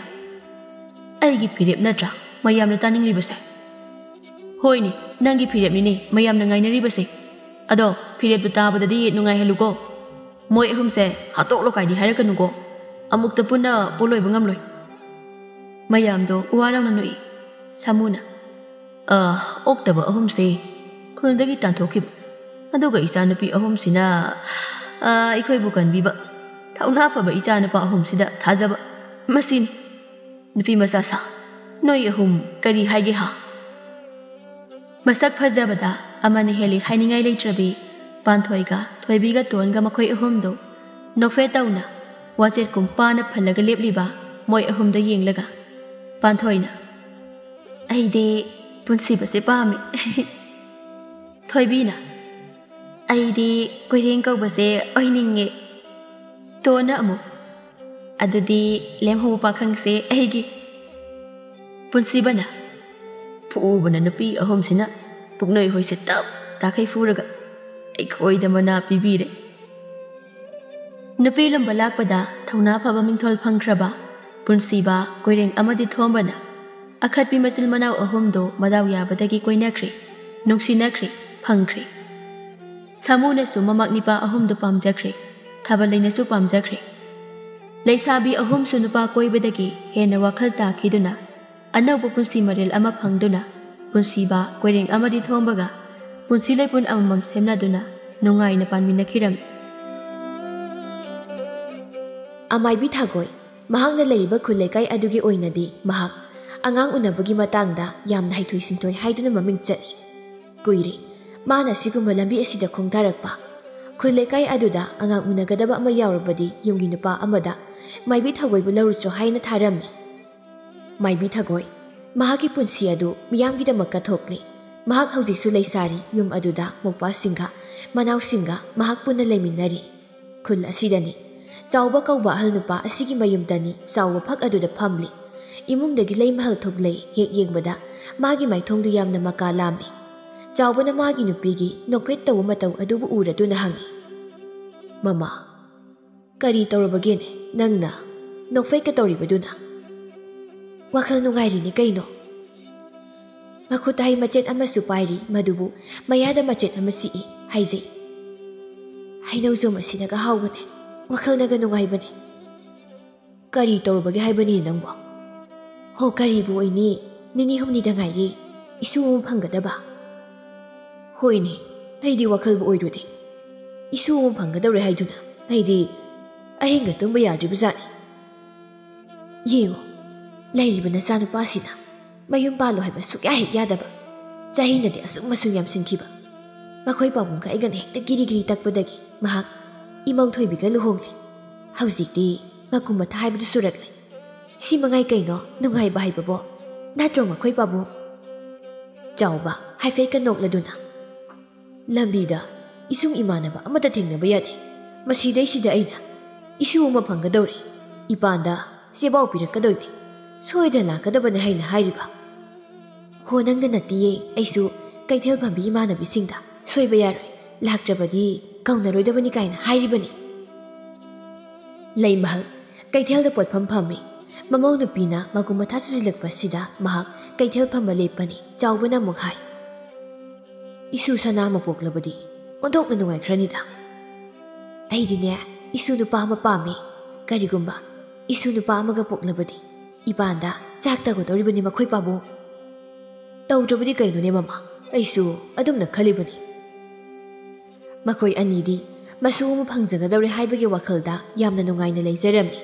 "ꯑꯩꯒꯤ ꯐꯤꯔꯦꯞ ꯅꯠꯇ꯭ꯔꯥ ꯃꯌꯥꯝꯅ ꯇꯥꯅꯤꯡꯂꯤꯕꯁꯦ?" "ꯍꯣꯏꯅꯦ, ꯅꯪꯒꯤ ꯐꯤꯔꯦꯞꯅꯤꯅꯦ ꯃꯌꯥꯝꯅ ꯉꯥꯏꯅꯔꯤꯕꯁꯦ꯫ ꯑꯗꯣ ꯐꯤꯔꯦꯞꯇꯨ ꯇꯥꯕꯗꯗꯤ ꯅꯨꯡꯉꯥꯏꯍꯜꯂꯨꯀꯣ꯫ ꯃꯣꯏ ꯑꯍꯨꯝꯁꯦ ꯍꯥꯠꯇꯣꯛꯂꯣ ꯀꯥꯏꯗꯤ ꯍꯥꯏꯔꯛꯀꯅꯨꯀꯣ꯫ ꯑꯃꯨꯛꯇ ꯄꯨꯟꯅ ꯄꯣꯂꯣꯏꯕ ꯉꯝꯂꯣꯏ꯫" ꯃꯌꯥꯝꯗꯣ ꯋꯥ ꯂꯥꯎꯅ ꯅꯣꯛꯏ꯫ ꯁꯥꯃꯨꯅ, "ꯑ, ꯑꯣꯛꯇꯕ ꯑꯍꯨꯝꯁꯦ ꯈꯨꯜꯗꯒꯤ ꯇꯥꯟꯊꯣꯛꯈꯤꯕ, ꯑꯗꯨꯒ ꯏꯆꯥꯅꯨꯄꯤ ꯑꯍꯨꯝꯁꯤꯅ, ꯑ, ꯑꯩꯈꯣꯏꯕꯨ ꯀꯟꯕꯤꯕ, ꯊꯧꯅꯥ ꯐꯕ ꯏꯆꯥꯅꯨꯄꯥ ꯑꯍꯨꯝꯁꯤꯗ ꯊꯥꯖꯕ, ꯃꯁꯤꯅꯤ꯫ ꯅꯨꯄꯤ ꯃꯆꯥ ꯁꯥ, ꯅꯣꯏ ꯑꯍꯨꯝ ꯀꯔꯤ ꯍꯥꯏꯒꯦ ꯍꯥ?" ꯃꯁꯛ ꯐꯖꯕꯗ ꯑꯃꯅ ꯍꯦꯜꯂꯤ ꯍꯥꯏꯅꯤꯡꯉꯥꯏ ꯂꯩꯇ꯭ꯔꯕꯤ ꯄꯥꯟꯊꯣꯏꯒ ꯊꯣꯏꯕꯤꯒ ꯇꯣꯟꯒ ꯃꯈꯣꯏ ꯑꯍꯨꯝꯗꯨ ꯅꯣꯛꯐꯦꯠ ꯇꯧꯅ ꯋꯥꯆꯦꯠꯀꯨꯝ ꯄꯥꯅ ꯐꯜꯂꯒ ꯂꯦꯞꯂꯤꯕ ꯃꯣꯏ ꯑꯍꯨꯝꯗ ꯌꯦꯡꯂꯒ ꯄꯥꯟꯊꯣꯏꯅ, "ꯑꯩꯗꯤ ꯄꯨꯟꯁꯤꯕꯁꯦ ꯄꯥꯝꯃꯤ꯫" ꯊꯣꯏꯕꯤꯅ, "ꯑꯩꯗꯤ ꯀꯣꯏꯔꯦꯡ ꯀꯧꯕꯁꯦ ꯑꯣꯏꯅꯤꯡꯉꯦ꯫" ꯇꯣꯟꯅ ꯑꯃꯨꯛ, "ꯑꯗꯨꯗꯤ ꯂꯦꯝꯍꯧꯕ ꯄꯥꯈꯪꯁꯦ ꯑꯩꯒꯤ꯫" ꯄꯨꯟꯁꯤꯕꯅ, "ꯐꯨꯕꯅ ꯅꯨꯄꯤ ꯑꯍꯨꯝꯁꯤꯅ ꯄꯨꯛꯅꯣꯏ ꯍꯣꯏꯁꯦ ꯇꯞ ꯇꯥꯈꯩ ꯐꯨꯔꯒ ꯑꯩꯈꯣꯏꯗ ꯃꯅꯥ ꯄꯤꯕꯤꯔꯦ꯫" ꯅꯨꯄꯤ ꯂꯨꯝꯕ ꯂꯥꯛꯄꯗ ꯊꯧꯅꯥ ꯐꯕ ꯃꯤꯡꯊꯣꯜ ꯐꯪꯈ꯭ꯔꯕ ꯄꯨꯟꯁꯤꯕ, ꯀꯣꯏꯔꯦꯡ ꯑꯃꯗꯤ ꯊꯣꯝꯕꯅ ꯑꯈꯠꯄꯤ ꯃꯆꯤꯜ ꯃꯅꯥꯎ ꯑꯍꯨꯝꯗꯨ ꯃꯗꯥꯎ ꯌꯥꯕꯗꯒꯤ ꯀꯣꯏꯅꯈ꯭ꯔꯦ, ꯅꯨꯡꯁꯤꯅꯈ꯭ꯔꯦ, ꯐꯪꯈ꯭ꯔꯦ꯫ ꯁꯥꯃꯨꯅꯁꯨ ꯃꯃꯥꯛ ꯅꯤꯄꯥ ꯑꯍꯨꯝꯗꯨ ꯄꯥꯝꯖꯈ꯭ꯔꯦ, ꯊꯥꯕꯜ ꯂꯩꯅꯁꯨ ꯄꯥꯝꯖꯈ꯭ꯔꯦ꯫ ꯂꯩꯁꯥꯕꯤ ꯑꯍꯨꯝꯁꯨ ꯅꯨꯄꯥ ꯀꯣꯏꯕꯗꯒꯤ ꯍꯦꯟꯅ ꯋꯥꯈꯜ ꯇꯥꯈꯤꯗꯨꯅ ꯑꯅꯧꯕ ꯄꯨꯟꯁꯤ ꯃꯔꯦꯜ ꯑꯃ ꯐꯪꯗꯨꯅ ꯄꯨꯟꯁꯤꯕ, ꯀꯣꯏꯔꯦꯡ ꯑꯃꯗꯤ ꯊꯣꯝꯕꯒ ꯄꯨꯟꯁꯤ ꯂꯩꯄꯨꯟ ꯑꯃꯃꯝ ꯁꯦꯝꯅꯗꯨꯅ ꯅꯨꯡꯉꯥꯏꯅ ꯄꯥꯟꯃꯤꯟꯅꯈꯤꯔꯝꯃꯤ꯫ ꯑꯃꯥꯏꯕꯤ ꯊꯥꯒꯣꯏ, ꯃꯍꯥꯛꯅ ꯂꯩꯔꯤꯕ ꯈꯨꯜ ꯂꯩꯀꯥꯏ ꯑꯗꯨꯒꯤ ꯑꯣꯏꯅꯗꯤ ꯃꯍꯥꯛ ꯑꯉꯥꯡ ꯎꯅꯕꯒꯤ ꯃꯇꯥꯡꯗ ꯌꯥꯝꯅ ꯍꯩꯊꯣꯏ ꯁꯤꯡꯊꯣꯏ ꯍꯥꯏꯗꯨꯅ ꯃꯃꯤꯡ ꯆꯠꯂꯤ꯫ ꯀꯨꯏꯔꯦ ꯃꯥꯅ ꯁꯤꯒꯨꯝꯕ ꯂꯝꯕꯤ ꯑꯁꯤꯗ ꯈꯣꯡꯊꯔꯛꯄ꯫ ꯈꯨꯜ ꯂꯩꯀꯥꯏ ꯑꯗꯨꯗ ꯑꯉꯥꯡ ꯎꯅꯒꯗꯕ ꯑꯃ ꯌꯥꯎꯔꯕꯗꯤ ꯌꯨꯝꯒꯤ ꯅꯨꯄꯥ ꯑꯃꯗ ꯃꯥꯏꯕꯤ ꯊꯥꯒꯣꯏꯕꯨ ꯂꯧꯔꯨꯆꯣ ꯍꯥꯏꯅ ꯊꯥꯔꯝꯃꯤ꯫ ꯃꯥꯏꯕꯤ ꯊꯥꯒꯣꯏ, ꯃꯍꯥꯛꯀꯤ ꯄꯨꯟꯁꯤ ꯑꯗꯨ ꯃꯤꯌꯥꯝꯒꯤꯗꯃꯛ ꯀꯠꯊꯣꯛꯂꯤ꯫ ꯃꯍꯥꯛ ꯍꯧꯖꯤꯛꯁꯨ ꯂꯩꯁꯥꯔꯤ, ꯌꯨꯝ ꯑꯗꯨꯗ ꯃꯧꯄꯥꯁꯤꯡꯒ ꯃꯅꯥꯎꯁꯤꯡꯒ ꯃꯍꯥꯛ ꯄꯨꯟꯅ ꯂꯩꯃꯤꯟꯅꯔꯤ꯫ ꯈꯨꯜ ꯑꯁꯤꯗꯅꯤ ꯆꯥꯎꯕ ꯀꯧꯕ ꯑꯍꯜ ꯅꯨꯄꯥ ꯑꯁꯤꯒꯤ ꯃꯌꯨꯝꯗꯅꯤ ꯆꯥꯎꯕ ꯐꯛ ꯑꯗꯨꯗ ꯐꯝꯂꯤ꯫ ꯏꯃꯨꯡꯗꯒꯤ ꯂꯩ ꯃꯍꯜ ꯊꯣꯛꯂꯛꯏ꯫ ꯍꯦꯛ ꯌꯦꯡꯕꯗ ꯃꯥꯒꯤ ꯃꯥꯏꯊꯣꯡꯗꯨ ꯌꯥꯝꯅ ꯃꯀꯥ ꯂꯥꯝꯃꯤ꯫ ꯆꯥꯎꯕꯅ ꯃꯥꯒꯤ ꯅꯨꯄꯤꯒꯤ ꯅꯣꯛꯐꯦꯠ ꯇꯧꯕ ꯃꯇꯧ ꯑꯗꯨꯕꯨ ꯎꯔꯗꯨꯅ ꯍꯪꯉꯤ, "ꯃꯃꯥ, ꯀꯔꯤ ꯇꯧꯔꯕꯒꯦꯅꯦ ꯅꯪꯅ ꯅꯣꯛꯐꯦꯠꯀ ꯇꯧꯔꯤꯕꯗꯨꯅ?" "ꯋꯥꯈꯜ ꯅꯨꯡꯉꯥꯏꯔꯤꯅꯤ ꯀꯩꯅꯣ?" ꯃꯈꯨꯠꯇ ꯍꯩ ꯃꯆꯦꯠ ꯑꯃꯁꯨ ꯄꯥꯏꯔꯤ, ꯃꯗꯨꯕꯨ ꯃꯌꯥꯗ ꯃꯆꯦꯠ ꯑꯃ ꯆꯤꯛꯏ꯫ ꯍꯥꯏꯖꯩ, "ꯍꯩꯅꯧꯖꯣꯝ ꯑꯁꯤꯅꯒ ꯍꯥꯎꯕꯅꯦ, ꯋꯥꯈꯜꯅꯒ ꯅꯨꯡꯉꯥꯏꯕꯅꯦ꯫" "ꯀꯔꯤ ꯇꯧꯔꯨꯕꯒꯦ ꯍꯥꯏꯕꯅꯤ ꯅꯪꯕꯣ?" "ꯍꯣ, ꯀꯔꯤꯕꯨ ꯑꯣꯏꯅꯤ, ꯅꯤꯅꯤ ꯍꯨꯝꯅꯤꯗ ꯉꯥꯏꯔꯦ ꯏꯁꯨ ꯑꯃ ꯐꯪꯒꯗꯕ꯫" "ꯍꯣꯏꯅꯦ, ꯑꯩꯗꯤ ꯋꯥꯈꯜꯕꯨ ꯑꯣꯏꯔꯨꯗꯦ꯫ ꯏꯁꯨ ꯑꯃ ꯐꯪꯒꯗꯧꯔꯦ ꯍꯥꯏꯗꯨꯅ ꯑꯩꯗꯤ ꯑꯍꯤꯡꯒ ꯇꯨꯝꯕ ꯌꯥꯗ꯭ꯔꯤꯕ ꯖꯥꯠꯅꯤ꯫ ꯌꯦꯡꯉꯣ, ꯂꯩꯔꯤꯕ ꯅꯆꯥꯅꯨꯄꯥꯁꯤꯅ ꯃꯌꯨꯝ ꯄꯥꯜꯂꯣ ꯍꯥꯏꯕ ꯁꯨꯛꯌꯥ ꯍꯦꯛ ꯌꯥꯗꯕ, ꯆꯍꯤꯅꯗꯤ ꯑꯁꯨꯛ ꯃꯁꯨꯛ ꯌꯥꯝꯁꯤꯟꯈꯤꯕ, ꯃꯈꯣꯏ ꯄꯥꯕꯨꯡꯒ ꯑꯩꯒꯅ ꯍꯦꯛꯇ ꯒꯤꯔꯤ ꯒꯤꯔꯤ ꯇꯛꯄꯗꯒꯤ ꯃꯍꯥꯛ ꯏꯃꯧ ꯊꯣꯏꯕꯤꯒ ꯂꯨꯍꯣꯡꯂꯦ꯫ ꯍꯧꯖꯤꯛꯇꯤ ꯃꯀꯨꯝ ꯃꯊꯥ ꯍꯥꯏꯕꯗꯨ ꯁꯨꯔꯛꯂꯦ꯫ ꯁꯤ ꯃꯉꯥꯏ ꯀꯩꯅꯣ ꯅꯨꯡꯉꯥꯏꯕ ꯍꯥꯏꯕꯕꯣ? ꯅꯠꯇ꯭ꯔꯣ ꯃꯈꯣꯏ ꯄꯥꯕꯨꯡ?" ꯆꯥꯎꯕ ꯍꯥꯏꯐꯦꯠꯀ ꯅꯣꯛꯂꯗꯨꯅ, "ꯂꯝꯕꯤꯗ ꯏꯁꯨꯡ ꯏꯃꯥꯟꯅꯕ ꯑꯃꯠꯇ ꯊꯦꯡꯅꯕ ꯌꯥꯗꯦ꯫ ꯃꯁꯤꯗꯩꯁꯤꯗ ꯑꯩꯅ ꯏꯁꯨ ꯑꯃ ꯐꯪꯒꯗꯧꯔꯦ, ꯏꯄꯥꯟꯗ ꯆꯦꯕꯥꯎ ꯄꯤꯔꯛꯀꯗꯣꯏꯅꯦ, ꯁꯣꯏꯗꯅ ꯂꯥꯛꯀꯗꯕꯅꯦ ꯍꯥꯏꯅ ꯍꯥꯏꯔꯤꯕ꯫ ꯍꯣ, ꯅꯪꯗ ꯅꯠꯇꯤꯌꯦ, ꯑꯩꯁꯨ ꯀꯩꯊꯦꯜ ꯐꯝꯕꯤ ꯏꯃꯥꯟꯅꯕꯤꯁꯤꯡꯗ ꯁꯣꯏꯕ ꯌꯥꯔꯣꯏ, ꯂꯥꯛꯇ꯭ꯔꯕꯗꯤ ꯀꯧꯅꯔꯣꯏꯗꯕꯅꯤ ꯀꯥꯏꯅ ꯍꯥꯏꯔꯤꯕꯅꯤ꯫" ꯂꯩꯃꯍꯜ ꯀꯩꯊꯦꯜꯗ ꯄꯣꯠꯐꯝ ꯐꯝꯃꯤ꯫ ꯃꯃꯧ ꯅꯨꯄꯤꯅ ꯃꯀꯨꯝ ꯃꯊꯥ ꯁꯨꯖꯤꯜꯂꯛꯄꯁꯤꯗ ꯃꯍꯥꯛ ꯀꯩꯊꯦꯜ ꯐꯝꯕ ꯂꯦꯞꯄꯅꯤ꯫ ꯆꯥꯎꯕꯅ ꯑꯃꯨꯛ ꯍꯥꯏ, "ꯏꯁꯨ ꯁꯅꯥ ꯑꯃ ꯄꯣꯛꯂꯕꯗꯤ ꯑꯣꯟꯊꯣꯛꯅ ꯅꯨꯡꯉꯥꯏꯈ꯭ꯔꯅꯤꯗ꯫ ꯑꯩꯗꯤꯅꯦ, ꯏꯁꯨ ꯅꯨꯄꯥ ꯑꯃ ꯄꯥꯝꯃꯤ꯫ ꯀꯔꯤꯒꯨꯝꯕ ꯏꯁꯨ ꯅꯨꯄꯥ ꯑꯃꯒ ꯄꯣꯛꯂꯕꯗꯤ ꯏꯄꯥꯟꯗ ꯆꯥꯛ ꯇꯧꯒꯗꯧꯔꯤꯕꯅꯤ ꯃꯈꯣꯏ ꯄꯥꯕꯨꯡ꯫" "ꯇꯧꯗ꯭ꯔꯕꯗꯤ ꯀꯩꯅꯣꯅꯦ ꯃꯃꯥ, ꯑꯩꯁꯨ ꯑꯗꯨꯝꯅ ꯈꯜꯂꯤꯕꯅꯤ꯫" ꯃꯈꯣꯏ ꯑꯅꯤꯗꯤ ꯃꯁꯨ ꯑꯃ ꯐꯪꯖꯒꯗꯧꯔꯦ ꯍꯥꯏꯕꯒꯤ ꯋꯥꯈꯜꯗ ꯌꯥꯝꯅ ꯅꯨꯡꯉꯥꯏꯅ ꯂꯩꯖꯔꯝꯃꯤ꯫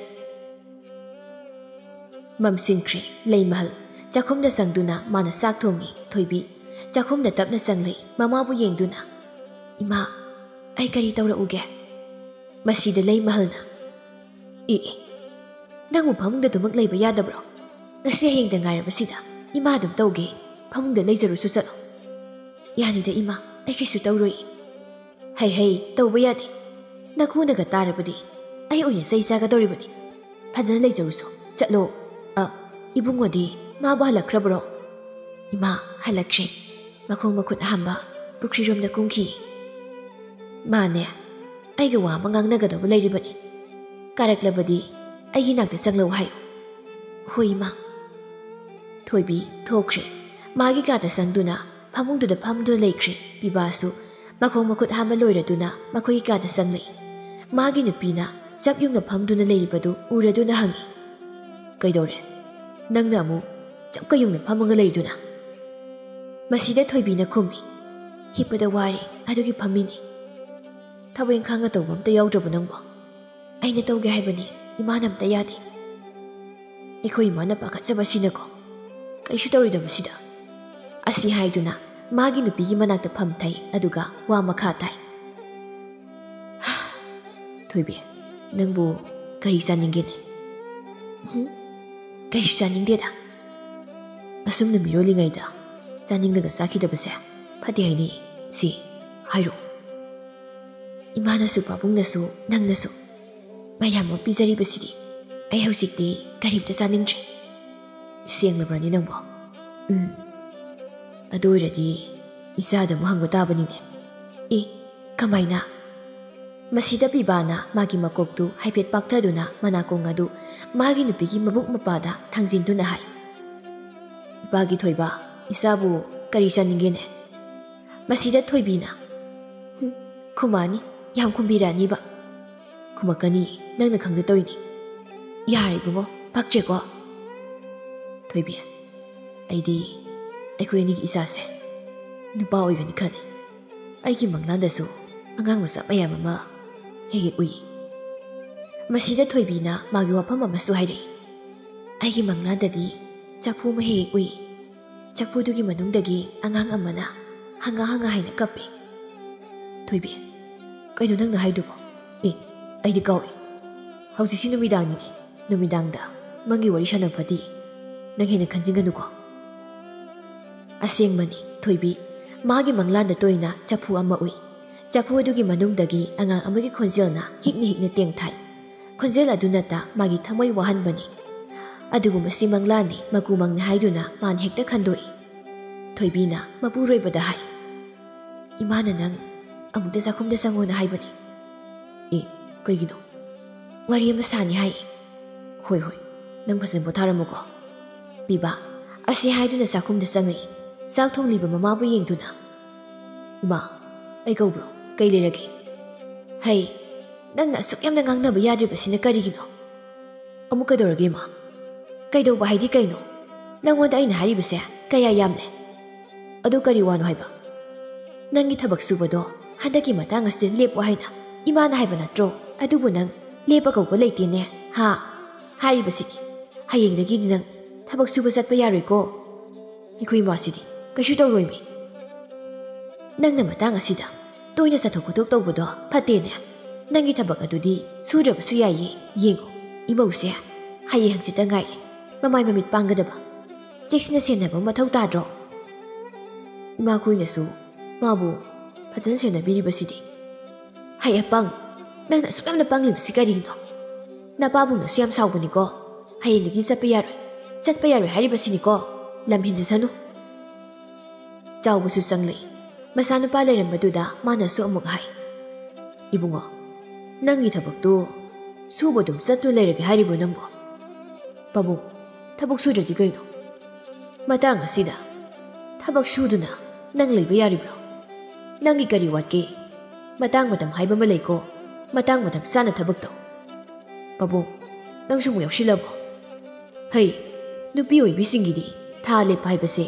ꯃꯝꯁꯤꯟꯈ꯭ꯔꯦ꯫ ꯂꯩꯃꯍꯜ ꯆꯥꯛꯈꯨꯝꯗ ꯆꯪꯗꯨꯅ ꯃꯥꯅ ꯆꯥꯛ ꯊꯣꯡꯉꯤ꯫ ꯊꯣꯏꯕꯤ ꯆꯥꯛꯈꯨꯝꯗ ꯇꯞꯅ ꯆꯪꯂꯛꯏ꯫ ꯃꯃꯥꯕꯨ ꯌꯦꯡꯗꯨꯅ, "ꯏꯃꯥ, ꯑꯩ ꯀꯔꯤ ꯇꯧꯔꯛꯎꯒꯦ?" ꯃꯁꯤꯗ ꯂꯩꯃꯍꯜꯅ, "ꯏ, ꯏ, ꯅꯪꯕꯨ ꯐꯃꯨꯡꯗ ꯑꯗꯨꯃꯛ ꯂꯩꯕ ꯌꯥꯗꯕ꯭ꯔꯣ? ꯉꯁꯤ ꯍꯌꯦꯡꯗ ꯉꯥꯏꯔꯕꯁꯤꯗ ꯏꯃꯥ ꯑꯗꯨꯝ ꯇꯧꯒꯦ꯫ ꯐꯃꯨꯡꯗ ꯂꯩꯖꯔꯨꯁꯨ ꯆꯠꯂꯣ꯫" "ꯌꯥꯅꯤꯗ ꯏꯃꯥ, ꯑꯩ ꯀꯩꯁꯨ ꯇꯧꯔꯣꯏ꯫" "ꯍꯩ ꯍꯩ, ꯇꯧꯕ ꯌꯥꯗꯦ꯫ ꯅꯈꯨꯅꯒ ꯇꯥꯔꯕꯗꯤ ꯑꯩ ꯑꯣꯏꯅ ꯆꯩ ꯆꯥꯒꯗꯧꯔꯤꯕꯅꯤ꯫ ꯐꯖꯅ ꯂꯩꯖꯔꯨꯁꯨ꯫ ꯆꯠꯂꯣ꯫" "ꯑ, ꯏꯕꯨꯡꯉꯣꯗꯤ ꯃꯥꯕꯨ ꯍꯜꯂꯛꯈ꯭ꯔꯕ꯭ꯔꯣ?" "ꯏꯃꯥ, ꯍꯜꯂꯛꯈ꯭ꯔꯦ꯫ ꯃꯈꯣꯡ ꯃꯈꯨꯠ ꯍꯥꯝꯕ ꯄꯨꯈ꯭ꯔꯤꯔꯣꯝꯗ ꯀꯨꯝꯈꯤ꯫" "ꯃꯥꯅꯦ, ꯑꯩꯒ ꯋꯥ ꯑꯃ ꯉꯥꯡꯅꯒꯗꯧꯕ ꯂꯩꯔꯤꯕꯅꯤ꯫ ꯀꯥꯔꯛꯂꯕꯗꯤ ꯑꯩꯒꯤ ꯅꯥꯛꯇ ꯆꯪꯂꯛꯎ ꯍꯥꯏꯌꯨ꯫" "ꯍꯣꯏ, ꯏꯃꯥ꯫" ꯊꯣꯏꯕꯤ ꯊꯣꯛꯈ꯭ꯔꯦ꯫ ꯃꯥꯒꯤ ꯀꯥꯗ ꯆꯪꯗꯨꯅ ꯐꯃꯨꯡꯗꯨꯗ ꯐꯝꯗꯨꯅ ꯂꯩꯈ꯭ꯔꯦ꯫ ꯄꯤꯕꯥꯁꯨ ꯃꯈꯣꯡ ꯃꯈꯨꯠ ꯍꯥꯝꯕ ꯂꯣꯏꯔꯗꯨꯅ ꯃꯈꯣꯏꯒꯤ ꯀꯥꯗ ꯆꯪꯂꯛꯏ꯫ ꯃꯥꯒꯤ ꯅꯨꯄꯤꯅ ꯆꯞ ꯌꯨꯡꯅ ꯐꯝꯗꯨꯅ ꯂꯩꯔꯤꯕꯗꯨ ꯎꯔꯗꯨꯅ ꯍꯪꯉꯤ, "ꯀꯩꯗꯧꯔꯦ? ꯅꯪꯅ ꯑꯃꯨꯛ ꯆꯞꯀ ꯌꯨꯡꯅ ꯐꯝꯃꯒ ꯂꯩꯔꯤꯗꯨꯅ?" ꯃꯁꯤꯗ ꯊꯣꯏꯕꯤꯅ ꯈꯨꯝꯃꯤ, "ꯍꯤꯞꯄꯗ ꯋꯥꯔꯦ, ꯑꯗꯨꯒꯤ ꯐꯝꯃꯤꯅꯤ꯫" "ꯊꯕꯛ ꯏꯪꯈꯥꯡ ꯑꯇꯧꯕ ꯑꯝꯇ ꯌꯥꯎꯗ꯭ꯔꯕꯣ ꯅꯪꯕꯣ?" "ꯑꯩꯅ ꯇꯧꯒꯦ ꯍꯥꯏꯕꯅꯤ, ꯏꯃꯥꯅ ꯑꯝꯇ ꯌꯥꯗꯦ꯫" "ꯑꯩꯈꯣꯏ ꯏꯃꯥꯅ ꯄꯥꯈꯠꯆꯕꯁꯤꯅꯀꯣ, ꯀꯩꯁꯨ ꯇꯧꯔꯣꯏꯗꯕꯁꯤꯗ꯫" ꯑꯁꯤ ꯍꯥꯏꯗꯨꯅ ꯃꯥꯒꯤ ꯅꯨꯄꯤꯒꯤ ꯃꯅꯥꯛꯇ ꯐꯝꯊꯩ, ꯑꯗꯨꯒ ꯋꯥ ꯃꯈꯥ ꯇꯥꯏ꯫ "ꯊꯣꯏꯕꯤ, ꯅꯪꯕꯨ ꯀꯔꯤ ꯆꯥꯅꯤꯡꯒꯦꯅꯦ?" "ꯍꯨꯝ, ꯀꯩꯁꯨ ꯆꯥꯅꯤꯡꯗꯦꯗ꯫ ꯑꯁꯨꯝꯅ ꯃꯤꯔꯣꯜꯂꯤꯉꯩꯗ ꯆꯥꯅꯤꯡꯂꯒ ꯆꯥꯈꯤꯗꯕꯁꯦ ꯐꯠꯇꯦ ꯍꯥꯏꯅꯤ꯫ ꯁꯤ ꯍꯥꯏꯔꯣ꯫" "ꯏꯃꯥꯅꯁꯨ, ꯄꯥꯕꯨꯡꯅꯁꯨ, ꯅꯪꯅꯁꯨ ꯃꯌꯥꯝ ꯑꯃ ꯄꯤꯖꯔꯤꯕꯁꯤꯗꯤ ꯑꯩ ꯍꯧꯖꯤꯛꯇꯤ ꯀꯔꯤꯝꯇ ꯆꯥꯅꯤꯡꯗ꯭ꯔꯦ꯫" "ꯁꯦꯡꯂꯕ꯭ꯔꯅꯤ ꯅꯪꯕꯣ?" "ꯎꯝ꯫ ꯑꯗꯨ ꯑꯣꯏꯔꯗꯤ ꯏꯆꯥꯗ ꯑꯃꯨꯛ ꯍꯪꯕ ꯇꯥꯕꯅꯤꯅꯦ꯫" "ꯑꯦ, ꯀꯃꯥꯏꯅ?" ꯃꯁꯤꯗ ꯄꯤꯕꯥꯅ ꯃꯥꯒꯤ ꯃꯀꯣꯛꯇꯨ ꯍꯥꯏꯐꯦꯠ ꯄꯥꯛꯊꯗꯨꯅ ꯃꯅꯥꯀꯣꯡ ꯑꯗꯨ ꯃꯥꯒꯤ ꯅꯨꯄꯤꯒꯤ ꯃꯕꯨꯛ ꯃꯄꯥꯗ ꯊꯥꯡꯖꯤꯟꯗꯨꯅ ꯍꯥꯏ, "ꯏꯄꯥꯒꯤ ꯊꯣꯏꯕ, ꯏꯆꯥꯕꯨ ꯀꯔꯤ ꯆꯥꯅꯤꯡꯒꯦꯅꯦ?" ꯃꯁꯤꯗ ꯊꯣꯏꯕꯤꯅ, "ꯍꯨꯝ, ꯈꯨꯃꯥꯅꯤ, ꯌꯥꯝ ꯈꯨꯝꯕꯤꯔꯛꯑꯅꯤꯕ꯫" "ꯈꯨꯝꯃꯛꯀꯅꯤ, ꯅꯪꯅ ꯈꯪꯗ ꯇꯧꯏꯅꯤ꯫" "ꯌꯥꯔꯦ ꯏꯕꯨꯡꯉꯣ, ꯄꯛꯇ꯭ꯔꯦꯀꯣ꯫" "ꯊꯣꯏꯕꯤ, ꯑꯩꯗꯤ ꯑꯩꯈꯣꯏ ꯑꯅꯤꯒꯤ ꯏꯆꯥꯁꯦ ꯅꯨꯄꯥ ꯑꯣꯏꯒꯅꯤ ꯈꯜꯂꯤ꯫ ꯑꯩꯒꯤ ꯃꯪꯂꯥꯟꯗꯁꯨ ꯑꯉꯥꯡ ꯃꯆꯥ ꯃꯌꯥꯝ ꯑꯃ ꯍꯦꯛ ꯍꯦꯛ ꯎꯏ꯫ ꯃꯁꯤꯗ ꯊꯣꯏꯕꯤꯅ ꯃꯥꯒꯤ ꯋꯥꯐꯝ ꯑꯃꯁꯨ ꯍꯥꯏꯔꯛꯏ꯫ "ꯑꯩꯒꯤ ꯃꯪꯂꯥꯟꯗꯗꯤ ꯆꯐꯨ ꯑꯃ ꯍꯦꯛ ꯍꯦꯛ ꯎꯏ꯫ ꯆꯐꯨꯗꯨꯒꯤ ꯃꯅꯨꯡꯗꯒꯤ ꯑꯉꯥꯡ ꯑꯃꯅ ꯍꯪꯒꯥ ꯍꯪꯒꯥ ꯍꯥꯏꯅ ꯀꯞꯄꯤ꯫" "ꯊꯣꯏꯕꯤ, ꯀꯩꯅꯣ ꯅꯪꯅ ꯍꯥꯏꯗꯨꯕꯣ? ꯑꯦ, ꯑꯩꯗꯤ ꯀꯥꯎꯏ꯫ ꯍꯧꯖꯤꯛꯁꯤ ꯅꯨꯃꯤꯗꯥꯡꯅꯤꯅꯦ꯫ ꯅꯨꯃꯤꯗꯥꯡꯗ ꯃꯪꯒꯤ ꯋꯥꯔꯤ ꯁꯥꯟꯅꯕꯗꯤ ꯅꯪ ꯍꯦꯟꯅ ꯈꯟꯖꯤꯟꯒꯅꯨꯀꯣ꯫" ꯑꯁꯦꯡꯕꯅꯤ, ꯊꯣꯏꯕꯤ ꯃꯥꯒꯤ ꯃꯪꯂꯥꯟꯗ ꯇꯣꯏꯅ ꯆꯐꯨ ꯑꯃ ꯎꯏ꯫ ꯆꯐꯨ ꯑꯗꯨꯒꯤ ꯃꯅꯨꯡꯗꯒꯤ ꯑꯉꯥꯡ ꯑꯃꯒꯤ ꯈꯣꯟꯖꯦꯜꯅ ꯍꯤꯛꯅ ꯍꯤꯛꯅ ꯇꯦꯡꯊꯥꯏ꯫ ꯈꯣꯟꯖꯦꯜ ꯑꯗꯨꯅꯇ ꯃꯥꯒꯤ ꯊꯃꯣꯏ ꯋꯥꯍꯟꯕꯅꯤ꯫ ꯑꯗꯨꯕꯨ ꯃꯁꯤ ꯃꯪꯂꯥꯟꯅꯤ, ꯃꯀꯨ ꯃꯪꯅꯤ ꯍꯥꯏꯗꯨꯅ ꯃꯥꯅ ꯍꯦꯛꯇ ꯈꯟꯗꯣꯛꯏ꯫ ꯊꯣꯏꯕꯤꯅ ꯃꯄꯨꯔꯣꯏꯕꯗ ꯍꯥꯏ, "ꯏꯃꯥꯅ ꯅꯪ ꯑꯃꯨꯛꯇ ꯆꯥꯛꯈꯨꯝꯗ ꯆꯪꯉꯣꯅ ꯍꯥꯏꯕꯅꯤ꯫" "ꯑꯦ, ꯀꯩꯒꯤꯅꯣ?" "ꯋꯥꯔꯤ ꯑꯃ ꯁꯥꯅꯤ ꯍꯥꯏ꯫" "ꯍꯣꯏ, ꯍꯣꯏ, ꯅꯪ ꯐꯖꯅ ꯄꯣꯊꯥꯔꯝꯃꯨꯀꯣ꯫" ꯄꯤꯕ ꯑꯁꯤ ꯍꯥꯏꯗꯨꯅ ꯆꯥꯛꯈꯨꯝꯗ ꯆꯪꯉꯛꯏ꯫ ꯆꯥꯛ ꯊꯣꯡꯂꯤꯕ ꯃꯃꯥꯕꯨ ꯌꯦꯡꯗꯨꯅ, "ꯏꯃꯥ, ꯑꯩ ꯀꯧꯕ꯭ꯔꯣ? ꯀꯩ ꯂꯩꯔꯒꯦ?" "ꯍꯩ, ꯅꯪꯅ ꯑꯁꯨꯛ ꯌꯥꯝꯅ ꯉꯥꯡꯅꯕ ꯌꯥꯗ꯭ꯔꯤꯕꯁꯤꯅ ꯀꯔꯤꯒꯤꯅꯣ?" "ꯑꯃꯨꯛ ꯀꯩꯗꯧꯔꯒꯦ, ꯏꯃꯥ?" "ꯀꯩꯗꯧꯕ ꯍꯥꯏꯗꯤ ꯀꯩꯅꯣ? ꯅꯪꯉꯣꯟꯗ ꯑꯩꯅ ꯍꯥꯏꯔꯤꯕꯁꯦ ꯀꯌꯥ ꯌꯥꯝꯂꯦ?" "ꯑꯗꯨ ꯀꯔꯤ ꯋꯥꯅꯣ ꯍꯥꯏꯕ?" "ꯅꯪꯒꯤ ꯊꯕꯛ ꯁꯨꯕꯗꯣ ꯍꯟꯗꯛꯀꯤ ꯃꯇꯥꯡ ꯑꯁꯤꯗ ꯂꯦꯞꯄꯣ ꯍꯥꯏꯅ ꯏꯃꯥꯅ ꯍꯥꯏꯕ ꯅꯠꯇ꯭ꯔꯣ? ꯑꯗꯨꯕꯨ ꯅꯪ ꯂꯦꯞꯄ ꯀꯧꯕ ꯂꯩꯇꯦꯅꯦ, ꯍꯥ? ꯍꯥꯏꯔꯤꯕꯁꯤꯗꯤ ꯍꯌꯦꯡꯗꯒꯤꯗꯤ ꯅꯪ ꯊꯕꯛ ꯁꯨꯕ ꯆꯠꯄ ꯌꯥꯔꯣꯏꯀꯣ꯫" "ꯑꯩꯈꯣꯏ ꯏꯃꯥꯁꯤꯗꯤ ꯀꯩꯁꯨ ꯇꯧꯔꯣꯏꯃꯤ꯫" "ꯅꯪꯅ ꯃꯇꯥꯡ ꯑꯁꯤꯗ ꯇꯣꯏꯅ ꯆꯠꯊꯣꯛ ꯈꯣꯠꯇꯣꯛ ꯇꯧꯕꯗꯣ ꯐꯠꯇꯦꯅꯦ꯫ ꯅꯪꯒꯤ ꯊꯕꯛ ꯑꯗꯨꯗꯤ ꯁꯨꯗ꯭ꯔꯕꯁꯨ ꯌꯥꯏꯌꯦ꯫ ꯌꯦꯡꯉꯣ, ꯏꯃꯧꯁꯦ ꯍꯌꯦꯡ ꯍꯪꯆꯤꯠꯇ ꯉꯥꯏꯔꯦ꯫ ꯃꯃꯥꯏ ꯃꯃꯤꯠ ꯄꯥꯡꯒꯗꯕ꯫ ꯆꯦꯛꯁꯤꯟꯅ ꯁꯦꯟꯅꯕ ꯃꯊꯧ ꯇꯥꯗ꯭ꯔꯣ?" ꯏꯃꯥꯈꯣꯏꯅꯁꯨ ꯃꯥꯕꯨ ꯐꯖꯅ ꯁꯦꯟꯅꯕꯤꯔꯤꯕꯁꯤꯗꯤ꯫ "ꯍꯩ ꯑꯄꯪ, ꯅꯪꯅ ꯑꯁꯨꯛ ꯌꯥꯝꯅ ꯄꯪꯂꯤꯕꯁꯤ ꯀꯔꯤꯒꯤꯅꯣ? ꯅꯄꯥꯕꯨꯡꯅꯁꯨ ꯌꯥꯝ ꯁꯥꯎꯕꯅꯤꯀꯣ꯫ ꯍꯌꯦꯡꯗꯒꯤ ꯆꯠꯄ ꯌꯥꯔꯣꯏ, ꯆꯠꯄ ꯌꯥꯔꯣꯏ ꯍꯥꯏꯔꯤꯕꯁꯤꯅꯤꯀꯣ꯫ ꯂꯝ ꯍꯦꯟꯖꯁꯅꯨ꯫" ꯆꯥꯎꯕꯁꯨ ꯆꯪꯂꯛꯏ꯫ ꯃꯆꯥꯅꯨꯄꯥ ꯂꯩꯔꯝꯕꯗꯨꯗ ꯃꯥꯅꯁꯨ ꯑꯃꯨꯛ ꯍꯥꯏ, "ꯏꯕꯨꯡꯉꯣ, ꯅꯪꯒꯤ ꯊꯕꯛꯇꯨ ꯁꯨꯕ ꯑꯗꯨꯝ ꯆꯠꯇꯨ ꯂꯩꯔꯒꯦ ꯍꯥꯏꯔꯤꯕ꯭ꯔꯣ ꯅꯪꯕꯣ?" "ꯄꯥꯕꯨꯡ, ꯊꯕꯛ ꯁꯨꯗ꯭ꯔꯗꯤ ꯀꯩꯅꯣ? ꯃꯇꯥꯡ ꯑꯁꯤꯗ ꯊꯕꯛ ꯁꯨꯗꯨꯅ ꯅꯪ ꯂꯩꯕ ꯌꯥꯔꯤꯕ꯭ꯔꯣ? ꯅꯪꯒꯤ ꯀꯔꯤ ꯋꯥꯠꯀꯦ? ꯃꯇꯥꯡ ꯃꯇꯝ ꯍꯥꯏꯕ ꯑꯃ ꯂꯩꯀꯣ꯫ ꯃꯇꯥꯡ ꯃꯇꯝ ꯆꯥꯅ ꯊꯕꯛ ꯇꯧ꯫" "ꯄꯥꯕꯨꯡ, ꯅꯪꯁꯨ ꯑꯃꯨꯛ ꯌꯥꯎꯁꯤꯜꯂꯕꯣ?" "ꯍꯩ, ꯅꯨꯄꯤ ꯑꯣꯏꯕꯤꯁꯤꯡꯒꯤꯗꯤ ꯊꯥ ꯂꯦꯞꯄ ꯍꯥꯏꯕꯁꯦ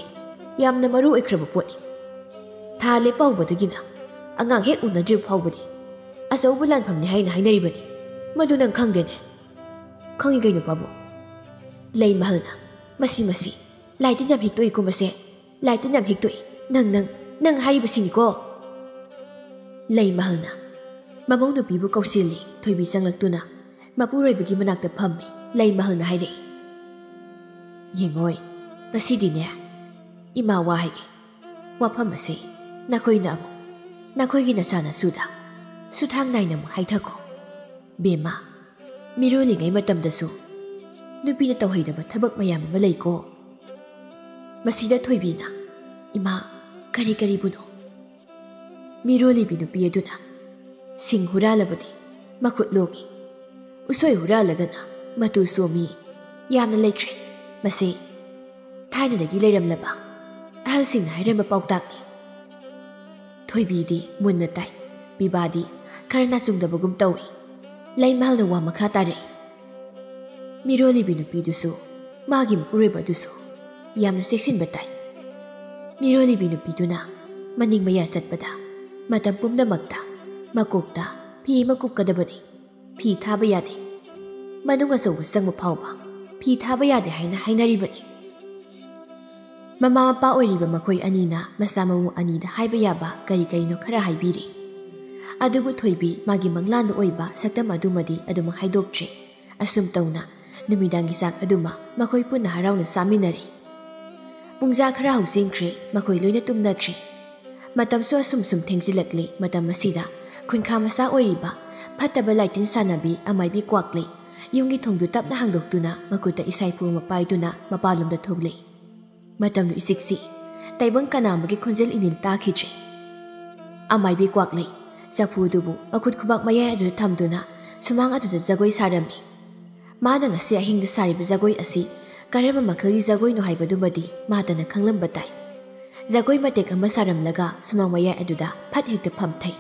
ꯌꯥꯝꯅ ꯃꯔꯨ ꯑꯣꯏꯈ꯭ꯔꯕ ꯄꯣꯠꯅꯤ꯫ ꯊꯥ ꯂꯦꯞꯄ ꯍꯧꯕꯗꯒꯤꯅ ꯑꯉꯥꯡ ꯍꯦꯛ ꯎꯅꯗ꯭ꯔꯤꯕ ꯐꯥꯎꯕꯗꯤ ꯑꯆꯧꯕ ꯂꯥꯟꯐꯝꯅꯤ ꯍꯥꯏꯅ ꯍꯥꯏꯅꯔꯤꯕꯅꯤ꯫ ꯃꯗꯨ ꯅꯪ ꯈꯪꯗꯦꯅꯦ꯫ ꯈꯪꯉꯤ ꯀꯩꯅꯣ ꯄꯥꯕꯨꯡ꯫ ꯂꯩꯃꯍꯜꯅ, "ꯃꯁꯤ, ꯃꯁꯤ, ꯂꯥꯏꯇꯤꯟ ꯌꯥꯝ ꯍꯤꯛꯇꯣꯛꯏꯀꯣ ꯃꯁꯦ꯫ ꯂꯥꯏꯇꯤꯟ ꯌꯥꯝ ꯍꯤꯛꯇꯣꯛꯏ꯫ ꯅꯪ, ꯅꯪ, ꯅꯪ ꯍꯥꯏꯔꯤꯕꯁꯤꯅꯤꯀꯣ?" ꯂꯩꯃꯍꯜꯅ ꯃꯃꯧ ꯅꯨꯄꯤꯕꯨ ꯀꯧꯁꯤꯜꯂꯤ꯫ ꯊꯣꯏꯕꯤ ꯆꯪꯂꯛꯇꯨꯅ ꯃꯄꯨꯔꯣꯏꯕꯒꯤ ꯃꯅꯥꯛꯇ ꯐꯝꯃꯤ꯫ ꯂꯩꯃꯍꯜꯅ ꯍꯥꯏꯔꯛꯏ, "ꯌꯦꯡꯉꯣꯏ, ꯉꯁꯤꯗꯤꯅꯦ, ꯏꯃꯥ ꯋꯥ ꯍꯥꯏꯒꯦ꯫ ꯋꯥꯐꯝ ꯑꯁꯤ ꯅꯈꯣꯏꯅ ꯑꯃꯨꯛ, ꯅꯈꯣꯏꯒꯤ ꯅꯆꯥꯅꯁꯨꯗ ꯁꯨꯊꯥꯡ ꯅꯥꯏꯅ ꯑꯃꯨꯛ ꯍꯥꯏꯊꯈꯣ꯫ ꯕꯦꯝꯃ, ꯃꯤꯔꯣꯜꯂꯤꯉꯩ ꯃꯇꯝꯗꯁꯨ ꯅꯨꯄꯤꯅ ꯇꯧꯍꯩꯗꯕ ꯊꯕꯛ ꯃꯌꯥꯝ ꯑꯃ ꯂꯩꯀꯣ꯫" ꯃꯁꯤꯗ ꯊꯣꯏꯕꯤꯅ, "ꯏꯃꯥ, ꯀꯔꯤ ꯀꯔꯤꯕꯨꯅꯣ?" ꯃꯤꯔꯣꯜꯂꯤꯕꯤ ꯅꯨꯄꯤ ꯑꯗꯨꯅ, "ꯁꯤꯡ ꯍꯨꯔꯥꯜꯂꯕꯗꯤ ꯃꯈꯨꯠ ꯂꯣꯡꯉꯤ, ꯎꯁꯣꯏ ꯍꯨꯔꯥꯜꯂꯒꯅ ꯃꯇꯨ ꯁꯣꯝꯃꯤ꯫ ꯌꯥꯝꯅ ꯂꯩꯈ꯭ꯔꯦ꯫ ꯃꯁꯤ ꯊꯥꯏꯅꯗꯒꯤ ꯂꯩꯔꯝꯂꯕ ꯑꯍꯜꯁꯤꯡꯅ ꯍꯥꯏꯔꯝꯕ ꯄꯥꯎꯇꯥꯛꯅꯤ꯫" ꯊꯣꯏꯕꯤꯗꯤ ꯃꯨꯟꯅ ꯇꯥꯏ꯫ ꯄꯤꯕꯥꯗꯤ ꯈꯔ ꯅꯥꯆꯨꯡꯗꯕꯒꯨꯝ ꯇꯧꯏ꯫ ꯂꯩꯃꯍꯜꯅ ꯋꯥ ꯃꯈꯥ ꯇꯥꯔꯛꯏ, "ꯃꯤꯔꯣꯜꯂꯤꯕꯤ ꯅꯨꯄꯤꯗꯨꯁꯨ, ꯃꯥꯒꯤ ꯃꯄꯨꯔꯣꯏꯕ ꯑꯗꯨꯁꯨ ꯌꯥꯝꯅ ꯆꯦꯛꯁꯤꯟꯕ ꯇꯥꯏ꯫ ꯃꯤꯔꯣꯜꯂꯤꯕꯤ ꯅꯨꯄꯤꯗꯨꯅ ꯃꯅꯤꯡ ꯃꯌꯥ ꯆꯠꯄꯗ ꯃꯇꯝ ꯄꯨꯝꯅꯃꯛꯇ ꯃꯀꯣꯛꯇ ꯐꯤ ꯑꯃ ꯀꯨꯞꯀꯗꯕꯅꯤ꯫ ꯐꯤ ꯊꯥꯕ ꯌꯥꯗꯦ꯫ ꯃꯅꯨꯡ ꯑꯆꯧꯕ ꯆꯪꯕ ꯐꯥꯎꯕ ꯐꯤ ꯊꯥꯕ ꯌꯥꯗꯦ ꯍꯥꯏꯅ ꯍꯥꯏꯅꯔꯤꯕꯅꯤ꯫" ꯃꯃꯥ ꯃꯄꯥ ꯑꯣꯏꯔꯤꯕ ꯃꯈꯣꯏ ꯑꯅꯤꯅ ꯃꯆꯥ ꯃꯎ ꯑꯅꯤꯗ ꯍꯥꯏꯕ ꯌꯥꯕ ꯀꯔꯤ ꯀꯔꯤꯅꯣ ꯈꯔ ꯍꯥꯏꯕꯤꯔꯤ꯫ ꯑꯗꯨꯕꯨ ꯊꯣꯏꯕꯤ ꯃꯥꯒꯤ ꯃꯪꯂꯥꯟꯗ ꯑꯣꯏꯕ ꯁꯛꯇꯝ ꯑꯗꯨꯃꯗꯤ ꯑꯗꯨꯃꯛ ꯍꯥꯏꯗꯣꯛꯇ꯭ꯔꯤ꯫ ꯑꯁꯨꯝ ꯇꯧꯅ ꯅꯨꯃꯤꯗꯥꯡꯒꯤ ꯆꯥꯛ ꯑꯗꯨꯃ ꯃꯈꯣꯏ ꯄꯨꯟꯅ ꯍꯔꯥꯎꯅ ꯆꯥꯃꯤꯟꯅꯔꯦ꯫ ꯄꯨꯡꯖꯥ ꯈꯔ ꯍꯧꯖꯤꯟꯈ꯭ꯔꯦ, ꯃꯈꯣꯏ ꯂꯣꯏꯅ ꯇꯨꯝꯅꯈ꯭ꯔꯦ꯫ ꯃꯇꯝꯁꯨ ꯑꯁꯨꯝ ꯁꯨꯝ ꯊꯦꯡꯖꯤꯜꯂꯛꯂꯦ꯫ ꯃꯇꯝ ꯑꯁꯤꯗ ꯈꯨꯟꯈꯥ ꯃꯆꯥ ꯑꯣꯏꯔꯤꯕ ꯐꯠꯇꯕ ꯂꯥꯏꯇꯤꯟ ꯁꯥꯟꯅꯕꯤ ꯑꯃꯥꯏꯕꯤ ꯀ꯭ꯋꯥꯛꯂꯩ ꯌꯨꯝꯒꯤ ꯊꯣꯡꯗꯨ ꯇꯞꯅ ꯍꯥꯡꯗꯣꯛꯇꯨꯅ ꯃꯈꯨꯠꯇ ꯏꯁꯥꯏꯐꯨ ꯑꯃ ꯄꯥꯏꯗꯨꯅ ꯃꯄꯥꯟꯂꯣꯝꯗ ꯊꯣꯛꯂꯛꯏ꯫ ꯃꯇꯝꯗꯨ ꯏꯆꯤꯛ ꯆꯤꯛꯏ꯫ ꯇꯥꯏꯕꯪ ꯀꯅꯥ ꯑꯃꯒꯤ ꯈꯣꯟꯖꯦꯜ ꯏꯅꯤꯜ ꯇꯥꯈꯤꯗ꯭ꯔꯦ꯫ ꯑꯃꯥꯏꯕꯤ ꯀ꯭ꯋꯥꯛꯂꯩ ꯆꯐꯨꯗꯨꯕꯨ ꯃꯈꯨꯠ ꯈꯨꯕꯥꯛ ꯃꯌꯥꯏ ꯑꯗꯨꯗ ꯊꯝꯗꯨꯅ ꯁꯨꯃꯥꯡ ꯑꯗꯨꯗ ꯖꯒꯣꯏ ꯁꯥꯔꯝꯃꯤ꯫ ꯃꯥꯅ ꯉꯁꯤ ꯑꯍꯤꯡꯗ ꯁꯥꯔꯤꯕ ꯖꯒꯣꯏ ꯑꯁꯤ ꯀꯔꯝꯕ ꯃꯈꯜꯒꯤ ꯖꯒꯣꯏꯅꯣ ꯍꯥꯏꯕꯗꯨꯃꯗꯤ ꯃꯥꯇꯅ ꯈꯪꯂꯝꯕ ꯇꯥꯏ꯫ ꯖꯒꯣꯏ ꯃꯇꯦꯛ ꯑꯃ ꯁꯥꯔꯝꯂꯒ ꯁꯨꯃꯥꯡ ꯃꯌꯥꯏ ꯑꯗꯨꯗ ꯐꯠ ꯍꯦꯛꯇ ꯐꯝꯊꯩ꯫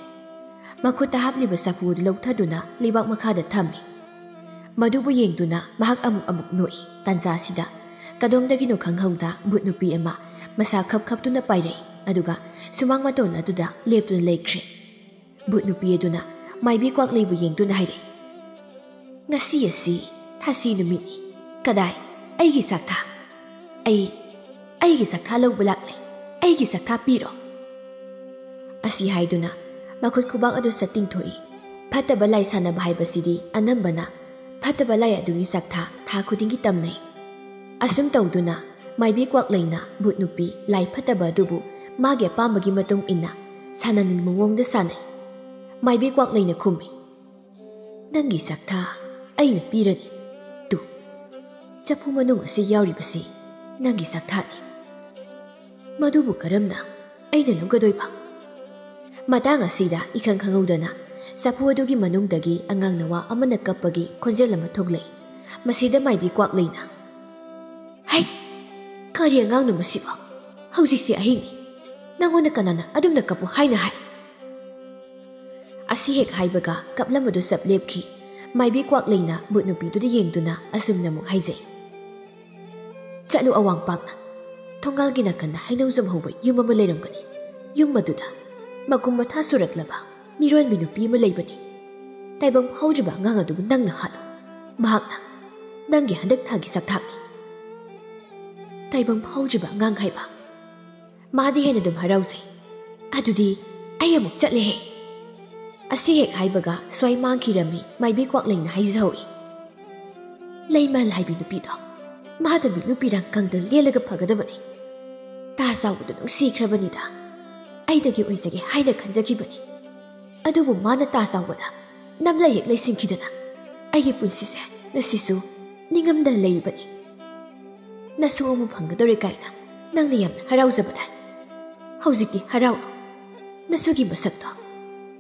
ꯃꯈꯨꯠꯇ ꯍꯥꯞꯂꯤꯕ ꯆꯐꯨ ꯑꯗꯨ ꯂꯧꯊꯗꯨꯅ ꯂꯩꯕꯥꯛ ꯃꯈꯥꯗ ꯊꯝꯃꯤ꯫ ꯃꯗꯨꯕꯨ ꯌꯦꯡꯗꯨꯅ ꯃꯍꯥꯛ ꯑꯃꯨꯛ ꯑꯃꯨꯛ ꯅꯣꯛꯏ꯫ ꯇꯥꯟꯖꯥꯁꯤꯗ ꯀꯗꯣꯝꯗꯒꯤꯅꯣ ꯈꯪꯍꯧꯗ ꯚꯨꯠ ꯅꯨꯄꯤ ꯑꯃ ꯃꯁꯥ ꯈꯞ ꯈꯞꯇꯨꯅ ꯄꯥꯏꯔꯛꯏ꯫ ꯑꯗꯨꯒ ꯁꯨꯃꯥꯡ ꯃꯇꯣꯜ ꯑꯗꯨꯗ ꯂꯦꯞꯇꯨꯅ ꯂꯩꯈ꯭ꯔꯦ꯫ ꯚꯨꯠ ꯅꯨꯄꯤ ꯑꯗꯨꯅ ꯃꯥꯏꯕꯤ ꯀ꯭ꯋꯥꯛꯂꯩꯕꯨ ꯌꯦꯡꯗꯨꯅ ꯍꯥꯏꯔꯛꯏ, "ꯉꯁꯤ ꯑꯁꯤ ꯊꯥꯁꯤ ꯅꯨꯃꯤꯠꯅꯤ꯫ ꯀꯗꯥꯏ? ꯑꯩꯒꯤ ꯁꯛꯊꯥ꯫ ꯑꯩ, ꯑꯩꯒꯤ ꯁꯛꯊꯥ ꯂꯧꯕ ꯂꯥꯛꯂꯦ꯫ ꯑꯩꯒꯤ ꯁꯛꯊꯥ ꯄꯤꯔꯣ꯫" ꯑꯁꯤ ꯍꯥꯏꯗꯨꯅ ꯃꯈꯨꯠ ꯈꯨꯕꯥꯛ ꯑꯗꯨ ꯁꯠ ꯇꯤꯡꯊꯣꯛꯏ꯫ ꯐꯠꯇꯕ ꯂꯥꯏ ꯁꯥꯟꯅꯕ ꯍꯥꯏꯕꯁꯤꯗꯤ ꯑꯅꯝꯕꯅ ꯐꯠꯇꯕ ꯂꯥꯏ ꯑꯗꯨꯒꯤ ꯁꯛꯊꯥ ꯊꯥ ꯈꯨꯗꯤꯡꯒꯤ ꯇꯝꯅꯩ꯫ ꯑꯁꯨꯝ ꯇꯧꯗꯨꯅ ꯃꯥꯏꯕꯤ ꯀ꯭ꯋꯥꯛꯂꯩꯅ ꯚꯨꯠ ꯅꯨꯄꯤ ꯂꯥꯏ ꯐꯠꯇꯕ ꯑꯗꯨꯕꯨ ꯃꯥꯒꯤ ꯑꯄꯥꯝꯕꯒꯤ ꯃꯇꯨꯡ ꯏꯟꯅ ꯁꯥꯟꯅꯅꯤꯡꯕ ꯃꯑꯣꯡꯗ ꯁꯥꯟꯅꯩ꯫ ꯃꯥꯏꯕꯤ ꯀ꯭ꯋꯥꯛꯂꯩꯅ ꯈꯨꯝꯃꯤ, "ꯅꯪꯒꯤ ꯁꯛꯊꯥ ꯑꯩꯅ ꯄꯤꯔꯅꯤ꯫ ꯇꯨ, ꯆꯐꯨ ꯃꯅꯨꯡ ꯑꯁꯤ ꯌꯥꯎꯔꯤꯕꯁꯤ ꯅꯪꯒꯤ ꯁꯛꯊꯥꯅꯤ꯫ ꯃꯗꯨꯕꯨ ꯀꯔꯝꯅ ꯑꯩꯅ ꯂꯧꯒꯗꯣꯏꯕ?" ꯃꯇꯥꯡ ꯑꯁꯤꯗ ꯏꯈꯪ ꯈꯪꯍꯧꯗꯅ ꯆꯐꯨ ꯑꯗꯨꯒꯤ ꯃꯅꯨꯡꯗꯒꯤ ꯑꯉꯥꯡ ꯅꯋꯥ ꯑꯃꯅ ꯀꯞꯄꯒꯤ ꯈꯣꯟꯖꯦꯜ ꯑꯃ ꯊꯣꯛꯂꯛꯏ꯫ ꯃꯁꯤꯗ ꯃꯥꯏꯕꯤ ꯀ꯭ꯋꯥꯛꯂꯩꯅ, "ꯍꯩ! ꯀꯔꯤ ꯑꯉꯥꯡꯅꯣ ꯃꯁꯤꯕꯣ? ꯍꯧꯖꯤꯛꯁꯦ ꯑꯍꯤꯡꯅꯤ꯫ ꯅꯪꯉꯣꯟꯗ ꯀꯅꯥꯅ ꯑꯗꯨꯝꯅ ꯀꯞꯄꯨ ꯍꯥꯏꯅ ꯍꯥꯏ?" ꯑꯁꯤ ꯍꯦꯛ ꯍꯥꯏꯕꯒ ꯀꯞꯂꯝꯕꯗꯨ ꯆꯞ ꯂꯦꯞꯈꯤ꯫ ꯃꯥꯏꯕꯤ ꯀ꯭ꯋꯥꯛꯂꯩꯅ ꯚꯨꯠ ꯅꯨꯄꯤꯗꯨꯗ ꯌꯦꯡꯗꯨꯅ ꯑꯁꯨꯝꯅ ꯑꯃꯨꯛ ꯍꯥꯏꯖꯩ, "ꯆꯠꯂꯨ ꯑꯋꯥꯡꯄꯥꯛꯅ꯫ ꯊꯣꯡꯒꯥꯜꯒꯤ ꯅꯥꯀꯟꯗ ꯍꯩꯅꯧꯖꯝ ꯍꯧꯕ ꯌꯨꯝ ꯑꯃ ꯂꯩꯔꯝꯒꯅꯤ꯫ ꯌꯨꯝ ꯑꯗꯨꯗ ꯃꯀꯨꯝ ꯃꯊꯥ ꯁꯨꯔꯛꯂꯕ ꯃꯤꯔꯣꯟꯕꯤ ꯅꯨꯄꯤ ꯑꯃ ꯂꯩꯕꯅꯤ꯫ ꯇꯥꯏꯕꯪ ꯐꯥꯎꯗ꯭ꯔꯤꯕ ꯑꯉꯥꯡ ꯑꯗꯨꯕꯨ ꯅꯪꯅ ꯍꯥꯠꯂꯨ꯫ ꯃꯍꯥꯛꯅ ꯅꯪꯒꯤ ꯍꯟꯗꯛ ꯊꯥꯒꯤ ꯁꯛꯊꯥꯛꯅꯤ꯫" "ꯇꯥꯏꯕꯪ ꯐꯥꯎꯗ꯭ꯔꯤꯕ ꯑꯉꯥꯡ ꯍꯥꯏꯕ? ꯃꯥꯗꯤ ꯍꯦꯟꯅ ꯑꯗꯨꯝ ꯍꯔꯥꯎꯖꯩ꯫ ꯑꯗꯨꯗꯤ ꯑꯩ ꯑꯃꯨꯛ ꯆꯠꯂꯦꯍꯦ꯫" ꯑꯁꯤ ꯍꯦꯛ ꯍꯥꯏꯕꯒ ꯁ꯭ꯋꯥꯏ ꯃꯥꯡꯈꯤꯔꯝꯃꯤ ꯃꯥꯏꯕꯤ ꯀ꯭ꯋꯥꯛꯂꯩꯅ ꯍꯥꯏꯖꯍꯧꯏ, "ꯂꯩꯃꯥꯜ ꯍꯥꯏꯕꯤ ꯅꯨꯄꯤꯗꯣ, ꯃꯥꯗ ꯃꯤꯠꯂꯨ ꯄꯤꯔꯥꯡ ꯀꯪꯗ ꯂꯦꯜꯂꯒ ꯐꯒꯗꯕꯅꯤ꯫ ꯇꯥ ꯆꯥꯎꯕꯗꯨ ꯅꯨꯡꯁꯤꯈ꯭ꯔꯕꯅꯤꯗ꯫ ꯑꯩꯗꯒꯤ ꯑꯣꯏꯖꯒꯦ ꯍꯥꯏꯅ ꯈꯟꯖꯈꯤꯕꯅꯤ꯫ ꯑꯗꯨꯕꯨ ꯃꯥꯅ ꯇꯥ ꯆꯥꯎꯕꯗ ꯅꯝꯂꯩ ꯍꯦꯛ ꯂꯩꯁꯤꯟꯈꯤꯗꯅ ꯑꯩꯒꯤ ꯄꯨꯟꯁꯤꯁꯦ ꯉꯁꯤꯁꯨ ꯅꯤꯡꯉꯝꯗꯅ ꯂꯩꯔꯤꯕꯅꯤ꯫ ꯅꯁꯨ ꯑꯃ ꯐꯪꯒꯗꯧꯔꯦ ꯀꯥꯏꯅ ꯅꯪꯅ ꯌꯥꯝꯅ ꯍꯔꯥꯎꯖꯕꯗꯥꯏ? ꯍꯧꯖꯤꯛꯇꯤ ꯍꯔꯥꯎꯔꯣ꯫ ꯅꯁꯨꯒꯤ ꯃꯁꯛꯇꯣ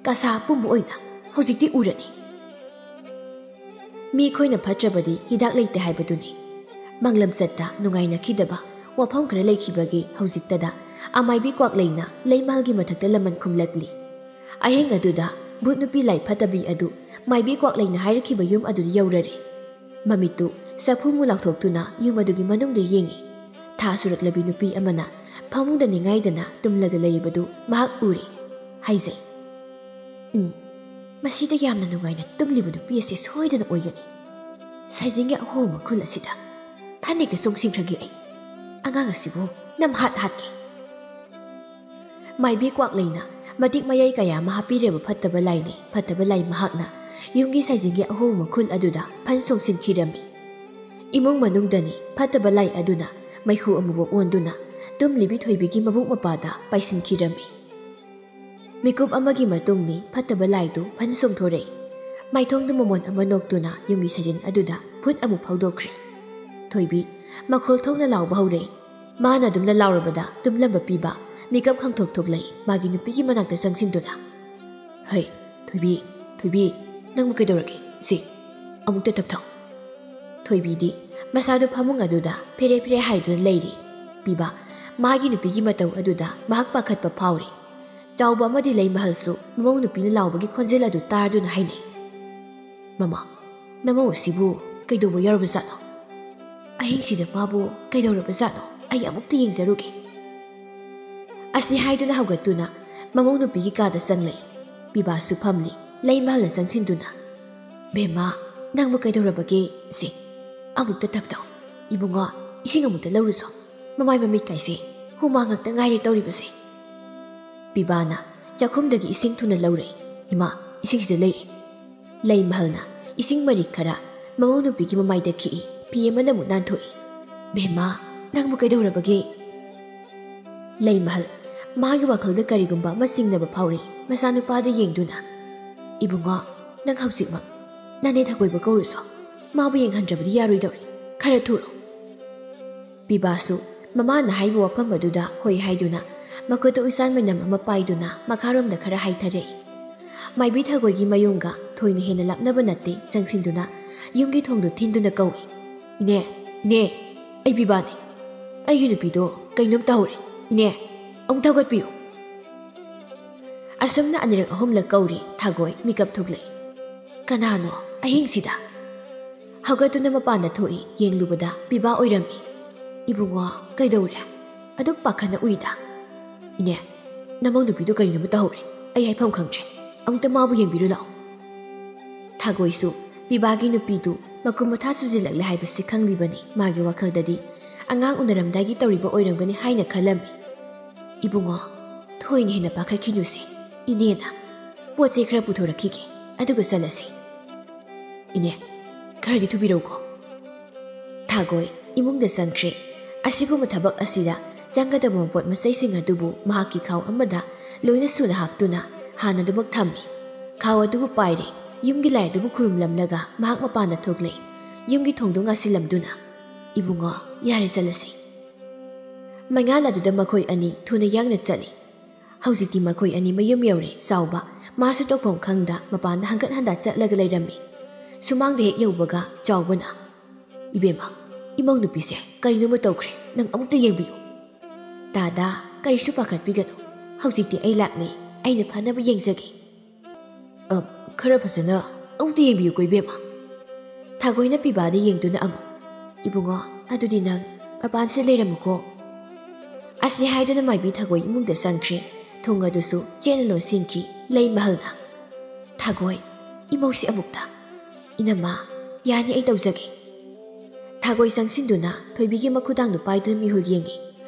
ꯀꯁꯥ ꯑꯄꯨꯝꯕ ꯑꯣꯏꯅ ꯍꯧꯖꯤꯛꯇꯤ ꯎꯔꯅꯤ꯫" ꯃꯤ ꯑꯩꯈꯣꯏꯅ ꯐꯠꯇ꯭ꯔꯕꯗꯤ ꯍꯤꯗꯥꯛ ꯂꯩꯇꯦ ꯍꯥꯏꯕꯗꯨꯅꯤ꯫ ꯃꯥꯡꯂꯝꯆꯠꯇ ꯅꯨꯡꯉꯥꯏꯅꯈꯤꯗꯕ ꯋꯥꯐꯝ ꯈꯔ ꯂꯩꯈꯤꯕꯒꯤ ꯍꯧꯖꯤꯛꯇꯗ ꯑꯃꯥꯏꯕꯤ ꯀ꯭ꯋꯥꯛꯂꯩꯅ ꯂꯩꯃꯥꯜꯒꯤ ꯃꯊꯛꯇ ꯂꯃꯟ ꯈꯨꯝꯂꯛꯂꯤ꯫ ꯑꯍꯤꯡ ꯑꯗꯨꯗ ꯚꯨꯠ ꯅꯨꯄꯤ ꯂꯥꯏ ꯐꯠꯇꯕꯤ ꯑꯗꯨ ꯃꯥꯏꯕꯤ ꯀ꯭ꯋꯥꯛꯂꯩꯅ ꯍꯥꯏꯔꯛꯈꯤꯕ ꯌꯨꯝ ꯑꯗꯨꯗ ꯌꯧꯔꯔꯦ꯫ ꯃꯃꯤꯠꯇꯨ ꯆꯐꯨꯃꯨ ꯂꯥꯎꯊꯣꯛꯇꯨꯅ ꯌꯨꯝ ꯑꯗꯨꯒꯤ ꯃꯅꯨꯡꯗ ꯌꯦꯡꯉꯤ꯫ ꯊꯥ ꯁꯨꯔꯛꯂꯕꯤ ꯅꯨꯄꯤ ꯑꯃꯅ ꯐꯃꯨꯡꯗ ꯅꯤꯡꯉꯥꯏꯗꯅ ꯇꯨꯝꯂꯒ ꯂꯩꯔꯤꯕꯗꯨ ꯃꯍꯥꯛ ꯎꯔꯦ꯫ ꯍꯥꯏꯖꯩ, "ꯎꯝ, ꯃꯁꯤꯗ ꯌꯥꯝꯅ ꯅꯨꯡꯉꯥꯏꯅ ꯇꯨꯝꯂꯤꯕ ꯅꯨꯄꯤ ꯑꯁꯤ ꯁꯣꯏꯗꯅ ꯑꯣꯏꯒꯅꯤ꯫ ꯁꯥꯏꯖꯤꯡꯒꯤ ꯑꯍꯣꯕ ꯃꯈꯨꯜ ꯑꯁꯤꯗ ꯐꯅꯦꯛꯇ ꯆꯣꯡꯁꯤꯟꯈ꯭ꯔꯒꯦ ꯑꯩ꯫ ꯑꯉꯥꯡ ꯑꯁꯤꯕꯨ ꯅꯝꯍꯥꯠ ꯍꯥꯠꯀꯦ"꯫ ꯃꯥꯏꯕꯤ ꯀ꯭ꯋꯥꯛꯂꯩꯅ ꯃꯇꯤꯛ ꯃꯌꯥꯏ ꯀꯌꯥ ꯑꯃ ꯍꯥꯞꯄꯤꯔꯕ ꯐꯠꯇꯕ ꯂꯥꯏꯅꯤ꯫ ꯐꯠꯇꯕ ꯂꯥꯏ ꯃꯍꯥꯛꯅ ꯌꯨꯝꯒꯤ ꯁꯥꯏꯖꯤꯡꯒꯤ ꯑꯍꯣꯕ ꯃꯈꯨꯜ ꯑꯗꯨꯗ ꯐꯟ ꯆꯣꯡꯁꯤꯟꯈꯤꯔꯝꯃꯤ꯫ ꯏꯃꯨꯡ ꯃꯅꯨꯡꯗꯅꯤ ꯐꯠꯇꯕ ꯂꯥꯏ ꯑꯗꯨꯅ ꯃꯩꯈꯨ ꯑꯃꯨꯕ ꯑꯣꯟꯗꯨꯅ ꯇꯨꯝꯂꯤꯕꯤ ꯊꯣꯏꯕꯤꯒꯤ ꯃꯕꯨꯛ ꯃꯄꯥꯗ ꯄꯥꯏꯁꯤꯟꯈꯤꯔꯝꯃꯤ꯫ ꯃꯤꯀꯨꯞ ꯑꯃꯒꯤ ꯃꯇꯨꯡꯅꯤ ꯐꯠꯇꯕ ꯂꯥꯏꯗꯨ ꯐꯟ ꯆꯣꯡꯊꯣꯔꯛꯏ꯫ ꯃꯥꯏꯊꯣꯡꯗ ꯃꯃꯣꯟ ꯑꯃ ꯅꯣꯛꯇꯨꯅ ꯌꯨꯝꯒꯤ ꯁꯥꯏꯖꯤꯟ ꯑꯗꯨꯗ ꯐꯨꯠ ꯑꯃꯨꯛ ꯐꯥꯎꯗꯣꯛꯈ꯭ꯔꯦ꯫ ꯊꯣꯏꯕꯤ ꯃꯈꯣꯜ ꯊꯣꯛꯅ ꯂꯥꯎꯕ ꯍꯧꯔꯛꯏ꯫ ꯃꯥꯅ ꯑꯗꯨꯝꯅ ꯂꯥꯎꯔꯕꯗ ꯇꯨꯝꯂꯝꯕ ꯄꯤꯕ ꯃꯤꯀꯞ ꯈꯪꯊꯣꯛ ꯊꯣꯛꯂꯛꯏ꯫ ꯃꯥꯒꯤ ꯅꯨꯄꯤꯒꯤ ꯃꯅꯥꯛꯇ ꯆꯪꯁꯤꯟꯗꯨꯅ, "ꯍꯩ, ꯊꯣꯏꯕꯤ, ꯊꯣꯏꯕꯤ, ꯅꯪꯕꯨ ꯀꯩꯗꯧꯔꯒꯦ? ꯁꯤ, ꯑꯃꯨꯛꯇ ꯇꯞꯊꯧ"꯫ ꯊꯣꯏꯕꯤꯗꯤ ꯃꯁꯥꯗꯨ ꯐꯃꯨꯡ ꯑꯗꯨꯗ ꯐꯦꯔꯦ ꯐꯦꯔꯦ ꯍꯥꯏꯗꯨꯅ ꯂꯩꯔꯤ꯫ ꯄꯤꯕ ꯃꯥꯒꯤ ꯅꯨꯄꯤꯒꯤ ꯃꯇꯧ ꯑꯗꯨꯗ ꯃꯍꯥꯛ ꯄꯥꯈꯠꯄ ꯐꯥꯎꯔꯤ꯫ ꯆꯥꯎꯕ ꯑꯃꯗꯤ ꯂꯩꯃꯍꯜꯁꯨ ꯃꯃꯧ ꯅꯨꯄꯤꯅ ꯂꯥꯎꯕꯒꯤ ꯈꯣꯟꯖꯦꯜ ꯑꯗꯨ ꯇꯥꯔꯗꯨꯅ ꯍꯥꯏꯅꯩ, "ꯃꯃꯥ, ꯅꯃꯧ ꯑꯁꯤꯕꯨ ꯀꯩꯗꯧꯕ ꯌꯥꯎꯔꯕꯖꯥꯠꯅꯣ? ꯑꯍꯤꯡꯁꯤꯗ ꯃꯥꯕꯨ ꯀꯩꯗꯧꯔꯕꯖꯥꯠꯅꯣ? ꯑꯩ ꯑꯃꯨꯛꯇ ꯌꯦꯡꯖꯔꯨꯒꯦ"꯫ ꯑꯁꯤ ꯍꯥꯏꯗꯨꯅ ꯍꯧꯒꯠꯇꯨꯅ ꯃꯃꯧ ꯅꯨꯄꯤꯒꯤ ꯀꯥꯗ ꯆꯪꯂꯛꯏ꯫ ꯄꯤꯕꯥꯁꯨ ꯐꯝꯂꯤ꯫ ꯂꯩꯃꯍꯜꯅ ꯆꯪꯁꯤꯟꯗꯨꯅ, "ꯕꯦꯝꯃ, ꯅꯪꯕꯨ ꯀꯩꯗꯧꯔꯕꯒꯦ? ꯁꯦ, ꯑꯃꯨꯛꯇ ꯇꯞꯇꯧ꯫ ꯏꯕꯨꯡꯉꯣ, ꯏꯁꯤꯡ ꯑꯃꯨꯛꯇ ꯂꯧꯔꯨꯁꯣ꯫ ꯃꯃꯥꯏ ꯃꯃꯤꯠ ꯀꯥꯏꯁꯦ ꯍꯨꯃꯥꯡ ꯉꯥꯛꯇ ꯉꯥꯏꯔꯦ ꯇꯧꯔꯤꯕꯁꯦ"꯫ ꯄꯤꯕꯥꯅ ꯆꯥꯛꯈꯨꯝꯗꯒꯤ ꯏꯁꯤꯡ ꯊꯨꯅ ꯂꯧꯔꯛꯏ꯫ "ꯏꯃꯥ, ꯏꯁꯤꯡꯁꯤꯗ ꯂꯩꯔꯦ"꯫ ꯂꯩꯃꯍꯜꯅ ꯏꯁꯤꯡ ꯃꯔꯤꯛ ꯈꯔ ꯃꯃꯧ ꯅꯨꯄꯤꯒꯤ ꯃꯃꯥꯏꯗ ꯈꯤꯛꯏ꯫ ꯐꯤ ꯑꯃꯅ ꯑꯃꯨꯛ ꯅꯥꯟꯊꯣꯛꯏ꯫ "ꯕꯦꯝꯃ, ꯅꯪꯕꯨ ꯀꯩꯗꯧꯔꯕꯒꯦ?" ꯂꯩꯃꯍꯜ ꯃꯥꯒꯤ ꯋꯥꯈꯜꯗ ꯀꯔꯤꯒꯨꯝꯕ ꯑꯃ ꯆꯤꯡꯅꯕ ꯐꯥꯎꯔꯤ꯫ ꯃꯆꯥꯅꯨꯄꯥꯗ ꯌꯦꯡꯗꯨꯅ, "ꯏꯕꯨꯡꯉꯣ, ꯅꯪ ꯍꯧꯖꯤꯛꯃꯛ ꯅꯅꯦ ꯊꯒꯣꯏꯕ ꯀꯧꯔꯨꯁꯣ꯫ ꯃꯥꯕꯨ ꯌꯦꯡꯍꯟꯗ꯭ꯔꯕꯗꯤ ꯌꯥꯔꯣꯏꯗꯧꯔꯤ꯫ ꯈꯔ ꯊꯨꯔꯣ"꯫ ꯄꯤꯕꯥꯁꯨ ꯃꯃꯥꯅ ꯍꯥꯏꯕ ꯋꯥꯐꯝ ꯑꯗꯨꯗ ꯍꯣꯏ ꯍꯥꯏꯗꯨꯅ ꯃꯈꯨꯠꯇ ꯎꯆꯥꯟ ꯃꯅꯝ ꯑꯃ ꯄꯥꯏꯗꯨꯅ ꯃꯈꯥꯔꯣꯝꯗ ꯈꯔ ꯍꯥꯏꯊꯔꯛꯏ꯫ ꯃꯥꯏꯕꯤ ꯊꯒꯣꯏꯒꯤ ꯃꯌꯨꯝꯒ ꯊꯣꯏꯅ ꯍꯦꯟꯅ ꯂꯥꯞꯅꯕ ꯅꯠꯇꯦ꯫ ꯆꯪꯁꯤꯟꯗꯨꯅ ꯌꯨꯝꯒꯤ ꯊꯣꯡꯗꯨ ꯊꯤꯟꯗꯨꯅ ꯀꯧꯏ, "ꯏꯅꯦ, ꯏꯅꯦ, ꯑꯩ ꯄꯤꯕꯥꯅꯦ꯫ ꯑꯩꯒꯤ ꯅꯨꯄꯤꯗꯣ ꯀꯩꯅꯣꯝ ꯇꯧꯍꯧꯔꯦ꯫ ꯏꯅꯦ, ꯑꯃꯨꯛ ꯊꯧꯒꯠꯄꯤꯌꯨ"꯫ ꯑꯁꯨꯝꯅ ꯑꯅꯤꯔꯛ ꯑꯍꯨꯝꯂꯛ ꯀꯧꯔꯤ꯫ ꯊꯒꯣꯏ ꯃꯤꯀꯞ ꯊꯣꯛꯂꯛꯏ꯫ "ꯀꯅꯥꯅꯣ ꯑꯍꯤꯡꯁꯤꯗ?" ꯍꯧꯒꯠꯇꯨꯅ ꯃꯄꯥꯟꯗ ꯊꯣꯛꯏ꯫ ꯌꯦꯡꯂꯨꯕꯗ ꯄꯤꯕꯥ ꯑꯣꯏꯔꯝꯃꯤ꯫ "ꯏꯕꯨꯡꯉꯣ, ꯀꯩꯗꯧꯔꯦ?" ꯑꯗꯨꯛ ꯄꯥꯈꯠꯅ ꯎꯏꯗ꯫ "ꯏꯅꯦ, ꯅꯃꯧ ꯅꯨꯄꯤꯗꯨ ꯀꯔꯤꯅꯣꯃ ꯇꯧꯍꯧꯔꯦ꯫ ꯑꯩ ꯍꯥꯏꯐꯝ ꯈꯪꯗ꯭ꯔꯦ꯫ ꯑꯃꯨꯛꯇ ꯃꯥꯕꯨ ꯌꯦꯡꯕꯤꯔꯨ ꯂꯥꯛꯑꯣ꯫" ꯊꯥꯒꯣꯏꯁꯨ ꯄꯤꯕꯥꯒꯤ ꯅꯨꯄꯤꯗꯨ ꯃꯀꯨꯝ ꯃꯊꯥ ꯆꯨꯁꯤꯜꯂꯛꯂꯦ ꯍꯥꯏꯕꯁꯤ ꯈꯪꯂꯤꯕꯅꯤ꯫ ꯃꯥꯒꯤ ꯋꯥꯈꯜꯗꯗꯤ ꯑꯉꯥꯡ ꯎꯅꯔꯝꯗꯥꯏꯒꯤ ꯇꯧꯔꯤꯕ ꯑꯣꯏꯔꯝꯒꯅꯤ ꯍꯥꯏꯅ ꯈꯜꯂꯝꯃꯤ꯫ "ꯏꯕꯨꯡꯉꯣ, ꯊꯣꯏꯅ ꯍꯦꯟꯅ ꯄꯥꯈꯠꯈꯤꯅꯨꯁꯦ꯫ ꯏꯅꯦꯅ ꯄꯣꯠ ꯆꯩ ꯈꯔ ꯄꯨꯊꯣꯔꯛꯈꯤꯒꯦ, ꯑꯗꯨꯒ ꯆꯠꯂꯁꯤ꯫" "ꯏꯅꯦ, ꯈꯔꯗꯤ ꯊꯨꯕꯤꯔꯧꯀꯣ꯫" ꯊꯥꯒꯣꯏ ꯏꯃꯨꯡꯗ ꯆꯪꯈ꯭ꯔꯦ꯫ ꯑꯁꯤꯒꯨꯝꯕ ꯊꯕꯛ ꯑꯁꯤꯗ ꯆꯪꯒꯗꯕ ꯃꯄꯣꯠ ꯃꯆꯩꯁꯤꯡ ꯑꯗꯨꯕꯨ ꯃꯍꯥꯛꯀꯤ ꯈꯥꯎ ꯑꯃꯗ ꯂꯣꯏꯅ ꯁꯨꯅ ꯍꯥꯞꯇꯨꯅ ꯍꯥꯟꯅꯗꯨꯃꯛ ꯊꯝꯃꯤ꯫ ꯈꯥꯎ ꯑꯗꯨꯕꯨ ꯄꯥꯏꯔꯦ꯫ ꯌꯨꯝꯒꯤ ꯂꯥꯏ ꯑꯗꯨꯕꯨ ꯈꯨꯔꯨꯝꯂꯝꯂꯒ ꯃꯍꯥꯛ ꯃꯄꯥꯟꯗ ꯊꯣꯛꯂꯛꯏ꯫ ꯌꯨꯝꯒꯤ ꯊꯣꯡꯗꯨ ꯉꯥꯁꯤꯜꯂꯝꯗꯨꯅ, "ꯏꯕꯨꯡꯉꯣ, ꯌꯥꯔꯦ, ꯆꯠꯂꯁꯤ꯫" ꯃꯩꯉꯥꯜ ꯑꯗꯨꯗ ꯃꯈꯣꯏ ꯑꯅꯤ ꯊꯨꯅ ꯌꯥꯡꯅ ꯆꯠꯂꯤ꯫ ꯍꯧꯖꯤꯛꯇꯤ ꯃꯈꯣꯏ ꯑꯅꯤ ꯃꯌꯨꯝ ꯌꯧꯔꯦ꯫ ꯆꯥꯎꯕ ꯃꯥꯁꯨ ꯇꯧꯐꯝ ꯈꯪꯗ ꯃꯄꯥꯟꯗ ꯍꯪꯒꯠ ꯍꯟꯗ ꯆꯠꯂꯒ ꯂꯩꯔꯝꯃꯤ꯫ ꯁꯨꯃꯥꯡꯗ ꯍꯦꯛ ꯌꯧꯕꯒ ꯆꯥꯎꯕꯅ, "ꯏꯕꯦꯝꯃ, ꯏꯃꯧ ꯅꯨꯄꯤꯁꯦ ꯀꯔꯤꯅꯣꯃ ꯇꯧꯈ꯭ꯔꯦ, ꯅꯪ ꯑꯃꯨꯛꯇ ꯌꯦꯡꯕꯤꯌꯨ꯫" "ꯇꯥꯗꯥ, ꯀꯔꯤꯁꯨ ꯄꯥꯈꯠꯄꯤꯒꯅꯨ, ꯍꯧꯖꯤꯛꯇꯤ ꯑꯩ ꯂꯥꯛꯂꯦ, ꯑꯩꯅ ꯐꯅꯕ ꯌꯦꯡꯖꯒꯦ꯫" "ꯑ, ꯈꯔ ꯐꯖꯅ ꯑꯃꯨꯛꯇ ꯌꯦꯡꯕꯤꯌꯨꯀꯣ, ꯏꯕꯦꯝꯃ꯫" ꯊꯥꯒꯣꯏꯅ ꯄꯤꯕꯥꯗ ꯌꯦꯡꯗꯨꯅ ꯑꯃꯨꯛ, "ꯏꯕꯨꯡꯉꯣ, ꯑꯗꯨꯗꯤ ꯅꯪ ꯃꯄꯥꯟꯁꯤꯗ ꯂꯩꯔꯝꯃꯨꯀꯣ꯫" ꯑꯁꯤ ꯍꯥꯏꯗꯨꯅ ꯃꯥꯏꯕꯤ ꯊꯥꯒꯣꯏ ꯏꯃꯨꯡꯗ ꯆꯪꯈ꯭ꯔꯦ꯫ ꯊꯣꯡ ꯑꯗꯨꯁꯨ ꯆꯦꯠꯅ ꯂꯣꯟꯁꯤꯟꯈꯤ꯫ ꯂꯩꯃꯍꯜꯅ, "ꯊꯥꯒꯣꯏ, ꯏꯃꯧꯁꯤ ꯑꯃꯨꯛꯇ꯫" "ꯏꯅꯝꯃ, ꯌꯥꯅꯤ, ꯑꯩ ꯇꯧꯖꯒꯦ꯫" ꯊꯥꯒꯣꯏ ꯆꯪꯁꯤꯟꯗꯨꯅ ꯊꯣꯏꯕꯤꯒꯤ ꯃꯈꯨꯗꯥꯡꯗꯨ ꯄꯥꯏꯗꯨꯅ ꯃꯤꯍꯨꯜ ꯌꯦꯡꯉꯤ꯫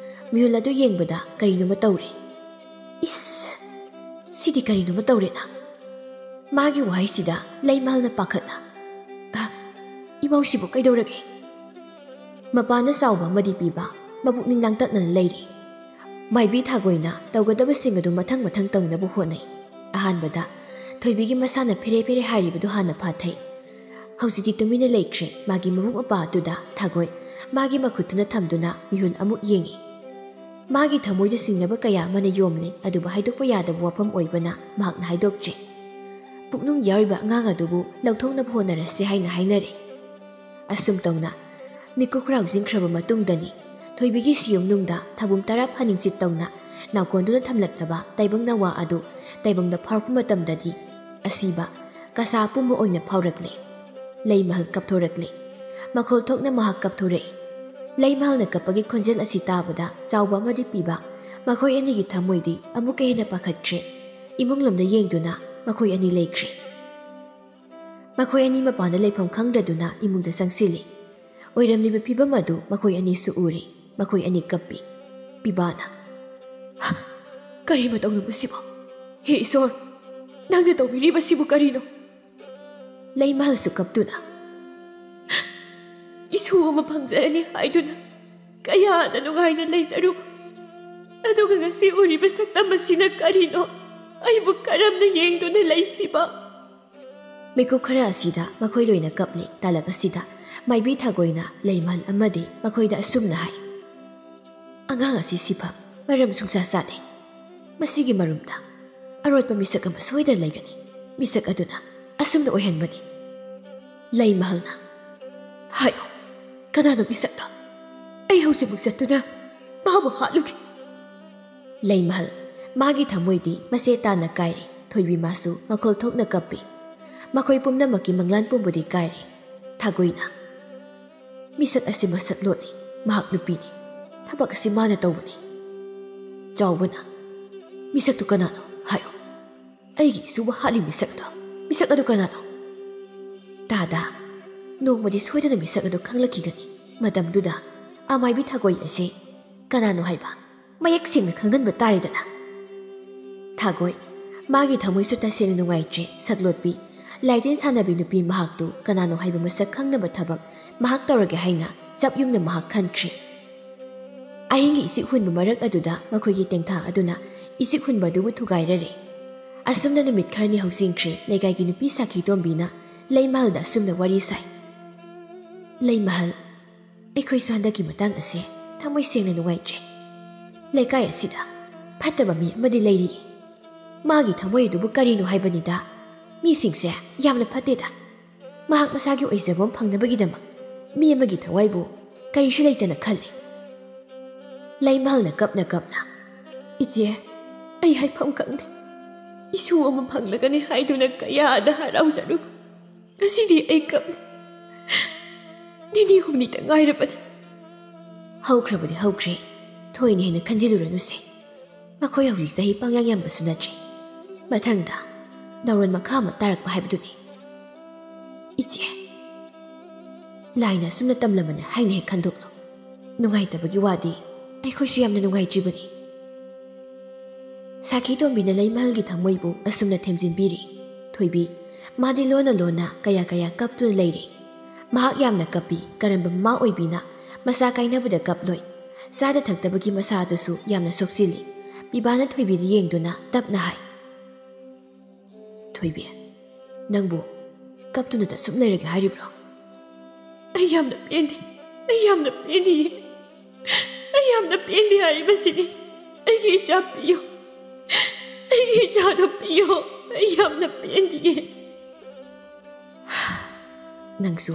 ꯃꯤꯍꯨꯜ ꯑꯗꯨ ꯌꯦꯡꯕꯗ ꯀꯔꯤꯅꯣꯃ ꯇꯧꯔꯦ꯫ "ꯏꯁ, ꯁꯤꯗꯤ ꯀꯔꯤꯅꯣꯃ ꯇꯧꯔꯦꯅ?" ꯃꯥꯒꯤ ꯋꯥꯍꯩꯁꯤꯗ ꯂꯩꯃꯍꯜꯅ ꯄꯥꯈꯠꯅ, "ꯑ, ꯏꯃꯧꯁꯤꯕꯨ ꯀꯩꯗꯧꯔꯒꯦ?" ꯃꯄꯥꯟꯗ ꯆꯥꯎꯕ ꯑꯃꯗꯤ ꯄꯤꯕ ꯃꯄꯨꯛꯅꯤꯡ ꯂꯥꯡꯇꯛꯅꯅ ꯂꯩꯔꯤ꯫ ꯃꯥꯏꯕꯤ ꯊꯥꯒꯣꯏꯅ ꯇꯧꯒꯗꯕꯁꯤꯡ ꯑꯗꯨ ꯃꯊꯪ ꯃꯊꯪ ꯇꯧꯅꯕ ꯍꯣꯠꯅꯩ꯫ ꯑꯍꯥꯟꯕꯗ ꯊꯣꯏꯕꯤꯒꯤ ꯃꯁꯥꯅ ꯐꯦꯔꯦ ꯐꯦꯔꯦ ꯍꯥꯏꯔꯤꯕꯗꯨ ꯍꯥꯟꯅ ꯐꯥꯊꯩ꯫ ꯍꯧꯖꯤꯛꯇꯤ ꯇꯨꯃꯤꯟꯅ ꯂꯩꯈ꯭ꯔꯦ꯫ ꯃꯥꯒꯤ ꯃꯕꯨꯛ ꯃꯄꯥ ꯑꯗꯨꯗ ꯊꯥꯒꯣꯏ ꯃꯥꯒꯤ ꯃꯈꯨꯠꯇꯨꯅ ꯊꯝꯗꯨꯅ ꯃꯤꯍꯨꯜ ꯑꯃꯨꯛ ꯌꯦꯡꯉꯤ꯫ ꯃꯥꯒꯤ ꯊꯃꯣꯏꯗ ꯆꯤꯡꯅꯕ ꯀꯌꯥ ꯑꯃꯅ ꯌꯣꯝꯂꯤ, ꯑꯗꯨꯕꯨ ꯍꯥꯏꯗꯣꯛꯄ ꯌꯥꯗꯕ ꯋꯥꯐꯝ ꯑꯣꯏꯕꯅ ꯃꯍꯥꯛꯅ ꯍꯥꯏꯗꯣꯛꯇ꯭ꯔꯤ꯫ ꯄꯨꯛꯅꯨꯡ ꯌꯥꯎꯔꯤꯕ ꯑꯉꯥꯡ ꯑꯗꯨꯕꯨ ꯂꯧꯊꯣꯛꯅꯕ ꯍꯣꯠꯅꯔꯁꯤ ꯍꯥꯏꯅ ꯍꯥꯏꯅꯔꯦ꯫ ꯑꯁꯨꯝ ꯇꯧꯅ ꯃꯤꯀꯨꯞ ꯈꯔ ꯍꯧꯖꯤꯟꯈ꯭ꯔꯕ ꯃꯇꯨꯡꯗꯅꯤ ꯊꯣꯏꯕꯤꯒꯤ ꯁꯤꯌꯨꯝꯅꯨꯡꯗ ꯊꯥꯕꯨꯝ ꯇꯔꯥ ꯐꯥꯅꯤꯡꯆꯤꯠ ꯇꯧꯅ ꯅꯥꯎꯀꯣꯟꯗꯨꯅ ꯊꯝꯂꯛꯂꯕ ꯇꯥꯏꯕꯪ ꯅꯋꯥ ꯑꯗꯨ ꯇꯥꯏꯕꯪꯗ ꯐꯥꯎꯔꯛꯄ ꯃꯇꯝꯗꯗꯤ ꯑꯁꯤꯕ ꯀꯁꯥ ꯑꯄꯨꯝꯕ ꯑꯣꯏꯅ ꯐꯥꯎꯔꯛꯂꯦ꯫ ꯂꯩꯃꯍꯜ ꯀꯞꯊꯣꯔꯛꯂꯦ꯫ ꯃꯈꯣꯜ ꯊꯣꯛꯅ ꯃꯍꯥꯛ ꯀꯞꯊꯣꯔꯛꯏ꯫ ꯂꯩꯃꯍꯜꯅ ꯀꯞꯄꯒꯤ ꯈꯣꯟꯖꯦꯜ ꯑꯁꯤ ꯇꯥꯕꯗ ꯆꯥꯎꯕ ꯑꯃꯗꯤ ꯄꯤꯕ ꯃꯈꯣꯏ ꯑꯅꯤꯒꯤ ꯊꯃꯣꯏꯗꯤ ꯑꯃꯨꯛꯀ ꯍꯦꯟꯅ ꯄꯥꯈꯠꯈ꯭ꯔꯦ꯫ ꯏꯃꯨꯡ ꯂꯣꯝꯗ ꯌꯦꯡꯗꯨꯅ ꯃꯈꯣꯏ ꯑꯅꯤ ꯂꯩꯈ꯭ꯔꯦ꯫ ꯃꯈꯣꯏ ꯑꯅꯤ ꯃꯄꯥꯟꯗ ꯂꯩꯐꯝ ꯈꯪꯗ꯭ꯔꯗꯨꯅ ꯏꯃꯨꯡꯗ ꯆꯪꯁꯤꯜꯂꯤ꯫ ꯑꯣꯏꯔꯝꯂꯤꯕ ꯐꯤꯕꯝ ꯑꯗꯨ ꯃꯈꯣꯏ ꯑꯅꯤꯁꯨ ꯎꯔꯤ꯫ ꯃꯈꯣꯏ ꯑꯅꯤ ꯀꯞꯄꯤ꯫ ꯄꯤꯕꯥꯅ, "ꯍ! ꯀꯔꯤ ꯃꯇꯧꯅꯣ ꯃꯁꯤꯕꯨ? ꯍꯦ ꯏꯁꯣꯔ, ꯅꯪꯅ ꯇꯧꯕꯤꯔꯤꯕꯁꯤꯕꯨ ꯀꯔꯤꯅꯣ?" ꯂꯩꯃꯍꯜꯁꯨ ꯀꯞꯇꯨꯅ, "ꯏꯁꯨ ꯑꯃ ꯐꯪꯖꯔꯅꯤ ꯍꯥꯏꯗꯨꯅ ꯀꯌꯥꯗ ꯅꯨꯡꯉꯥꯏꯅ ꯂꯩꯖꯔꯨꯕ, ꯑꯗꯨꯒ ꯉꯁꯤ ꯎꯔꯤꯕ ꯁꯛꯇꯝ ꯑꯁꯤꯅ ꯀꯔꯤꯅꯣ? ꯑꯩꯕꯨ ꯀꯔꯝꯅ ꯌꯦꯡꯗꯨꯅ ꯂꯩꯁꯤꯕ?" ꯃꯤꯀꯨꯞ ꯈꯔ ꯑꯁꯤꯗ ꯃꯈꯣꯏ ꯂꯣꯏꯅ ꯀꯞꯂꯤ꯫ ꯇꯥꯂꯛ ꯑꯁꯤꯗ ꯃꯥꯏꯕꯤ ꯊꯥꯒꯣꯏꯅ ꯂꯩꯃꯍꯜ ꯑꯃꯗꯤ ꯃꯈꯣꯏꯗ ꯑꯁꯨꯝꯅ ꯍꯥꯏ, "ꯑꯉꯥꯡ ꯑꯁꯤ ꯁꯤꯐꯝ ꯃꯔꯝ ꯁꯨꯡꯁꯥ ꯆꯥꯗꯦ꯫ ꯃꯁꯤꯒꯤ ꯃꯔꯨꯝꯗ ꯑꯔꯣꯠꯄ ꯃꯤꯁꯛ ꯑꯃ ꯁꯣꯏꯗꯅ ꯂꯩꯒꯅꯤ꯫ ꯃꯤꯁꯛ ꯑꯗꯨꯅ ꯑꯁꯨꯝꯅ ꯑꯣꯏꯍꯟꯕꯅꯤ꯫" ꯂꯩꯃꯍꯜꯅ, "ꯍꯥꯏꯌꯨ, ꯀꯅꯥꯅꯣ ꯃꯤꯁꯛꯇꯣ? ꯑꯩ ꯍꯧꯖꯤꯛꯃꯛ ꯆꯠꯇꯨꯅ ꯃꯥꯕꯨ ꯍꯥꯠꯂꯨꯒꯦ꯫" ꯂꯩꯃꯍꯜ, ꯃꯥꯒꯤ ꯊꯃꯣꯏꯗꯤ ꯃꯆꯦꯠ ꯇꯥꯅ ꯀꯥꯏꯔꯦ꯫ ꯊꯣꯏꯕꯤ ꯃꯥꯁꯨ ꯃꯈꯣꯜ ꯊꯣꯛꯅ ꯀꯞꯄꯤ꯫ ꯃꯈꯣꯏ ꯄꯨꯝꯅꯃꯛꯀꯤ ꯃꯪꯂꯥꯟ ꯄꯨꯝꯕꯗꯤ ꯀꯥꯏꯔꯦ꯫ ꯊꯥꯒꯣꯏꯅ, "ꯃꯤꯁꯛ ꯑꯁꯤ ꯃꯁꯛ ꯂꯣꯠꯂꯤ꯫ ꯃꯍꯥꯛ ꯅꯨꯄꯤꯅꯤ꯫ ꯊꯕꯛ ꯑꯁꯤ ꯃꯥꯅ ꯇꯧꯕꯅꯤ꯫" ꯆꯥꯎꯕꯅ, "ꯃꯤꯁꯛꯇꯨ ꯀꯅꯥꯅꯣ? ꯍꯥꯏꯌꯨ꯫ ꯑꯩꯒꯤ ꯏꯁꯨꯕꯨ ꯍꯥꯠꯂꯤ ꯃꯤꯁꯛ ꯑꯗꯣ꯫ ꯃꯤꯁꯛ ꯑꯗꯨ ꯀꯅꯥꯅꯣ?" ꯇꯥꯗ, ꯅꯣꯡꯃꯗꯤ ꯁꯣꯏꯗꯅ ꯃꯤꯁꯛ ꯑꯗꯨ ꯈꯪꯂꯛꯈꯤꯒꯅꯤ꯫ ꯃꯇꯝꯗꯨꯗ ꯑꯃꯥꯏꯕꯤ ꯊꯥꯒꯣꯏ ꯑꯁꯤ ꯀꯅꯥꯅꯣ ꯍꯥꯏꯕ ꯃꯌꯦꯛ ꯁꯦꯡꯅ ꯈꯪꯍꯟꯕ ꯇꯥꯔꯦꯗꯅ꯫ ꯊꯥꯒꯣꯏ, ꯃꯥꯒꯤ ꯊꯃꯣꯏꯁꯨ ꯇꯁꯦꯡꯅ ꯅꯨꯡꯉꯥꯏꯇ꯭ꯔꯦ꯫ ꯁꯛꯂꯣꯠꯄꯤ, ꯂꯥꯏꯇꯤꯟ ꯁꯥꯟꯅꯕꯤ ꯅꯨꯄꯤ ꯃꯍꯥꯛꯇꯨ ꯀꯅꯥꯅꯣ ꯍꯥꯏꯕ ꯃꯁꯛ ꯈꯪꯅꯕ ꯊꯕꯛ ꯃꯍꯥꯛ ꯇꯧꯔꯒꯦ ꯍꯥꯏꯅ ꯆꯞ ꯌꯨꯡꯅ ꯃꯍꯥꯛ ꯈꯟꯈ꯭ꯔꯦ꯫ ꯑꯍꯤꯡꯒꯤ ꯏꯁꯤꯛ ꯍꯨꯟꯕ ꯃꯔꯛ ꯑꯗꯨꯗ ꯃꯈꯣꯏꯒꯤ ꯇꯦꯡꯊꯥ ꯑꯗꯨꯅ ꯏꯁꯤꯛ ꯍꯨꯟꯕ ꯑꯗꯨꯕꯨ ꯊꯨꯒꯥꯏꯔꯔꯦ꯫ ꯑꯁꯨꯝꯅ ꯅꯨꯃꯤꯠ ꯈꯔꯅꯤ ꯍꯧꯖꯤꯟꯈ꯭ꯔꯦ꯫ ꯂꯩꯀꯥꯏꯒꯤ ꯅꯨꯄꯤ ꯁꯥꯈꯤ ꯇꯣꯝꯕꯤꯅ ꯂꯩꯃꯍꯜꯗ ꯑꯁꯨꯝꯅ ꯋꯥꯔꯤ ꯁꯥꯏ꯫ ꯂꯩꯃꯍꯜ, ꯑꯩꯈꯣꯏꯁꯨ ꯍꯟꯗꯛꯀꯤ ꯃꯇꯥꯡ ꯑꯁꯦ ꯊꯃꯣꯏ ꯁꯦꯡꯅ ꯅꯨꯡꯉꯥꯏꯇ꯭ꯔꯦ꯫ ꯂꯩꯀꯥꯏ ꯑꯁꯤꯗ ꯐꯠꯇꯕ ꯃꯤ ꯑꯃꯗꯤ ꯂꯩꯔꯤ꯫ ꯃꯥꯒꯤ ꯊꯃꯣꯏ ꯑꯗꯨꯕꯨ ꯀꯔꯤꯅꯣ ꯍꯥꯏꯕꯅꯤꯗ? ꯃꯤꯁꯤꯡꯁꯦ ꯌꯥꯝꯅ ꯐꯠꯇꯦꯗ꯫ ꯃꯍꯥꯛ ꯃꯁꯥꯒꯤ ꯑꯣꯏꯖꯕ ꯑꯃ ꯐꯪꯅꯕꯒꯤꯗꯃꯛ ꯃꯤ ꯑꯃꯒꯤ ꯊꯋꯥꯏꯕꯨ ꯀꯔꯤꯁꯨ ꯂꯩꯇꯅ ꯈꯜꯂꯤ꯫" ꯂꯩꯃꯍꯜꯅ ꯀꯞꯅ ꯀꯞꯅ, "ꯏꯆꯦ, ꯑꯩ ꯍꯥꯏꯐꯝ ꯈꯪꯗꯦ꯫ ꯏꯁꯨ ꯑꯃ ꯐꯪꯂꯒꯅꯤ ꯍꯥꯏꯗꯨꯅ ꯀꯌꯥꯗ ꯍꯔꯥꯎꯖꯔꯨꯕ꯫ ꯉꯁꯤꯗꯤ ꯑꯩ ꯀꯞꯂꯦ꯫ ꯅꯤꯅꯤ ꯍꯨꯝꯅꯤꯇ ꯉꯥꯏꯔꯕꯅꯤ꯫ ꯍꯧꯈ꯭ꯔꯕꯗꯤ ꯍꯧꯈ꯭ꯔꯦ, ꯊꯣꯏꯅ ꯍꯦꯟꯅ ꯈꯟꯖꯤꯜꯂꯨꯔꯅꯨꯁꯦ꯫ ꯃꯈꯣꯏ ꯍꯧꯖꯤꯛ ꯆꯍꯤ ꯄꯪꯌꯥꯝ ꯌꯥꯝꯕꯁꯨ ꯅꯠꯇ꯭ꯔꯤ꯫ ꯃꯊꯪꯗ ꯅꯥꯎꯔꯣꯟ ꯃꯈꯥ ꯑꯃ ꯇꯥꯔꯛꯄ ꯍꯥꯏꯕꯗꯨꯅꯤ꯫ ꯏꯆꯦ, ꯂꯥꯏꯅ ꯑꯁꯨꯝꯅ ꯇꯝꯂꯝꯕꯅꯦ ꯍꯥꯏꯅ ꯍꯦꯛ ꯈꯟꯗꯣꯛꯂꯣ꯫ ꯅꯨꯡꯉꯥꯏꯇꯕꯒꯤ ꯋꯥꯗꯤ ꯑꯩꯈꯣꯏꯁꯨ ꯌꯥꯝꯅ ꯅꯨꯡꯉꯥꯏꯇ꯭ꯔꯤꯕꯅꯤ꯫ ꯁꯥꯈꯤ ꯇꯣꯝꯕꯤꯅ ꯂꯩꯃꯍꯜꯒꯤ ꯊꯃꯣꯏꯕꯨ ꯑꯁꯨꯝꯅ ꯊꯦꯝꯖꯤꯟꯕꯤꯔꯤ꯫ ꯊꯣꯏꯕꯤ, ꯃꯥꯗꯤ ꯂꯣꯟꯅ ꯂꯣꯟꯅ ꯀꯌꯥ ꯀꯌꯥ ꯀꯞꯇꯨꯅ ꯂꯩꯔꯤ꯫ ꯃꯍꯥꯛ ꯌꯥꯝꯅ ꯀꯞꯄꯤ, ꯀꯔꯝꯕ ꯃꯃꯥ ꯑꯣꯏꯕꯤꯅ ꯃꯆꯥ ꯀꯥꯏꯅꯕꯗ ꯀꯞꯂꯣꯏ? ꯆꯥꯗ ꯊꯛꯇꯕꯒꯤ ꯃꯁꯥ ꯑꯗꯨꯁꯨ ꯌꯥꯝꯅ ꯁꯣꯛꯆꯤꯜꯂꯤ꯫ ꯄꯤꯕꯥꯅ ꯊꯣꯏꯕꯤꯗ ꯌꯦꯡꯗꯨꯅ ꯇꯞꯅ ꯍꯥꯏ, "ꯊꯣꯏꯕꯤ, ꯅꯪꯕꯨ ꯀꯞꯇꯨꯅꯇ ꯁꯨꯝ ꯂꯩꯔꯒꯦ ꯍꯥꯏꯔꯤꯕ꯭ꯔꯣ?" "ꯑꯩ ꯌꯥꯝꯅ ꯄꯦꯟꯗꯦ, ꯑꯩ ꯌꯥꯝꯅ ꯄꯦꯟꯗꯤꯌꯦ, ꯑꯩ ꯌꯥꯝꯅ ꯄꯦꯟꯗꯦ ꯍꯥꯏꯔꯤꯕꯁꯤꯅꯤ꯫ ꯑꯩꯒꯤ ꯏꯆꯥ ꯄꯤꯌꯨ, ꯑꯩꯒꯤ ꯏꯆꯥꯗꯣ ꯄꯤꯌꯨ, ꯑꯩ ꯌꯥꯝꯅ ꯄꯦꯟꯗꯤꯌꯦ꯫" "ꯅꯪꯁꯨ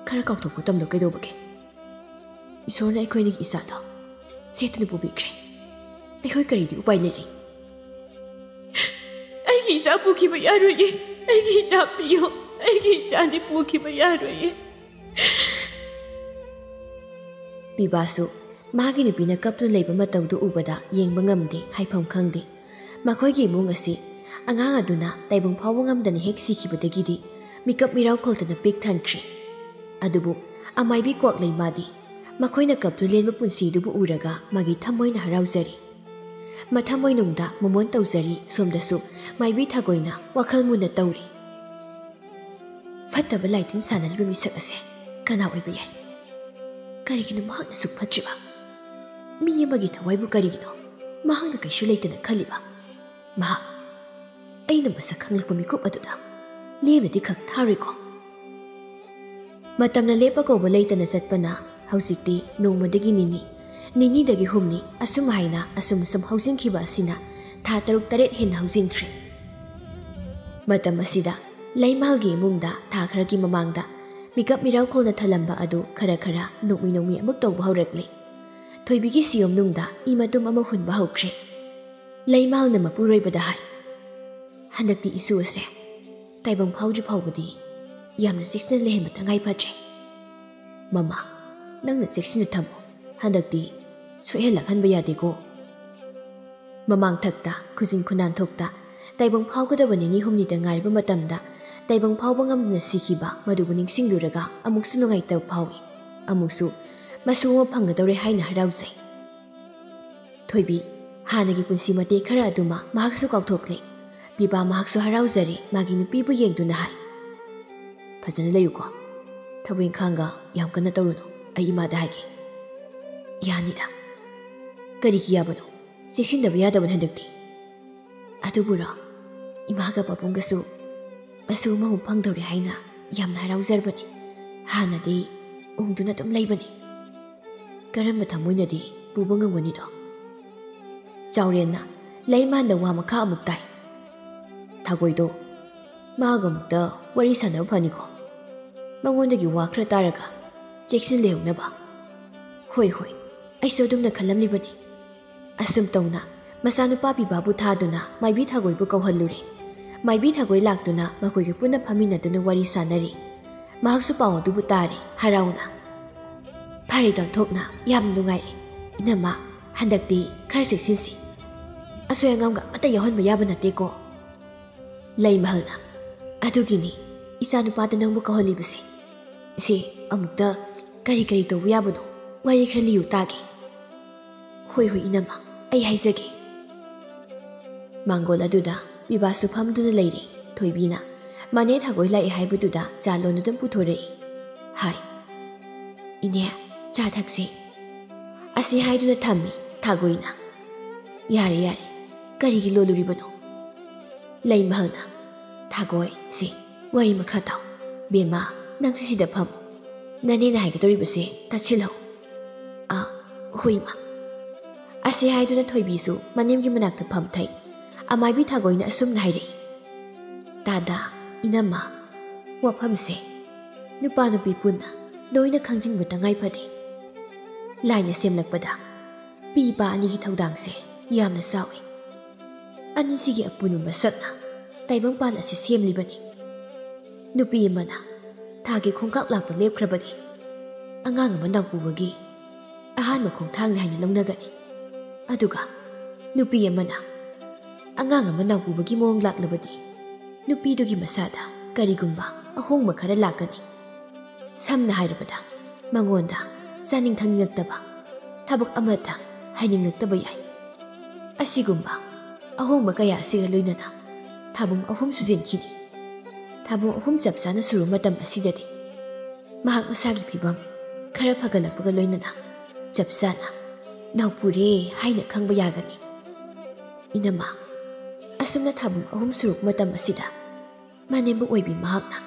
ꯈꯔ ꯀꯥꯎꯊꯣꯛꯄ ꯇꯝꯂꯣ, ꯀꯩꯗꯧꯕꯒꯦ? ꯏꯁꯣꯔꯅ ꯑꯩꯈꯣꯏ ꯑꯅꯤꯒꯤ ꯏꯆꯥꯗꯣ ꯁꯦꯠꯇꯨꯅ ꯄꯨꯕꯤꯈ꯭ꯔꯦ꯫ ꯑꯩꯈꯣꯏ ꯀꯔꯤꯗꯤ ꯎꯄꯥꯏ ꯂꯩꯔꯤ?" "ꯑꯩꯒꯤ ꯏꯆꯥ ꯄꯨꯈꯤꯕ ꯌꯥꯔꯣꯏꯌꯦ꯫ ꯑꯩꯒꯤ ꯏꯆꯥ ꯄꯤꯌꯣ꯫ ꯑꯩꯒꯤ ꯏꯆꯥꯗꯤ ꯄꯨꯈꯤꯕ ꯌꯥꯔꯣꯏꯌꯦ꯫" ꯄꯤꯕꯥꯁꯨ ꯃꯥꯒꯤ ꯅꯨꯄꯤꯅ ꯀꯞꯇꯨꯅ ꯂꯩꯕ ꯃꯇꯧꯗꯨ ꯎꯕꯗ ꯌꯦꯡꯕ ꯉꯝꯗꯦ, ꯍꯥꯏꯐꯝ ꯈꯪꯗꯦ꯫ ꯃꯈꯣꯏꯒꯤ ꯏꯃꯨꯡ ꯑꯁꯤ ꯑꯉꯥꯡ ꯑꯗꯨꯅ ꯇꯥꯏꯕꯪ ꯐꯥꯎꯕ ꯉꯝꯗꯅ ꯍꯦꯛ ꯁꯤꯈꯤꯕꯗꯒꯤꯗꯤ ꯃꯤꯀꯞ ꯃꯤꯔꯥꯎ ꯈꯣꯜꯗꯅ ꯄꯤꯛ ꯊꯟꯈ꯭ꯔꯦ꯫ ꯑꯗꯨꯕꯨ ꯑꯃꯥꯏꯕꯤ ꯀ꯭ꯋꯥꯛꯂꯩꯃꯥꯗꯤ ꯃꯈꯣꯏꯅ ꯀꯞꯇꯨꯅ ꯂꯦꯟꯕ ꯄꯨꯟꯁꯤꯗꯨꯕꯨ ꯎꯔꯒ ꯃꯥꯒꯤ ꯊꯃꯣꯏꯅ ꯍꯔꯥꯎꯖꯔꯤ꯫ ꯃꯊꯃꯣꯏꯅꯨꯡꯗ ꯃꯣꯃꯣꯟ ꯇꯧꯖꯔꯤ꯫ ꯁꯣꯝꯗꯁꯨ ꯃꯥꯏꯕꯤ ꯊꯥꯒꯣꯏꯅ ꯋꯥꯈꯜ ꯃꯨꯟꯅ ꯇꯧꯔꯤ꯫ ꯐꯠꯇꯕ ꯂꯥꯏꯇꯤꯟ ꯁꯥꯟꯅꯔꯤꯕ ꯃꯤꯁꯛ ꯑꯁꯦ ꯀꯅꯥ ꯑꯣꯏꯕ ꯌꯥꯏ? ꯀꯔꯤꯒꯤꯅꯣ ꯃꯍꯥꯛꯅ ꯑꯁꯨꯛ ꯐꯠꯇ꯭ꯔꯤꯕ? ꯃꯤ ꯑꯃꯒꯤ ꯊꯋꯥꯏꯕꯨ ꯀꯔꯤꯒꯤꯅꯣ ꯃꯍꯥꯛꯅ ꯀꯩꯁꯨ ꯂꯩꯇꯅ ꯈꯜꯂꯤꯕ? ꯃꯍꯥꯛ ꯑꯩꯅ ꯃꯁꯛ ꯈꯪꯂꯛꯄ ꯃꯤꯀꯨꯞ ꯑꯗꯨꯗ ꯂꯦꯝꯅꯗꯤ ꯈꯛ ꯊꯥꯔꯣꯏꯀꯣ꯫ ꯃꯇꯝꯅ ꯂꯦꯞꯄ ꯀꯧꯕ ꯂꯩꯇꯅ ꯆꯠꯄꯅ ꯍꯧꯖꯤꯛꯇꯤ ꯅꯣꯡꯃꯗꯒꯤ ꯅꯤꯅꯤ, ꯅꯤꯅꯤꯗꯒꯤ ꯍꯨꯝꯅꯤ, ꯑꯁꯨꯝ ꯍꯥꯏꯅ ꯑꯁꯨꯝ ꯑꯁꯨꯝ ꯍꯧꯖꯤꯟꯈꯤꯕ ꯑꯁꯤꯅ ꯊꯥ ꯇꯔꯨꯛ ꯇꯔꯦꯠ ꯍꯦꯟꯅ ꯍꯧꯖꯤꯟꯈ꯭ꯔꯦ꯫ ꯃꯇꯝ ꯑꯁꯤꯗ ꯂꯩꯃꯥꯜꯒꯤ ꯏꯃꯨꯡꯗ ꯊꯥ ꯈꯔꯒꯤ ꯃꯃꯥꯡꯗ ꯃꯤꯀꯞ ꯃꯤꯔꯥꯎꯈꯣꯜꯅ ꯊꯜꯂꯝꯕ ꯑꯗꯨ ꯈꯔ ꯈꯔ ꯅꯣꯛꯃꯤ ꯅꯣꯛꯃꯤ ꯑꯃꯨꯛ ꯇꯧꯕ ꯍꯧꯔꯛꯂꯦ꯫ ꯊꯣꯏꯕꯤꯒꯤ ꯁꯤꯌꯣꯝꯅꯨꯡꯗ ꯏ ꯃꯇꯨꯝ ꯑꯃ ꯍꯨꯟꯕ ꯍꯧꯈ꯭ꯔꯦ꯫ ꯂꯩꯃꯥꯜꯅ ꯃꯄꯨꯔꯣꯏꯕꯗ ꯍꯥꯏ, "ꯍꯟꯗꯛꯇꯤ ꯏꯁꯨ ꯑꯁꯦ ꯇꯥꯏꯕꯪ ꯐꯥꯎꯗ꯭ꯔꯤ ꯐꯥꯎꯕꯗꯤ ꯌꯥꯝꯅ ꯆꯦꯛꯁꯤꯟꯅ ꯂꯩꯍꯟꯕ ꯇꯉꯥꯏ ꯐꯗ꯭ꯔꯦ꯫ ꯃꯃꯥ, ꯅꯪꯅ ꯆꯦꯛꯁꯤꯟꯅ ꯊꯝꯃꯨ꯫ ꯍꯟꯗꯛꯇꯤ ꯁꯣꯏꯍꯜꯂꯛꯍꯟꯕ ꯌꯥꯗꯦꯀꯣ꯫ ꯃꯃꯥꯡꯊꯛꯇ ꯈꯨꯖꯤꯟ ꯈꯨꯅꯥꯟꯊꯣꯛꯇ ꯇꯥꯏꯕꯪ ꯐꯥꯎꯒꯗꯕ ꯅꯤꯅꯤ ꯍꯨꯝꯅꯤꯗ ꯉꯥꯏꯔꯕ ꯃꯇꯝꯗ ꯇꯥꯏꯕꯪ ꯐꯥꯎꯕ ꯉꯝꯗꯅ ꯁꯤꯈꯤꯕ ꯃꯗꯨꯕꯨ ꯅꯤꯡꯁꯤꯡꯂꯨꯔꯒ ꯑꯃꯨꯛꯁꯨ ꯅꯨꯡꯉꯥꯏꯇꯕ ꯐꯥꯎꯏ, ꯑꯃꯨꯛꯁꯨ ꯃꯁꯨ ꯑꯃ ꯐꯪꯒꯗꯧꯔꯦ ꯍꯥꯏꯅ ꯍꯔꯥꯎꯖꯩ꯫ ꯊꯣꯏꯕꯤ, ꯍꯥꯟꯅꯒꯤ ꯄꯨꯟꯁꯤ ꯃꯇꯦꯛ ꯈꯔ ꯑꯗꯨꯃ ꯃꯍꯥꯛꯁꯨ ꯀꯥꯎꯊꯣꯛꯂꯦ꯫ ꯕꯤꯕꯥ ꯃꯍꯥꯛꯁꯨ ꯍꯔꯥꯎꯖꯔꯦ ꯃꯥꯒꯤ ꯅꯨꯄꯤꯕꯨ ꯌꯦꯡꯗꯨꯅ ꯍꯥꯏ, "ꯐꯖꯅ ꯂꯩꯌꯨꯀꯣ꯫ ꯊꯕꯛ ꯏꯪꯈꯥꯡꯒ ꯌꯥꯝ ꯀꯟꯅ ꯇꯧꯔꯨꯅꯨ꯫ ꯑꯩ ꯏꯃꯥꯗ ꯍꯥꯏꯒꯦ꯫" "ꯌꯥꯅꯤꯗ꯫ ꯀꯔꯤꯒꯤ ꯌꯥꯕꯅꯣ? ꯆꯦꯛꯁꯤꯟꯗꯕ ꯌꯥꯗꯕꯅꯤ ꯍꯟꯗꯛꯇꯤ꯫" "ꯑꯗꯨꯕꯨꯔꯣ, ꯏꯃꯥꯒ ꯄꯥꯕꯨꯡꯒꯁꯨ ꯃꯁꯨ ꯑꯃꯃꯨꯛ ꯐꯪꯗꯧꯔꯦ ꯍꯥꯏꯅ ꯌꯥꯝꯅ ꯍꯔꯥꯎꯖꯔꯕꯅꯤ꯫ ꯍꯥꯟꯅꯗꯤ ꯎꯪꯗꯨꯅ ꯑꯗꯨꯝ ꯂꯩꯕꯅꯤ꯫ ꯀꯔꯝꯕ ꯊꯃꯣꯏꯅꯗꯤ ꯄꯨꯕ ꯉꯝꯒꯅꯤꯗꯣ?" ꯆꯥꯎꯔꯦꯟꯅ ꯂꯩꯃꯥꯟꯗ ꯋꯥ ꯃꯈꯥ ꯑꯃꯨꯛ ꯇꯥꯏ꯫ "ꯊꯥꯒꯣꯏꯗꯣ, ꯃꯥꯒ ꯑꯃꯨꯛꯇ ꯋꯥꯔꯤ ꯁꯥꯟꯅꯕ ꯐꯅꯤꯀꯣ꯫ ꯃꯉꯣꯟꯗꯒꯤ ꯋꯥ ꯈꯔ ꯇꯥꯔꯒ ꯆꯦꯛꯁꯤꯟ ꯂꯩꯍꯧꯅꯕ꯫" "ꯍꯣꯏ, ꯍꯣꯏ, ꯑꯩꯁꯨ ꯑꯗꯨꯝꯅ ꯈꯜꯂꯝꯂꯤꯕꯅꯤ꯫" ꯑꯁꯨꯝ ꯇꯧꯅ ꯃꯆꯥꯅꯨꯄꯥ ꯄꯤꯕꯥꯕꯨ ꯊꯥꯗꯨꯅ ꯃꯥꯏꯕꯤ ꯊꯥꯒꯣꯏꯕꯨ ꯀꯧꯍꯜꯂꯨꯔꯦ꯫ ꯃꯥꯏꯕꯤ ꯊꯥꯒꯣꯏ ꯂꯥꯛꯇꯨꯅ ꯃꯈꯣꯏꯒ ꯄꯨꯟꯅ ꯐꯝꯃꯤꯟꯅꯗꯨꯅ ꯋꯥꯔꯤ ꯁꯥꯟꯅꯔꯤ꯫ ꯃꯍꯥꯛꯁꯨ ꯄꯥꯎ ꯑꯗꯨꯕꯨ ꯇꯥꯔꯦ ꯍꯔꯥꯎꯅ꯫ "ꯐꯔꯦ ꯇꯣꯟꯊꯣꯛꯅ, ꯌꯥꯝ ꯅꯨꯡꯉꯥꯏꯔꯦ꯫ ꯏꯅꯝꯃ, ꯍꯟꯗꯛꯇꯤ ꯈꯔ ꯆꯦꯛꯁꯤꯟꯁꯤ꯫ ꯑꯁꯣꯏ ꯑꯉꯥꯝꯒ ꯑꯃꯠꯇ ꯌꯥꯎꯍꯟꯕ ꯌꯥꯕ ꯅꯠꯇꯦꯀꯣ꯫" ꯂꯩꯃꯍꯜꯅ, "ꯑꯗꯨꯒꯤꯅꯤ ꯏꯆꯥꯅꯨꯄꯥꯗ ꯅꯪꯕꯨ ꯀꯧꯍꯜꯂꯤꯕꯁꯦ꯫ ꯏꯆꯦ, ꯑꯃꯨꯛꯇ ꯀꯔꯤ ꯀꯔꯤ ꯇꯧꯕ ꯌꯥꯕꯅꯣ? ꯋꯥꯔꯤ ꯈꯔ ꯂꯤꯌꯨ ꯇꯥꯒꯦ꯫" "ꯍꯣꯏ, ꯍꯣꯏ, ꯏꯅꯝꯃ, ꯑꯩ ꯍꯥꯏꯖꯒꯦ꯫" ꯃꯥꯡꯒꯣꯜ ꯑꯗꯨꯗ ꯕꯤꯕꯥꯁꯨ ꯐꯝꯗꯨꯅ ꯂꯩꯔꯤ꯫ ꯊꯣꯏꯕꯤꯅ ꯃꯅꯦ ꯊꯥꯒꯣꯏ ꯂꯥꯛꯑꯦ ꯍꯥꯏꯕꯗꯨꯗ ꯆꯥ ꯂꯣꯟꯗꯨꯅ ꯄꯨꯊꯣꯔꯛꯏ꯫ ꯍꯥꯏ, "ꯏꯅꯦ, ꯆꯥ ꯊꯛꯁꯤ꯫" ꯑꯁꯤ ꯍꯥꯏꯗꯨꯅ ꯊꯝꯃꯤ ꯊꯥꯒꯣꯏꯅ꯫ "ꯌꯥꯔꯦ, ꯌꯥꯔꯦ, ꯀꯔꯤꯒꯤ ꯂꯣꯜꯂꯨꯔꯤꯕꯅꯣ?" ꯂꯩꯃꯍꯜꯅ, "ꯊꯥꯒꯣꯏ, ꯁꯤ ꯋꯥꯔꯤ ꯃꯈꯥ ꯇꯥꯎ꯫ ꯕꯦꯝꯃ, ꯅꯪꯁꯨ ꯁꯤꯗ ꯐꯝ꯫ ꯅꯅꯦꯅ ꯍꯥꯏꯒꯗꯧꯔꯤꯕꯁꯦ ꯇꯥꯁꯤꯜꯂꯧ꯫" "ꯑ, ꯍꯣꯏ, ꯏꯃꯥ꯫" ꯑꯁꯤ ꯍꯥꯏꯗꯨꯅ ꯊꯣꯏꯕꯤꯁꯨ ꯃꯅꯦꯝꯒꯤ ꯃꯅꯥꯛꯇ ꯐꯝꯊꯩ꯫ ꯑꯃꯥꯏꯕꯤ ꯊꯥꯒꯣꯏꯅ ꯑꯁꯨꯝꯅ ꯍꯥꯏꯔꯛꯏ, "ꯇꯥꯗ, ꯏꯅꯝꯃ, ꯋꯥꯐꯝꯁꯦ ꯅꯨꯄꯥ ꯅꯨꯄꯤ ꯄꯨꯟꯅ ꯂꯣꯏꯅ ꯈꯪꯖꯤꯟꯕ ꯇꯉꯥꯏ ꯐꯗꯦ꯫ ꯂꯥꯏꯅ ꯁꯦꯝꯂꯛꯄꯗ ꯄꯤ ꯏꯄꯥ ꯑꯅꯤꯒꯤ ꯊꯧꯗꯥꯡꯁꯦ ꯌꯥꯝꯅ ꯆꯥꯎꯏ꯫ ꯑꯅꯤꯁꯤꯒꯤ ꯑꯄꯨꯟꯕ ꯃꯁꯛꯅ ꯇꯥꯏꯕꯪꯄꯥꯟ ꯑꯁꯤ ꯁꯦꯝꯂꯤꯕꯅꯤ꯫ ꯅꯨꯄꯤ ꯑꯃꯅ ꯊꯥꯒꯤ ꯈꯣꯡꯀꯥꯞ ꯂꯥꯛꯄ ꯂꯦꯞꯈ꯭ꯔꯕꯗꯤ ꯑꯉꯥꯡ ꯑꯃ ꯅꯥꯎꯄꯨꯕꯒꯤ ꯑꯍꯥꯟꯕ ꯈꯣꯡꯊꯥꯡꯅꯤ ꯍꯥꯏꯅ ꯂꯧꯅꯒꯅꯤ꯫ ꯑꯗꯨꯒ ꯅꯨꯄꯤ ꯑꯃꯅ ꯑꯉꯥꯡ ꯑꯃ ꯅꯥꯎꯄꯨꯕꯒꯤ ꯃꯑꯣꯡ ꯂꯥꯛꯂꯕꯗꯤ ꯅꯨꯄꯤꯗꯨꯒꯤ ꯃꯁꯥꯗ ꯀꯔꯤꯒꯨꯝꯕ ꯑꯍꯣꯡꯕ ꯈꯔ ꯂꯥꯛꯀꯅꯤ꯫ ꯁꯝꯅ ꯍꯥꯏꯔꯕꯗ, ꯃꯉꯣꯟꯗ ꯆꯥꯅꯤꯡ ꯊꯛꯅꯤꯡꯉꯛꯇꯕ, ꯊꯕꯛ ꯑꯃꯠꯇ ꯍꯥꯏꯅꯤꯡꯂꯛꯇꯕ ꯌꯥꯏ꯫ ꯑꯁꯤꯒꯨꯝꯕ ꯑꯍꯣꯡꯕ ꯀꯌꯥ ꯑꯁꯤꯒ ꯂꯣꯏꯅꯅ ꯊꯥꯕꯨꯝ ꯑꯍꯨꯝ ꯁꯨꯖꯤꯟꯈꯤꯅꯤ꯫ ꯊꯥꯕꯨꯝ ꯑꯍꯨꯝ ꯆꯞ ꯆꯥꯅ ꯁꯨꯔꯨꯕ ꯃꯇꯝ ꯑꯁꯤꯗꯗꯤ ꯃꯍꯥꯛ ꯃꯁꯥꯒꯤ ꯐꯤꯕꯝ ꯈꯔ ꯐꯒꯠꯂꯛꯄꯒ ꯂꯣꯏꯅꯅ ꯆꯞ ꯆꯥꯅ "ꯅꯥꯎꯄꯨꯔꯦ" ꯍꯥꯏꯅ ꯈꯪꯕ ꯌꯥꯒꯅꯤ꯫ ꯏꯅꯝꯃ, ꯑꯁꯨꯝꯅ ꯊꯥꯕꯨꯝ ꯑꯍꯨꯝ ꯁꯨꯔꯨꯕ ꯃꯇꯝ ꯑꯁꯤꯗ ꯃꯅꯦꯝꯕ ꯑꯣꯏꯕꯤ ꯃꯍꯥꯛꯅ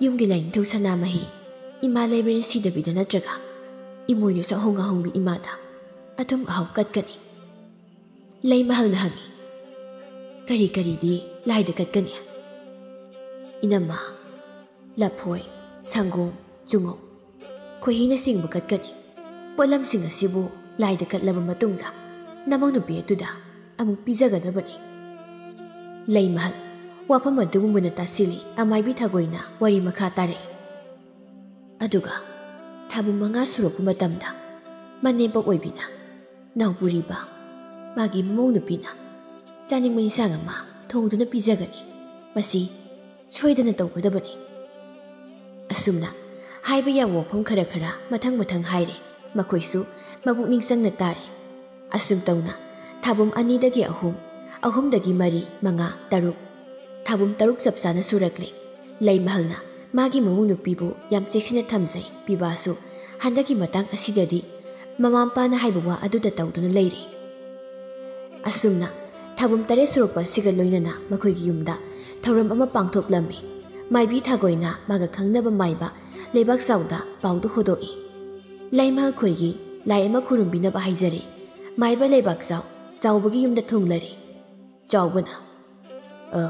ꯌꯨꯝꯒꯤ ꯂꯥꯏꯅꯤꯡꯊꯧ ꯁꯅꯥꯃꯍꯤ ꯏꯃꯥ ꯂꯩꯃꯔꯦꯟ ꯁꯤꯗꯕꯤꯗ ꯅꯠꯇ꯭ꯔꯒ ꯏꯃꯣꯏꯅꯨ ꯆꯥꯛꯍꯣꯡ ꯉꯥꯍꯣꯡꯕꯤ ꯏꯃꯥꯗ ꯑꯊꯨꯝ ꯑꯍꯥꯎ ꯀꯠꯀꯅꯤ꯫ ꯂꯩꯃꯍꯜꯅ ꯍꯪꯉꯤ, "ꯀꯔꯤ ꯀꯔꯤꯗꯤ ꯂꯥꯏꯗ ꯀꯠꯀꯅꯤ?" ꯏꯅꯝꯃ, "ꯂꯐꯣꯏ, ꯁꯪꯒꯣꯝ, ꯆꯨꯉꯧ, ꯈꯣꯏꯍꯤꯅꯆꯤꯡꯕ ꯀꯠꯀꯅꯤ꯫ ꯄꯣꯠꯂꯝꯁꯤꯡ ꯑꯁꯤꯕꯨ ꯂꯥꯏꯗ ꯀꯠꯂꯕ ꯃꯇꯨꯡꯗ ꯅꯃꯧ ꯅꯨꯄꯤ ꯑꯗꯨꯗ ꯑꯃꯨꯛ ꯄꯤꯖꯒꯗꯕꯅꯤ꯫" ꯂꯩꯃꯍꯜ ꯋꯥꯐꯝ ꯑꯗꯨꯕꯨ ꯃꯨꯟꯅ ꯇꯥꯁꯤꯜꯂꯤ꯫ ꯑꯃꯥꯏꯕꯤ ꯊꯥꯒꯣꯏꯅ ꯋꯥꯔꯤ ꯃꯈꯥ ꯇꯥꯔꯛꯏ꯫ ꯑꯗꯨꯒ ꯊꯥꯕꯨꯝ ꯃꯉꯥ ꯁꯨꯔꯛꯄ ꯃꯇꯝꯗ ꯃꯅꯦꯝꯕ ꯑꯣꯏꯕꯤꯅ ꯅꯥꯎꯄꯨꯔꯤꯕ ꯃꯥꯒꯤ ꯃꯃꯧ ꯅꯨꯄꯤꯅ ꯆꯥꯅꯤꯡꯕ ꯏꯟꯁꯥꯡ ꯑꯃ ꯊꯣꯡꯗꯨꯅ ꯄꯤꯖꯒꯅꯤ꯫ ꯃꯁꯤ ꯁꯣꯏꯗꯅ ꯇꯧꯒꯗꯕꯅꯤ꯫ ꯑꯁꯨꯝꯅ ꯍꯥꯏꯕ ꯌꯥꯕ ꯋꯥꯐꯝ ꯈꯔ ꯈꯔ ꯃꯊꯪ ꯃꯊꯪ ꯍꯥꯏꯔꯦ꯫ ꯃꯈꯣꯏꯁꯨ ꯃꯄꯨꯛꯅꯤꯡ ꯆꯪꯅ ꯇꯥꯔꯦ꯫ ꯑꯁꯨꯝ ꯇꯧꯅ ꯊꯥꯕꯨꯝ ꯑꯅꯤꯗꯒꯤ ꯑꯍꯨꯝ, ꯑꯍꯨꯝꯗꯒꯤ ꯃꯔꯤ, ꯃꯉꯥ, ꯇꯔꯨꯛ, ꯊꯥꯕꯨꯝ ꯇꯔꯨꯛ ꯆꯞ ꯆꯥꯅ ꯁꯨꯔꯛꯂꯦ꯫ ꯂꯩꯃꯍꯜꯅ ꯃꯥꯒꯤ ꯃꯃꯧ ꯅꯨꯄꯤꯕꯨ ꯌꯥꯝ ꯆꯦꯛꯁꯤꯟꯅ ꯊꯝꯖꯩ꯫ ꯄꯤꯕꯥꯁꯨ ꯍꯟꯗꯛꯀꯤ ꯃꯇꯥꯡ ꯑꯁꯤꯗꯗꯤ ꯃꯃꯥ ꯃꯄꯥꯅ ꯍꯥꯏꯕ ꯋꯥ ꯑꯗꯨꯗ ꯇꯧꯗꯨꯅ ꯂꯩꯔꯦ꯫ ꯑꯁꯨꯝꯅ ꯊꯥꯕꯨꯝ ꯇꯔꯦꯠ ꯁꯨꯔꯛꯄ ꯑꯁꯤꯒ ꯂꯣꯏꯅꯅ ꯃꯈꯣꯏꯒꯤ ꯌꯨꯝꯗ ꯊꯧꯔꯝ ꯑꯃ ꯄꯥꯡꯊꯣꯛꯂꯝꯃꯤ꯫ ꯃꯥꯏꯕꯤ ꯊꯥꯒꯣꯏꯅ ꯃꯥꯒ ꯈꯪꯅꯕ ꯃꯥꯏꯕ ꯂꯩꯕꯥꯛ ꯆꯥꯎꯗ ꯄꯥꯎꯗꯨ ꯍꯣꯗꯣꯛꯏ꯫ "ꯂꯩꯃꯍꯜ ꯈꯣꯏꯒꯤ ꯂꯥꯏ ꯑꯃ ꯈꯨꯔꯨꯝꯕꯤꯅꯕ ꯍꯥꯏꯖꯔꯤ꯫ ꯃꯥꯏꯕ ꯂꯩꯕꯥꯛ ꯆꯥꯎ, ꯆꯥꯎꯕꯒꯤ ꯌꯨꯝꯗ ꯊꯨꯡꯂꯔꯤ꯫" ꯆꯥꯎꯕꯅ, "ꯑ,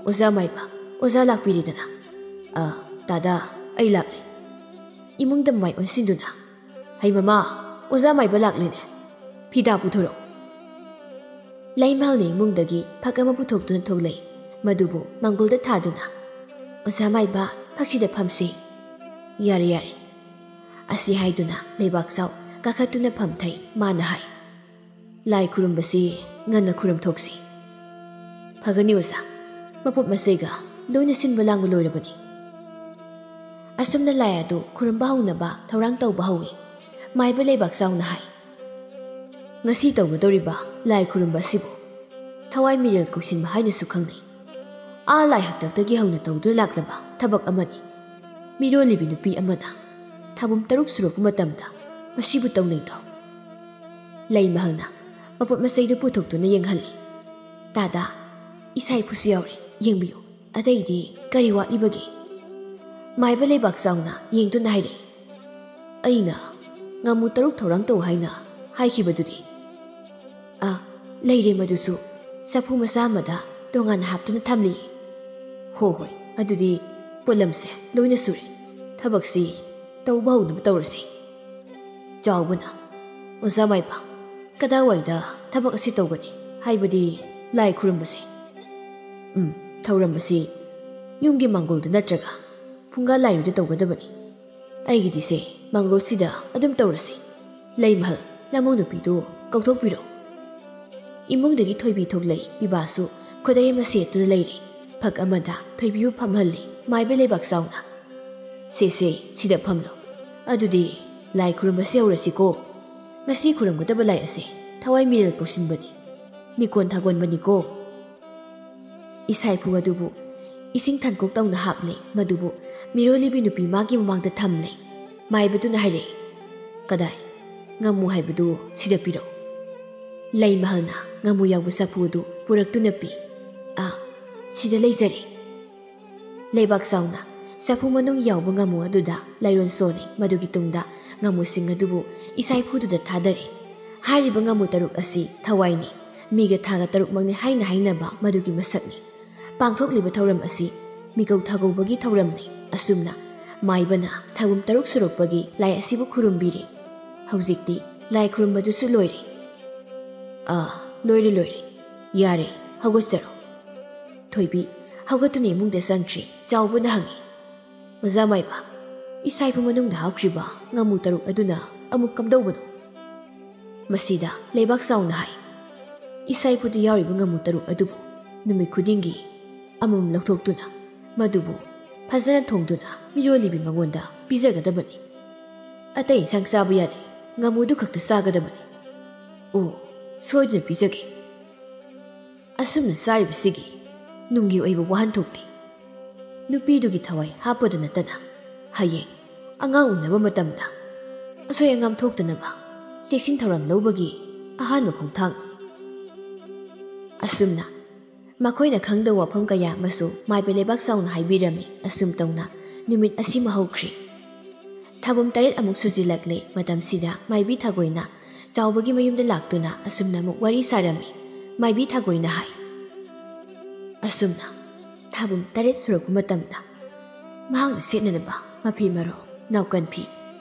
ꯑꯣꯖꯥ ꯃꯥꯏꯕ, ꯑꯣꯖꯥ ꯂꯥꯛꯄꯤꯔꯦꯗꯅ꯫ ꯑ, ꯗꯥꯗꯥ, ꯑꯩ ꯂꯥꯛꯂꯦ꯫" ꯏꯃꯨꯡꯗ ꯃꯥꯏ ꯑꯣꯟꯁꯤꯟꯗꯨꯅ, "ꯍꯩ ꯃꯃꯥ, ꯑꯣꯖꯥ ꯃꯥꯏꯕ ꯂꯥꯛꯂꯦꯅꯦ꯫ ꯐꯤꯗꯥ ꯄꯨꯊꯣꯔꯛꯎ꯫" ꯂꯩꯃꯍꯜꯅ ꯏꯃꯨꯡꯗꯒꯤ ꯐꯛ ꯑꯃ ꯄꯨꯊꯣꯛꯇꯨꯅ ꯊꯣꯛꯂꯛꯏ꯫ ꯃꯗꯨꯕꯨ ꯃꯥꯡꯒꯣꯜꯗ ꯊꯥꯗꯨꯅ, "ꯑꯣꯖꯥ ꯃꯥꯏꯕ, ꯐꯛꯁꯤꯗ ꯐꯝꯁꯤ꯫" "ꯌꯥꯔꯦ, ꯌꯥꯔꯦ꯫" ꯑꯁꯤ ꯍꯥꯏꯗꯨꯅ ꯂꯩꯕꯥꯛ ꯆꯥꯎ ꯀꯥꯈꯠꯇꯨꯅ ꯐꯝꯊꯩ꯫ ꯃꯥꯅ ꯍꯥꯏ, "ꯂꯥꯏ ꯈꯨꯔꯨꯝꯕꯁꯤ ꯉꯟꯅ ꯈꯨꯔꯨꯝꯊꯣꯛꯁꯤ꯫" "ꯐꯒꯅꯤ ꯑꯣꯖꯥ, ꯃꯄꯣꯠ ꯃꯆꯩꯒ ꯂꯣꯏꯅ ꯁꯤꯟꯕ ꯂꯥꯡꯕ ꯂꯣꯏꯔꯕꯅꯤ꯫" ꯑꯁꯨꯝꯅ ꯂꯥꯏ ꯑꯗꯨ ꯈꯨꯔꯨꯝꯕ ꯍꯧꯅꯕ ꯊꯧꯔꯥꯡ ꯇꯧꯕ ꯍꯧꯏ꯫ ꯃꯥꯏꯕ ꯂꯩꯕꯥꯛ ꯆꯥꯎꯅ ꯍꯥꯏ, "ꯉꯁꯤ ꯇꯧꯒꯗꯧꯔꯤꯕ ꯂꯥꯏ ꯈꯨꯔꯨꯝꯕ ꯑꯁꯤꯕꯨ ꯊꯋꯥꯏ ꯃꯤꯔꯦꯜ ꯀꯧꯁꯤꯟꯕ ꯍꯥꯏꯅꯁꯨ ꯈꯪꯅꯩ꯫ ꯑꯥ ꯂꯥꯏ ꯍꯥꯛꯇꯛꯇꯒꯤ ꯍꯧꯅ ꯇꯧꯗꯨꯅ ꯂꯥꯛꯂꯕ ꯊꯕꯛ ꯑꯃꯅꯤ꯫ ꯃꯤꯔꯣꯜꯂꯤꯕꯤ ꯅꯨꯄꯤ ꯑꯃꯅ ꯊꯥꯕꯨꯝ ꯇꯔꯨꯛ ꯁꯨꯔꯛꯄ ꯃꯇꯝꯗ ꯃꯁꯤꯕꯨ ꯇꯧꯅꯩꯗꯣ꯫" ꯂꯩꯃꯍꯜꯅ ꯃꯄꯣꯠ ꯃꯆꯩꯗꯨ ꯄꯨꯊꯣꯛꯇꯨꯅ ꯌꯦꯡꯍꯜꯂꯤ꯫ "ꯇꯥꯗ, ꯏꯁꯥ ꯏꯐꯨꯁꯨ ꯌꯥꯎꯔꯦ, ꯌꯦꯡꯕꯤꯌꯨ꯫ ꯑꯇꯩꯗꯤ ꯀꯔꯤ ꯋꯥꯠꯂꯤꯕꯒꯦ?" ꯃꯥꯏꯕ ꯂꯩꯕꯥꯛ ꯆꯥꯎꯅ ꯌꯦꯡꯗꯨꯅ ꯍꯥꯏꯔꯛꯏ, "ꯑꯩꯅ ꯉꯥꯃꯨ ꯇꯔꯨꯛ ꯊꯧꯔꯥꯡ ꯇꯧ ꯍꯥꯏꯅ ꯍꯥꯏꯈꯤꯕꯗꯨꯗꯤ?" "ꯑ, ꯂꯩꯔꯦ, ꯃꯗꯨꯁꯨ ꯆꯐꯨ ꯃꯆꯥ ꯑꯃꯗ ꯇꯣꯉꯥꯟꯅ ꯍꯥꯞꯇꯨꯅ ꯊꯝꯂꯤ꯫" "ꯍꯣ ꯍꯣꯏ, ꯑꯗꯨꯗꯤ ꯄꯣꯠꯂꯝꯁꯦ ꯂꯣꯏꯅ ꯁꯨꯔꯦ꯫ ꯊꯕꯛꯁꯤ ꯇꯧꯕ ꯍꯧꯅꯕ ꯇꯧꯔꯁꯤ꯫" ꯆꯥꯎꯕꯅ, "ꯑꯣꯖꯥ ꯃꯥꯏꯕ, ꯀꯗꯥꯏꯋꯥꯏꯗ ꯊꯕꯛ ꯑꯁꯤ ꯇꯧꯒꯅꯤ? ꯍꯥꯏꯕꯗꯤ ꯂꯥꯏ ꯈꯨꯔꯨꯝꯕꯁꯦ?" "ꯎꯝ, ꯊꯧꯔꯝ ꯑꯁꯤ ꯌꯨꯝꯒꯤ ꯃꯥꯡꯒꯣꯜꯗ ꯅꯠꯇ꯭ꯔꯒ ꯐꯨꯡꯒꯥ ꯂꯥꯏꯔꯨꯗ ꯇꯧꯒꯗꯕꯅꯤ꯫ ꯑꯩꯒꯤꯗꯤꯁꯦ ꯃꯥꯡꯒꯣꯜꯁꯤꯗ ꯑꯗꯨꯝ ꯇꯧꯔꯁꯤ꯫ ꯂꯩꯃꯍꯜ, ꯅꯃꯧ ꯅꯨꯄꯤꯗꯨ ꯀꯧꯊꯣꯛꯄꯤꯔꯣ꯫" ꯏꯃꯨꯡꯗꯒꯤ ꯊꯣꯏꯕꯤ ꯊꯣꯛꯂꯛꯏ꯫ ꯄꯤꯕꯥꯁꯨ ꯈꯨꯗꯩ ꯑꯃ ꯁꯦꯠꯇꯨꯅ ꯂꯩꯔꯦ꯫ ꯐꯛ ꯑꯃꯗ ꯊꯣꯏꯕꯤꯕꯨ ꯐꯝꯍꯜꯂꯤ ꯃꯥꯏꯕ ꯂꯩꯕꯥꯛ ꯆꯥꯎꯅ꯫ "ꯁꯦ ꯁꯦ, ꯁꯤꯗ ꯐꯝꯂꯣ꯫ ꯑꯗꯨꯗꯤ ꯂꯥꯏ ꯈꯨꯔꯨꯝꯕꯁꯤ ꯍꯧꯔꯁꯤꯀꯣ꯫ ꯉꯁꯤ ꯈꯨꯔꯨꯝꯒꯗꯕ ꯂꯥꯏ ꯑꯁꯦ ꯊꯋꯥꯏ ꯃꯤꯔꯦꯜ ꯀꯧꯁꯤꯟꯕꯅꯤ, ꯅꯤꯀꯣꯟ ꯊꯥꯒꯣꯟꯕꯅꯤꯀꯣ꯫" ꯏꯁꯥꯏꯐꯨ ꯑꯗꯨꯕꯨ ꯏꯁꯤꯡ ꯊꯟꯀꯣꯛ ꯇꯧꯅ ꯍꯥꯞꯂꯦ꯫ ꯃꯗꯨꯕꯨ ꯃꯤꯔꯣꯜꯂꯤꯕꯤ ꯅꯨꯄꯤ ꯃꯥꯒꯤ ꯃꯃꯥꯡꯗ ꯊꯝꯂꯦ꯫ ꯃꯥꯏꯕꯗꯨꯅ ꯍꯥꯏꯔꯛꯏ, "ꯀꯗꯥꯏ? ꯉꯥꯃꯨ ꯍꯥꯏꯕꯗꯨ ꯁꯤꯗ ꯄꯤꯔꯛꯎ꯫" ꯂꯩꯃꯍꯜꯅ ꯉꯥꯃꯨ ꯌꯥꯎꯕ ꯆꯐꯨ ꯑꯗꯨ ꯄꯨꯔꯛꯇꯨꯅ ꯄꯤ꯫ "ꯑ, ꯁꯤꯗ ꯂꯩꯖꯔꯦ꯫" ꯂꯩꯕꯥꯛ ꯆꯥꯎꯅ ꯆꯐꯨ ꯃꯅꯨꯡ ꯌꯥꯎꯕ ꯉꯥꯃꯨ ꯑꯗꯨꯗ ꯂꯥꯏꯔꯣꯟ ꯁꯣꯜꯂꯤ꯫ ꯃꯗꯨꯒꯤ ꯇꯨꯡꯗ ꯉꯥꯃꯨꯁꯤꯡ ꯑꯗꯨꯕꯨ ꯏꯁꯥꯏꯐꯨꯗꯨꯗ ꯊꯥꯗꯔꯦ꯫ ꯍꯥꯏꯔꯤꯕ ꯉꯥꯃꯨ ꯇꯔꯨꯛ ꯑꯁꯤ ꯊꯋꯥꯏꯅꯤ꯫ ꯃꯤꯒ ꯊꯥꯒ ꯇꯔꯨꯛꯃꯛꯅꯤ ꯍꯥꯏꯅ ꯍꯥꯏꯅꯕ ꯃꯗꯨꯒꯤ ꯃꯁꯛꯅꯤ꯫ ꯄꯥꯡꯊꯣꯛꯂꯤꯕ ꯊꯧꯔꯝ ꯑꯁꯤ ꯃꯤꯀꯧ ꯊꯥꯒꯧꯕꯒꯤ ꯊꯧꯔꯝꯅꯤ꯫ ꯑꯁꯨꯝꯅ ꯃꯥꯏꯕꯅ ꯊꯥꯕꯨꯝ ꯇꯔꯨꯛ ꯁꯨꯔꯛꯄꯒꯤ ꯂꯥꯏ ꯑꯁꯤꯕꯨ ꯈꯨꯔꯨꯝꯕꯤꯔꯦ꯫ ꯍꯧꯖꯤꯛꯇꯤ ꯂꯥꯏ ꯈꯨꯔꯨꯝꯕꯗꯨꯁꯨ ꯂꯣꯏꯔꯦ꯫ "ꯑꯥ, ꯂꯣꯏꯔꯦ, ꯂꯣꯏꯔꯦ꯫ ꯌꯥꯔꯦ, ꯍꯧꯒꯠꯆꯔꯣ꯫" ꯊꯣꯏꯕꯤ ꯍꯧꯒꯠꯇꯨꯅ ꯏꯃꯨꯡꯗ ꯆꯪꯈ꯭ꯔꯦ꯫ ꯆꯥꯎꯕꯅ ꯍꯪꯉꯤ, "ꯑꯣꯖꯥ ꯃꯥꯏꯕ, ꯏꯁꯥꯏꯐꯨ ꯃꯅꯨꯡꯗ ꯍꯥꯞꯈ꯭ꯔꯤꯕ ꯉꯥꯃꯨ ꯇꯔꯨꯛ ꯑꯗꯨꯅ ꯑꯃꯨꯛ ꯀꯝꯗꯧꯕꯅꯣ? ꯃꯁꯤꯗ ꯂꯩꯕꯥꯛ ꯆꯥꯎꯅ ꯍꯥꯏ, ꯏꯁꯥ ꯏꯐꯨꯠꯇ ꯌꯥꯎꯔꯤꯕ ꯉꯥꯃꯨ ꯇꯔꯨꯛ ꯑꯗꯨꯕꯨ ꯅꯨꯃꯤꯠ ꯈꯨꯗꯤꯡꯒꯤ ꯑꯃꯃꯝ ꯂꯧꯊꯣꯛꯇꯨꯅ ꯃꯗꯨꯕꯨ ꯐꯖꯅ ꯊꯣꯡꯗꯨꯅ ꯃꯤꯔꯣꯜꯂꯤꯕꯤ ꯃꯉꯣꯟꯗ ꯄꯤꯖꯒꯗꯕꯅꯤ꯫ ꯑꯇꯩ ꯏꯟꯁꯥꯡ ꯆꯥꯕ ꯌꯥꯗꯦ, ꯉꯥꯃꯨꯗꯨ ꯈꯛꯇ ꯆꯥꯒꯗꯕꯅꯤ꯫ ꯑꯣ, ꯁꯣꯏꯗꯅ ꯄꯤꯖꯒꯦ꯫ ꯑꯁꯨꯝꯅ ꯆꯥꯔꯤꯕꯁꯤꯒꯤ ꯅꯨꯡꯒꯤ ꯑꯣꯏꯕ ꯋꯥꯍꯟꯊꯣꯛꯇꯤ ꯅꯨꯄꯤꯗꯨꯒꯤ ꯊꯋꯥꯏ ꯍꯥꯞꯄꯗ ꯅꯠꯇꯅ ꯍꯌꯦꯡ ꯑꯉꯥꯡ ꯎꯅꯕ ꯃꯇꯝꯗ ꯑꯁꯣꯏ ꯑꯉꯥꯝ ꯊꯣꯛꯇꯅꯕ ꯆꯦꯛꯁꯤꯟ ꯊꯧꯔꯥꯡ ꯂꯧꯕꯒꯤ ꯑꯍꯥꯟꯕ ꯈꯣꯡꯊꯥꯡꯅꯤ꯫ ꯑꯁꯨꯝꯅ ꯃꯈꯣꯏꯅ ꯈꯪꯗꯕ ꯋꯥꯐꯝ ꯀꯌꯥ ꯑꯃꯁꯨ ꯃꯥꯏꯕ ꯂꯩꯕꯥꯛ ꯆꯥꯎꯅ ꯍꯥꯏꯕꯤꯔꯝꯃꯤ꯫ ꯑꯁꯨꯝ ꯇꯧꯅ ꯅꯨꯃꯤꯠ ꯑꯁꯤꯃ ꯍꯧꯈ꯭ꯔꯦ꯫ ꯊꯥꯕꯨꯝ ꯇꯔꯦꯠ ꯑꯃꯨꯛ ꯁꯨꯖꯤꯜꯂꯛꯂꯦ꯫ ꯃꯇꯝꯁꯤꯗ ꯃꯥꯏꯕꯤ ꯊꯥꯒꯣꯏꯅ ꯆꯥꯎꯕꯒꯤ ꯃꯌꯨꯝꯗ ꯂꯥꯛꯇꯨꯅ ꯑꯁꯨꯝꯅ ꯑꯃꯨꯛ ꯋꯥꯔꯤ ꯁꯥꯔꯝꯃꯤ꯫ ꯃꯥꯏꯕꯤ ꯊꯥꯒꯣꯏꯅ ꯍꯥꯏ, ꯑꯁꯨꯝꯅ ꯊꯥꯕꯨꯝ ꯇꯔꯦꯠ ꯁꯨꯔꯛꯄ ꯃꯇꯝꯗ ꯃꯍꯥꯛꯅ ꯁꯦꯠꯅꯅꯕ ꯃꯐꯤ ꯃꯔꯣꯜ, ꯅꯥꯎꯀꯟ ꯐꯤ,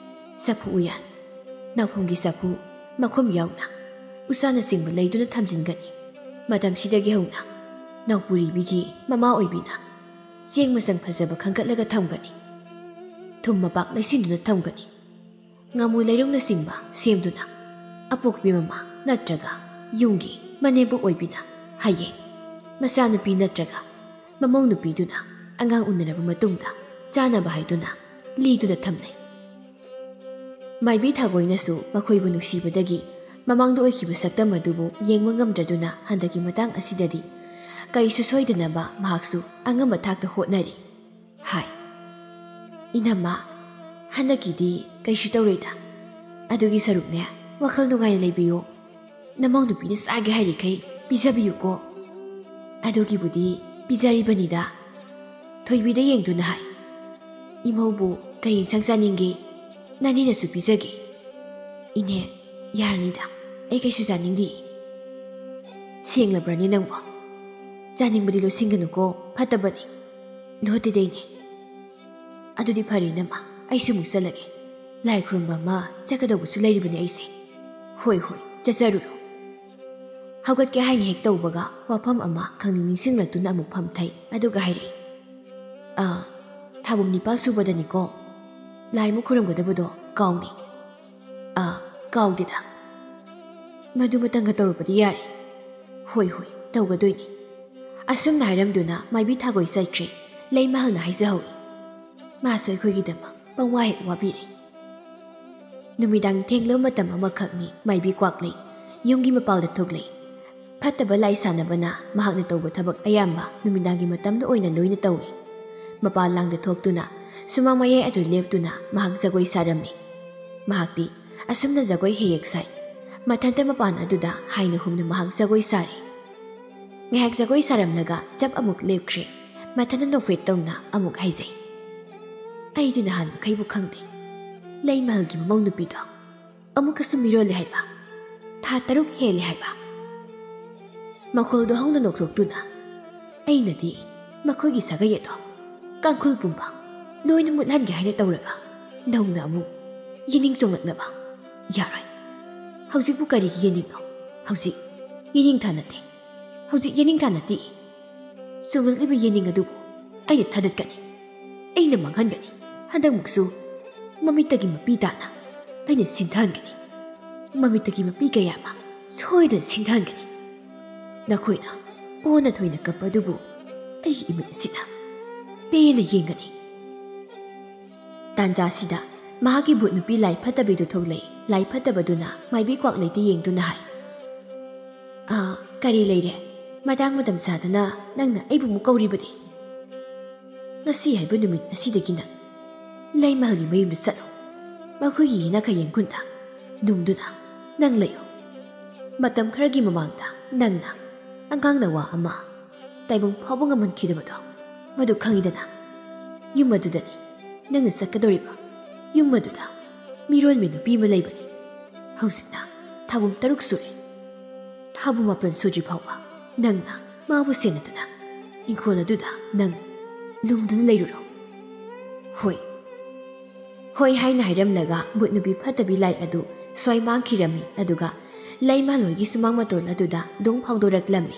ꯆꯐꯨ ꯎꯌꯥꯟ, ꯅꯥꯎꯐꯝꯒꯤ ꯆꯐꯨ, ꯃꯈꯨꯝ ꯌꯥꯎꯅ ꯎꯆꯥꯅꯆꯤꯡꯕ ꯂꯩꯗꯨꯅ ꯊꯝꯖꯤꯟꯒꯅꯤ꯫ ꯃꯇꯝꯁꯤꯗꯒꯤ ꯍꯧꯅ ꯅꯥꯎꯄꯨꯔꯤꯕꯤꯒꯤ ꯃꯃꯥ ꯑꯣꯏꯕꯤꯅ ꯆꯦꯡ ꯃꯆꯪ ꯐꯖꯕ ꯈꯟꯒꯠꯂꯒ ꯊꯝꯒꯅꯤ꯫ ꯊꯨꯝ ꯃꯄꯥꯛ ꯂꯩꯁꯤꯟꯗꯨꯅ ꯊꯝꯒꯅꯤ꯫ ꯉꯥꯃꯨ ꯂꯩꯔꯨꯡꯅꯆꯤꯡꯕ ꯁꯦꯝꯗꯨꯅ ꯑꯄꯣꯛꯄꯤ ꯃꯃꯥ ꯅꯠꯇ꯭ꯔꯒ ꯌꯨꯝꯒꯤ ꯃꯅꯦꯝꯕꯣꯛ ꯑꯣꯏꯕꯤꯅ ꯍꯌꯦꯡ ꯃꯆꯥꯅꯨꯄꯤ ꯅꯠꯇ꯭ꯔꯒ ꯃꯃꯧ ꯅꯨꯄꯤꯗꯨꯅ ꯑꯉꯥꯡ ꯎꯅꯔꯕ ꯃꯇꯨꯡꯗ ꯆꯥꯅꯕ ꯍꯥꯏꯗꯨꯅ ꯂꯤꯗꯨꯅ ꯊꯝꯅꯩ꯫ ꯃꯥꯏꯕꯤ ꯊꯥꯒꯣꯏꯅꯁꯨ ꯃꯈꯣꯏꯕꯨ ꯅꯨꯡꯁꯤꯕꯗꯒꯤ ꯃꯃꯥꯡꯗ ꯑꯣꯏꯈꯤꯕ ꯁꯛꯇꯝ ꯑꯗꯨꯕꯨ ꯌꯦꯡꯕ ꯉꯝꯗ꯭ꯔꯗꯨꯅ ꯍꯟꯗꯛꯀꯤ ꯃꯇꯥꯡ ꯑꯁꯤꯗꯗꯤ ꯀꯔꯤꯁꯨ ꯁꯣꯏꯗꯅꯕ ꯃꯍꯥꯛꯁꯨ ꯑꯉꯝꯕ ꯊꯥꯛꯇ ꯍꯣꯠꯅꯔꯤ꯫ ꯍꯥꯏ, ꯏꯅꯝꯃ, ꯍꯟꯗꯛꯀꯤꯗꯤ ꯀꯩꯁꯨ ꯇꯧꯔꯣꯏꯗ꯫ ꯑꯗꯨꯒꯤ ꯁꯔꯨꯛꯅꯦ, ꯋꯥꯈꯜ ꯅꯨꯡꯉꯥꯏꯅ ꯂꯩꯕꯤꯌꯣ꯫ ꯅꯃꯧ ꯅꯨꯄꯤꯅ ꯆꯥꯒꯦ ꯍꯥꯏꯔꯤꯈꯩ ꯄꯤꯖꯕꯤꯌꯨꯀꯣ꯫ ꯑꯗꯨꯒꯤꯕꯨꯗꯤ ꯄꯤꯖꯔꯤꯕꯅꯤꯗ꯫ ꯊꯣꯏꯕꯤꯗ ꯌꯦꯡꯗꯨꯅ ꯍꯥꯏ, ꯏꯃꯧꯕꯨ ꯀꯔꯤ ꯏꯟꯁꯥꯡ ꯆꯥꯅꯤꯡꯒꯦ? ꯅꯅꯦꯅꯁꯨ ꯄꯤꯖꯒꯦ꯫ ꯏꯅꯦ, ꯌꯥꯔꯅꯤꯗ, ꯑꯩ ꯀꯩꯁꯨ ꯆꯥꯅꯤꯡꯗꯦ꯫ ꯁꯦꯡꯂꯕ꯭ꯔꯅꯦ ꯅꯪꯕꯣ? ꯆꯥꯅꯤꯡꯕꯗꯤ ꯂꯣꯠꯁꯤꯟꯒꯅꯨꯀꯣ, ꯐꯠꯇꯕꯅꯤ꯫ ꯂꯣꯠꯇꯦꯗ ꯏꯅꯦ꯫ ꯑꯗꯨꯗꯤ ꯐꯔꯦ ꯏꯅꯝꯃ, ꯑꯩꯁꯨ ꯑꯃꯨꯛ ꯆꯠꯂꯒꯦ꯫ ꯂꯥꯏ ꯈꯨꯔꯨꯝꯕ ꯑꯃ ꯆꯠꯀꯗꯧꯕꯁꯨ ꯂꯩꯔꯤꯕꯅꯤ ꯑꯩꯁꯦ꯫ ꯍꯣꯏ ꯍꯣꯏ, ꯆꯠꯆꯔꯨꯔꯣ꯫ ꯍꯧꯒꯠꯀꯦ ꯍꯥꯏꯅ ꯍꯦꯛ ꯇꯧꯕꯒ ꯋꯥꯐꯝ ꯑꯃ ꯈꯪꯅꯤꯡ ꯅꯤꯡꯁꯤꯡꯂꯛꯇꯨꯅ ꯑꯃꯨꯛ ꯐꯝꯊꯩ꯫ ꯑꯗꯨꯒ ꯍꯥꯏꯔꯛꯏ, "ꯑꯥ, ꯊꯥꯕꯨꯝ ꯅꯤꯄꯥꯜ ꯁꯨꯕꯗꯅꯤꯀꯣ ꯂꯥꯏ ꯑꯃꯨꯛ ꯈꯨꯔꯨꯝꯒꯗꯕꯗꯣ ꯀꯥꯎꯅꯤ꯫ "ꯀꯥꯎꯗꯦꯗ꯫ ꯃꯗꯨ ꯃꯇꯪꯒ ꯇꯧꯔꯕꯗꯤ ꯌꯥꯔꯦ꯫ ꯍꯣꯏ, ꯍꯣꯏ, ꯇꯧꯒꯗꯣꯏꯅꯤ"꯫ ꯑꯁꯨꯝꯅ ꯍꯥꯏꯔꯝꯗꯨꯅ ꯃꯥꯏꯕꯤ ꯊꯥꯒꯣꯏ ꯆꯠꯈ꯭ꯔꯦ꯫ ꯂꯩꯃꯍꯜꯅ ꯍꯥꯏꯖꯍꯧꯏ꯫ ꯃꯥꯁꯨ ꯑꯩꯈꯣꯏꯒꯤꯗꯃꯛ ꯄꯪꯋꯥ ꯍꯦꯛ ꯋꯥꯕꯤꯔꯦ꯫ ꯅꯨꯃꯤꯗꯥꯡ ꯊꯦꯡꯂꯕ ꯃꯇꯝ ꯑꯃꯈꯛꯅꯤ꯫ ꯃꯥꯏꯕꯤ ꯀ꯭ꯋꯥꯛꯂꯩ ꯌꯨꯝꯒꯤ ꯃꯄꯥꯜꯗ ꯊꯣꯛꯂꯛꯏ꯫ ꯐꯠꯇꯕ ꯂꯥꯏ ꯁꯥꯟꯅꯕꯅ ꯃꯍꯥꯛꯅ ꯇꯧꯕ ꯊꯕꯛ ꯑꯌꯥꯝꯕ ꯅꯨꯃꯤꯗꯥꯡꯒꯤ ꯃꯇꯝꯗ ꯑꯣꯏꯅ ꯂꯣꯏꯅ ꯇꯧꯏ꯫ ꯃꯄꯥꯟ ꯂꯥꯡꯗ ꯊꯣꯛꯇꯨꯅ ꯁꯨꯃꯥꯡ ꯃꯌꯥꯏ ꯑꯗꯨ ꯂꯦꯞꯇꯨꯅ ꯃꯍꯥꯛ ꯖꯒꯣꯏ ꯁꯥꯔꯝꯃꯤ꯫ ꯃꯍꯥꯛꯇꯤ ꯑꯁꯨꯝꯅ ꯖꯒꯣꯏ ꯍꯦꯛ ꯍꯦꯛ ꯁꯥꯏ꯫ ꯃꯊꯟꯇ ꯃꯄꯥꯟ ꯑꯗꯨꯗ ꯍꯥꯏꯅ ꯍꯨꯝꯅ ꯃꯍꯥꯛ ꯖꯒꯣꯏ ꯁꯥꯔꯤ꯫ ꯉꯥꯏꯍꯥꯛ ꯖꯒꯣꯏ ꯁꯥꯔꯝꯂꯒ ꯆꯞ ꯑꯃꯨꯛ ꯂꯦꯞꯈ꯭ꯔꯦ꯫ ꯃꯊꯟꯇ ꯅꯣꯛꯐꯦꯠ ꯇꯧꯅ ꯑꯃꯨꯛ ꯍꯥꯏꯖꯩ, "ꯑꯩꯗꯤ ꯅꯍꯥꯟ ꯃꯈꯩꯕꯨ ꯈꯪꯗꯦ꯫ ꯂꯩꯃꯍꯜꯒꯤ ꯃꯃꯧ ꯅꯨꯄꯤꯗꯣ ꯑꯃꯨꯛꯀꯁꯨ ꯃꯤꯔꯣꯜꯂꯦ ꯍꯥꯏꯕ, ꯊꯥ ꯇꯔꯨꯛ ꯍꯦꯜꯂꯦ ꯍꯥꯏꯕ"꯫ ꯃꯈꯣꯜꯗꯣ ꯍꯧꯅ ꯅꯣꯛꯊꯣꯛꯇꯨꯅ, "ꯑꯩꯅꯗꯤ ꯃꯈꯣꯏꯒꯤ ꯁꯥꯒꯩ ꯑꯗꯣ ꯀꯥꯡꯈꯨꯜ ꯄꯨꯝꯕ ꯂꯣꯏꯅ ꯃꯨꯠꯍꯟꯒꯦ ꯍꯥꯏꯅ ꯇꯧꯔꯒ ꯅꯧꯅ ꯑꯃꯨꯛ ꯌꯦꯅꯤꯡ ꯆꯣꯡꯂꯛꯂꯕ? ꯌꯥꯔꯣꯏ꯫ ꯍꯧꯖꯤꯛꯄꯨ ꯀꯔꯤꯒꯤ ꯌꯦꯅꯤꯡꯅꯣ? ꯍꯧꯖꯤꯛ ꯌꯦꯅꯤꯡꯊꯥ ꯅꯠꯇꯦ꯫ ꯍꯧꯖꯤꯛ ꯌꯦꯅꯤꯡꯊꯥ ꯅꯠꯇꯦ꯫ ꯆꯣꯡꯂꯛꯂꯤꯕ ꯌꯦꯅꯤꯡ ꯑꯗꯨꯕꯨ ꯑꯩꯅ ꯊꯥꯗꯠꯀꯅꯤ꯫ ꯑꯩꯅ ꯃꯥꯡꯍꯟꯒꯅꯤ꯫ ꯍꯟꯗꯛꯃꯨꯛꯁꯨ ꯃꯃꯤꯠꯇꯒꯤ ꯃꯄꯤ ꯇꯥꯅ ꯑꯩꯅ ꯁꯤꯟꯊꯍꯟꯒꯅꯤ꯫ ꯃꯃꯤꯠꯇꯒꯤ ꯃꯄꯤ ꯀꯌꯥ ꯑꯃ ꯁꯣꯏꯗꯅ ꯁꯤꯟꯊꯍꯟꯒꯅꯤ꯫ ꯅꯈꯣꯏꯅ ꯑꯣꯟꯅ ꯊꯣꯏꯅ ꯀꯞꯄ ꯑꯗꯨꯕꯨ ꯑꯩꯒꯤ ꯏꯃꯤꯠ ꯑꯁꯤꯅ ꯄꯦꯟꯅ ꯌꯦꯡꯒꯅꯤ"꯫ ꯇꯥꯟꯖꯥꯁꯤꯗ ꯃꯍꯥꯛꯀꯤ ꯚꯨꯠ ꯅꯨꯄꯤ ꯂꯥꯏ ꯐꯠꯇꯕꯤꯗꯨ ꯊꯣꯛꯂꯛꯏ꯫ ꯂꯥꯏ ꯐꯠꯇꯕꯗꯨꯅ ꯃꯥꯏꯕꯤ ꯀ꯭ꯋꯥꯛꯂꯩꯗ ꯌꯦꯡꯗꯨꯅ ꯍꯥꯏ, "ꯑꯥ, ꯀꯔꯤ ꯂꯩꯔꯦ? ꯃꯇꯥꯡ ꯃꯇꯝ ꯆꯥꯗꯅ ꯅꯪꯅ ꯑꯩꯕꯨ ꯑꯃꯨꯛ ꯀꯧꯔꯤꯕꯗꯤ? ꯉꯁꯤ ꯍꯥꯏꯕ ꯅꯨꯃꯤꯠ ꯑꯁꯤꯗꯒꯤ ꯅꯪ ꯂꯩꯃꯍꯜꯒꯤ ꯃꯌꯨꯝꯗ ꯆꯠꯂꯨ꯫ ꯃꯈꯣꯏꯒꯤ ꯌꯦꯅꯈꯥ ꯌꯦꯡꯒꯨꯟꯗ ꯂꯨꯝꯗꯨꯅ ꯅꯪ ꯂꯩꯌꯨ꯫ ꯃꯇꯝ ꯈꯔꯒꯤ ꯃꯃꯥꯡꯗ ꯅꯪꯅ ꯑꯉꯥꯡ ꯅꯋꯥ ꯑꯃ ꯇꯥꯏꯕꯪ ꯐꯥꯎꯕ ꯉꯝꯍꯟꯈꯤꯗꯕꯗꯣ, ꯃꯗꯨ ꯈꯪꯉꯤꯗꯅ? ꯌꯨꯝ ꯑꯗꯨꯗꯅꯤ ꯅꯪꯅ ꯆꯠꯀꯗꯧꯔꯤꯕ꯫ ꯌꯨꯝ ꯑꯗꯨꯗ ꯃꯤꯔꯣꯟꯕꯤ ꯅꯨꯄꯤ ꯑꯃ ꯂꯩꯕꯅꯤ꯫ ꯍꯧꯖꯤꯛꯅ ꯊꯥꯕꯨꯝ ꯇꯔꯨꯛ ꯁꯨꯔꯦ꯫ ꯊꯥꯕꯨꯝ ꯃꯥꯄꯟ ꯁꯨꯗ꯭ꯔꯤ ꯐꯥꯎꯕ ꯅꯪꯅ ꯃꯥꯕꯨ ꯁꯦꯟꯅꯗꯨꯅ ꯏꯪꯈꯣꯜ ꯑꯗꯨꯗ ꯅꯪ ꯂꯨꯝꯗꯨꯅ ꯂꯩꯔꯨꯔꯣ"꯫ "ꯍꯣꯏ, ꯍꯣꯏ" ꯍꯥꯏꯅ ꯍꯥꯏꯔꯝꯂꯒ ꯚꯨꯠ ꯅꯨꯄꯤ ꯐꯠꯇꯕꯤ ꯂꯥꯏ ꯑꯗꯨ ꯁ꯭ꯋꯥꯏ ꯃꯥꯡꯈꯤꯔꯝꯃꯤ꯫ ꯑꯗꯨꯒ ꯂꯩꯃꯍꯜ ꯍꯣꯏꯒꯤ ꯁꯨꯃꯥꯡ ꯃꯇꯣꯜ ꯑꯗꯨꯗ ꯗꯣꯡ ꯐꯥꯎꯗꯣꯔꯛꯂꯝꯃꯤ꯫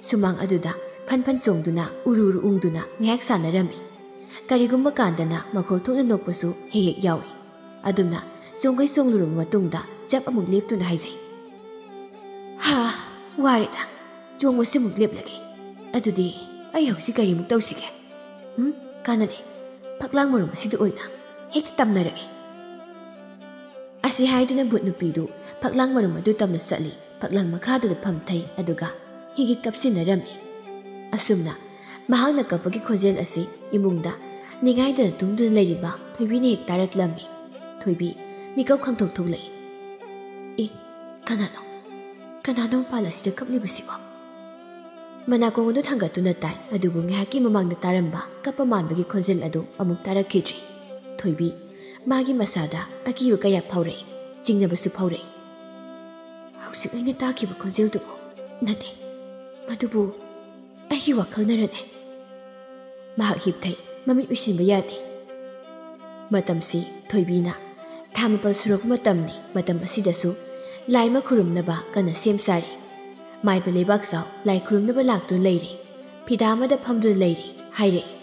ꯁꯨꯃꯥꯡ ꯑꯗꯨꯗ ꯐꯟ ꯐꯟ ꯆꯣꯡꯗꯨꯅ ꯎꯔꯨ ꯎꯔꯨ ꯎꯪꯗꯨꯅ ꯉꯥꯏꯍꯥꯛ ꯁꯥꯟꯅꯔꯝꯃꯤ꯫ ꯀꯔꯤꯒꯨꯝꯕ ꯀꯥꯟꯗꯅ ꯃꯈꯣꯜ ꯊꯣꯛꯅ ꯅꯣꯛꯄꯁꯨ ꯍꯦꯛ ꯍꯦꯛ ꯌꯥꯎꯏ꯫ ꯑꯗꯨꯝꯅ ꯆꯣꯡꯒꯩ ꯆꯣꯡꯂꯨꯔꯕ ꯃꯇꯨꯡꯗ ꯆꯞ ꯑꯃꯨꯛ ꯂꯦꯞꯇꯨꯅ ꯍꯥꯏꯖꯩ꯫ "ꯍꯥ, ꯋꯥꯔꯦꯗ꯫ ꯆꯣꯡꯕꯁꯤꯃꯨꯛ ꯂꯦꯞꯂꯒꯦ꯫ ꯑꯗꯨꯗꯤ ꯑꯩ ꯍꯧꯖꯤꯛ ꯀꯔꯤꯃꯨꯛ ꯇꯧꯁꯤꯒꯦ? ꯎꯝ, ꯀꯥꯟꯅꯗꯦ꯫ ꯐꯛꯂꯥꯡ ꯃꯔꯨꯝ ꯑꯁꯤꯗ ꯑꯣꯏꯅ ꯍꯦꯛꯇ ꯇꯝꯅꯔꯒꯦ꯫" ꯑꯁꯤ ꯍꯥꯏꯗꯨꯅ ꯚꯨꯠ ꯅꯨꯄꯤꯗꯨ ꯐꯛꯂꯥꯡ ꯃꯔꯨꯝ ꯑꯗꯨ ꯇꯝꯅ ꯆꯠꯂꯤ꯫ ꯐꯛꯂꯥꯡ ꯃꯈꯥꯗꯨꯗ ꯐꯝꯊꯩ, ꯑꯗꯨꯒ ꯍꯤꯒꯤꯠ ꯀꯞꯁꯤꯟꯅꯔꯝꯃꯤ꯫ ꯑꯁꯨꯝꯅ ꯃꯍꯥꯛꯅ ꯀꯞꯄꯒꯤ ꯈꯣꯟꯖꯦꯜ ꯑꯁꯤ ꯏꯃꯨꯡꯗ ꯅꯤꯡꯉꯥꯏꯗꯅ ꯇꯨꯝꯗꯨꯅ ꯂꯩꯔꯤꯕ ꯊꯣꯏꯕꯤꯅ ꯍꯦꯛ ꯇꯥꯔꯛꯂꯝꯃꯤ꯫ ꯊꯣꯏꯕꯤ ꯃꯤꯀꯞ ꯈꯪꯊꯣꯛ ꯊꯣꯛꯂꯛꯏ꯫ "ꯑꯦ, ꯀꯅꯥꯅꯣ? ꯀꯅꯥꯅꯣ ꯃꯄꯥꯜ ꯑꯁꯤꯗ ꯀꯞꯂꯤꯕꯁꯤꯕꯣ?" ꯃꯅꯥꯀꯣꯡ ꯑꯗꯨ ꯊꯥꯡꯒꯠꯇꯨꯅ ꯇꯥꯏ, ꯑꯗꯨꯕꯨ ꯉꯥꯏꯍꯥꯛꯀꯤ ꯃꯃꯥꯡꯗ ꯇꯥꯔꯝꯕ ꯀꯞꯄ ꯃꯥꯟꯕꯒꯤ ꯈꯣꯟꯖꯦꯜ ꯑꯗꯨ ꯑꯃꯨꯛ ꯇꯥꯔꯛꯈꯤꯗ꯭ꯔꯤ꯫ ꯊꯣꯏꯕꯤ ꯃꯥꯒꯤ ꯃꯁꯥꯗ ꯑꯀꯤꯕ ꯀꯌꯥ ꯐꯥꯎꯔꯛꯏ, ꯆꯤꯡꯅꯕꯁꯨ ꯐꯥꯎꯔꯛꯏ꯫ "ꯍꯧꯖꯤꯛ ꯑꯩꯅ ꯇꯥꯈꯤꯕ ꯈꯣꯟꯖꯦꯜꯗꯨꯕꯨ ꯅꯠꯇꯦ, ꯃꯗꯨꯕꯨ ꯑꯩꯒꯤ ꯋꯥꯈꯜꯅꯔꯅꯦ?" ꯃꯍꯥꯛ ꯍꯤꯞꯊꯩ, ꯃꯃꯤꯠ ꯎꯏꯁꯤꯟꯕ ꯌꯥꯗꯦ꯫ ꯃꯇꯝꯁꯤ ꯊꯣꯏꯕꯤꯅ ꯊꯥ ꯃꯥꯄꯜ ꯁꯨꯔꯛꯄ ꯃꯇꯝꯅꯤ꯫ ꯃꯇꯝ ꯑꯁꯤꯗꯁꯨ ꯂꯥꯏ ꯑꯃ ꯈꯨꯔꯨꯝꯅꯕ ꯀꯟꯅ ꯁꯦꯝ ꯁꯥꯔꯤ꯫ ꯃꯥꯏꯕ ꯂꯩꯕꯥꯛ ꯆꯥꯎ ꯂꯥꯏ ꯈꯨꯔꯨꯝꯅꯕ ꯂꯥꯛꯇꯨꯅ ꯂꯩꯔꯤ, ꯐꯤꯗꯥ ꯑꯃꯗ ꯐꯝꯗꯨꯅ ꯂꯩꯔꯤ ꯍꯥꯏꯔꯛꯏ꯫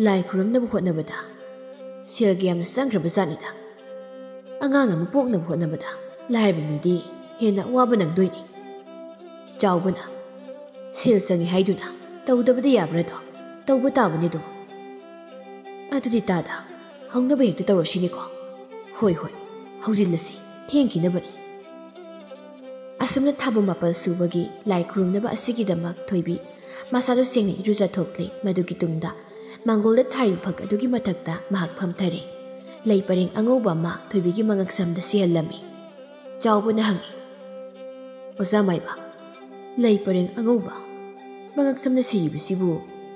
"ꯂꯥꯏ ꯈꯨꯔꯨꯝꯅꯕ ꯍꯣꯠꯅꯕꯗ ꯁꯦꯜꯒ ꯌꯥꯝꯅ ꯆꯪꯈ꯭ꯔꯕ ꯖꯥꯠꯅꯤꯗ꯫ ꯑꯉꯥꯡ ꯑꯃ ꯄꯣꯛꯅꯕ ꯍꯣꯠꯅꯕꯗ ꯂꯥꯏꯔꯕ ꯃꯤꯗꯤ ꯍꯦꯟꯅ ꯑꯋꯥꯕ ꯅꯪꯗꯣꯏꯅꯤ꯫ ꯆꯥꯎꯕꯅ ꯁꯦꯜ ꯆꯪꯉꯤ ꯍꯥꯏꯗꯨꯅ ꯇꯧꯗꯕꯗꯤ ꯌꯥꯕ꯭ꯔꯥꯗꯣ? ꯇꯧꯕ ꯇꯥꯕꯅꯤ ꯑꯗꯨꯝ꯫ ꯑꯗꯨꯗꯤ ꯇꯥꯗ, ꯍꯧꯅꯕ ꯍꯦꯛꯇ ꯇꯧꯔꯁꯤꯅꯦꯀꯣ꯫" "ꯍꯣꯏ, ꯍꯣꯏ, ꯍꯧꯖꯤꯜꯂꯁꯤ, ꯊꯦꯡꯈꯤꯅꯕꯅꯤ꯫" ꯑꯁꯨꯝꯅ ꯊꯥꯕꯜ ꯃꯥꯄꯜ ꯁꯨꯕꯒꯤ ꯂꯥꯏ ꯈꯨꯔꯨꯝꯅꯕ ꯑꯁꯤꯒꯤꯗꯃꯛ ꯊꯣꯏꯕꯤ ꯃꯁꯥꯗꯨ ꯁꯦꯡꯅ ꯏꯔꯨꯖꯊꯣꯛꯂꯦ꯫ ꯃꯗꯨꯒꯤ ꯇꯨꯡꯗ ꯃꯥꯡꯒꯣꯜꯗ ꯊꯥꯔꯤꯕ ꯐꯛ ꯑꯗꯨꯒꯤ ꯃꯊꯛꯇ ꯃꯍꯥꯛ ꯐꯝꯊꯔꯦ꯫ ꯂꯩ ꯄꯔꯦꯡ ꯑꯉꯧꯕ ꯑꯃ ꯊꯣꯏꯕꯤꯒꯤ ꯃꯉꯛꯁꯝꯗ ꯁꯤꯍꯜꯂꯝꯃꯤ꯫ ꯆꯥꯎꯕꯅ ꯍꯪꯉꯤ, "ꯑꯣꯖꯥ ꯃꯥꯏꯕ, ꯂꯩ ꯄꯔꯦꯡ ꯑꯉꯧꯕ ꯃꯉꯛꯁꯝꯗ ꯁꯤꯔꯤꯕꯁꯤꯕꯨ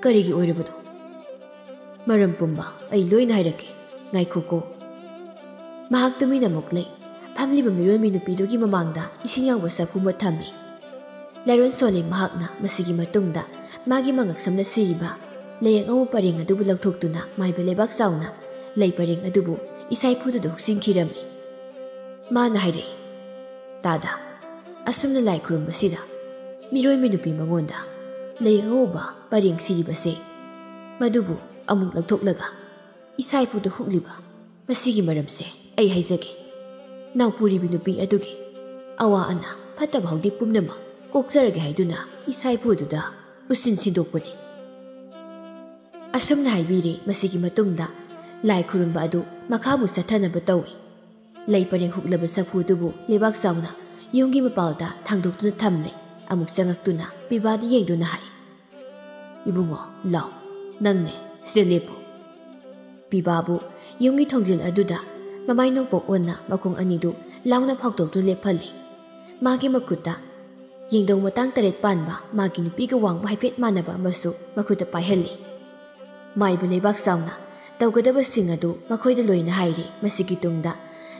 ꯀꯔꯤꯒꯤ ꯑꯣꯏꯔꯕꯅꯣ?" "ꯃꯔꯝ ꯄꯨꯝꯕ ꯑꯩ ꯂꯣꯏꯅ ꯍꯥꯏꯔꯛꯀꯦ, ꯉꯥꯏꯈꯣꯀꯣ꯫" ꯃꯍꯥꯛ ꯇꯨꯃꯤꯟꯅ ꯑꯃꯨꯛ ꯂꯩ꯫ ꯐꯝꯂꯤꯕ ꯃꯤꯔꯣꯟꯕꯤ ꯅꯨꯄꯤꯗꯨꯒꯤ ꯃꯃꯥꯡꯗ ꯏꯁꯤꯡ ꯌꯥꯎꯕ ꯆꯐꯨ ꯑꯃ ꯊꯝꯃꯤ꯫ ꯂꯥꯏꯔꯣꯟ ꯁꯣꯜꯂꯤ ꯃꯍꯥꯛꯅ꯫ ꯃꯁꯤꯒꯤ ꯃꯇꯨꯡꯗ ꯃꯥꯒꯤ ꯃꯉꯛꯁꯝꯅ ꯁꯤꯔꯤꯕ ꯂꯩ ꯑꯉꯧꯕ ꯄꯔꯦꯡ ꯑꯗꯨꯕꯨ ꯂꯧꯊꯣꯛꯇꯨꯅ ꯃꯥꯏꯕ ꯂꯩꯕꯥꯛ ꯆꯥꯎꯅ ꯂꯩ ꯄꯔꯦꯡ ꯑꯗꯨꯕꯨ ꯏꯁꯥ ꯏꯐꯨꯗꯨꯗ ꯍꯨꯛꯆꯤꯟꯈꯤꯔꯝꯃꯤ꯫ ꯃꯥꯅ ꯍꯥꯏꯔꯛꯏ, "ꯇꯥꯗ, ꯑꯁꯨꯝꯅ ꯂꯥꯏ ꯈꯨꯔꯨꯝꯕꯁꯤꯗ ꯃꯤꯔꯣꯏꯃꯤ ꯅꯨꯄꯤ ꯃꯉꯣꯟꯗ ꯂꯩ ꯑꯉꯧꯕ ꯄꯔꯦꯡ ꯁꯤꯔꯤꯕꯁꯦ, ꯃꯗꯨꯕꯨ ꯑꯃꯨꯛ ꯂꯧꯊꯣꯛꯂꯒ ꯏꯁꯥ ꯏꯐꯨꯗ ꯍꯨꯛꯂꯤꯕ ꯃꯁꯤꯒꯤ ꯃꯔꯝꯁꯦ ꯑꯩ ꯍꯥꯏꯖꯒꯦ꯫ ꯅꯥꯎꯄꯨꯔꯤꯕꯤ ꯅꯨꯄꯤ ꯑꯗꯨꯒꯤ ꯑꯋꯥ ꯑꯅꯥ ꯐꯠꯇꯕ ꯍꯥꯎꯗꯤ ꯄꯨꯝꯅꯃꯛ ꯀꯣꯛꯆꯔꯒꯦ ꯍꯥꯏꯗꯨꯅ ꯏꯁꯥ ꯏꯄꯨꯗꯨꯗ ꯎꯁꯤꯟ ꯁꯤꯟꯗꯣꯛꯄꯅꯤ꯫ ꯑꯁꯨꯝꯅ ꯍꯥꯏꯕꯤꯔꯦ꯫ ꯃꯁꯤꯒꯤ ꯃꯇꯨꯡꯗ ꯂꯥꯏ ꯈꯨꯔꯨꯝꯕ ꯑꯗꯨ ꯃꯈꯥꯕꯨ ꯆꯠꯊꯅꯕ ꯇꯧꯏ꯫ ꯂꯩ ꯄꯔꯦꯡ ꯍꯨꯛꯂꯕ ꯆꯐꯨ ꯑꯗꯨꯕꯨ ꯂꯩꯕꯥꯛ ꯆꯥꯎꯅ ꯌꯨꯝꯒꯤ ꯃꯄꯥꯜꯗ ꯊꯥꯡꯗꯣꯛꯇꯨꯅ ꯊꯝꯂꯦ꯫ ꯑꯃꯨꯛ ꯆꯪꯉꯛꯇꯨꯅ ꯄꯤꯕꯥꯗ ꯌꯦꯡꯗꯨꯅ ꯍꯥꯏ, "ꯏꯕꯨꯡꯉꯣ, ꯂꯥꯎ, ꯅꯪꯅꯦ, ꯁꯤꯗ ꯂꯦꯞꯄꯨ꯫" ꯄꯤꯕꯥꯕꯨ ꯌꯨꯝꯒꯤ ꯊꯣꯡꯖꯤꯜ ꯑꯗꯨꯗ ꯃꯃꯥꯏ ꯅꯣꯡꯄꯣꯛ ꯑꯣꯟꯅ ꯃꯈꯣꯡ ꯑꯅꯤꯗꯨ ꯂꯥꯎꯅ ꯐꯥꯎꯗꯣꯛꯇꯨꯅ ꯂꯦꯞꯍꯜꯂꯤ꯫ ꯃꯥꯒꯤ ꯃꯈꯨꯠꯇ ꯌꯦꯡꯗꯧ ꯃꯇꯥꯡ ꯇꯔꯦꯠ ꯄꯥꯟꯕ ꯃꯥꯒꯤ ꯅꯨꯄꯤꯒ ꯋꯥꯡꯕ ꯍꯥꯏꯐꯦꯠ ꯃꯥꯟꯅꯕ ꯑꯃꯁꯨ ꯃꯈꯨꯠꯇ ꯄꯥꯏꯍꯜꯂꯤ꯫ ꯃꯥꯏꯕ ꯂꯩꯕꯥꯛ ꯆꯥꯎꯅ ꯇꯧꯒꯗꯕꯁꯤꯡ ꯑꯗꯨ ꯃꯈꯣꯏꯗ ꯂꯣꯏꯅ ꯍꯥꯏꯔꯤ꯫ ꯃꯁꯤꯒꯤ ꯇꯨꯡꯗ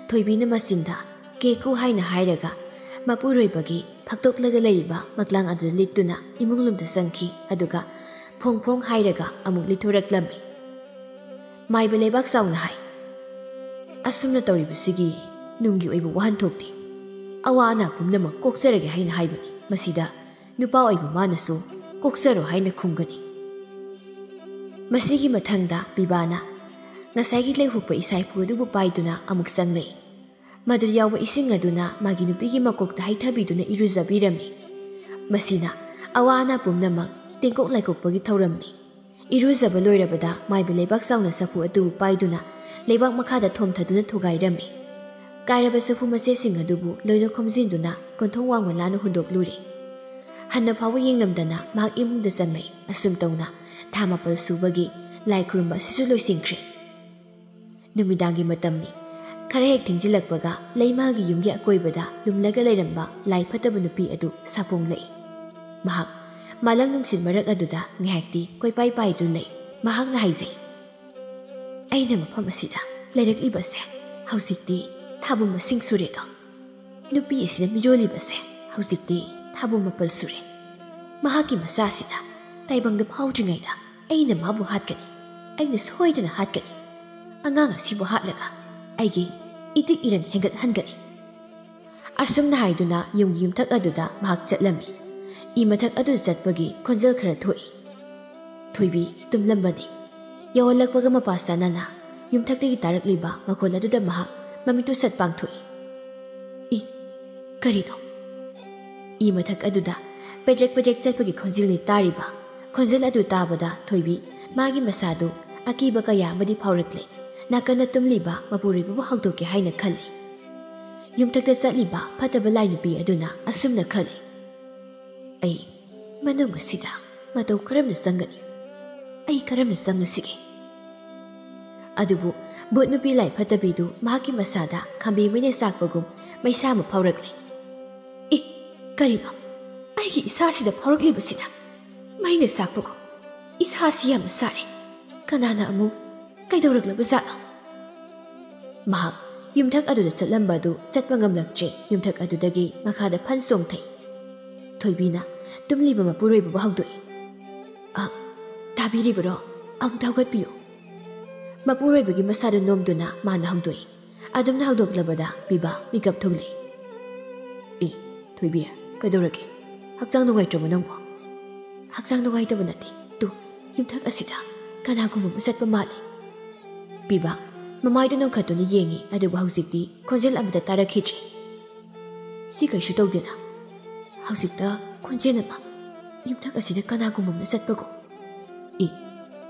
ꯊꯣꯏꯕꯤꯅ ꯃꯆꯤꯟꯗ "ꯀꯦꯀꯨ" ꯍꯥꯏꯅ ꯍꯥꯏꯔꯒ ꯃꯄꯨꯔꯣꯏꯕꯒꯤ ꯐꯛꯇꯣꯛꯂꯒ ꯂꯩꯔꯤꯕ ꯃꯛꯂꯥꯡ ꯑꯗꯨ ꯂꯤꯠꯇꯨꯅ ꯏꯃꯨꯡ ꯂꯣꯝꯗ ꯆꯪꯈꯤ꯫ ꯑꯗꯨꯒ ꯐꯣꯡ ꯐꯣꯡ ꯍꯥꯏꯔꯒ ꯑꯃꯨꯛ ꯂꯤꯠꯊꯣꯔꯛꯂꯝꯃꯤ꯫ ꯃꯥꯏꯕ ꯂꯩꯕꯥꯛ ꯆꯥꯎꯅ ꯍꯥꯏ, "ꯑꯁꯨꯝꯅ ꯇꯧꯔꯤꯕꯁꯤꯒꯤ ꯅꯨꯡꯒꯤ ꯑꯣꯏꯕ ꯋꯥꯍꯟꯊꯣꯛꯇꯤ ꯑꯋꯥ ꯑꯅꯥ ꯄꯨꯝꯅꯃꯛ ꯀꯣꯛꯆꯔꯒꯦ ꯍꯥꯏꯅ ꯍꯥꯏꯕꯅꯤ꯫ ꯃꯁꯤꯗ ꯅꯨꯄꯥ ꯑꯣꯏꯕ ꯃꯥꯅꯁꯨ ꯀꯣꯛꯆꯔꯣ ꯍꯥꯏꯅ ꯈꯨꯝꯒꯅꯤ꯫" ꯃꯁꯤꯒꯤ ꯃꯊꯪꯗ ꯄꯤꯕꯥꯅ ꯉꯁꯥꯏꯒꯤ ꯂꯩꯍꯨꯛꯄ ꯏꯁꯥꯏꯐꯨ ꯑꯗꯨꯕꯨ ꯄꯥꯏꯗꯨꯅ ꯑꯃꯨꯛ ꯆꯪꯂꯛꯏ꯫ ꯃꯗꯨ ꯌꯥꯎꯕ ꯏꯁꯤꯡ ꯑꯗꯨꯅ ꯃꯥꯒꯤ ꯅꯨꯄꯤꯒꯤ ꯃꯀꯣꯛꯇ ꯍꯩꯊꯕꯤꯗꯨꯅ ꯏꯔꯨꯖꯕꯤꯔꯝꯃꯤ꯫ ꯃꯁꯤꯅ ꯑꯋꯥ ꯑꯅꯥ ꯄꯨꯝꯅꯃꯛ ꯇꯦꯡꯀꯣꯛ ꯂꯥꯏꯀꯣꯛꯄꯒꯤ ꯊꯧꯔꯝꯅꯤ꯫ ꯏꯔꯨꯖꯕ ꯂꯣꯏꯔꯕꯗ ꯃꯥꯏꯕ ꯂꯩꯕꯥꯛ ꯆꯥꯎꯅ ꯆꯐꯨ ꯑꯗꯨꯕꯨ ꯄꯥꯏꯗꯨꯅ ꯂꯩꯕꯥꯛ ꯃꯈꯥꯗ ꯊꯣꯝꯊꯗꯨꯅ ꯊꯨꯒꯥꯏꯔꯝꯃꯤ꯫ ꯀꯥꯏꯔꯕ ꯆꯐꯨ ꯃꯆꯦꯠꯁꯤꯡ ꯑꯗꯨꯕꯨ ꯂꯣꯏꯅ ꯈꯣꯝꯖꯤꯟꯗꯨꯅ ꯀꯣꯟꯊꯣꯡ ꯋꯥꯡꯃ ꯂꯥꯟꯅ ꯍꯨꯟꯗꯣꯛꯂꯨꯔꯦ꯫ ꯍꯟꯅ ꯐꯥꯎꯕ ꯌꯦꯡꯂꯝꯗꯅ ꯃꯍꯥꯛ ꯏꯃꯨꯡꯗ ꯆꯪꯂꯛꯏ꯫ ꯑꯁꯨꯝ ꯇꯧꯅ ꯊꯥ ꯃꯥꯄꯜ ꯁꯨꯕꯒꯤ ꯂꯥꯏ ꯈꯨꯔꯨꯝꯕ ꯑꯁꯤꯁꯨ ꯂꯣꯏꯁꯤꯟꯈ꯭ꯔꯦ꯫ ꯅꯨꯃꯤꯗꯥꯡꯒꯤ ꯃꯇꯝꯅꯤ꯫ ꯈꯔ ꯍꯦꯛ ꯊꯦꯡꯖꯤꯜꯂꯛꯄꯒ ꯂꯩꯃꯥꯜꯒꯤ ꯌꯨꯝꯒꯤ ꯑꯀꯣꯏꯕꯗ ꯂꯨꯝꯂꯒ ꯂꯩꯔꯝꯕ ꯂꯥꯏ ꯐꯠꯇꯕ ꯅꯨꯄꯤ ꯑꯗꯨ ꯁꯥꯄꯣꯡꯂꯛꯏ꯫ ꯃꯍꯥꯛ ꯃꯥꯂꯪ ꯅꯨꯡꯁꯤꯠ ꯃꯔꯛ ꯑꯗꯨꯗ ꯉꯥꯏꯍꯥꯛꯇꯤ ꯀꯣꯏꯄꯥꯏ ꯄꯥꯏꯗꯨꯅ ꯂꯩ꯫ ꯃꯍꯥꯛꯅ ꯍꯥꯏꯖꯩ, "ꯑꯩꯅ ꯃꯐꯝ ꯑꯁꯤꯗ ꯂꯩꯔꯛꯂꯤꯕꯁꯦ ꯍꯧꯖꯤꯛꯇꯤ ꯊꯥꯕꯨꯝ ꯃꯁꯤꯡ ꯁꯨꯔꯦꯗꯣ꯫ ꯅꯨꯄꯤ ꯑꯁꯤꯅ ꯃꯤꯔꯣꯜꯂꯤꯕꯁꯦ ꯍꯧꯖꯤꯛꯇꯤ ꯊꯥꯕꯨꯝ ꯃꯥꯄꯜ ꯁꯨꯔꯦ꯫ ꯃꯍꯥꯛꯀꯤ ꯃꯆꯥꯁꯤꯅ ꯇꯥꯏꯕꯪꯗ ꯐꯥꯎꯗ꯭ꯔꯤꯉꯩꯗ ꯑꯩꯅ ꯃꯥꯕꯨ ꯍꯥꯠꯀꯅꯤ꯫ ꯑꯩꯅ ꯁꯣꯏꯗꯅ ꯍꯥꯠꯀꯅꯤ꯫ ꯑꯉꯥꯡ ꯑꯁꯤꯕꯨ ꯍꯥꯠꯂꯒ ꯑꯩꯒꯤ ꯏꯇꯤꯛ ꯏꯔꯟ ꯍꯦꯟꯒꯠꯍꯟꯒꯅꯤ꯫" ꯑꯁꯨꯝꯅ ꯍꯥꯏꯗꯨꯅ ꯌꯨꯝꯒꯤ ꯌꯨꯝꯊꯛ ꯑꯗꯨꯗ ꯃꯍꯥꯛ ꯆꯠꯂꯝꯃꯤ꯫ ꯏ ꯃꯊꯛ ꯑꯗꯨꯗ ꯆꯠꯄꯒꯤ ꯈꯣꯟꯖꯦꯜ ꯈꯔ ꯊꯣꯛꯏ꯫ ꯊꯣꯏꯕꯤ ꯇꯨꯝꯂꯝꯕꯅꯤ꯫ ꯌꯧꯍꯜꯂꯛꯄꯒ ꯃꯄꯥ ꯆꯥꯅꯅ ꯌꯨꯝꯊꯛꯇꯒꯤ ꯇꯥꯔꯛꯂꯤꯕ ꯃꯈꯣꯜ ꯑꯗꯨꯗ ꯃꯍꯥꯛ ꯃꯃꯤꯠꯇꯨ ꯁꯠ ꯄꯥꯡꯊꯣꯛꯏ꯫ ꯀꯔꯤꯅꯣ? ꯏ ꯃꯊꯛ ꯑꯗꯨꯗ ꯄꯦꯗ꯭ꯔꯦꯛ ꯄꯦꯗ꯭ꯔꯦꯛ ꯆꯠꯄꯒꯤ ꯈꯣꯟꯖꯦꯜꯅꯤ ꯇꯥꯔꯤꯕ꯫ ꯈꯣꯟꯖꯦꯜ ꯑꯗꯨ ꯇꯥꯕꯗ ꯊꯣꯏꯕꯤ ꯃꯥꯒꯤ ꯃꯁꯥꯗꯨ ꯑꯀꯤꯕ ꯀꯌꯥ ꯑꯃꯗꯤ ꯐꯥꯎꯔꯛꯂꯦ꯫ ꯅꯥꯀꯟꯗ ꯇꯨꯝꯂꯤꯕ ꯃꯄꯨꯔꯣꯏꯕꯕꯨ ꯍꯧꯗꯣꯛꯀꯦ ꯍꯥꯏꯅ ꯈꯜꯂꯤ꯫ ꯌꯨꯝꯊꯛꯇ ꯆꯠꯂꯤꯕ ꯐꯠꯇꯕ ꯂꯥꯏ ꯅꯨꯄꯤ ꯑꯗꯨꯅ ꯑꯁꯨꯝꯅ ꯈꯜꯂꯤ, "ꯑꯩ ꯃꯅꯨꯡ ꯑꯁꯤꯗ ꯃꯇꯧ ꯀꯔꯝꯅ ꯆꯪꯒꯅꯤ? ꯑꯩ ꯀꯔꯝꯅ ꯆꯪꯉꯁꯤꯒꯦ?" ꯑꯗꯨꯕꯨ ꯚꯨꯠ ꯅꯨꯄꯤ ꯂꯥꯏ ꯐꯠꯇꯕꯤꯗꯨ ꯃꯍꯥꯛꯀꯤ ꯃꯁꯥꯗ ꯈꯥꯝꯕꯤ ꯃꯩꯅ ꯆꯥꯛꯄꯒꯨꯝ ꯃꯩꯁꯥ ꯑꯃ ꯐꯥꯎꯔꯛꯂꯦ꯫ "ꯑꯦ, ꯀꯔꯤꯅꯣ ꯑꯩꯒꯤ ꯏꯁꯥꯁꯤꯗ ꯐꯥꯎꯔꯛꯂꯤꯕꯁꯤꯅ? ꯃꯩꯅ ꯆꯥꯛꯄꯒꯨꯝ ꯏꯁꯥꯁꯤ ꯌꯥꯝꯅ ꯁꯥꯔꯦ꯫ ꯀꯅꯥꯅ ꯑꯃꯨꯛ ꯀꯩꯗꯧꯔꯛꯂꯕ ꯖꯥꯠꯅꯣ?" ꯃꯍꯥꯛ ꯌꯨꯝꯊꯛ ꯑꯗꯨꯗ ꯆꯠꯂꯝꯕ ꯑꯗꯨ ꯆꯠꯄ ꯉꯝꯂꯛꯇ꯭ꯔꯦ꯫ ꯌꯨꯝꯊꯛ ꯑꯗꯨꯗꯒꯤ ꯃꯈꯥꯗ ꯐꯟ ꯆꯣꯡꯊꯩ꯫ ꯊꯣꯏꯕꯤꯅ ꯇꯨꯝꯂꯤꯕ ꯃꯄꯨꯔꯣꯏꯕꯕꯨ ꯍꯧꯗꯣꯛꯏ꯫ "ꯑ, ꯇꯥꯕꯤꯔꯤꯕꯔꯣ? ꯑꯃꯨꯛꯇ ꯍꯧꯒꯠꯄꯤꯌꯨ꯫" ꯃꯄꯨꯔꯣꯏꯕꯒꯤ ꯃꯁꯥꯗꯨ ꯅꯣꯝꯗꯨꯅ ꯃꯥꯅ ꯍꯧꯗꯣꯛꯏ꯫ ꯑꯗꯨꯝꯅ ꯍꯧꯗꯣꯛꯂꯕꯗ ꯄꯤꯕ ꯃꯤꯀꯞ ꯊꯣꯛꯂꯛꯏ꯫ "ꯑꯦ, ꯊꯣꯏꯕꯤ, ꯀꯩꯗꯧꯔꯒꯦ? ꯍꯛꯆꯥꯡ ꯅꯨꯡꯉꯥꯏꯇ꯭ꯔꯕꯣ ꯅꯪꯕꯣ?" "ꯍꯛꯆꯥꯡ ꯅꯨꯡꯉꯥꯏꯇꯕ ꯅꯠꯇꯦ꯫ ꯇꯨ, ꯌꯨꯝꯊꯛ ꯑꯁꯤꯗ ꯀꯅꯥꯒꯨꯝꯕ ꯑꯃ ꯆꯠꯄ ꯃꯥꯜꯂꯤ꯫" ꯄꯤꯕ ꯃꯃꯥꯏꯗꯨ ꯅꯣꯡꯈꯠꯇꯨꯅ ꯌꯦꯡꯉꯤ, ꯑꯗꯨꯕꯨ ꯍꯧꯖꯤꯛꯇꯤ ꯈꯣꯟꯖꯦꯜ ꯑꯃꯠꯇ ꯇꯥꯔꯛꯈꯤꯗ꯭ꯔꯦ꯫ "ꯁꯤ ꯀꯩꯁꯨ ꯇꯧꯗꯦꯅ꯫ ꯍꯧꯖꯤꯛꯇ ꯈꯣꯟꯖꯦꯜ ꯑꯃ ꯌꯨꯝꯊꯛ ꯑꯁꯤꯗ ꯀꯅꯥꯒꯨꯝꯕ ꯑꯃꯅ ꯆꯠꯄꯒꯨꯝ꯫" "ꯑꯦ,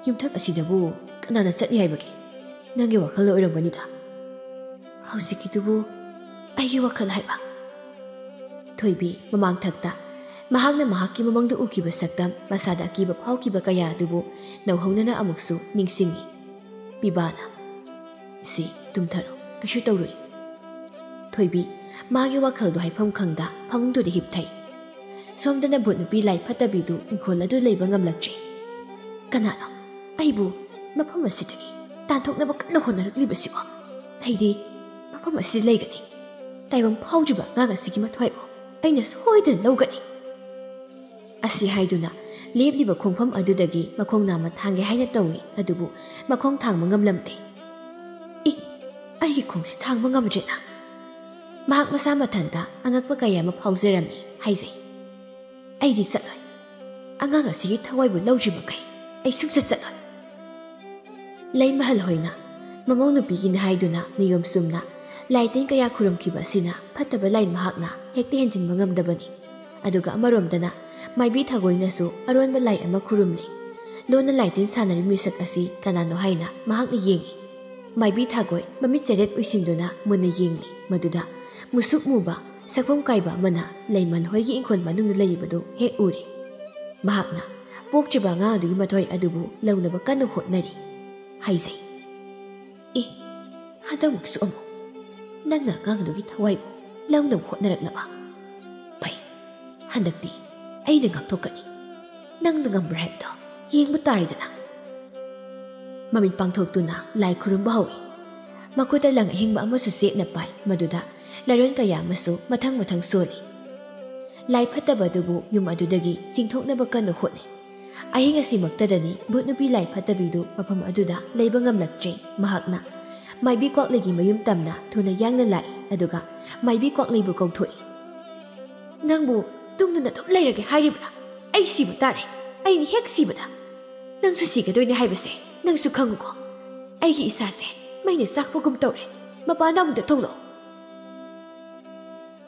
ꯌꯨꯝꯊꯛ ꯑꯁꯤꯗꯕꯨ ꯀꯅꯥꯅ ꯆꯠꯅꯤ ꯍꯥꯏꯕꯒꯦ? ꯅꯪꯒꯤ ꯋꯥꯈꯜꯅ ꯑꯣꯏꯔꯝꯒꯅꯤꯗ꯫" "ꯍꯧꯖꯤꯛꯀꯤꯗꯨꯕꯨ ꯑꯩꯒꯤ ꯋꯥꯈꯜ ꯍꯥꯏꯕ?" ꯊꯣꯏꯕꯤ ꯃꯃꯥꯡ ꯊꯛꯇ ꯃꯍꯥꯛꯅ ꯃꯍꯥꯛꯀꯤ ꯃꯃꯪꯗ ꯎꯈꯤꯕ ꯁꯛꯇꯝ, ꯃꯁꯥꯗ ꯑꯀꯤꯕ ꯐꯥꯎꯈꯤꯕ ꯀꯌꯥ ꯑꯗꯨꯕꯨ ꯅꯧꯍꯧꯅꯅ ꯑꯃꯨꯛꯁꯨ ꯅꯤꯡꯁꯤꯡꯉꯤ꯫ ꯄꯤꯕꯥꯅ, "ꯁꯤ ꯇꯨꯝꯊꯔꯣ, ꯀꯩꯁꯨ ꯇꯧꯔꯣꯏ꯫" ꯊꯣꯏꯕꯤ ꯃꯥꯒꯤ ꯋꯥꯈꯜꯗꯣ ꯍꯥꯏꯐꯝ ꯈꯪꯗ ꯐꯃꯨꯡꯗꯨꯗ ꯍꯤꯞꯊꯩ꯫ ꯁꯣꯝꯗꯅ ꯚꯨꯠ ꯅꯨꯄꯤ ꯂꯥꯏ ꯐꯠꯇꯕꯤꯗꯨ ꯏꯪꯈꯣꯜ ꯑꯗꯨ ꯂꯩꯕ ꯉꯝꯂꯛꯇ꯭ꯔꯦ꯫ "ꯀꯅꯥꯅꯣ ꯑꯩꯕꯨ ꯃꯐꯝ ꯑꯁꯤꯗꯒꯤ ꯇꯥꯟꯊꯣꯛꯅꯕ ꯀꯟꯅ ꯍꯣꯠꯅꯔꯛꯂꯤꯕꯁꯤꯕꯣ? ꯑꯩꯗꯤ ꯃꯐꯝ ꯑꯁꯤꯗ ꯂꯩꯒꯅꯤ꯫ ꯇꯥꯏꯕꯪ ꯐꯥꯎꯗ꯭ꯔꯤꯕ ꯑꯉꯥꯡ ꯑꯁꯤꯒꯤ ꯃꯊ꯭ꯋꯥꯏꯕꯨ ꯑꯩꯅ ꯁꯣꯏꯗꯅ ꯂꯧꯒꯅꯤ꯫" ꯑꯁꯤ ꯍꯥꯏꯗꯨꯅ ꯂꯦꯞꯂꯤꯕ ꯈꯣꯡꯐꯝ ꯑꯗꯨꯗꯒꯤ ꯃꯈꯣꯡ ꯅꯥꯝꯃ ꯊꯥꯡꯒꯦ ꯍꯥꯏꯅ ꯇꯧꯏ, ꯑꯗꯨꯕꯨ ꯃꯈꯣꯡ ꯊꯥꯡꯕ ꯉꯝꯂꯝꯗꯦ꯫ "ꯑꯦ, ꯑꯩꯒꯤ ꯈꯣꯡꯁꯤ ꯊꯥꯡꯕ ꯉꯝꯗ꯭ꯔꯦꯅ꯫" ꯃꯍꯥꯛ ꯃꯁꯥ ꯃꯊꯟꯇ ꯑꯉꯛꯄ ꯀꯌꯥ ꯑꯃ ꯐꯥꯎꯖꯔꯝꯃꯤ ꯍꯥꯏꯖꯩ꯫ "ꯑꯩꯗꯤ ꯆꯠꯂꯣꯏ꯫ ꯑꯉꯥꯡ ꯑꯁꯤꯒꯤ ꯊꯋꯥꯏꯕꯨ ꯂꯧꯗ꯭ꯔꯤ ꯃꯈꯩ ꯑꯩ ꯁꯨꯡꯆꯠ ꯆꯠꯂꯣꯏ꯫" ꯂꯩꯃꯍꯜ ꯍꯣꯏꯅ ꯃꯃꯧ ꯅꯨꯄꯤꯒꯤꯅꯤ ꯍꯥꯏꯗꯨꯅ ꯅꯤꯌꯣꯝ ꯆꯨꯝꯅ ꯂꯥꯏ ꯇꯤꯟ ꯀꯌꯥ ꯈꯨꯔꯨꯝꯈꯤꯕ ꯑꯁꯤꯅ ꯐꯠꯇꯕ ꯂꯥꯏ ꯃꯍꯥꯛꯅ ꯍꯦꯛꯇ ꯍꯦꯟꯖꯤꯟꯕ ꯉꯝꯗꯕꯅꯤ꯫ ꯑꯗꯨꯒ ꯑꯃꯔꯣꯝꯗꯅ ꯃꯥꯏꯕꯤ ꯊꯥꯒꯣꯏꯅꯁꯨ ꯑꯔꯣꯟꯕ ꯂꯥꯏ ꯑꯃ ꯈꯨꯔꯨꯝꯂꯤ꯫ ꯂꯣꯟꯅ ꯂꯥꯏ ꯇꯤꯟ ꯁꯥꯟꯅꯔꯤꯕ ꯃꯤꯁꯛ ꯑꯁꯤ ꯀꯅꯥꯅꯣ ꯍꯥꯏꯅ ꯃꯍꯥꯛꯅ ꯌꯦꯡꯏ꯫ ꯃꯥꯏꯕꯤ ꯊꯥꯒꯣꯏ ꯃꯃꯤꯠ ꯆꯦꯖꯦꯠ ꯎꯏꯁꯤꯟꯗꯨꯅ ꯃꯨꯟꯅ ꯌꯦꯡꯂꯤ꯫ ꯃꯗꯨꯗ ꯃꯨꯁꯨꯛ ꯃꯨꯕ ꯁꯛꯐꯝ ꯀꯥꯏꯕ ꯑꯃꯅ ꯂꯩꯃꯜ ꯍꯣꯏꯒꯤ ꯏꯪꯈꯣꯜ ꯃꯅꯨꯡꯗ ꯂꯩꯔꯤꯕꯗꯨ ꯍꯦꯛ ꯎꯔꯦ꯫ ꯃꯍꯥꯛꯅ ꯄꯣꯛꯇ꯭ꯔꯤꯕ ꯑꯉꯥꯡ ꯑꯗꯨꯒꯤ ꯃꯊ꯭ꯋꯥꯏ ꯑꯗꯨꯕꯨ ꯂꯧꯅꯕ ꯀꯟꯅ ꯍꯣꯠꯅꯔꯤ꯫ ꯍꯥꯏꯖꯩ꯫ ꯑꯦ, ꯍꯟꯗꯛꯃꯨꯛꯁꯨ ꯑꯃꯨꯛ ꯅꯪꯅ ꯑꯉꯥꯡ ꯑꯗꯨꯒꯤ ꯊꯋꯥꯏꯕꯨ ꯂꯧꯅꯕ ꯍꯣꯠꯅꯔꯛꯂꯕ? ꯐꯩ, ꯍꯟꯗꯛꯇꯤ ꯑꯩꯅ ꯉꯥꯛꯊꯣꯛꯀꯅꯤ꯫ ꯅꯪꯅ ꯉꯝꯕ꯭ꯔꯥ ꯍꯥꯏꯕꯗꯣ ꯌꯦꯡꯕ ꯇꯥꯔꯦꯗꯅ꯫ ꯃꯃꯤꯠ ꯄꯥꯡꯊꯣꯛꯇꯨꯅ ꯂꯥꯏ ꯈꯨꯔꯨꯝꯕ ꯍꯧꯏ꯫ ꯃꯈꯨꯠꯇ ꯂꯪ ꯑꯍꯤꯡꯕ ꯑꯃꯁꯨ ꯆꯦꯠꯅ ꯄꯥꯏ, ꯃꯗꯨꯗ ꯂꯥꯏꯔꯣꯟ ꯀꯌꯥ ꯑꯃꯁꯨ ꯃꯊꯪ ꯃꯊꯪ ꯁꯣꯜꯂꯤ꯫ ꯂꯥꯏ ꯐꯠꯇꯕ ꯑꯗꯨꯕꯨ ꯌꯨꯝ ꯑꯗꯨꯗꯒꯤ ꯆꯤꯡꯊꯣꯛꯅꯕ ꯀꯟꯅ ꯍꯣꯠꯅꯩ꯫ ꯑꯍꯤꯡ ꯑꯁꯤꯃꯛꯇꯗꯅꯤ ꯚꯨꯠ ꯅꯨꯄꯤ ꯂꯥꯏ ꯐꯠꯇꯕꯤꯗꯨ ꯃꯐꯝ ꯑꯗꯨꯗ ꯂꯩꯕ ꯉꯝꯂꯛꯇ꯭ꯔꯦ꯫ ꯃꯍꯥꯛꯅ ꯃꯥꯏꯕꯤ ꯀ꯭ꯋꯥꯛꯂꯩꯒꯤ ꯃꯌꯨꯝ ꯇꯝꯅ ꯊꯨꯅ ꯌꯥꯡꯅ ꯂꯥꯛꯏ, ꯑꯗꯨꯒ ꯃꯥꯏꯕꯤ ꯀ꯭ꯋꯥꯛꯂꯩꯕꯨ ꯀꯧꯊꯣꯛꯏ꯫ "ꯅꯪꯕꯨ ꯇꯨꯝꯗꯨꯅ ꯑꯗꯨꯝ ꯂꯩꯔꯒꯦ ꯍꯥꯏꯔꯤꯕ꯭ꯔꯥ? ꯑꯩ ꯁꯤꯕ ꯇꯥꯔꯦ꯫ ꯑꯩꯅ ꯍꯦꯛ ꯁꯤꯕꯗ ꯅꯪꯁꯨ ꯁꯤꯒꯗꯣꯏꯅꯦ ꯍꯥꯏꯕꯁꯦ ꯅꯪꯁꯨ ꯈꯪꯉꯨꯀꯣ꯫ ꯑꯩꯒꯤ ꯏꯁꯥꯁꯦ ꯃꯩꯅ ꯆꯥꯛꯄꯒꯨꯝ ꯇꯧꯔꯦ꯫ ꯃꯄꯥꯟꯗ ꯑꯃꯨꯛꯇ ꯊꯣꯛꯂꯛꯑꯣ꯫"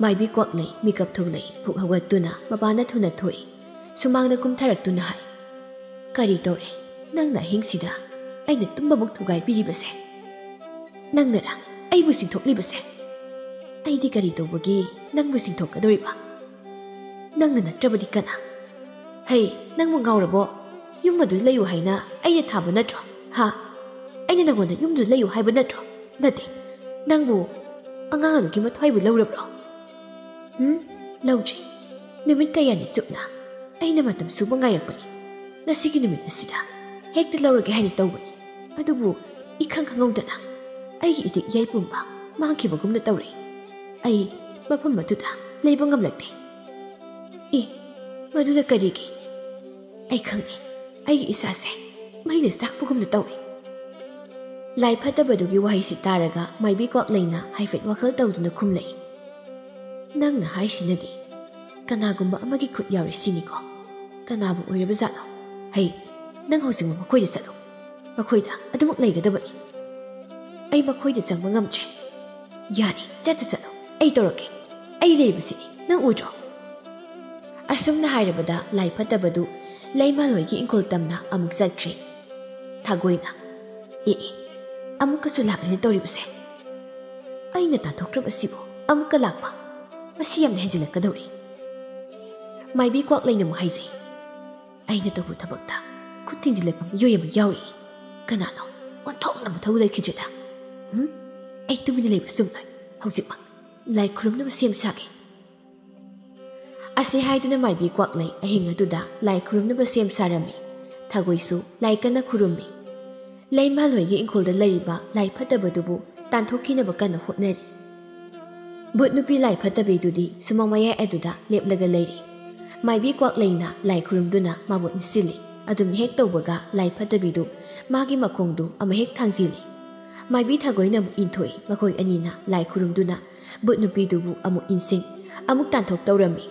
ꯃꯥꯏꯕꯤ ꯀ꯭ꯋꯥꯛꯂꯩ ꯃꯤꯀꯞ ꯊꯣꯛꯂꯛꯏ꯫ ꯐꯨꯛ ꯍꯧꯒꯠꯇꯨꯅ ꯃꯄꯥꯟꯗ ꯊꯨꯅ ꯊꯣꯛꯏ꯫ ꯁꯨꯃꯥꯡꯗ ꯀꯨꯝꯊꯔꯛꯇꯨꯅ ꯍꯥꯏ, "ꯀꯔꯤ ꯇꯧꯔꯦ? ꯅꯪꯅ ꯑꯍꯤꯡꯁꯤꯗ ꯑꯩꯅ ꯇꯨꯝꯕꯃꯨꯛ ꯊꯨꯒꯥꯏꯕꯤꯔꯤꯕꯁꯦ? ꯅꯪꯅꯔ ꯑꯩꯕꯨ ꯆꯤꯡꯊꯣꯛꯂꯤꯕꯁꯦ? ꯑꯩꯗꯤ ꯀꯔꯤ ꯇꯧꯕꯒꯤ ꯅꯪꯕꯨ ꯆꯤꯡꯊꯣꯛꯀꯗꯧꯔꯤꯕ? ꯅꯪꯅ ꯅꯠꯇ꯭ꯔꯕꯗꯤ ꯀꯅꯥ? ꯍꯩ, ꯅꯪꯕꯨ ꯉꯥꯎꯔꯕꯣ? ꯌꯨꯝ ꯑꯗꯨ ꯂꯩꯌꯨ ꯍꯥꯏꯅ ꯑꯩꯅ ꯊꯥꯕ ꯅꯠꯇ꯭ꯔꯣ? ꯍꯥ? ꯑꯩꯅ ꯅꯪꯉꯣꯟꯗ ꯌꯨꯝꯗꯨ ꯂꯩꯌꯨ ꯍꯥꯏꯕ ꯅꯠꯇ꯭ꯔꯣ? ꯅꯠꯇꯦ꯫ ꯅꯪꯕꯨ ꯑꯉꯥꯡ ꯑꯗꯨꯒꯤ ꯃꯊ꯭ꯋꯥꯏꯕꯨ ꯂꯧꯔꯕ꯭ꯔꯣ?" "ꯎꯝ, ꯂꯧꯗ꯭ꯔꯤ꯫ ꯅꯨꯃꯤꯠ ꯀꯌꯥꯅꯤ ꯆꯨꯞꯅ ꯑꯩꯅ ꯃꯇꯝ ꯁꯨꯕ ꯉꯥꯏꯔꯛꯄꯅꯤ꯫ ꯉꯁꯤꯒꯤ ꯅꯨꯃꯤꯠ ꯑꯁꯤꯗ ꯍꯦꯛꯇ ꯂꯧꯔꯒꯦ ꯍꯥꯏꯅ ꯇꯧꯕꯅꯤ꯫ ꯑꯗꯨꯕꯨ ꯏꯈꯪ ꯈꯪꯍꯧꯗꯅ ꯑꯩꯒꯤ ꯏꯇꯤꯛ ꯏꯌꯥꯏ ꯄꯨꯝꯕ ꯃꯥꯡꯈꯤꯕꯒꯨꯝꯅ ꯇꯧꯔꯛꯏ꯫ ꯑꯩ ꯃꯐꯝ ꯑꯗꯨꯗ ꯂꯩꯕ ꯉꯝꯂꯛꯇꯦ꯫" "ꯏ, ꯃꯗꯨꯅ ꯀꯔꯤꯒꯤ? ꯑꯩ ꯈꯪꯉꯤ, ꯑꯩꯒꯤ ꯏꯁꯥꯁꯦ ꯃꯩꯅ ꯆꯥꯛꯄꯒꯨꯝꯅ ꯇꯧꯏ꯫" ꯂꯥꯏ ꯐꯠꯇꯕꯗꯨꯒꯤ ꯋꯥꯍꯩꯁꯤ ꯇꯥꯔꯒ ꯃꯥꯏꯕꯤ ꯀ꯭ꯋꯥꯛꯂꯩꯅ ꯍꯥꯏꯐꯦꯠ ꯋꯥꯈꯜ ꯇꯧꯗꯨꯅ ꯈꯨꯝꯂꯛꯏ꯫ "ꯅꯪꯅ ꯍꯥꯏꯁꯤꯅꯗꯤ ꯀꯅꯥꯒꯨꯝꯕ ꯑꯃꯒꯤ ꯈꯨꯠ ꯌꯥꯎꯔꯦ ꯁꯤꯅꯤꯀꯣ? ꯀꯅꯥꯕꯨ ꯑꯣꯏꯔꯕ ꯖꯥꯠꯅꯣ? ꯍꯩ, ꯅꯪ ꯍꯧꯖꯤꯛꯃꯛ ꯃꯈꯣꯏꯗ ꯆꯠꯂꯨ꯫ ꯃꯈꯣꯏꯗ ꯑꯗꯨꯃꯛ ꯂꯩꯒꯗꯕꯅꯤ꯫ ꯑꯩ ꯃꯈꯣꯏꯗ ꯆꯪꯕ ꯉꯝꯗ꯭ꯔꯦ꯫" "ꯌꯥꯅꯤ, ꯆꯠꯇ ꯆꯠꯂꯣ, ꯑꯩ ꯇꯧꯔꯛꯀꯦ, ꯑꯩ ꯂꯩꯔꯤꯕꯁꯤꯅꯤ, ꯅꯪ ꯎꯗ꯭ꯔꯣ?" ꯑꯁꯨꯝꯅ ꯍꯥꯏꯔꯕꯗ ꯂꯥꯏ ꯐꯠꯇꯕꯗꯨ ꯂꯩꯃꯥꯂꯣꯏꯒꯤ ꯏꯪꯈꯣꯜ ꯇꯝꯅ ꯑꯃꯨꯛ ꯆꯠꯈ꯭ꯔꯦ꯫ ꯊꯥꯒꯣꯏꯅ, "ꯑꯦ ꯑꯦ, ꯑꯃꯨꯛꯀꯁꯨ ꯂꯥꯛꯂꯦꯅ ꯇꯧꯔꯤꯕꯁꯦ꯫ ꯑꯩꯅ ꯇꯥꯟꯊꯣꯛꯈ꯭ꯔꯕꯁꯤꯕꯨ ꯑꯃꯨꯛꯀ ꯂꯥꯛꯄ? ꯃꯁꯤ ꯌꯥꯝꯅ ꯍꯦꯟꯖꯤꯜꯂꯛꯀꯗꯧꯔꯦ꯫ ꯃꯥꯏꯕꯤ ꯀ꯭ꯋꯥꯛꯂꯩꯅ ꯑꯃꯨꯛ ꯍꯥꯏꯖꯩ, ꯑꯩꯅ ꯇꯧꯕ ꯊꯕꯛꯇ ꯈꯨꯠ ꯊꯤꯡꯖꯤꯜꯂꯛꯄ ꯃꯤꯑꯣꯏ ꯑꯃ ꯌꯥꯎꯔꯤ꯫ ꯀꯅꯥꯅꯣ? ꯑꯣꯟꯊꯣꯛꯅ ꯃꯊꯧ ꯂꯩꯈꯤꯗ꯭ꯔꯦꯗ꯫ ꯍꯨꯝ? ꯑꯩ ꯇꯨꯃꯤꯟꯅ ꯂꯩꯕ ꯆꯨꯝꯂꯣꯏ꯫ ꯍꯧꯖꯤꯛꯃꯛ ꯂꯥꯏ ꯈꯨꯔꯨꯝꯅꯕ ꯁꯦꯝ ꯁꯥꯒꯦ꯫" ꯑꯁꯤ ꯍꯥꯏꯗꯨꯅ ꯃꯥꯏꯕꯤ ꯀ꯭ꯋꯥꯛꯂꯩ ꯑꯍꯤꯡ ꯑꯗꯨꯗ ꯂꯥꯏ ꯈꯨꯔꯨꯝꯅꯕ ꯁꯦꯝ ꯁꯥꯔꯝꯃꯤ꯫ ꯊꯥꯒꯣꯏꯁꯨ ꯂꯥꯏ ꯀꯟꯅ ꯈꯨꯔꯨꯝꯃꯤ꯫ ꯂꯩꯃꯥꯂꯣꯏꯒꯤ ꯏꯪꯈꯣꯜꯗ ꯂꯩꯔꯤꯕ ꯂꯥꯏ ꯐꯠꯇꯕꯗꯨꯕꯨ ꯇꯥꯟꯊꯣꯛꯈꯤꯅꯕ ꯀꯟꯅ ꯍꯣꯠꯅꯔꯤ꯫ ꯚꯨꯠ ꯅꯨꯄꯤ ꯂꯥꯏ ꯐꯠꯇꯕꯤꯗꯨꯗꯤ ꯁꯨꯃꯥꯡ ꯃꯌꯥꯏ ꯑꯗꯨꯗ ꯂꯦꯞꯂꯒ ꯂꯩꯔꯤ꯫ ꯃꯥꯏꯕꯤ ꯀ꯭ꯋꯥꯛꯂꯩꯅ ꯂꯥꯏ ꯈꯨꯔꯨꯝꯗꯨꯅ ꯃꯥꯕꯨ ꯏꯟꯁꯤꯜꯂꯤ꯫ ꯑꯗꯨꯝ ꯍꯦꯛ ꯇꯧꯕꯒ ꯂꯥꯏ ꯐꯠꯇꯕꯤꯗꯨ ꯃꯥꯒꯤ ꯃꯈꯣꯡꯗꯨ ꯑꯃ ꯍꯦꯛ ꯊꯥꯡꯖꯤꯜꯂꯤ꯫ ꯃꯥꯏꯕꯤ ꯊꯥꯒꯣꯏꯅ ꯑꯃꯨꯛ ꯏꯟꯊꯣꯛꯏ꯫ ꯃꯈꯣꯏ ꯑꯅꯤꯅ ꯂꯥꯏ ꯈꯨꯔꯨꯝꯗꯨꯅ ꯚꯨꯠ ꯅꯨꯄꯤꯗꯨꯕꯨ ꯑꯃꯨꯛ ꯏꯟꯁꯤꯟ, ꯑꯃꯨꯛ ꯇꯥꯟꯊꯣꯛ ꯇꯧꯔꯝꯃꯤ꯫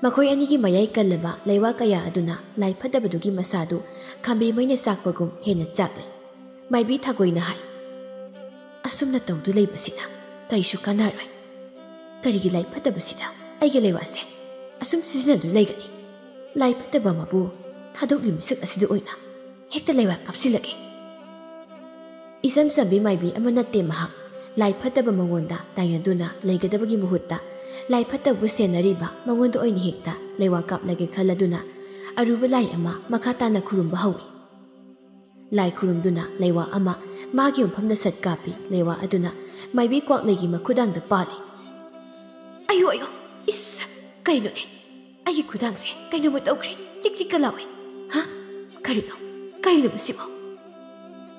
ꯃꯈꯣꯏ ꯑꯅꯤꯒꯤ ꯃꯌꯥꯏ ꯀꯜꯂꯕ ꯂꯩꯋꯥ ꯀꯌꯥ ꯑꯗꯨꯅ ꯂꯥꯏ ꯐꯠꯇꯕꯗꯨꯒꯤ ꯃꯁꯥꯗꯨ ꯈꯥꯝꯕꯤ ꯃꯩꯅ ꯆꯥꯛꯄꯒꯨꯝ ꯍꯦꯟꯅ ꯆꯥꯛꯂꯤ꯫ ꯃꯥꯏꯕꯤ ꯊꯥꯒꯣꯏꯅ ꯍꯥꯏ, "ꯑꯁꯨꯝꯅ ꯇꯧꯗꯨ ꯂꯩꯕꯁꯤꯅ ꯀꯔꯤꯁꯨ ꯀꯥꯟꯅꯔꯣꯏ꯫ ꯀꯔꯤꯒꯤ ꯂꯥꯏ ꯐꯠꯇꯕꯁꯤꯗ ꯑꯩꯒꯤ ꯂꯩꯋꯥꯁꯦ ꯑꯁꯨꯝ ꯁꯤꯖꯤꯟꯅꯗꯨꯅ ꯂꯩꯒꯅꯤ? ꯂꯥꯏ ꯐꯠꯇꯕ ꯑꯃꯕꯨ ꯊꯥꯗꯣꯛꯂꯤ ꯃꯤꯁꯛ ꯑꯁꯤꯗ ꯑꯣꯏꯅ ꯍꯦꯛꯇ ꯂꯩꯋꯥ ꯀꯥꯞꯁꯤꯜꯂꯒꯦ꯫" ꯏꯆꯝ ꯆꯝꯕꯤ ꯃꯥꯏꯕꯤ ꯑꯃ ꯅꯠꯇꯦ ꯃꯍꯥꯛ꯫ ꯂꯥꯏ ꯐꯠꯇꯕ ꯃꯉꯣꯟꯗ ꯇꯥꯏꯅꯗꯨꯅ ꯂꯩꯒꯗꯕꯒꯤ ꯃꯍꯨꯠꯇ ꯂꯥꯏ ꯐꯠꯇꯕꯕꯨ ꯁꯦꯟꯅꯔꯤꯕ ꯃꯉꯣꯟꯗ ꯑꯣꯏꯅ ꯍꯦꯛꯇ ꯂꯩꯋꯥ ꯀꯥꯞꯂꯒꯦ ꯈꯜꯂꯗꯨꯅ ꯑꯔꯨꯕ ꯂꯥꯏ ꯑꯃ ꯃꯈꯥ ꯇꯥꯅ ꯈꯨꯔꯨꯝꯕ ꯍꯧꯏ꯫ ꯂꯥꯏ ꯈꯨꯔꯨꯝꯗꯨꯅ ꯂꯩꯋꯥ ꯑꯃ ꯃꯥꯒꯤ ꯃꯐꯝꯗ ꯁꯠ ꯀꯥꯞꯄꯤ꯫ ꯂꯩꯋꯥ ꯑꯗꯨꯅ ꯃꯥꯏꯕꯤ ꯀ꯭ꯋꯥꯛꯂꯩꯒꯤ ꯃꯈꯨꯗꯥꯡꯗ ꯄꯥꯜꯂꯤ꯫ "ꯑꯌꯣ ꯑꯌꯣ, ꯏꯁ, ꯀꯩꯅꯣꯅꯦ? ꯑꯩꯒꯤ ꯈꯨꯗꯥꯡꯁꯦ ꯀꯩꯅꯣꯝꯃ ꯇꯧꯈ꯭ꯔꯦ, ꯆꯤꯛ ꯆꯤꯛꯀ ꯂꯥꯎꯋꯦ꯫ ꯍꯥ? ꯀꯔꯤꯅꯣ? ꯀꯔꯤꯅꯣ ꯃꯁꯤꯕꯣ?"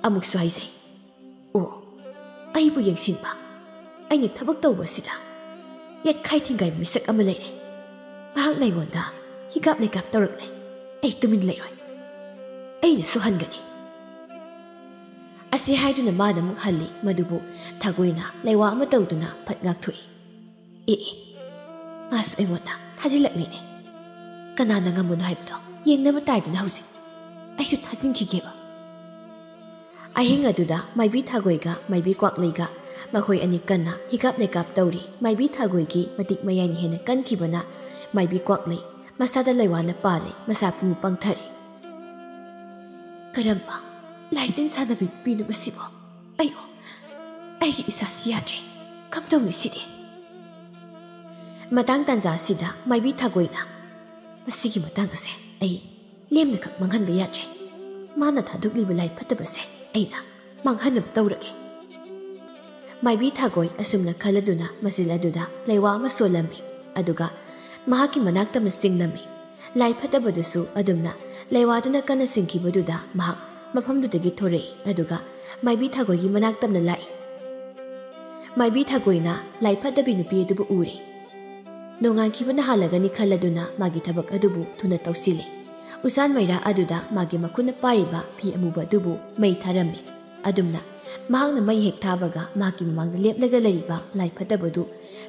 ꯑꯃꯨꯛꯁꯨ ꯍꯥꯏꯖꯩ, "ꯑꯣ, ꯑꯩꯕꯨ ꯌꯦꯡꯁꯤꯟꯕ, ꯑꯩꯅ ꯊꯕꯛ ꯇꯧꯕ ꯑꯁꯤꯗ ꯌꯦꯠꯈꯥꯏ ꯊꯤꯡꯒꯥꯏ ꯃꯤꯁꯛ ꯑꯃ ꯂꯩꯔꯦ꯫ ꯃꯍꯥꯛꯅ ꯑꯩꯉꯣꯟꯗ ꯍꯤꯒꯥꯞ ꯂꯩꯒꯥꯞ ꯇꯧꯔꯛꯂꯦ꯫ ꯑꯩ ꯇꯨꯃꯤꯟ ꯂꯩꯔꯣꯏ꯫ ꯑꯩꯅꯁꯨ ꯍꯟꯒꯅꯤ꯫" ꯑꯁꯤ ꯍꯥꯏꯗꯨꯅ ꯃꯥꯅ ꯑꯃꯨꯛ ꯍꯜꯂꯤ꯫ ꯃꯗꯨꯕꯨ ꯊꯥꯒꯣꯏꯅ ꯂꯩꯋꯥ ꯑꯃ ꯇꯧꯗꯨꯅ ꯐꯠ ꯉꯥꯛꯊꯣꯛꯏ꯫ "ꯑꯦ ꯑꯦ, ꯃꯥꯁꯨ ꯑꯩꯉꯣꯟꯗ ꯊꯥꯖꯤꯜꯂꯛꯂꯤꯅꯦ꯫ ꯀꯅꯥꯅ ꯉꯝꯕꯅꯣ ꯍꯥꯏꯕꯗꯣ ꯌꯦꯡꯅꯕ ꯇꯥꯏꯗꯅ ꯍꯧꯖꯤꯛ꯫ ꯑꯩꯁꯨ ꯊꯥꯖꯤꯟꯈꯤꯒꯦꯕ꯫" ꯑꯍꯤꯡ ꯑꯗꯨꯗ ꯃꯥꯏꯕꯤ ꯊꯥꯒꯣꯏꯒ ꯃꯥꯏꯕꯤ ꯀ꯭ꯋꯥꯛꯂꯩꯒ ꯃꯈꯣꯏ ꯑꯅꯤ ꯀꯟꯅ ꯍꯤꯒꯥꯞ ꯂꯩꯀꯥꯞ ꯇꯧꯔꯤ꯫ ꯃꯥꯏꯕꯤ ꯊꯥꯒꯣꯏꯒꯤ ꯃꯇꯤꯛ ꯃꯌꯥꯏꯅ ꯍꯦꯟꯅ ꯀꯟꯈꯤꯕꯅ ꯃꯥꯏꯕꯤ ꯀ꯭ꯋꯥꯛꯂꯩ ꯃꯁꯥꯗ ꯂꯩꯋꯥꯅ ꯄꯥꯜꯂꯦ, ꯃꯁꯥ ꯄꯨꯝ ꯄꯪꯊꯔꯦ꯫ "ꯀꯔꯝꯕ ꯂꯥꯏ ꯇꯤꯟ ꯁꯥꯟꯅꯕꯤ ꯅꯨꯄꯤꯅꯣ ꯃꯁꯤꯕꯣ? ꯑꯩꯌꯣ, ꯑꯩꯒꯤ ꯏꯁꯥꯁꯤ ꯌꯥꯗ꯭ꯔꯦ꯫ ꯀꯝꯗꯧꯅꯤ ꯁꯤꯗꯤ?" ꯃꯇꯥꯡ ꯇꯥꯟꯖꯥꯁꯤꯗ ꯃꯥꯏꯕꯤ ꯊꯥꯒꯣꯏꯅ, "ꯃꯁꯤꯒꯤ ꯃꯇꯥꯡ ꯑꯁꯦ ꯑꯩ ꯂꯦꯝꯅꯈꯛ ꯃꯥꯡꯍꯟꯕ ꯌꯥꯗ꯭ꯔꯦ꯫ ꯃꯥꯅ ꯊꯥꯗꯣꯛꯂꯤꯕ ꯂꯥꯏ ꯐꯠꯇꯕꯁꯦ ꯑꯩꯅ ꯃꯥꯡꯍꯟꯅꯕ ꯇꯧꯔꯒꯦ꯫" ꯃꯥꯏꯕꯤ ꯊꯥꯒꯣꯏ ꯑꯁꯨꯝꯅ ꯈꯜꯂꯗꯨꯅ ꯃꯆꯤꯜ ꯑꯗꯨꯗ ꯂꯩꯋꯥ ꯑꯃ ꯁꯣꯜꯂꯝꯃꯤ, ꯑꯗꯨꯒ ꯃꯍꯥꯛꯀꯤ ꯃꯅꯥꯛꯇ ꯑꯃ ꯆꯤꯡꯂꯝꯃꯤ꯫ ꯂꯥꯏ ꯐꯠꯇꯕꯗꯨꯁꯨ ꯑꯗꯨꯝꯅ ꯂꯩꯋꯥꯗꯨꯅ ꯀꯟꯅ ꯆꯤꯡꯈꯤꯕꯗꯨꯗ ꯃꯍꯥꯛ ꯃꯐꯝꯗꯨꯗꯒꯤ ꯊꯣꯔꯛꯏ, ꯑꯗꯨꯒ ꯃꯥꯏꯕꯤ ꯊꯥꯒꯣꯏꯒꯤ ꯃꯅꯥꯛꯇ ꯑꯃ ꯂꯥꯛꯏ꯫ ꯃꯥꯏꯕꯤ ꯊꯥꯒꯣꯏꯅ ꯂꯥꯏ ꯐꯠꯇꯕꯤ ꯅꯨꯄꯤ ꯑꯗꯨꯕꯨ ꯎꯔꯦ꯫ ꯅꯣꯡꯉꯥꯟꯈꯤꯕꯅ ꯍꯥꯜꯂꯒꯅꯤ ꯈꯜꯂꯗꯨꯅ ꯃꯥꯒꯤ ꯊꯕꯛ ꯑꯗꯨꯕꯨ ꯊꯨꯅ ꯇꯧꯁꯤꯜꯂꯤ꯫ ꯎꯆꯥꯟ ꯃꯩꯔꯥ ꯑꯗꯨꯗ ꯃꯥꯒꯤ ꯃꯈꯨꯠꯅ ꯄꯥꯏꯔꯤꯕ ꯐꯤ ꯑꯃꯨꯕ ꯑꯗꯨꯕꯨ ꯃꯩ ꯊꯥꯔꯝꯃꯤ꯫ ꯑꯗꯨꯝꯅ ꯃꯍꯥꯛꯅ ꯃꯩ ꯍꯦꯛ ꯊꯥꯕꯒ ꯃꯍꯥꯛꯀꯤ ꯃꯃꯥꯡꯗ ꯂꯦꯞꯂꯒ ꯂꯩꯔꯤꯕ ꯂꯥꯏ ꯐꯠꯇꯕꯗꯨ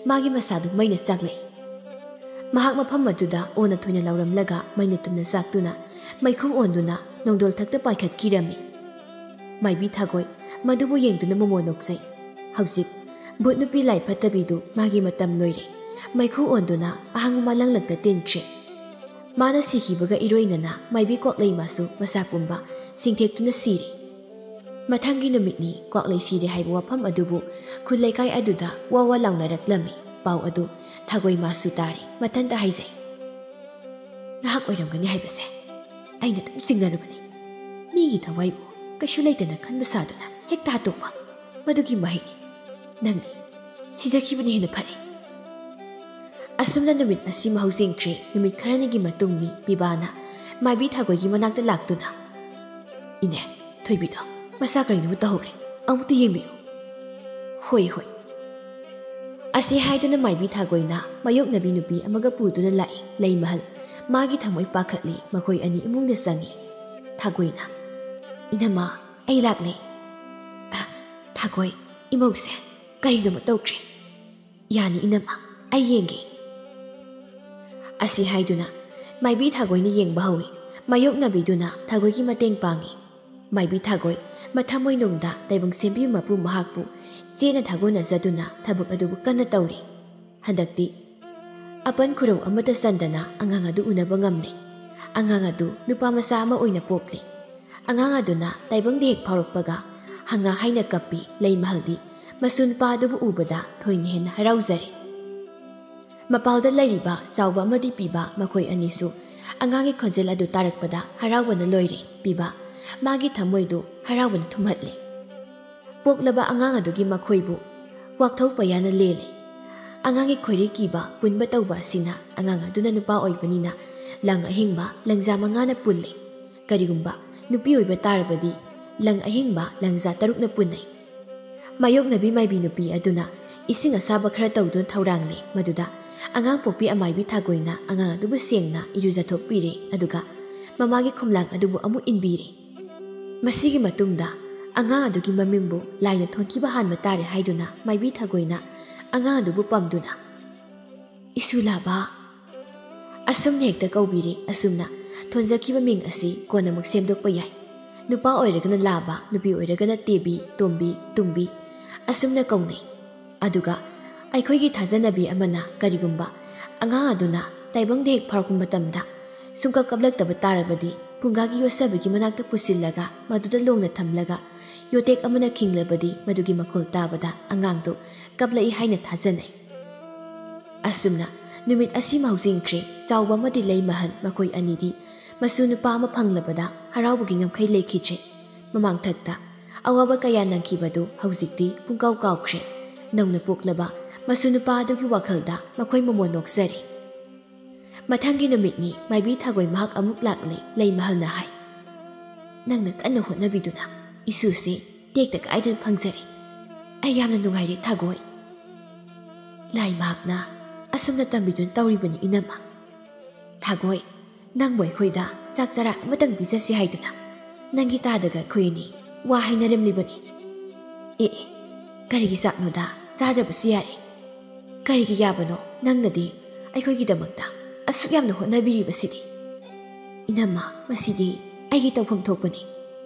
ꯃꯥꯒꯤ ꯃꯁꯥꯗꯨ ꯃꯩꯅ ꯆꯥꯛꯂꯛꯏ꯫ ꯃꯍꯥꯛ ꯃꯐꯝ ꯑꯗꯨꯗ ꯑꯣꯟꯅ ꯊꯣꯏꯅ ꯂꯥꯎꯔꯝꯂꯒ ꯃꯩꯅ ꯇꯨꯝꯅ ꯆꯥꯛꯇꯨꯅ ꯃꯩꯈꯨ ꯑꯣꯟꯗꯨꯅ ꯅꯣꯡꯗꯣꯜ ꯊꯛꯇ ꯄꯥꯏꯈꯠꯈꯤꯔꯝꯃꯤ꯫ ꯃꯥꯏꯕꯤ ꯊꯥꯒꯣꯏ ꯃꯗꯨꯕꯨ ꯌꯦꯡꯗꯨꯅ ꯃꯣꯃꯣ ꯅꯣꯛꯆꯩ꯫ ꯍꯧꯖꯤꯛ ꯚꯨꯠ ꯅꯨꯄꯤ ꯂꯥꯏ ꯐꯠꯇꯕꯤꯗꯨ ꯃꯥꯒꯤ ꯃꯇꯝ ꯂꯣꯏꯔꯦ꯫ ꯃꯩꯈꯨ ꯑꯣꯟꯗꯨꯅ ꯑꯍꯥꯡꯕ ꯃꯥꯂꯪꯂꯛꯇ ꯇꯤꯟꯈ꯭ꯔꯦ꯫ ꯃꯥꯅ ꯁꯤꯈꯤꯕꯒ ꯏꯔꯣꯏꯅꯅ ꯃꯥꯏꯕꯤ ꯀ꯭ꯋꯥꯛꯂꯩ ꯃꯥꯁꯨ ꯃꯁꯥ ꯄꯨꯝꯕ ꯁꯤꯡꯊꯦꯛꯇꯨꯅ ꯁꯤꯔꯦ꯫ ꯃꯊꯪꯒꯤ ꯅꯨꯃꯤꯠꯅꯤ ꯀ꯭ꯋꯥꯛꯂꯩ ꯁꯤꯔꯦ ꯍꯥꯏꯕ ꯋꯥꯐꯝ ꯑꯗꯨꯕꯨ ꯈꯨꯜ ꯂꯩꯀꯥꯏ ꯑꯗꯨꯗ ꯋꯥ ꯋꯥ ꯂꯥꯎꯅꯔꯛꯂꯝꯃꯤ꯫ ꯄꯥꯎ ꯑꯗꯨ ꯊꯥꯒꯣꯏ ꯃꯥꯁꯨ ꯇꯥꯔꯦ꯫ ꯃꯊꯟꯇ ꯍꯥꯏꯖꯩ, "ꯅꯍꯥꯛ ꯑꯣꯏꯔꯝꯒꯅꯤ ꯍꯥꯏꯕꯁꯦ ꯑꯩꯅ ꯑꯗꯨꯝ ꯆꯤꯡꯅꯔꯨꯕꯅꯤ꯫ ꯃꯤꯒꯤ ꯊꯋꯥꯏꯕꯨ ꯀꯩꯁꯨ ꯂꯩꯇꯅ ꯈꯟꯕ ꯁꯥꯗꯨꯅ ꯍꯦꯛꯇ ꯍꯥꯠꯇꯣꯛꯄ, ꯃꯗꯨꯒꯤ ꯃꯍꯩꯅꯤ꯫ ꯅꯪꯗꯤ ꯁꯤꯖꯈꯤꯕꯅ ꯍꯦꯟꯅ ꯐꯔꯦ꯫" ꯑꯁꯨꯝꯅ ꯅꯨꯃꯤꯠ ꯑꯁꯤ ꯃꯍꯧ ꯆꯦꯟꯈ꯭ꯔꯦ꯫ ꯅꯨꯃꯤꯠ ꯈꯔꯅꯤꯒꯤ ꯃꯇꯨꯡꯅꯤ ꯄꯤꯕꯥꯅ ꯃꯥꯏꯕꯤ ꯊꯥꯒꯣꯏꯒꯤ ꯃꯅꯥꯛꯇ ꯂꯥꯛꯇꯨꯅ, "ꯏꯅꯦ, ꯊꯣꯏꯕꯤꯗꯣ ꯃꯁꯥ ꯀꯔꯤꯅꯣꯃ ꯇꯧꯍꯧꯔꯦ, ꯑꯃꯨꯛꯇ ꯌꯦꯡꯕꯤꯌꯨ꯫" "ꯍꯣꯏ, ꯍꯣꯏ꯫" ꯑꯁꯤ ꯍꯥꯏꯗꯨꯅ ꯃꯥꯏꯕꯤ ꯊꯥꯒꯣꯏꯅ ꯃꯥꯌꯣꯛꯅꯕꯤ ꯅꯨꯄꯤ ꯑꯃꯒ ꯄꯨꯗꯨꯅ ꯂꯥꯛꯏ꯫ ꯂꯩꯃꯍꯜ ꯃꯥꯒꯤ ꯊꯃꯣꯏ ꯄꯥꯈꯠꯂꯤ꯫ ꯃꯈꯣꯏ ꯑꯅꯤ ꯏꯃꯨꯡꯗ ꯆꯪꯉꯤ꯫ ꯊꯥꯒꯣꯏꯅ, "ꯏꯅꯝꯃ, ꯑꯩ ꯂꯥꯛꯂꯦ꯫" "ꯑ, ꯊꯥꯒꯣꯏ, ꯏꯃꯧꯁꯦ ꯀꯔꯤꯅꯣꯃ ꯇꯧꯈ꯭ꯔꯦ꯫" "ꯌꯥꯅꯤ ꯏꯅꯝꯃ, ꯑꯩ ꯌꯦꯡꯒꯦ꯫" ꯑꯁꯤ ꯍꯥꯏꯗꯨꯅ ꯃꯥꯏꯕꯤ ꯊꯥꯒꯣꯏꯅ ꯌꯦꯡꯕ ꯍꯧꯏ꯫ ꯃꯥꯌꯣꯛꯅꯕꯤꯗꯨꯅ ꯊꯥꯒꯣꯏꯒꯤ ꯃꯇꯦꯡ ꯄꯥꯡꯏ꯫ ꯃꯥꯏꯕꯤ ꯊꯥꯒꯣꯏ ꯃꯊꯃꯣꯏꯅꯨꯡꯗ ꯇꯥꯏꯕꯪ ꯁꯦꯝꯕꯤꯕ ꯃꯄꯨ ꯃꯍꯥꯛꯄꯨ ꯆꯦꯅ ꯊꯥꯒꯣꯟꯅꯖꯗꯨꯅ ꯊꯕꯛ ꯑꯗꯨꯕꯨ ꯀꯟꯅ ꯇꯧꯔꯤ꯫ ꯍꯟꯗꯛꯇꯤ ꯑꯄꯟ ꯈꯨꯔꯧ ꯑꯃꯠꯇ ꯆꯟꯗꯅ ꯑꯉꯥꯡ ꯑꯗꯨ ꯎꯅꯕ ꯉꯝꯂꯦ꯫ ꯑꯉꯥꯡ ꯑꯗꯨ ꯅꯨꯄꯥ ꯃꯆꯥ ꯑꯃ ꯑꯣꯏꯅ ꯄꯣꯛꯂꯦ꯫ ꯑꯉꯥꯡ ꯑꯗꯨꯅ ꯇꯥꯏꯕꯪꯗ ꯍꯦꯛ ꯐꯥꯎꯔꯛꯄꯒ ꯍꯪꯉꯥ ꯍꯥꯏꯅ ꯀꯞꯄꯤ꯫ ꯂꯩꯃꯍꯜꯗꯤ ꯃꯁꯨ ꯅꯨꯄꯥ ꯑꯗꯨꯕꯨ ꯎꯕꯗ ꯊꯣꯏꯅ ꯍꯦꯟꯅ ꯍꯔꯥꯎꯖꯔꯦ꯫ ꯃꯄꯥꯜꯗ ꯂꯩꯔꯤꯕ ꯆꯥꯎꯕ ꯑꯃꯗꯤ ꯄꯤꯕ ꯃꯈꯣꯏ ꯑꯅꯤꯁꯨ ꯑꯉꯥꯡꯒꯤ ꯈꯣꯟꯖꯦꯜ ꯑꯗꯨ ꯇꯥꯔꯛꯄꯗ ꯍꯔꯥꯎꯕꯅ ꯂꯣꯏꯔꯦ꯫ ꯄꯤꯕ ꯃꯥꯒꯤ ꯊꯃꯣꯏꯗꯨ ꯍꯔꯥꯎꯕꯅ ꯊꯨꯝꯍꯠꯂꯦ꯫ ꯄꯣꯛꯂꯕ ꯑꯉꯥꯡ ꯑꯗꯨꯒꯤ ꯃꯈꯣꯏꯕꯨ ꯋꯥꯛꯊꯧ ꯄꯌꯥꯅ ꯂꯦꯜꯂꯦ꯫ ꯑꯉꯥꯡꯒꯤ ꯈꯣꯏꯔꯤ ꯀꯤꯕ ꯄꯨꯟꯕ ꯇꯧꯕ ꯑꯁꯤꯅ ꯑꯉꯥꯡ ꯑꯗꯨꯅ ꯅꯨꯄꯥ ꯑꯣꯏꯕꯅꯤꯅ ꯂꯪ ꯑꯍꯤꯡꯕ ꯂꯪꯖꯥ ꯃꯉꯥꯅ ꯄꯨꯜꯂꯦ꯫ ꯀꯔꯤꯒꯨꯝꯕ ꯅꯨꯄꯤ ꯑꯣꯏꯕ ꯇꯥꯔꯕꯗꯤ ꯂꯪ ꯑꯍꯤꯡꯕ ꯂꯪꯖꯥ ꯇꯔꯨꯛꯅ ꯄꯨꯟꯅꯩ꯫ ꯃꯥꯌꯣꯛꯅꯕꯤ ꯃꯥꯏꯕꯤ ꯅꯨꯄꯤ ꯑꯗꯨꯅ ꯏꯁꯤꯡ ꯑꯁꯥꯕ ꯈꯔ ꯇꯧꯗꯨꯅ ꯊꯧꯔꯥꯡꯂꯦ꯫ ꯃꯗꯨꯗ ꯑꯉꯥꯡ ꯄꯣꯛꯄꯤ ꯑꯃꯥꯏꯕꯤ ꯊꯥꯒꯣꯏꯅ ꯑꯉꯥꯡ ꯑꯗꯨꯕꯨ ꯁꯦꯡꯅ ꯏꯔꯨꯖꯊꯣꯛꯄꯤꯔꯦ꯫ ꯑꯗꯨꯒ ꯃꯃꯥꯒꯤ ꯈꯨꯝꯂꯥꯡ ꯑꯗꯨꯕꯨ ꯑꯃꯨꯛ ꯏꯟꯕꯤꯔꯦ꯫ ꯃꯁꯤꯒꯤ ꯃꯇꯨꯡꯗ ꯑꯉꯥꯡ ꯑꯗꯨꯒꯤ ꯃꯃꯤꯡꯕꯨ ꯂꯥꯏꯅ ꯊꯣꯟꯈꯤꯕ ꯍꯥꯟꯕ ꯇꯥꯔꯦ ꯍꯥꯏꯗꯨꯅ ꯃꯥꯏꯕꯤ ꯊꯥꯒꯣꯏꯅ ꯑꯉꯥꯡ ꯑꯗꯨꯕꯨ ꯄꯝꯗꯨꯅ "ꯏꯁꯨ ꯂꯥꯕ" ꯑꯁꯨꯝꯅ ꯍꯦꯛꯇ ꯀꯧꯕꯤꯔꯦ꯫ ꯑꯁꯨꯝꯅ ꯊꯣꯟꯖꯈꯤꯕ ꯃꯤꯡ ꯑꯁꯤ ꯀꯣꯟꯅ ꯑꯃꯨꯛ ꯁꯦꯝꯗꯣꯛꯄ ꯌꯥꯏ꯫ ꯅꯨꯄꯥ ꯑꯣꯏꯔꯒꯅ ꯂꯥꯕ, ꯅꯨꯄꯤ ꯑꯣꯏꯔꯒꯅ ꯇꯦꯕꯤ, ꯇꯣꯝꯕꯤ, ꯇꯨꯝꯕꯤ ꯑꯁꯨꯝꯅ ꯀꯧꯅꯩ꯫ ꯑꯗꯨꯒ ꯑꯩꯈꯣꯏꯒꯤ ꯊꯥꯖꯅꯕꯤ ꯑꯃꯅ ꯀꯔꯤꯒꯨꯝꯕ ꯑꯉꯥꯡ ꯑꯗꯨꯅ ꯇꯥꯏꯕꯪꯗ ꯍꯦꯛ ꯐꯥꯎꯔꯛꯄ ꯃꯇꯝꯗ ꯁꯨꯡꯀꯞ ꯀꯞꯂꯛꯇꯕ ꯇꯥꯔꯕꯗꯤ ꯐꯨꯡꯒꯥꯒꯤ ꯌꯣꯠꯁꯕꯤꯒꯤ ꯃꯅꯥꯛꯇ ꯄꯨꯁꯤꯜꯂꯒ ꯃꯗꯨꯗ ꯂꯣꯡꯅ ꯊꯝꯂꯒ ꯌꯣꯇꯦꯛ ꯑꯃꯅ ꯈꯤꯡꯂꯕꯗꯤ ꯃꯗꯨꯒꯤ ꯃꯈꯣꯜ ꯇꯥꯕꯗ ꯑꯉꯥꯡꯗꯨ ꯀꯞꯂꯛꯏ ꯍꯥꯏꯅ ꯊꯥꯖꯅꯩ꯫ ꯑꯁꯨꯝꯅ ꯅꯨꯃꯤꯠ ꯑꯁꯤꯃ ꯍꯧꯖꯤꯟꯈ꯭ꯔꯦ꯫ ꯆꯥꯎꯕ ꯑꯃꯗꯤ ꯂꯩꯃꯍꯜ ꯃꯈꯣꯏ ꯑꯅꯤꯗꯤ ꯃꯁꯨ ꯅꯨꯄꯥ ꯑꯃ ꯐꯪꯂꯕꯗ ꯍꯔꯥꯎꯕꯒꯤ ꯉꯝꯈꯩ ꯂꯩꯈꯤꯗ꯭ꯔꯦ꯫ ꯃꯃꯥꯡꯊꯛꯇ ꯑꯋꯥꯕ ꯀꯌꯥ ꯅꯪꯈꯤꯕꯗꯨ ꯍꯧꯖꯤꯛꯇꯤ ꯄꯨꯡꯀꯥꯎ ꯀꯥꯎꯈ꯭ꯔꯦ꯫ ꯅꯧꯅ ꯄꯣꯛꯂꯕ ꯃꯁꯨ ꯅꯨꯄꯥ ꯑꯗꯨꯒꯤ ꯋꯥꯈꯜꯗ ꯃꯈꯣꯏ ꯃꯃꯣꯟ ꯅꯣꯛꯆꯔꯤ꯫ ꯃꯊꯪꯒꯤ ꯅꯨꯃꯤꯠꯅꯤ꯫ ꯃꯥꯏꯕꯤ ꯊꯥꯒꯣꯏ ꯃꯍꯥꯛ ꯑꯃꯨꯛ ꯂꯥꯛꯂꯦ꯫ ꯂꯩꯃꯍꯜꯅ ꯍꯥꯏ, "ꯅꯪꯅ ꯀꯟꯅ ꯍꯣꯠꯅꯕꯤꯗꯨꯅ ꯏꯁꯨꯁꯤ ꯇꯦꯛꯇ ꯀꯥꯏꯗꯅ ꯐꯪꯖꯔꯦ꯫ ꯑꯩ ꯌꯥꯝꯅ ꯅꯨꯡꯉꯥꯏꯔꯦ ꯊꯥꯒꯣꯏ꯫" ꯂꯥꯏ ꯃꯍꯥꯛꯅ ꯑꯁꯨꯝꯅ ꯇꯝꯕꯤꯗꯨꯅ ꯇꯧꯔꯤꯕꯅꯤ ꯏꯅꯝꯃ꯫ "ꯊꯥꯒꯣꯏ, ꯅꯪꯕꯨ ꯑꯩꯈꯣꯏꯗ ꯆꯥꯛ ꯆꯔꯥ ꯑꯃꯇꯪ ꯄꯤꯖꯁꯤ ꯍꯥꯏꯗꯨꯅ ꯅꯪꯒꯤ ꯇꯥꯗꯒ ꯑꯩꯈꯣꯏ ꯑꯅꯤ ꯋꯥ ꯍꯥꯏꯅꯔꯝꯂꯤꯕꯅꯤ꯫" "ꯑꯦ ꯑꯦ, ꯀꯔꯤꯒꯤ ꯆꯥꯛꯅꯣꯗ? ꯆꯥꯗ꯭ꯔꯕꯁꯨ ꯌꯥꯔꯦ꯫ ꯀꯔꯤꯒꯤ ꯌꯥꯕꯅꯣ? ꯅꯪꯅꯗꯤ ꯑꯩꯈꯣꯏꯒꯤꯗꯃꯛꯇ ꯑꯁꯨꯛ ꯌꯥꯝꯅ ꯍꯣꯠꯅꯕꯤꯔꯤꯕꯁꯤꯗꯤ꯫" "ꯏꯅꯝꯃ, ꯃꯁꯤꯗꯤ ꯑꯩꯒꯤ ꯇꯧꯐꯝ ꯊꯣꯛꯄꯅꯤ꯫"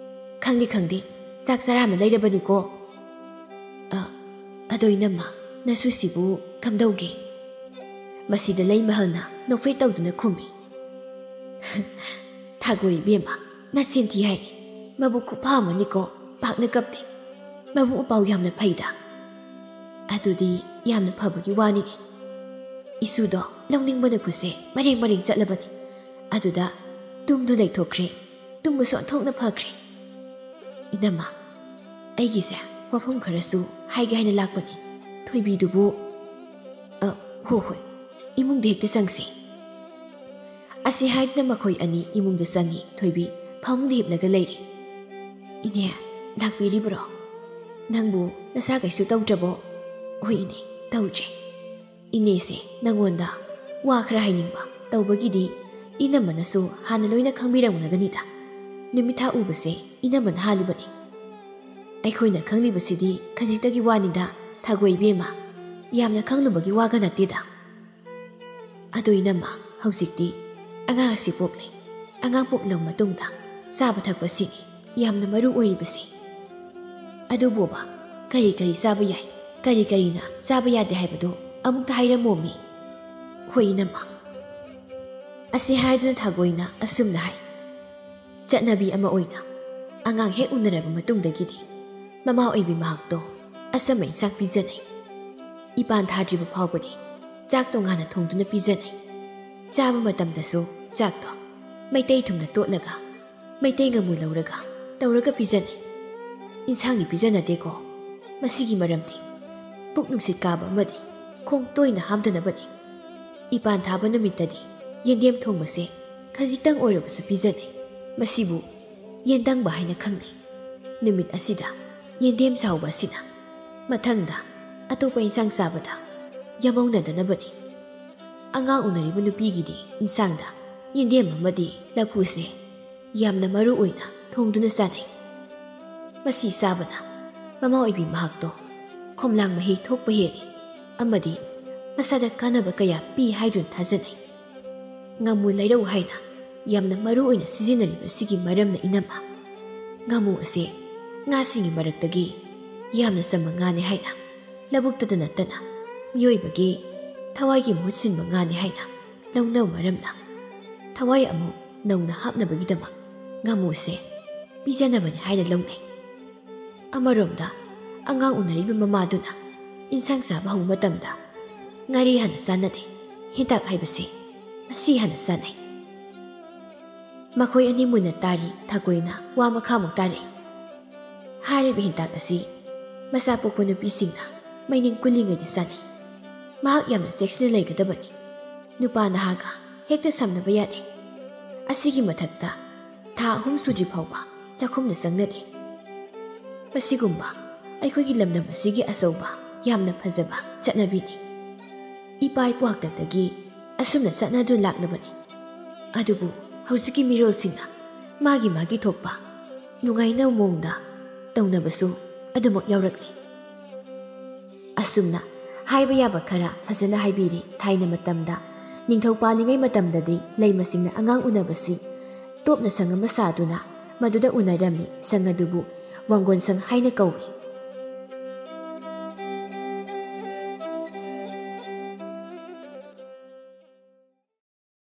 "ꯈꯪꯗꯦ ꯈꯪꯗꯦ, ꯆꯥꯛ ꯆꯔꯥ ꯑꯃ ꯂꯩꯔꯕꯅꯤꯀꯣ꯫" "ꯑ, "ꯑꯗꯣ ꯏꯅꯝꯃ, ꯅꯁꯨꯁꯤꯕꯨ ꯀꯝꯗꯧꯒꯦ?" ꯃꯁꯤꯗ ꯂꯩꯃꯍꯜꯅ ꯅꯣꯛꯐꯦꯠ ꯇꯧꯗꯨꯅ ꯈꯨꯝꯃꯤ꯫ "ꯊꯥꯒꯣꯏ ꯏꯕꯦꯝꯃ, ꯅꯆꯤꯟ ꯊꯤ ꯍꯥꯏꯅꯤ꯫ ꯃꯕꯨꯛ ꯈꯨꯐꯥ ꯑꯃꯅꯤꯀꯣ, ꯄꯥꯛꯅ ꯀꯞꯇꯦ꯫ ꯃꯕꯨꯛ ꯃꯄꯥꯎ ꯌꯥꯝꯅ ꯐꯩꯗ꯫" "ꯑꯗꯨꯗꯤ ꯌꯥꯝꯅ ꯐꯕꯒꯤ ꯋꯥꯅꯤꯅꯦ꯫ ꯏꯁꯨꯗꯣ ꯂꯧꯅꯤꯡꯕꯅ ꯈꯨꯠꯁꯦ ꯃꯔꯦꯡ ꯃꯔꯦꯡ ꯆꯠꯂꯕꯅꯤ꯫ ꯑꯗꯨꯗ ꯇꯨꯝꯗꯨ ꯂꯩꯊꯣꯛꯈ꯭ꯔꯦ꯫ ꯇꯨꯝꯕꯁꯨ ꯑꯣꯟꯊꯣꯛꯅ ꯐꯈ꯭ꯔꯦ꯫ ꯏꯅꯝꯃ, ꯑꯩꯒꯤꯁꯦ ꯋꯥꯐꯝ ꯈꯔꯁꯨ ꯍꯥꯏꯒꯦ ꯍꯥꯏꯅ ꯂꯥꯛꯄꯅꯤ꯫ ꯊꯣꯏꯕꯤꯗꯨꯕꯨ..." "ꯑ, ꯍꯣ ꯍꯣꯏ, ꯏꯃꯨꯡꯗ ꯍꯦꯛꯇ ꯆꯪꯁꯤ꯫" ꯑꯁꯤ ꯍꯥꯏꯗꯨꯅ ꯃꯈꯣꯏ ꯑꯅꯤ ꯏꯃꯨꯡꯗ ꯆꯪꯉꯤ꯫ ꯊꯣꯏꯕꯤ ꯐꯃꯨꯡꯗ ꯍꯤꯞꯂꯒ ꯂꯩꯔꯤ꯫ "ꯏꯅꯦ, ꯂꯥꯛꯄꯤꯔꯤꯕ꯭ꯔꯣ? ꯅꯪꯕꯨ ꯅꯁꯥ ꯀꯩꯁꯨ ꯇꯧꯗ꯭ꯔꯕꯣ?" "ꯍꯣꯏ ꯏꯅꯦ, ꯇꯧꯗ꯭ꯔꯦ꯫ ꯏꯅꯦꯁꯦ, ꯅꯪꯉꯣꯟꯗ ꯋꯥ ꯈꯔ ꯍꯥꯏꯅꯤꯡꯕ꯫ ꯇꯧꯕꯒꯤꯗꯤ ꯏꯅꯝꯃꯅꯁꯨ ꯍꯥꯟꯅ ꯂꯣꯏꯅ ꯈꯪꯕꯤꯔꯝꯂꯒꯅꯤꯗ꯫ ꯅꯨꯃꯤꯠ ꯊꯥ ꯎꯕꯁꯦ ꯏꯅꯝꯃꯅ ꯍꯥꯜꯂꯤꯕꯅꯤ꯫ ꯑꯩꯈꯣꯏꯅ ꯈꯪꯂꯤꯕꯁꯤꯗꯤ ꯈꯖꯤꯛꯇꯒꯤ ꯋꯥꯅꯤꯗ, ꯊꯥꯒꯣꯏ ꯏꯕꯦꯝꯃ꯫ ꯌꯥꯝꯅ ꯈꯪꯂꯨꯕꯒꯤ ꯋꯥꯒ ꯅꯠꯇꯦꯗ꯫ ꯑꯗꯣ ꯏꯅꯝꯃ, ꯍꯧꯖꯤꯛꯇꯤ ꯑꯉꯥꯡ ꯑꯁꯤ ꯄꯣꯛꯂꯦ꯫ ꯑꯉꯥꯡ ꯄꯣꯛꯂꯕ ꯃꯇꯨꯡꯗ ꯆꯥꯕ ꯊꯛꯄꯁꯤꯅꯤ ꯌꯥꯝꯅ ꯃꯔꯨ ꯑꯣꯏꯔꯤꯕꯁꯦ꯫ ꯑꯗꯨꯕꯨꯕ, ꯀꯔꯤ ꯀꯔꯤ ꯆꯥꯕ ꯌꯥꯏ, ꯀꯔꯤ ꯀꯔꯤꯅ ꯆꯥꯕ ꯌꯥꯗꯦ ꯍꯥꯏꯕꯗꯣ ꯑꯃꯨꯛꯇ ꯍꯥꯏꯔꯝꯃꯣꯃꯤ꯫" "ꯍꯣꯏ ꯏꯅꯝꯃ꯫" ꯑꯁꯤ ꯍꯥꯏꯗꯨꯅ ꯊꯥꯒꯣꯏꯅ ꯑꯁꯨꯝꯅ ꯍꯥꯏ꯫ ꯆꯠꯅꯕꯤ ꯑꯃ ꯑꯣꯏꯅ ꯑꯉꯥꯡ ꯍꯦꯛ ꯎꯅꯔꯕ ꯃꯇꯨꯡꯗꯒꯤꯗꯤ ꯃꯃꯥ ꯑꯣꯏꯕꯤ ꯃꯍꯥꯛꯇꯣ ꯑꯆꯝꯕ ꯏꯟꯁꯥꯡ ꯄꯤꯖꯅꯩ꯫ ꯏꯄꯥꯟ ꯊꯥꯗ꯭ꯔꯤꯕ ꯐꯥꯎꯕꯗꯤ ꯆꯥꯛ ꯇꯣꯉꯥꯟꯅ ꯊꯣꯡꯗꯨꯅ ꯄꯤꯖꯅꯩ꯫ ꯆꯥꯕ ꯃꯇꯝꯗꯁꯨ ꯆꯥꯛꯇꯣ ꯃꯩꯇꯩ ꯊꯨꯝꯅ ꯇꯣꯠꯂꯒ, ꯃꯩꯇꯩ ꯉꯥꯃꯨ ꯂꯧꯔꯒ ꯇꯧꯔꯒ ꯄꯤꯖꯅꯩ꯫ ꯏꯟꯁꯥꯡꯗꯤ ꯄꯤꯖꯅꯗꯦꯀꯣ꯫ ꯃꯁꯤꯒꯤ ꯃꯔꯝꯗꯤ ꯄꯨꯛ ꯅꯨꯡꯁꯤꯠ ꯀꯥꯕ ꯑꯃꯗꯤ ꯈꯣꯡ ꯇꯣꯏꯅ ꯍꯥꯝꯗꯅꯕꯅꯤ꯫ ꯏꯄꯥꯟ ꯊꯥꯕ ꯅꯨꯃꯤꯠꯇꯗꯤ ꯌꯦꯟꯗꯦꯝ ꯊꯣꯡꯕꯁꯦ ꯈꯖꯤꯛꯇꯪ ꯑꯣꯏꯔꯕꯁꯨ ꯄꯤꯖꯅꯩ꯫ ꯃꯁꯤꯕꯨ ꯌꯦꯟꯗꯪꯕ ꯍꯥꯏꯅ ꯈꯪꯅꯩ꯫ ꯅꯨꯃꯤꯠ ꯑꯁꯤꯗ ꯌꯦꯟꯗꯦꯝ ꯆꯥꯎꯕ ꯑꯁꯤꯅ ꯃꯊꯪꯗ ꯑꯇꯣꯞꯄ ꯏꯟꯁꯥꯡ ꯆꯥꯕꯗ ꯌꯥꯃꯧꯅꯗꯅꯕꯅꯤ꯫ ꯑꯉꯥꯡ ꯎꯅꯔꯤꯕ ꯅꯨꯄꯤꯒꯤꯗꯤ ꯏꯟꯁꯥꯡꯗ ꯌꯦꯟꯗꯦꯝ ꯑꯃꯗꯤ ꯂꯐꯨꯁꯦ ꯌꯥꯝꯅ ꯃꯔꯨ ꯑꯣꯏꯅ ꯊꯣꯡꯗꯨꯅ ꯆꯥꯅꯩ꯫ ꯃꯁꯤ ꯆꯥꯕꯅ ꯃꯃꯥ ꯑꯣꯏꯕꯤ ꯃꯍꯥꯛꯇꯣ ꯈꯣꯝꯂꯥꯡ ꯃꯍꯤ ꯊꯣꯛꯄ ꯍꯦꯜꯂꯤ ꯑꯃꯗꯤ ꯃꯁꯥꯗ ꯀꯥꯟꯅꯕ ꯀꯌꯥ ꯄꯤ ꯍꯥꯏꯗꯨꯅ ꯊꯥꯖꯅꯩ꯫ ꯉꯥꯃꯨ ꯂꯩꯔꯧ ꯍꯥꯏꯅ ꯌꯥꯝꯅ ꯃꯔꯨ ꯑꯣꯏꯅ ꯁꯤꯖꯤꯟꯅꯔꯤꯕ ꯑꯁꯤꯒꯤ ꯃꯔꯝꯅ ꯏꯅꯝꯃ, ꯉꯥꯃꯨ ꯑꯁꯦ ꯉꯥꯁꯤꯡꯒꯤ ꯃꯔꯛꯇꯒꯤ ꯌꯥꯝꯅ ꯆꯝꯕ ꯉꯥꯅꯤ ꯍꯥꯏꯅ ꯂꯧꯕꯨꯛꯇꯗ ꯅꯠꯇꯅ ꯃꯤꯑꯣꯏꯕꯒꯤ ꯊꯋꯥꯏꯒꯤ ꯃꯍꯨꯠ ꯁꯤꯟꯕ ꯉꯥꯅꯤ ꯍꯥꯏꯅ ꯂꯧꯅꯕ ꯃꯔꯝꯅ, ꯊꯋꯥꯏ ꯑꯃꯨꯛ ꯅꯧꯅ ꯍꯥꯞꯅꯕꯒꯤꯗꯃꯛ ꯉꯥꯃꯨꯁꯦ ꯄꯤꯖꯅꯕꯅꯤ ꯍꯥꯏꯅ ꯂꯧꯅꯩ꯫ ꯑꯃꯔꯣꯝꯗ, ꯑꯉꯥꯡ ꯎꯅꯔꯤꯕ ꯃꯃꯥꯗꯨꯅ ꯏꯟꯁꯥꯡ ꯆꯥꯕ ꯍꯧꯕ ꯃꯇꯝꯗ ꯉꯥꯔꯤ ꯍꯥꯟꯅ ꯆꯥꯅꯗꯦ, ꯍꯦꯟꯇꯥꯛ ꯍꯥꯏꯕꯁꯤ ꯃꯁꯤ ꯍꯥꯟꯅ ꯆꯥꯅꯩ꯫ ꯃꯈꯣꯏ ꯑꯅꯤ ꯃꯨꯟꯅ ꯇꯥꯔꯤ, ꯊꯀꯣꯏꯅ ꯋꯥ ꯃꯈꯥꯃꯨꯛ ꯇꯥꯔꯛꯏ꯫ ꯍꯥꯏꯔꯤꯕ ꯍꯦꯟꯇꯥꯛ ꯑꯁꯤ ꯃꯆꯥ ꯄꯣꯛꯄ ꯅꯨꯄꯤꯁꯤꯡꯅ ꯃꯩꯅꯤꯡ ꯀꯨꯜꯂꯤꯉꯩꯗ ꯆꯥꯅꯩ꯫ ꯃꯍꯥꯛ ꯌꯥꯝꯅ ꯆꯦꯛꯁꯤꯟꯅ ꯂꯩꯒꯗꯕꯅꯤ꯫ ꯅꯨꯄꯥ ꯅꯍꯥꯒ ꯍꯦꯛꯇ ꯁꯝꯅꯕ ꯌꯥꯗꯦ꯫ ꯑꯁꯤꯒꯤ ꯃꯊꯛꯇ ꯊꯥ ꯑꯍꯨꯝ ꯁꯨꯗ꯭ꯔꯤ ꯐꯥꯎꯕ ꯆꯥꯛꯈꯨꯝꯗ ꯆꯪꯅꯗꯦ꯫ ꯃꯁꯤꯒꯨꯝꯕ ꯑꯩꯈꯣꯏꯒꯤ ꯂꯝꯗꯝ ꯑꯁꯤꯒꯤ ꯑꯆꯧꯕ, ꯌꯥꯝꯅ ꯐꯖꯕ ꯆꯠꯅꯕꯤꯅꯤ꯫ ꯏꯄꯥ ꯏꯄꯨ ꯍꯥꯛꯇꯛꯇꯒꯤ ꯑꯁꯨꯝꯅ ꯆꯠꯅꯗꯨꯅ ꯂꯥꯛꯂꯕꯅꯤ꯫ ꯑꯗꯨꯕꯨ ꯍꯧꯖꯤꯛꯀꯤ ꯃꯤꯔꯣꯜꯁꯤꯡꯅ ꯃꯥꯒꯤ ꯃꯥꯒꯤ ꯊꯣꯛꯄ ꯅꯨꯡꯉꯥꯏꯅꯕ ꯃꯑꯣꯡꯗ ꯇꯧꯅꯕꯁꯨ ꯑꯗꯨꯃꯛ ꯌꯥꯎꯔꯛꯂꯤ꯫ ꯑꯁꯨꯝꯅ ꯍꯥꯏꯕ ꯌꯥꯕ ꯈꯔ ꯐꯖꯅ ꯍꯥꯏꯕꯤꯔꯤ꯫ ꯊꯥꯏꯅ ꯃꯇꯝꯗ, ꯅꯤꯡꯊꯧ ꯄꯥꯜꯂꯤꯉꯩ ꯃꯇꯝꯗꯗꯤ ꯂꯩꯃꯁꯤꯡꯅ ꯑꯉꯥꯡ ꯎꯅꯕꯁꯤ ꯇꯣꯞꯅ ꯁꯪ ꯑꯃ ꯁꯥꯗꯨꯅ ꯃꯗꯨꯗ ꯎꯅꯔꯝꯃꯤ꯫ ꯁꯪ ꯑꯗꯨꯕꯨ ꯋꯥꯡꯒꯣꯟ ꯁꯪ ꯍꯥꯏꯅ ꯀꯧꯏ꯫